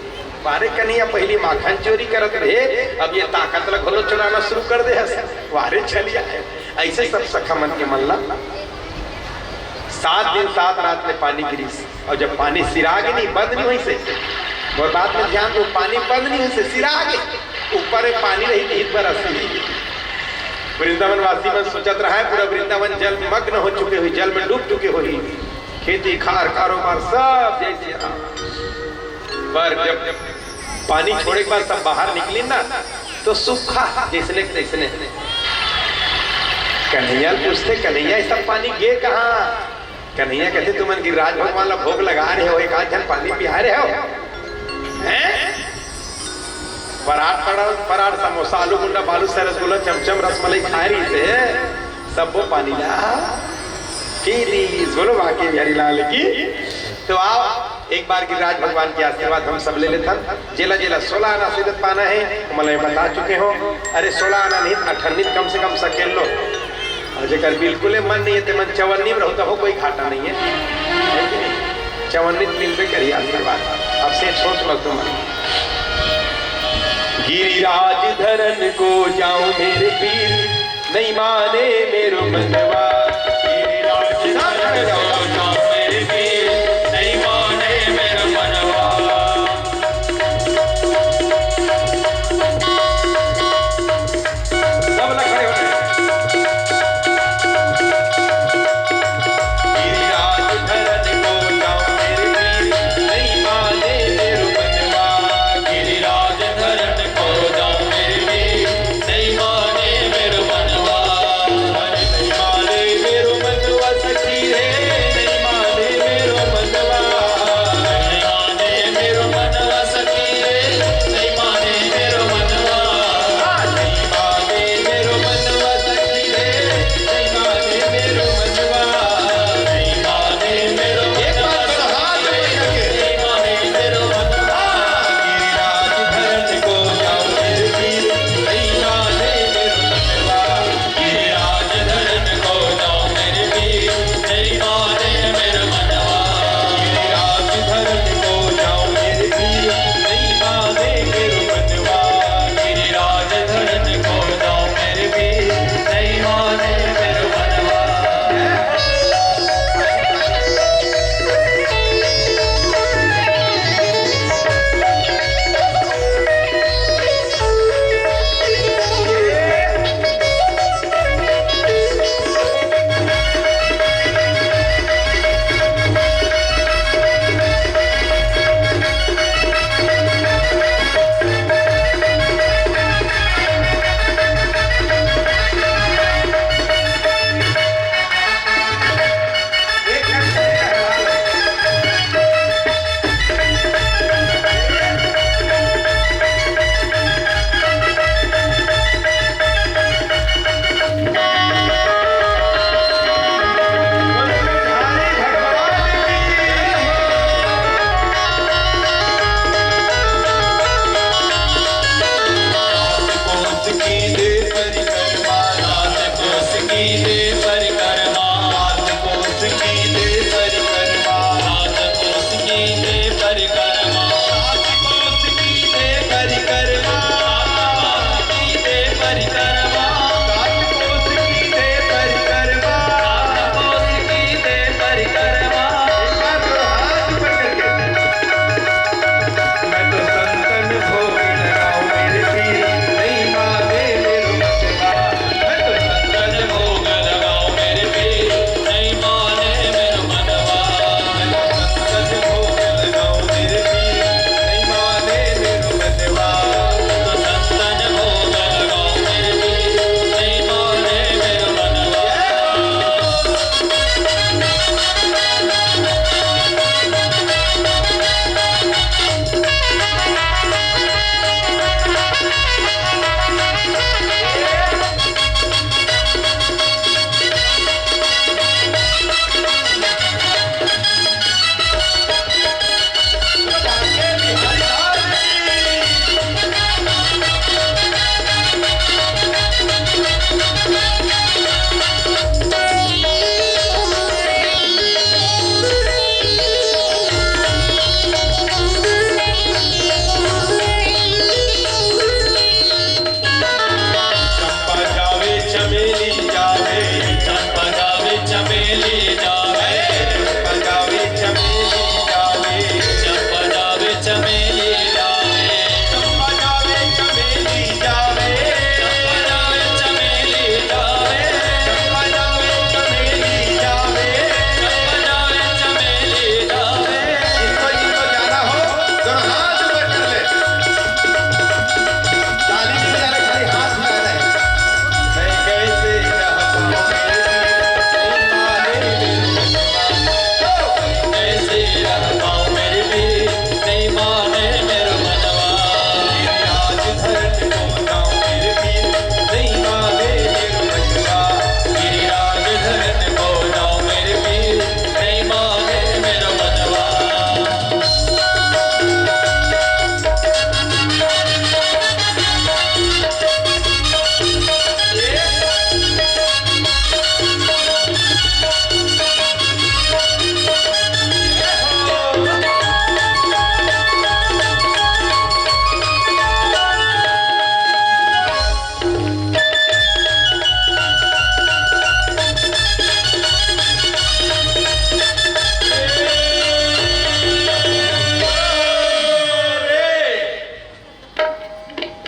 वारे कन्हैया, पहली माखन चोरी करत रहे, अब ये ताकत ला घलो चुराना शुरू कर दे हस। वारे छलिया है। ऐसे सब सखा मन के मन ला। सात दिन सात रात ले पानी गिरिस, अउ जब पानी सिरा गे नहीं, बंद नहीं होइसे, मोर बात में ध्यान दो, पानी बंद नहीं होइसे, सिरा गे, ऊपर में पानी रही, नहीं बरस। वृंदावन वासी मन सोचत रहा है, पूरा वृंदावन जल में मग्न हो चुके हुई, जल में डूब चुके हुई, खेती खार कारोबार सब जैसे रहा। पर जब पानी छोड़े के बाद सब बाहर निकली ना, तो सूखा जैसने के तैसने। कन्हैया पूछते, "कन्हैया, ये सब पानी गे कहाँ?" कन्हैया कहते, "तुमन गिरिराज भगवान ला भोग लगा रहे हो, एक आध झन पानी पिया रहे हो?" हैं? परात, परात, परात, समोसा, आलू गुंडा, बालूशाही, रसगुल्ला, चमचम, रसमलाई खाए रहिसे, सबो पानी ला पी लीस। बोलो बांके बिहारी लाल की। तो आओ, एक बार गिरिराज भगवान के आशीर्वाद हम सब ले लेथन। जेला जेला सोलह आना आशीर्वाद पाना है, ओमन ला मैं बता चुके हो। अरे, सोलह आना नहीं, अठन्नी कम से कम सकेल लो। अउ जेकर बिल्कुले मन नहीं है, ते मन चवन्नी में रहो, तभो कोई घाटा नहीं है, है कि नहीं? चवन्नी तो मिलबे करी आशीर्वाद। अब से छोट लो तुमन। गिरिराज धरन को जाऊं मेरे पीर, नहीं माने मेरो मनवा। गिरिराज धरन को जाऊं मेरे पीर, नहीं माने मेरो मनवा। सब लोग खड़े हो जाए। गिरिराज धरन को जाऊं मेरे पीर, नहीं माने मेरो मनवा। गिरिराज धरन को जाऊं मेरे पीर, नहीं माने मेरो मनवा। नहीं माने मेरो मनवा सखी रे, नहीं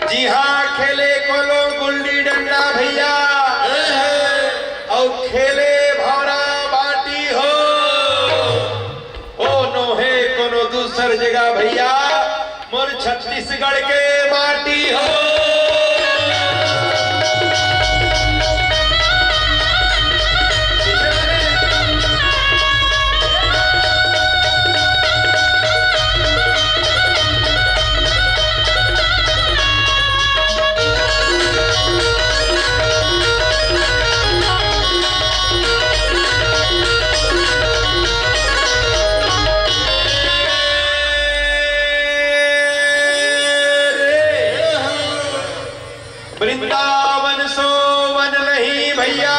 जिहाँ खेले कोनो गुल्ली डंडा भैया, अउ खेले भौरा बाटी हो, ओ नोहे कोनो दूसर जगह भैया, मोर छत्तीसगढ़ के माटी हो। वृंदावन सो वन नहीं भैया।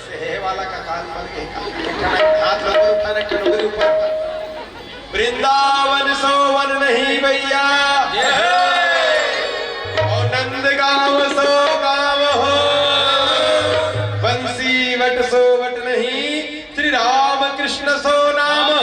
से हे वाला का कान मर गए का? हाथ ऊपर उठा, रख नौकरी ऊपर। वृंदावन सो वन नहीं भैया। और नंदगांव सो गांव हो, बंसी वट सो वट नहीं, श्री राम कृष्ण सो नाम हो।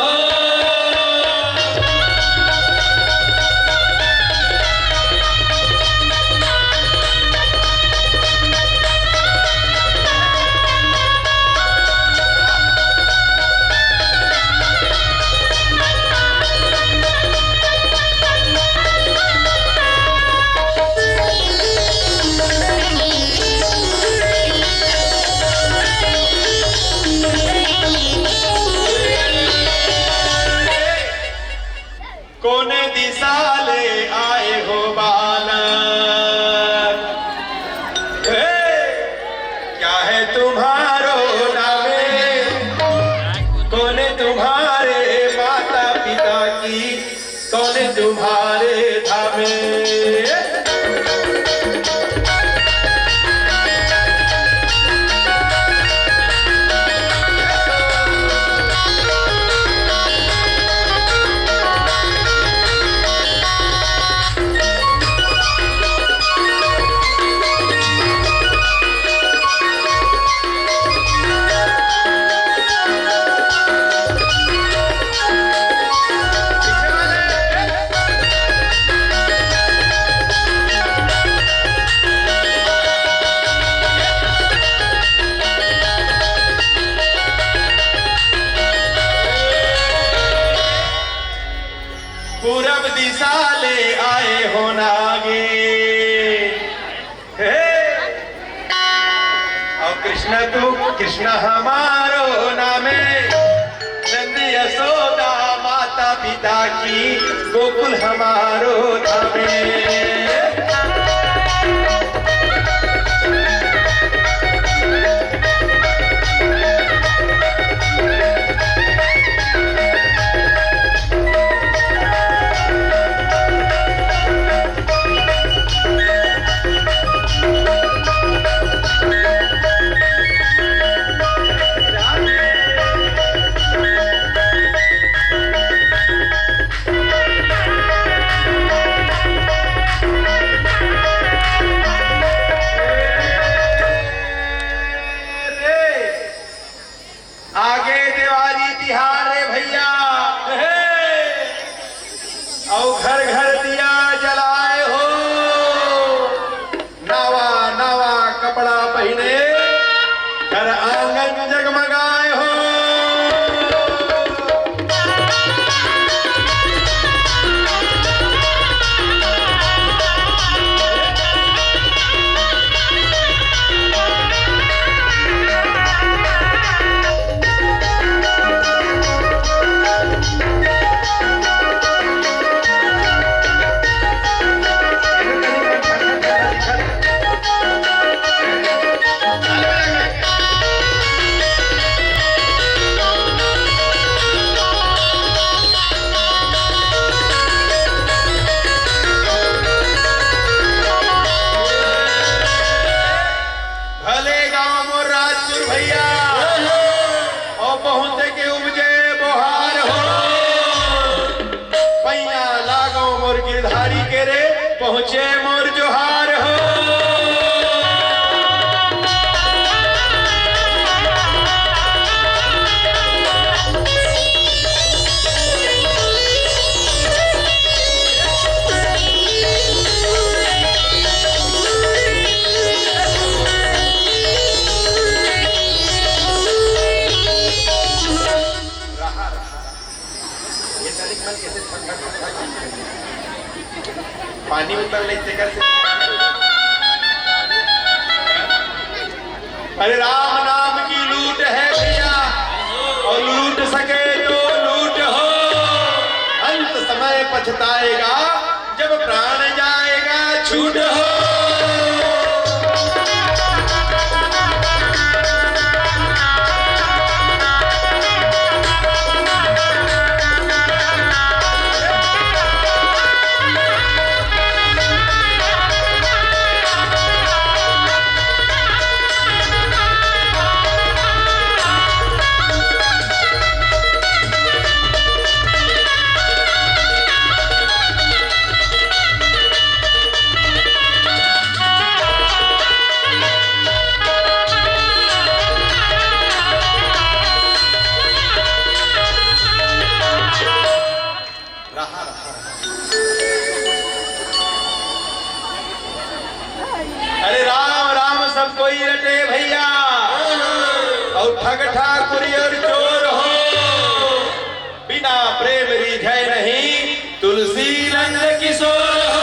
कोने दिशा ले आए हो बालक? हे, क्या है तुम्हारो नामे? कौन है तुम्हारे माता पिता की, कौन है तुम्हारे धामे? पूरब दिशा ले आए हो नागे। हे! और कृष्ण तू, कृष्ण हमारो नामे, नंद यशोदा माता पिता की, गोकुल हमारो धामे। आगे देवारी तिहार रे भैया, अउ घर घर दिया जलाए हो, नवा नवा कपड़ा पहिने, घर आंगन जगमगाए हो। भले गांव मोर राजपुर भैया, अउ पहुंचे के उपजे बोहार हो। पैया लागो मोर गिरधारी के रे, पहुंचे मोर जोहार हो। पानी उतर ले तेकर से। अरे राम नाम की लूट है भैया, और लूट सके तो लूट हो, अंत समय पछताएगा जब प्राण जाएगा छूट हो। अरे राम राम सब कोई रटे भैया, और ठग ठाकुर और चोर हो, बिना प्रेम रीझे नहीं तुलसी नंद किशोर हो।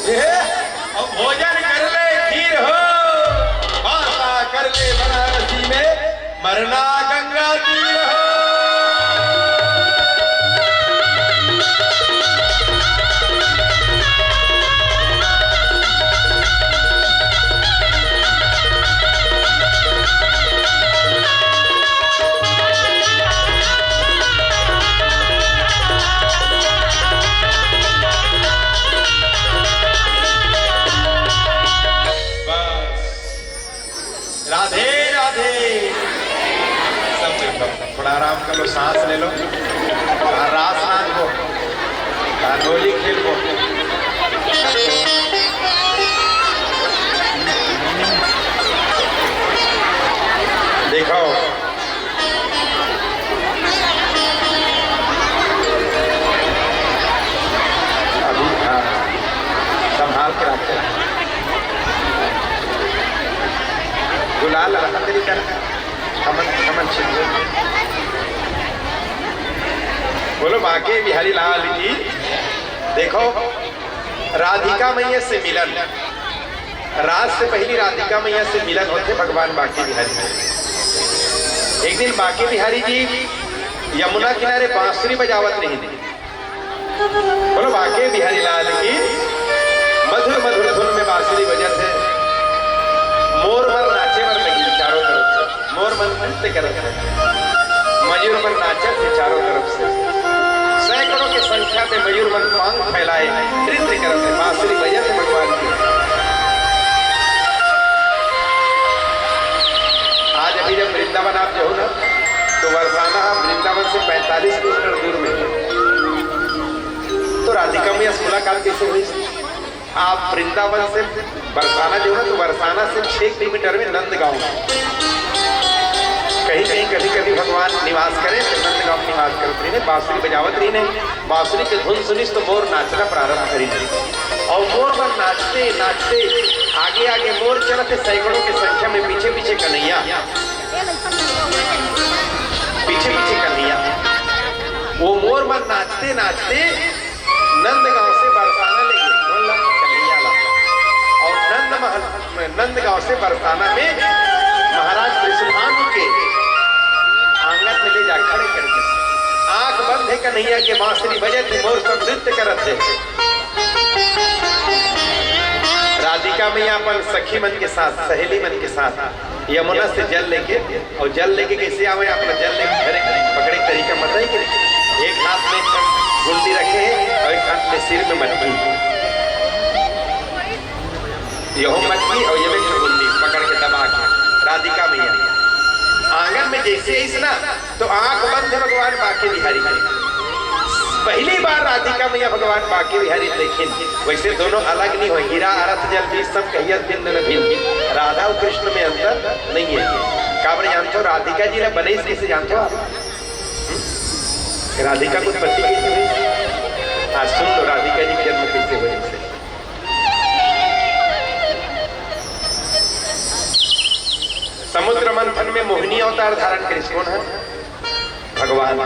ए, अब भोजन कर ले खीर हो, वार्ता कर ले बनारसी में, मरना गंगा तीर हो। बस। राधे राधे। सब कोई थोड़ा आराम कर लो, सांस ले लो, और रास नाच को, और होली खेल को। देखो, अभी, हाँ, संभाल के रखते हैं। गुलाल रहा तेरी कर, हमन, हमन छिन गए। बोलो बांके बिहारी लाल की। देखो, राधिका मैया से मिलन, रास से पहली राधिका मैया से मिलन होथे भगवान बांके बिहारी के। एक दिन बांके बिहारी जी यमुना किनारे बांसुरी बजावत रहिन। बोलो बांके बिहारी लाल की। मधुर मधुर धुन में बांसुरी बजत हे। मोर मन नाचे बर लगिन चारों तरफ से। मोर मन नृत्य करत हे, मयूर मन नाचत हे चारों तरफ से। सैकड़ों के संख्या में मयूर मन पांख फैलाए नृत्य करत हे, बांसुरी बजत हे भगवान के। आज अभी जब वृंदावन आप जाओ ना, तो बरसाना वृंदावन से पैंतालीस किलोमीटर दूर में है। तो राधिका मैया से मुलाकात कैसे हुई? आप वृंदावन से बरसाना जो है, तो बरसाना से छह किलोमीटर में नंदगांव, कहीं कहीं कभी कभी भगवान निवास करे, तो नंदगांव निवास करत रहिन, बांसुरी बजावत रहिन। बांसुरी के धुन सुनिस तो मोर नाचना प्रारंभ करिस, और मोर मन नाचते नाचते आगे आगे मोर चलत हे, सैकड़ों की संख्या में पीछे पीछे कन्हैया, पीछे पीछे कन्हैया। वो मोर मन नाचते नाचते नंदगांव से बरसाना ले गे, बोल ला, कन्हैया ला। और नंद महल, नंदगांव से बरसाना में महाराज वृषभानु के आंगन में ले जा खड़े कर दिस। आंख बंद हे कन्हैया के, बांसुरी बजत हे, मोर सब नृत्य करत हे। राधिका मैया अपन सखी मन के साथ, सहेली मन के साथ यमुना से जल लेके, और जल लेके कैसे आवे, अपना जल लेके घरे पकड़े के तरीका बताई कि एक हाथ में गुंडी रखे हे और एक हाथ में सिर में मटकी, यहो मटकी और ये एक गुंडी पकड़ के दबा के राधिका मैया आंगन में जैसे आइस ना, तो आंख बंद हे भगवान बांके बिहारी के। पहली बार राधिका मैया भगवान बांके बिहारी देखिन। वैसे दोनों अलग नहीं हो, हीरा अरथ जल बीज सम कहिया भिन्न न भिन्न। राधा और कृष्ण में अंतर नहीं है। काबर जानते हो राधिका जी ला बनइस कैसे जानते हो आप? हम्म? राधिका के उत्पत्ति कैसे हुई? आज सुन लो राधिका जी के जन्म कैसे हुए। समुद्र मंथन में मोहिनी अवतार धारण करिस कोन हे? भगवान।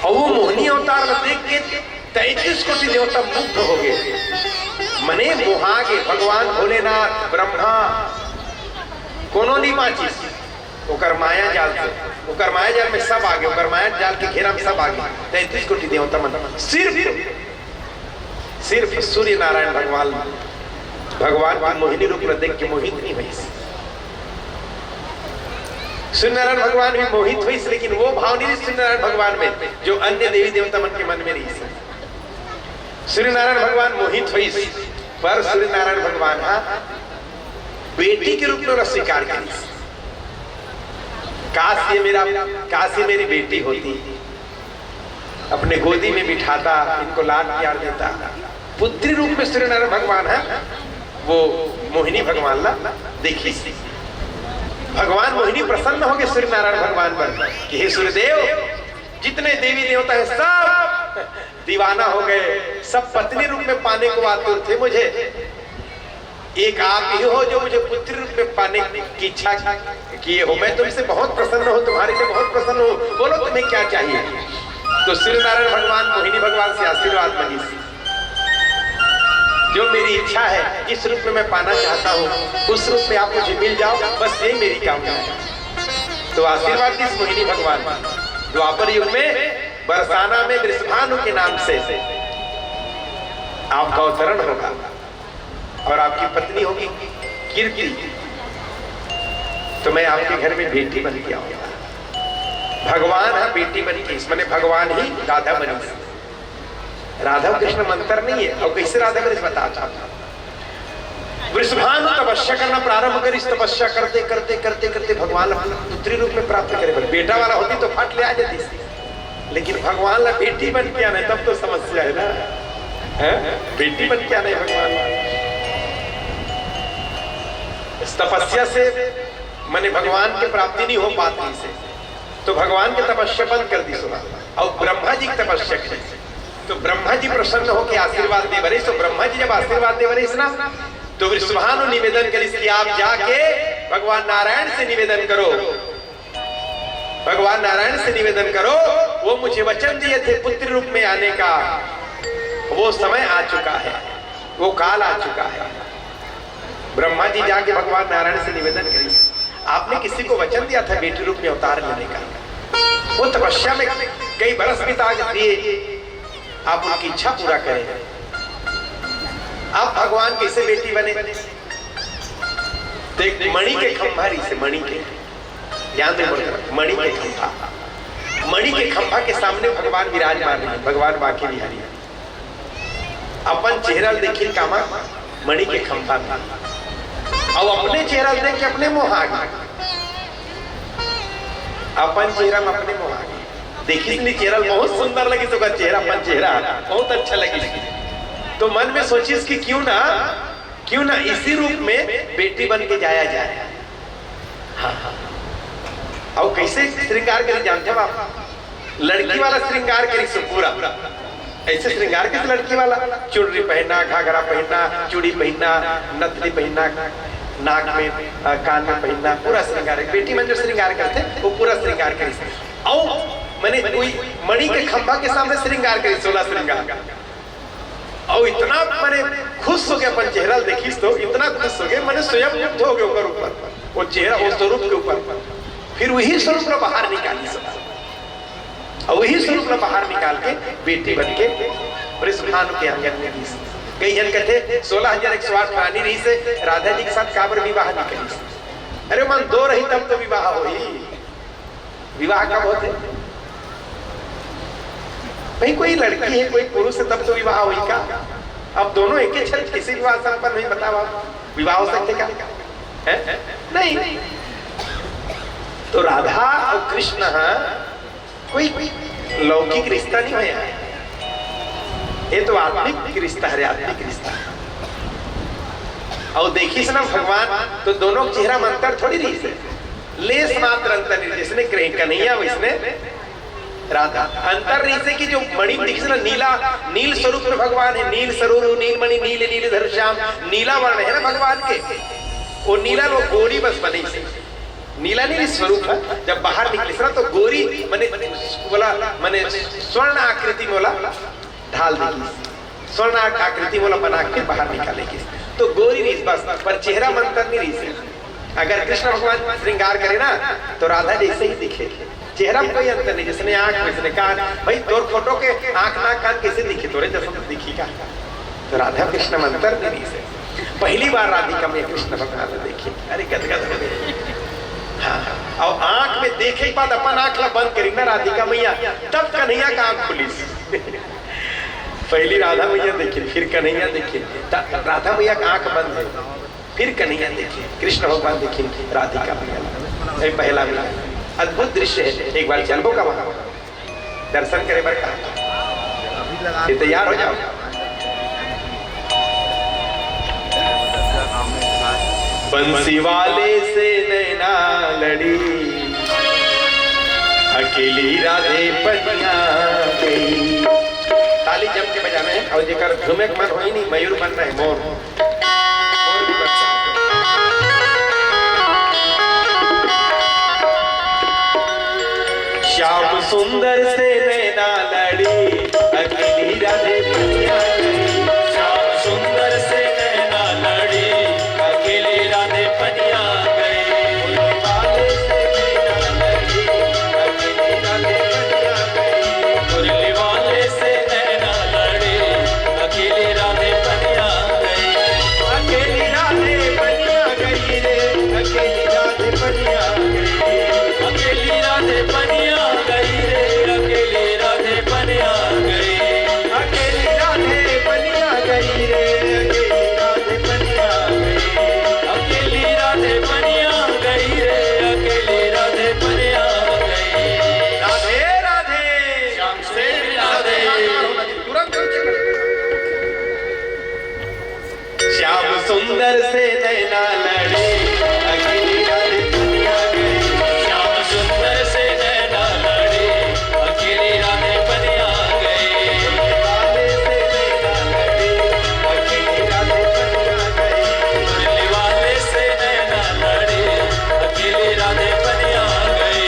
और वो मोहिनी अवतार ला देख के तैंतीस कोटि देवता मुग्ध हो गए, मने मोहा गे। भगवान भोलेनाथ, ब्रह्मा, कोनो नहीं बांचिस ओकर माया जाल से। ओकर माया जाल में सब आ गे, ओकर माया जाल के घेरा में सब आ गे। तैंतीस कोटि देवता मन सिर्फ सिर्फ सूर्य नारायण भगवान, भगवान के मोहिनी रूप ला देख के मोहित नहीं होइस। सूर्य नारायण भगवान भी मोहित होइस, लेकिन वो भाव नहीं सूर्य नारायण भगवान में जो अन्य देवी देवता मन के मन में रहिस। सूर्य नारायण भगवान मोहित होइस, पर सूर्य नारायण भगवान हा बेटी के रूप में ओला स्वीकार करिस। काश ये मेरा, काश ये मेरी बेटी होती, अपने गोदी में बिठाता, इनको लाड प्यार देता। पुत्री रूप में सूर्यनारायण भगवान हे, वो मोहिनी भगवान ला देखिस। भगवान मोहिनी प्रसन्न हो गए सूर्यनारायण भगवान पर कि हे सूर्यदेव, जितने देवी देवता हैं सब दीवाना हो गए, सब पत्नी रूप में पाने को आतुर थे मुझे, एक आप ही हो जो मुझे पुत्र रूप में पाने की इच्छा किए हो। मैं तुमसे बहुत प्रसन्न हूँ, तुम्हारे लिए बहुत प्रसन्न हूँ, बोलो तुम्हें क्या चाहिए? तो सूर्य नारायण भगवान मोहिनी भगवान से आशीर्वाद मांगिस, जो मेरी इच्छा है, जिस रूप में मैं पाना चाहता हूँ, उस रूप में आप मुझे मिल जाओ, बस यही मेरी कामना है। तो आशीर्वाद दिस मोहिनी भगवान। द्वापर युग में बरसाना में वृषभानु के नाम से आपका अवतरण होगा और आपकी पत्नी होगी कीर्ति, तो मैं आपके घर में बेटी बन के आऊंगा। भगवान हा बेटी बन के, इस माने भगवान ही राधा बनी। राधा कृष्ण मंत्र नहीं है, और कैसे राधा बनी बता चाहता हूं। वृषभानु तपस्या करना प्रारंभ करिस, तपस्या करते करते करते करते भगवान ला पुत्री रूप में प्राप्त करे बर, बेटा वाला होती तो फट ले आ जाती, लेकिन भगवान ला बेटी बन के आना है, तब तो समस्या है ना, है? बेटी बन के आना है भगवान ला। इस तपस्या से माने भगवान की प्राप्ति नहीं हो पाती से, तो भगवान की तपस्या बंद कर दिस। और ब्रह्मा जी की तपस्या करिस, तो ब्रह्मा जी प्रसन्न होकर आशीर्वाद दे बरिस। तो ब्रह्मा जी जब आशीर्वाद दे बरिस ना, तो वृषभानु निवेदन करिस कि आप जाके भगवान नारायण से निवेदन करो, भगवान नारायण से निवेदन करो, वो मुझे वचन दिए थे पुत्र रूप में आने का, वो समय आ चुका है, वो काल आ चुका है। ब्रह्मा जी जाके भगवान नारायण से निवेदन करिस, आपने किसी को वचन दिया था बेटी रूप में अवतार लेने का, वो तपस्या में कई बरस बिता दिए, आप उनकी इच्छा पूरा करें। आप भगवान कैसे बेटी बने? देख, मणि के खंभा रहिसे, मणि के, ध्यान दे, मणि के खंभा, मणि के खंभा के सामने भगवान विराजमान है, भगवान बांके बिहारी। अपन चेहरा ल देखिन कामा, मणि के खंभा में, अउ अपने चेहरा ल देख के अपने मोहा गे, अपन चेहरा में अपने मोहा गे। देखिस नी चेहरा ल, बहुत सुंदर लगिस ओकर चेहरा, अपन चेहरा बहुत अच्छा लगिस। तो मन में सोचिस कि क्यों ना, क्यों ना इसी रूप में बेटी बन के जाया जाए। हाँ, हाँ। अउ कैसे श्रृंगार करिस जानथव आप? लड़की वाला श्रृंगार करिस पूरा। ऐसे श्रृंगार करिस लड़की वाला, चुनरी पहनना, घाघरा पहनना, चूड़ी पहनना, नथनी पहनना, नाक में, अ, कान में पहनना, पूरा श्रृंगार। बेटी मन जो श्रृंगार करथे, वो पूरा श्रृंगार करिस। अउ मने कोई मणि के खंभा के सामने श्रृंगार करिस, सोलह श्रृंगार। अउ इतना मने खुश होगे, अपन चेहरा ल देखिस तो इतना खुश होगे, मने स्वयं मुग्ध होगे ओकर ऊपर, वो चेहरा, वो स्वरूप के ऊपर। फिर वही स्वरूप ला बाहर निकालिस, अउ वही स्वरूप ला बाहर निकाल के बेटी बन के वृषभानु के आंगन में दिस। कई झन कथे, "सोलह हजार एक सौ आठ रानी रहिस हे, राधा जी के साथ काबर विवाह नहीं करिस?" अरे मन, दो रही तब तो विवाह होही। विवाह कब होथे? भाई, कोई लड़की है, कोई पुरुष है, तब तो विवाह होही का? अब दोनों एक ही छत, कैसे विवाह संपन्न होही, बताओ आप? विवाह हो सकथे का? है? नहीं। तो राधा अउ कृष्ण ह कोई लौकिक रिश्ता नहीं होय, ये तो आत्मिक रिश्ता है, आत्मिक रिश्ता। अउ देखिस ना भगवान, तो दोनों के चेहरा में अंतर थोड़ी रहिस हे, लेस मात्र अंतर नहीं, जैसने कन्हैया वैसने राधा। अंतर रहिस हे कि जो मणि दिखिस ना, नीला, नील स्वरूप में भगवान है, नील सरोरु नील मणि नील नील धर श्याम, नीला वर्ण है ना भगवान के, वो नीला, वो गोरी बस बनिस हे। नीला नहीं, स्वरूप है। जब बाहर निकलिस ना, तो गोरी मने, बोला मने, स्वर्ण आकृति में बोला ढाल देगी, स्वर्ण आकृति में बोला बना के बाहर निकालेगी। तो गोरी रहिस बस, पर चेहरा में अंतर नहीं रहिस हे। अगर कृष्ण भगवान श्रृंगार करे ना, तो राधा जैसे ही दिखे, चेहरा में कोई अंतर नहीं। जैसने आंख, वैसने कान। भाई, तोर फोटो के आंख, नाक, कान कैसे दिखे? तोरे जैसा तो दिखी का? तो राधा कृष्ण में अंतर नहीं रहिस हे। पहली बार राधिका मैया कृष्ण भगवान ला देखिन, अरे गदगद हो गे। हाँ, हाँ। अउ आंख में देखे के बाद अपन आंख ला बंद करिन ना राधिका मैया, तब कन्हैया के आंख खुलिस। पहली राधा मैया देखिन, फिर कन्हैया देखिन, तब राधा मैया के आंख बंद हे, फिर कन्हैया देखिन, कृष्ण भगवान देखिन राधिका मैया ला। ये पहला मिलन, अद्भुत दृश्य है। एक बार चलबो का वहां? दर्शन करे बर कहा। ये तैयार हो जाओ। बंसी वाले से नैना लड़ी, अकेली राधे पनिया गई। ताली जम के बजाना है, अउ जेकर झूमे के मन होई नहीं, मयूर बनना है, मोर। श्याम सुंदर से नैना लड़ी, अकेली राधे पनिया गई। श्याम सुंदर से नैना लड़ी, अकेली राधे पनिया गई। मुरली वाले से नैना लड़ी, अकेली राधे पनिया गई। मुरली वाले से नैना लड़ी, अकेली राधे पनिया गई। अकेली राधे पनिया गई रे, अकेली राधे पनिया गई। अकेली राधे पनिया गई रे, अकेली राधे पनिया गई। अकेली राधे पनिया गई रे, अकेली राधे पनिया गई। अकेली राधे पनिया गई रे, अकेली राधे पनिया गई। राधे राधे। श्याम से राधे। तुरंत श्याम सुंदर से नैना लड़ी, अकेली राधे पनिया गई। श्याम सुंदर से नैना लड़ी, अकेली राधे पनिया गई। मुरली वाले से नैना लड़ी, अकेली राधे पनिया गई। मुरली वाले से नैना लड़ी, अकेली राधे पनिया गई।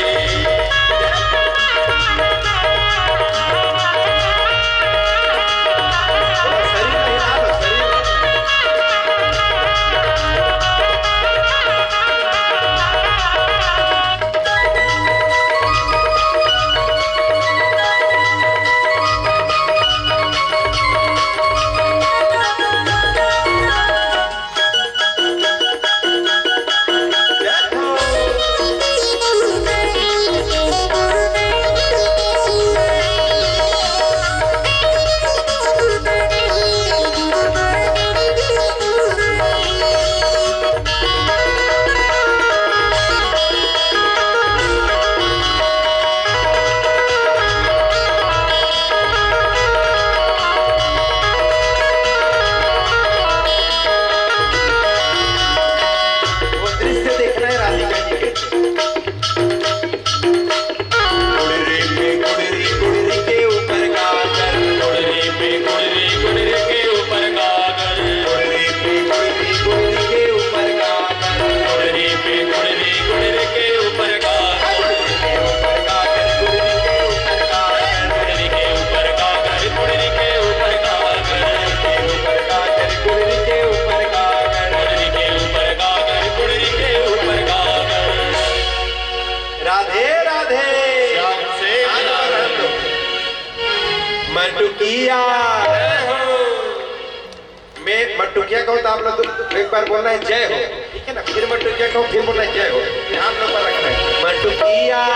जय कहो तो आप लोग एक बार बोलना है, "जय हो।" ठीक है ना? फिर मटुकिया कहो, फिर बोलना है, "जय हो।" ध्यान में ऊपर रखना है। मटुकिया,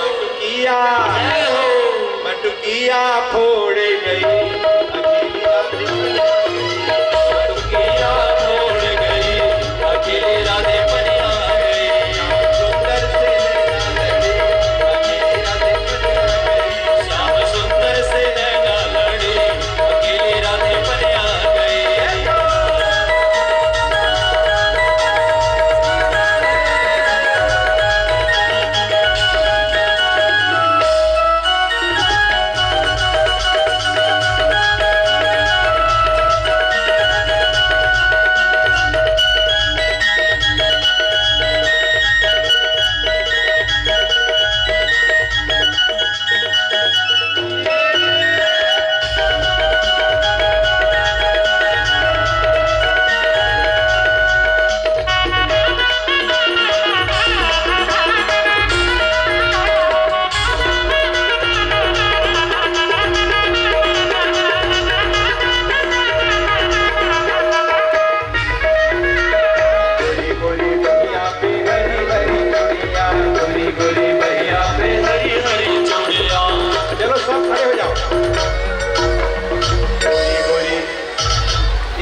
मटुकिया, मटुकिया फोड़ गई। मटुकिया फोड़ गई, अकेली राधे बनिया गई। सुंदर से नैना लड़ी, अकेली राधे बनिया गई। श्याम सुंदर से नैना लड़ी, अकेली राधे बनिया गई। चलो, सब खड़े हो जाओ।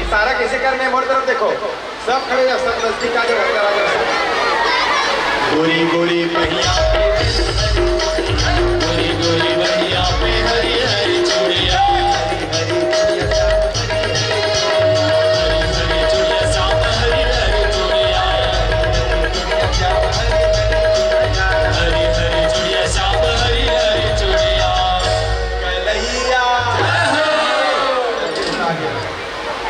इशारा किसे करने हैं? मोर तरफ देखो, सब खड़े हो जाओ, सब नजदीक आ जाओ, अंदर आ जाओ। गोरी गोरी बहिया पे, गोरी गोरी बहिया पे हरी हरी चूड़िया। कलैया,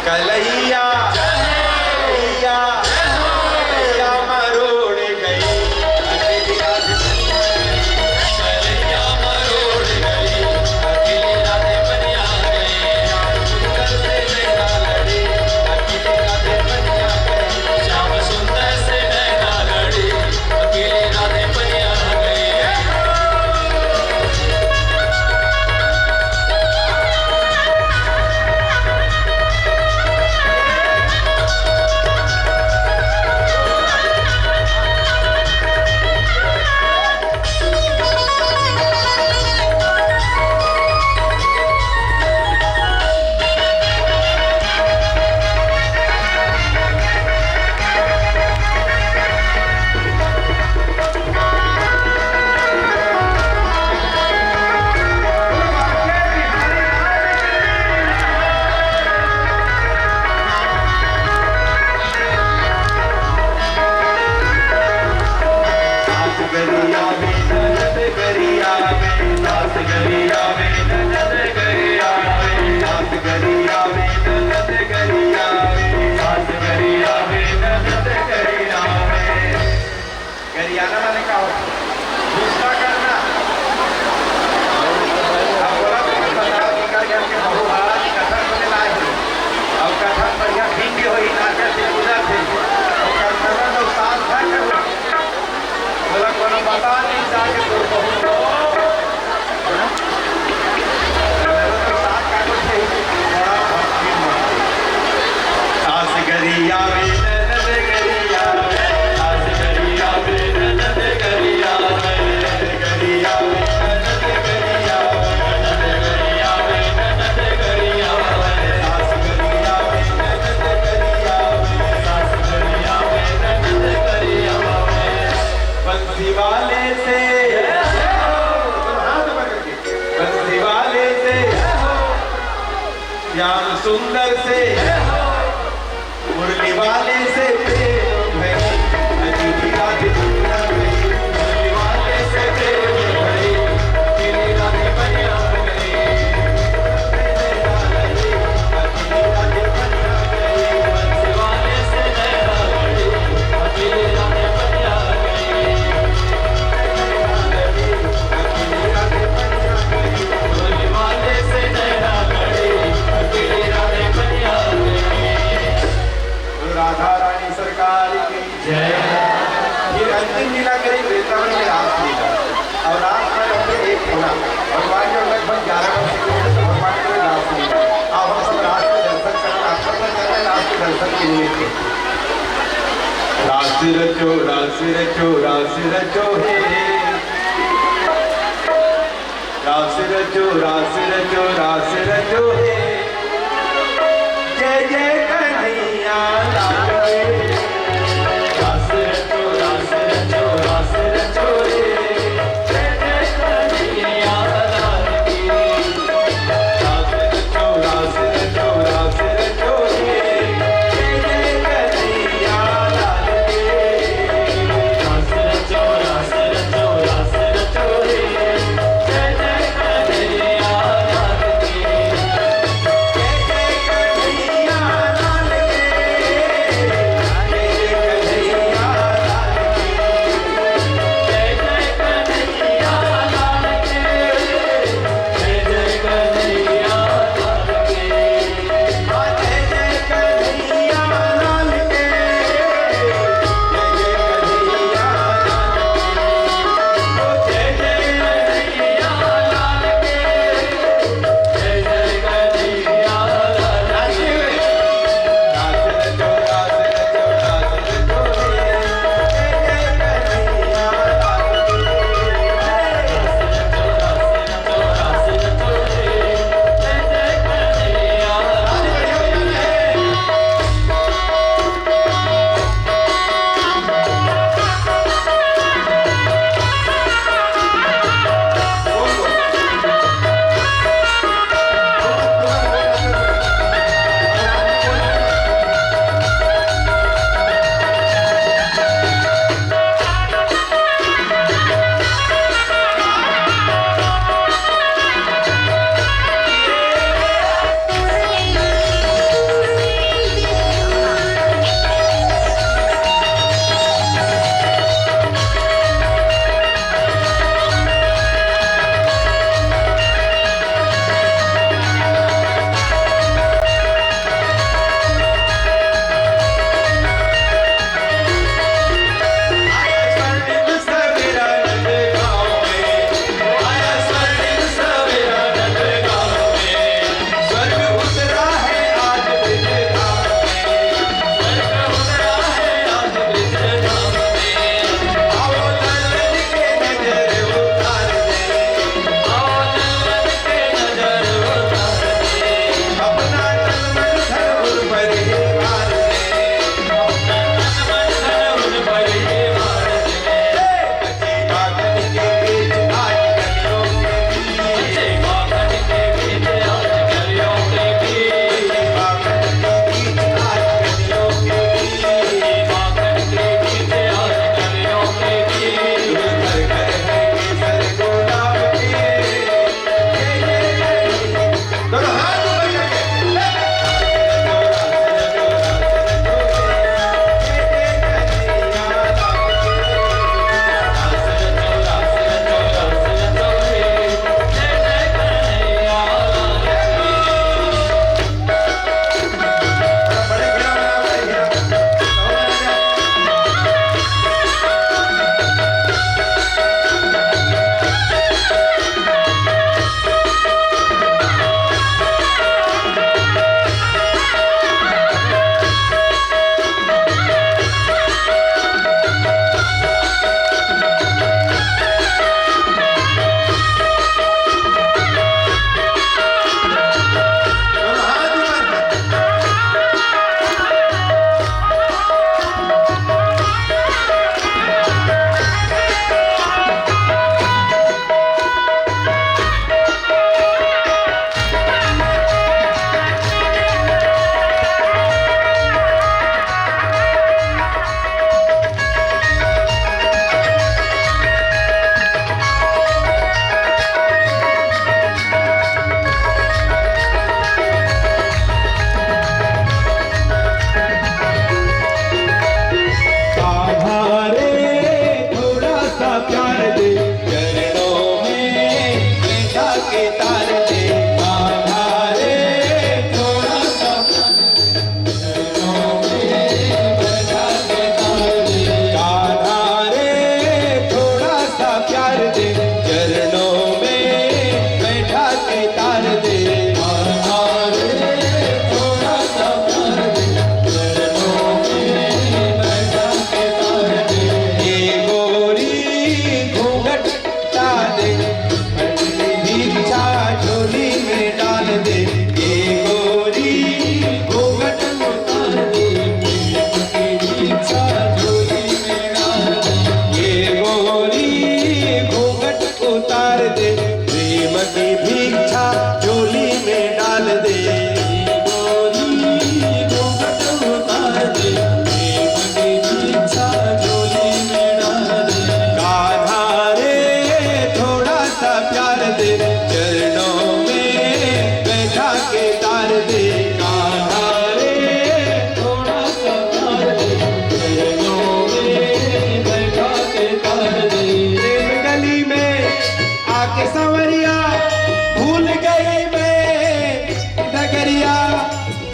कलैया, कलैया, कलैया मरोड़ गई। गरियाना माने का होथे? गुस्सा करना। अब बोला तो बताओ, एकर घर के बहू हा कथा सुने ला आही। अब कथा बढ़िया ढंग के होही, नाचे से, कूदा से। ओकर समझ अउ साथ ना करू। बोला कोनो बता नहीं जाके तोर बहू को। सास गरियावे, ननद गरियावे, सास गरियावे, ननद गरियावे, ननद गरियावे, ननद गरियावे, ननद गरियावे, ननद गरियावे, सास गरियावे, ननद गरियावे, सास गरियावे, ननद गरियावे। बंसी वाले से, हाथ पकड़ के। बंसी वाले से, श्याम सुंदर से, मुरली वाले से प्रेम भरी, अजीब रात दुनिया में। मुरली वाले से प्रेम भरी, अकेली रात बनिया गई। राधा रानी सरकार रचो, रास रचो, रास रचो हे। रास रचो, रास रचो, रास रचो हे। जय जय कन्हैया लाल की। रास रचो, रास रचो, रास रचो हे। जय जय कन्हैया लाल की। रास रचो, रास रचो, रास रचो हे। जय जय कन्हैया लाल की। रास रचो, रास रचो, रास रचो हे। जय जय कन्हैया लाल की।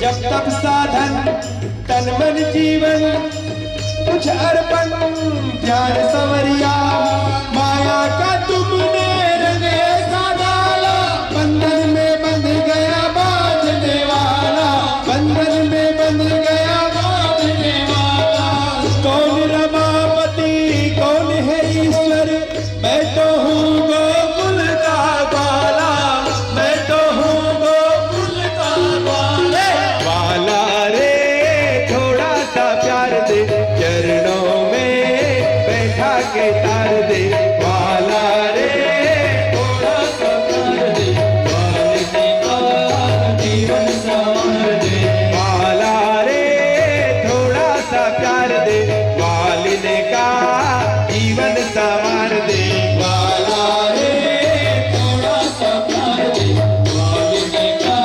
जब तप साधन तन मन जीवन कुछ अर्पण प्यार संवरिया। माया का तुमने रंग ऐसा डाला, बंधन में बंध गया बांधने वाला, बंधन में बंध गया बांधने वाला। कौन रमापति, कौन है ईश्वर? मैं तो हूँ गोकुल का बाला, मैं तो हूँ गोकुल का बाला। बाला रे, थोड़ा सा प्यार दे, चरणों में बैठा के तार दे। बाला रे, थोड़ा सा प्यार दे, बाला रे, थोड़ा सा प्यार दे, बालिन का जीवन संवार दे। बाला रे, थोड़ा सा प्यार दे, बालिन का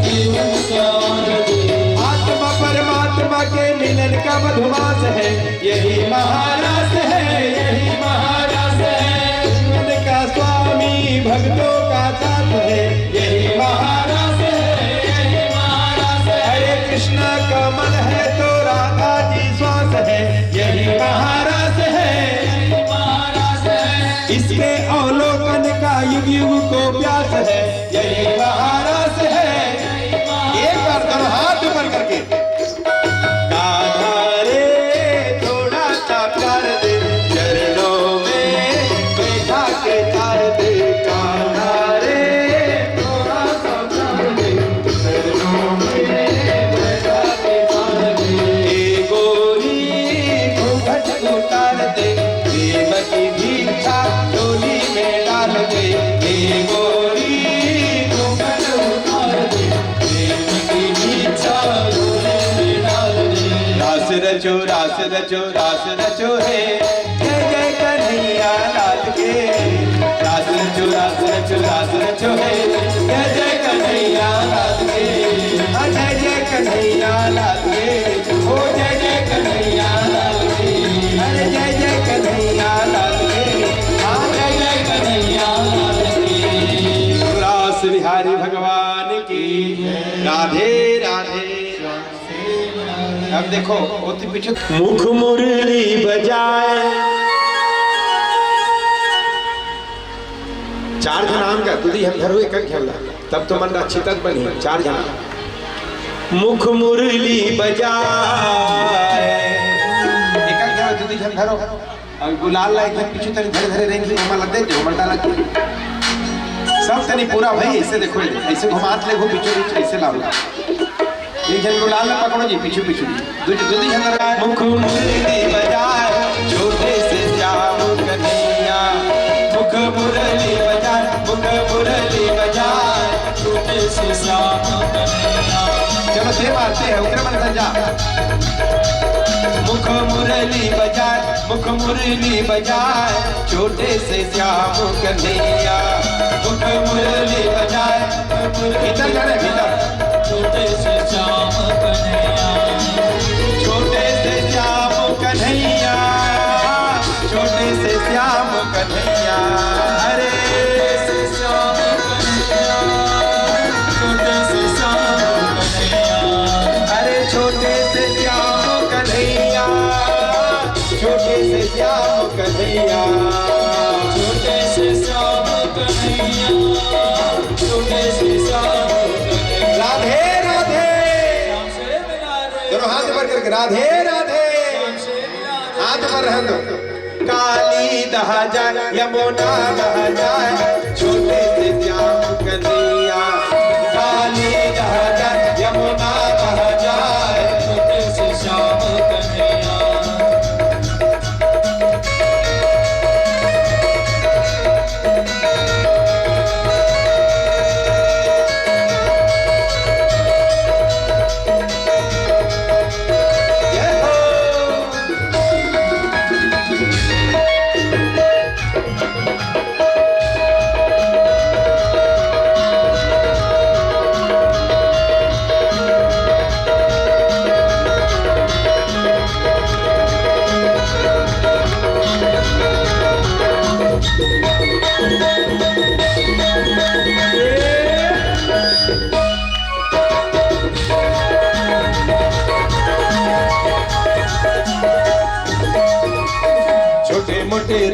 जीवन संवार दे। आत्मा परमात्मा के मिलन का मधुमास है, यही महारस है, यही महारस है। जीवन का स्वामी भक्तों का साथ है, यही महारस है, यही महारस है। हरे कृष्णा का मन है तो राधा जी श्वास है, यही महारस है, यही महारस है। इसके अवलोकन का युग युग को प्यास है, यही महारस है। एक बार दोनों हाथ ऊपर करके। कान्हा रे, थोड़ा सा प्यार दे, चरणों में बैठा के तार दे। कान्हा रे, थोड़ा सा प्यार दे, चरणों में बैठा के तार दे। ए गोरी, घूंघट उतार दे, प्रेम की भिक्षा झोली में डाल दे। ए गोरी, घूंघट उतार दे, प्रेम की भिक्षा झोली में डाल दे। रास रचो, रास रचो, रास रचो हे, जय जय कन्हैया लाल के। रास रचो, रास रचो, रास रचो हे, जय जय कन्हैया लाल के। हाँ, जय जय कन्हैया लाल के, हो जय जय कन्हैया लाल के। अरे जय जय कन्हैया लाल के, हाँ, जय जय कन्हैया लाल के। रास बिहारी भगवान की। राधे राधे। अब देखो, ओती पीछे मुख मुरली बजाए। चार झन आन का, दू दू झन धरो, एक एक झन ला, तब तो मन अच्छी तक बनी। चार झन। मुख मुरली बजाए। एक एक झन, दू दू झन धरो। अउ गुलाल ला एक झन पीछू तनी धरे धरे रेंगी, ओमा लग दे, ओमा डाला। सब तनी पूरा भाई, ऐसे देखो, ऐसे घुमात ले हो, पीछू पीछू ऐसे लाओ। एक झन गुलाल ला पकड़ो जी, पीछू पीछू। दू, दू, दू झन लगा। मुख मुरली बजाए, छोटे से श्याम कन्हैया। मुख मुरली बजाए, मुख मुरली बजाए, छोटे से श्याम कन्हैया। चलो, दे मारते हैं, उतरे मन से जा। मुख मुरली बजाए, मुख मुरली बजाए, छोटे से श्याम कन्हैया। मुख मुरली बजाए, भीतर जा रे, भीतर। छोटे से श्याम कन्हैया। छोटे से श्याम कन्हैया। छोटे से श्याम कन्हैया। अरे। छोटे से श्याम कन्हैया। छोटे से श्याम कन्हैया। अरे छोटे से श्याम कन्हैया। छोटे से श्याम कन्हैया। छोटे से श्याम कन्हैया। छोटे से श्याम कन्हैया। राधे राधे। दोनों हाथ ऊपर करके राधे राधे। हाथ ऊपर रहने दो। काली दहा जाए, यमुना दहा जाए, छोटे से श्याम कन्हैया। काली दहा जाए, यमुना दहा जाए, छोटे से श्याम कन्हैया।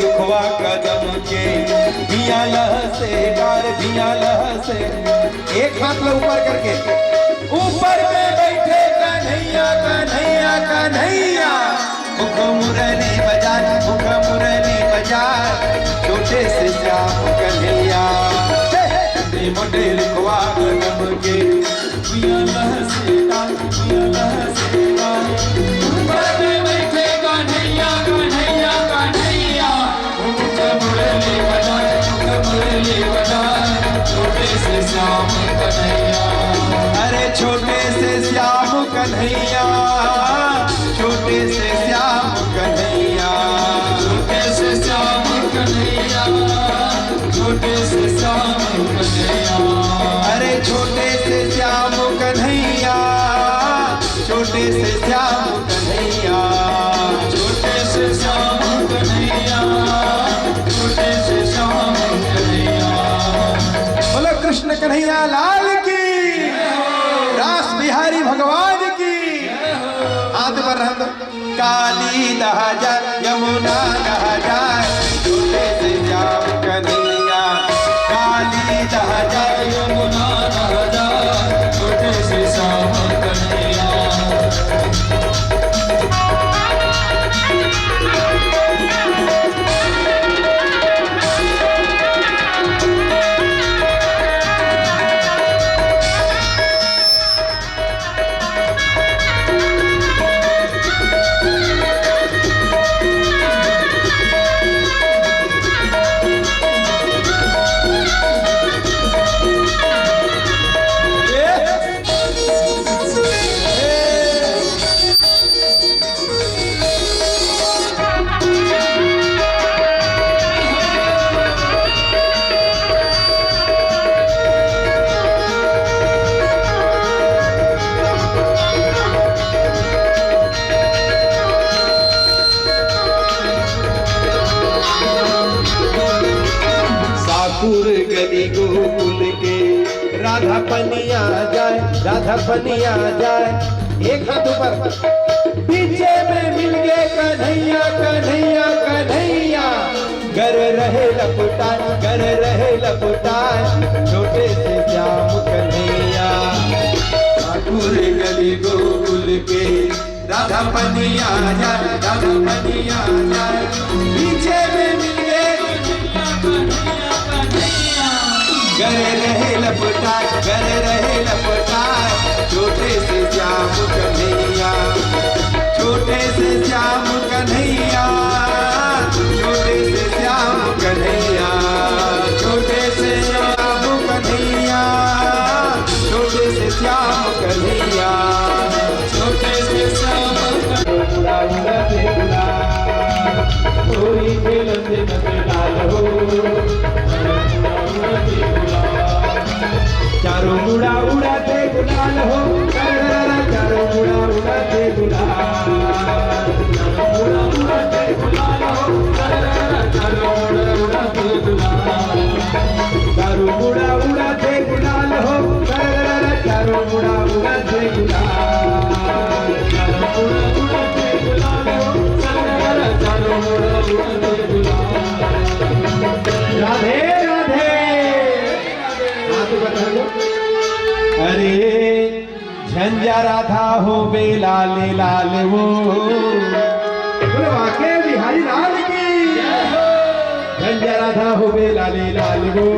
रुखवा कदम के, भिया लहसे डार, भिया लहसे। एक हाथ ला ऊपर करके, ऊपर में बैठे कन्हैया, कन्हैया, कन्हैया। मुख मुरली बजाए, मुख मुरली बजाए, छोटे से श्याम कन्हैया। हे, हे, मोटे रुखवा कदम के, भिया लहसे डार, भिया लहसे डार। ऊपर में बैठे कन्हैया, कन्हैया, कन्हैया। मुख मुरली बजाए, मुख मुरली बजाए, छोटे से श्याम कन्हैया। अरे छोटे से श्याम कन्हैया, छोटे से श्याम कन्हैया। छोटे से श्याम कन्हैया, छोटे से श्याम कन्हैया। अरे छोटे से श्याम कन्हैया, छोटे से श्याम कन्हैया। छोटे से श्याम कन्हैया, छोटे से श्याम कन्हैया। बोलो कृष्ण कन्हैया लाल की, रास बिहारी भगवान की। हाथ ऊपर रहन दो। काली दह जाए, यमुना दह जाए, छोटे से श्याम कन्हैया। काली दह जाए, यमुना दह जाए, छोटे से श्याम कन्हैया। साकुर गली गोकुल के, राधा पनिया जाए, राधा पनिया जाए। एक हाथ ऊपर। पीछे में मिल गए कन्हैया, कन्हैया, कन्हैया। गर रहे लपटाए, गर रहे लपटाए, छोटे से श्याम कन्हैया। ठाकुर गली गोकुल के, राधा पनिया जाए, राधा पनिया जाए। पीछे में मिल गए, गर रहे लपटाए, गर रहे लपटाए, छोटे से श्याम कन्हैया। छोटे से श्याम कन्हैया, छोटे से श्याम कन्हैया, छोटे से श्याम कन्हैया, छोटे से श्याम कन्हैया, छोटे से श्याम कन्हैया। उड़ा उड़ा के गुलाल, होली खेलत नंद लाल हो। चारों मुड़ा उड़ाते गुलाल हो, चारों मुड़ा उड़ाते गुलाल। चारों मुड़ा उड़ाते गुलाल हो, चारों मुड़ा उड़ाते गुलाल। चारों मुड़ा उड़ाते गुलाल हो, चारों मुड़ा उड़ाते गुलाल। राधे राधे। हाथ ऊपर कर दो। अरे झंझा राधा होबे लाले लाल वो। बोलो वाके बिहारी लाल की। झंझा राधा होबे लाले लाल वो।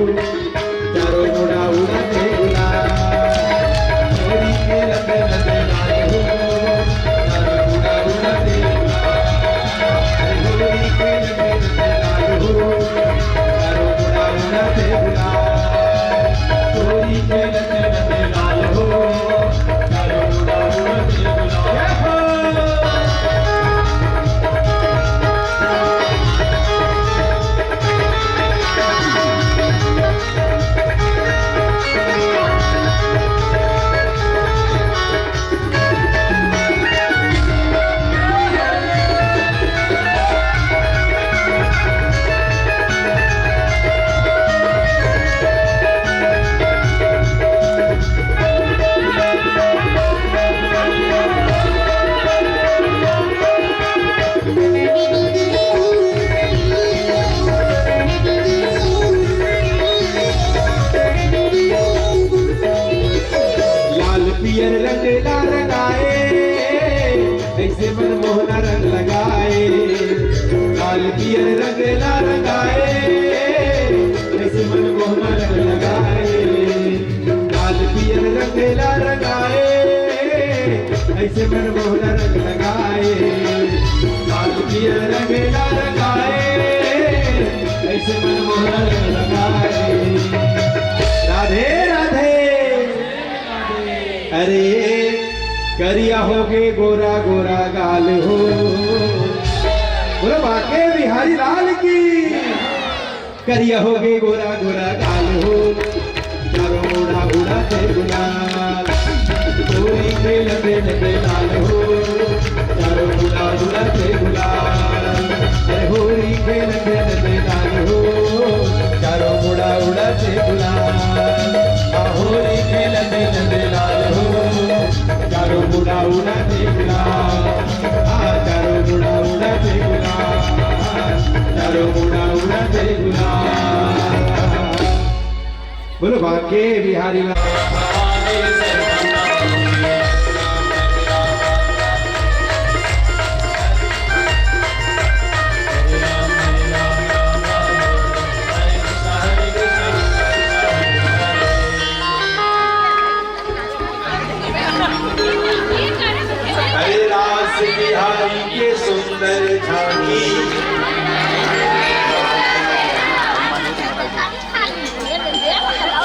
चारों मुड़ा उड़ाते गुलाल। होली के रंग नंद लाल हो। चारों मुड़ा उड़ाते गुलाल। ऐसे मन मोहना रंग लगाए, लाल पियर रंग ला रंगाए। ऐसे मन मोहना रंग लगाए, लाल पियर रंग ला रंगाए। ऐसे मन मोहना रंग लगाए, लाल पियर रंग ला रंगाए। ऐसे मन मोहना रंग लगाए। राधे राधे। अरे करिया होगे गोरा गोरा गाल हो। बोलो बांके बिहारी लाल की। करिया होगे गोरा गोरा गाल हो, चारों मुड़ा उड़ाथे गुलाल। होरी खेलथे नंद लाल हो, चारों मुड़ा उड़ाथे गुलाल। अरे होरी खेलथे नंद लाल हो, चारों मुड़ा उड़ाथे गुलाल। आ होरी खेलथे नंद लाल हो, चारों मुड़ा उड़ाथे गुलाल। आ चारों मुड़ा उड़ाथे गुलाल, चारों मुड़ा उड़ाथे गुलाल। बोलो बांके बिहारी लाल। अरे रास बिहारी के सुंदर झांकी।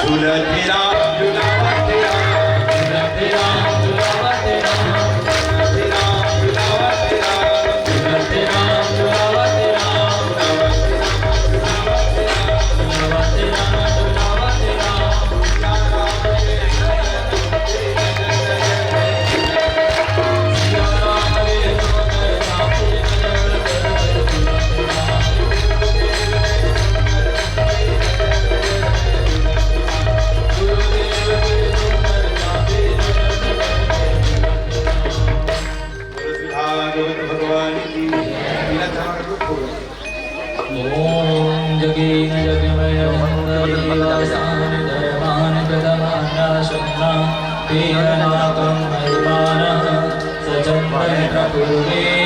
झूला तेरा, झूला तेरा, झूला तेरा, झूला तेरा, झूला तेरा, झूला तेरा, झूला तेरा। ॐ जगेन जगमय मन्दरीवासानि धर्माणि प्रदमान्यासन्ना तेन नाकं महिमानः सचन्दन प्रकुर्वे।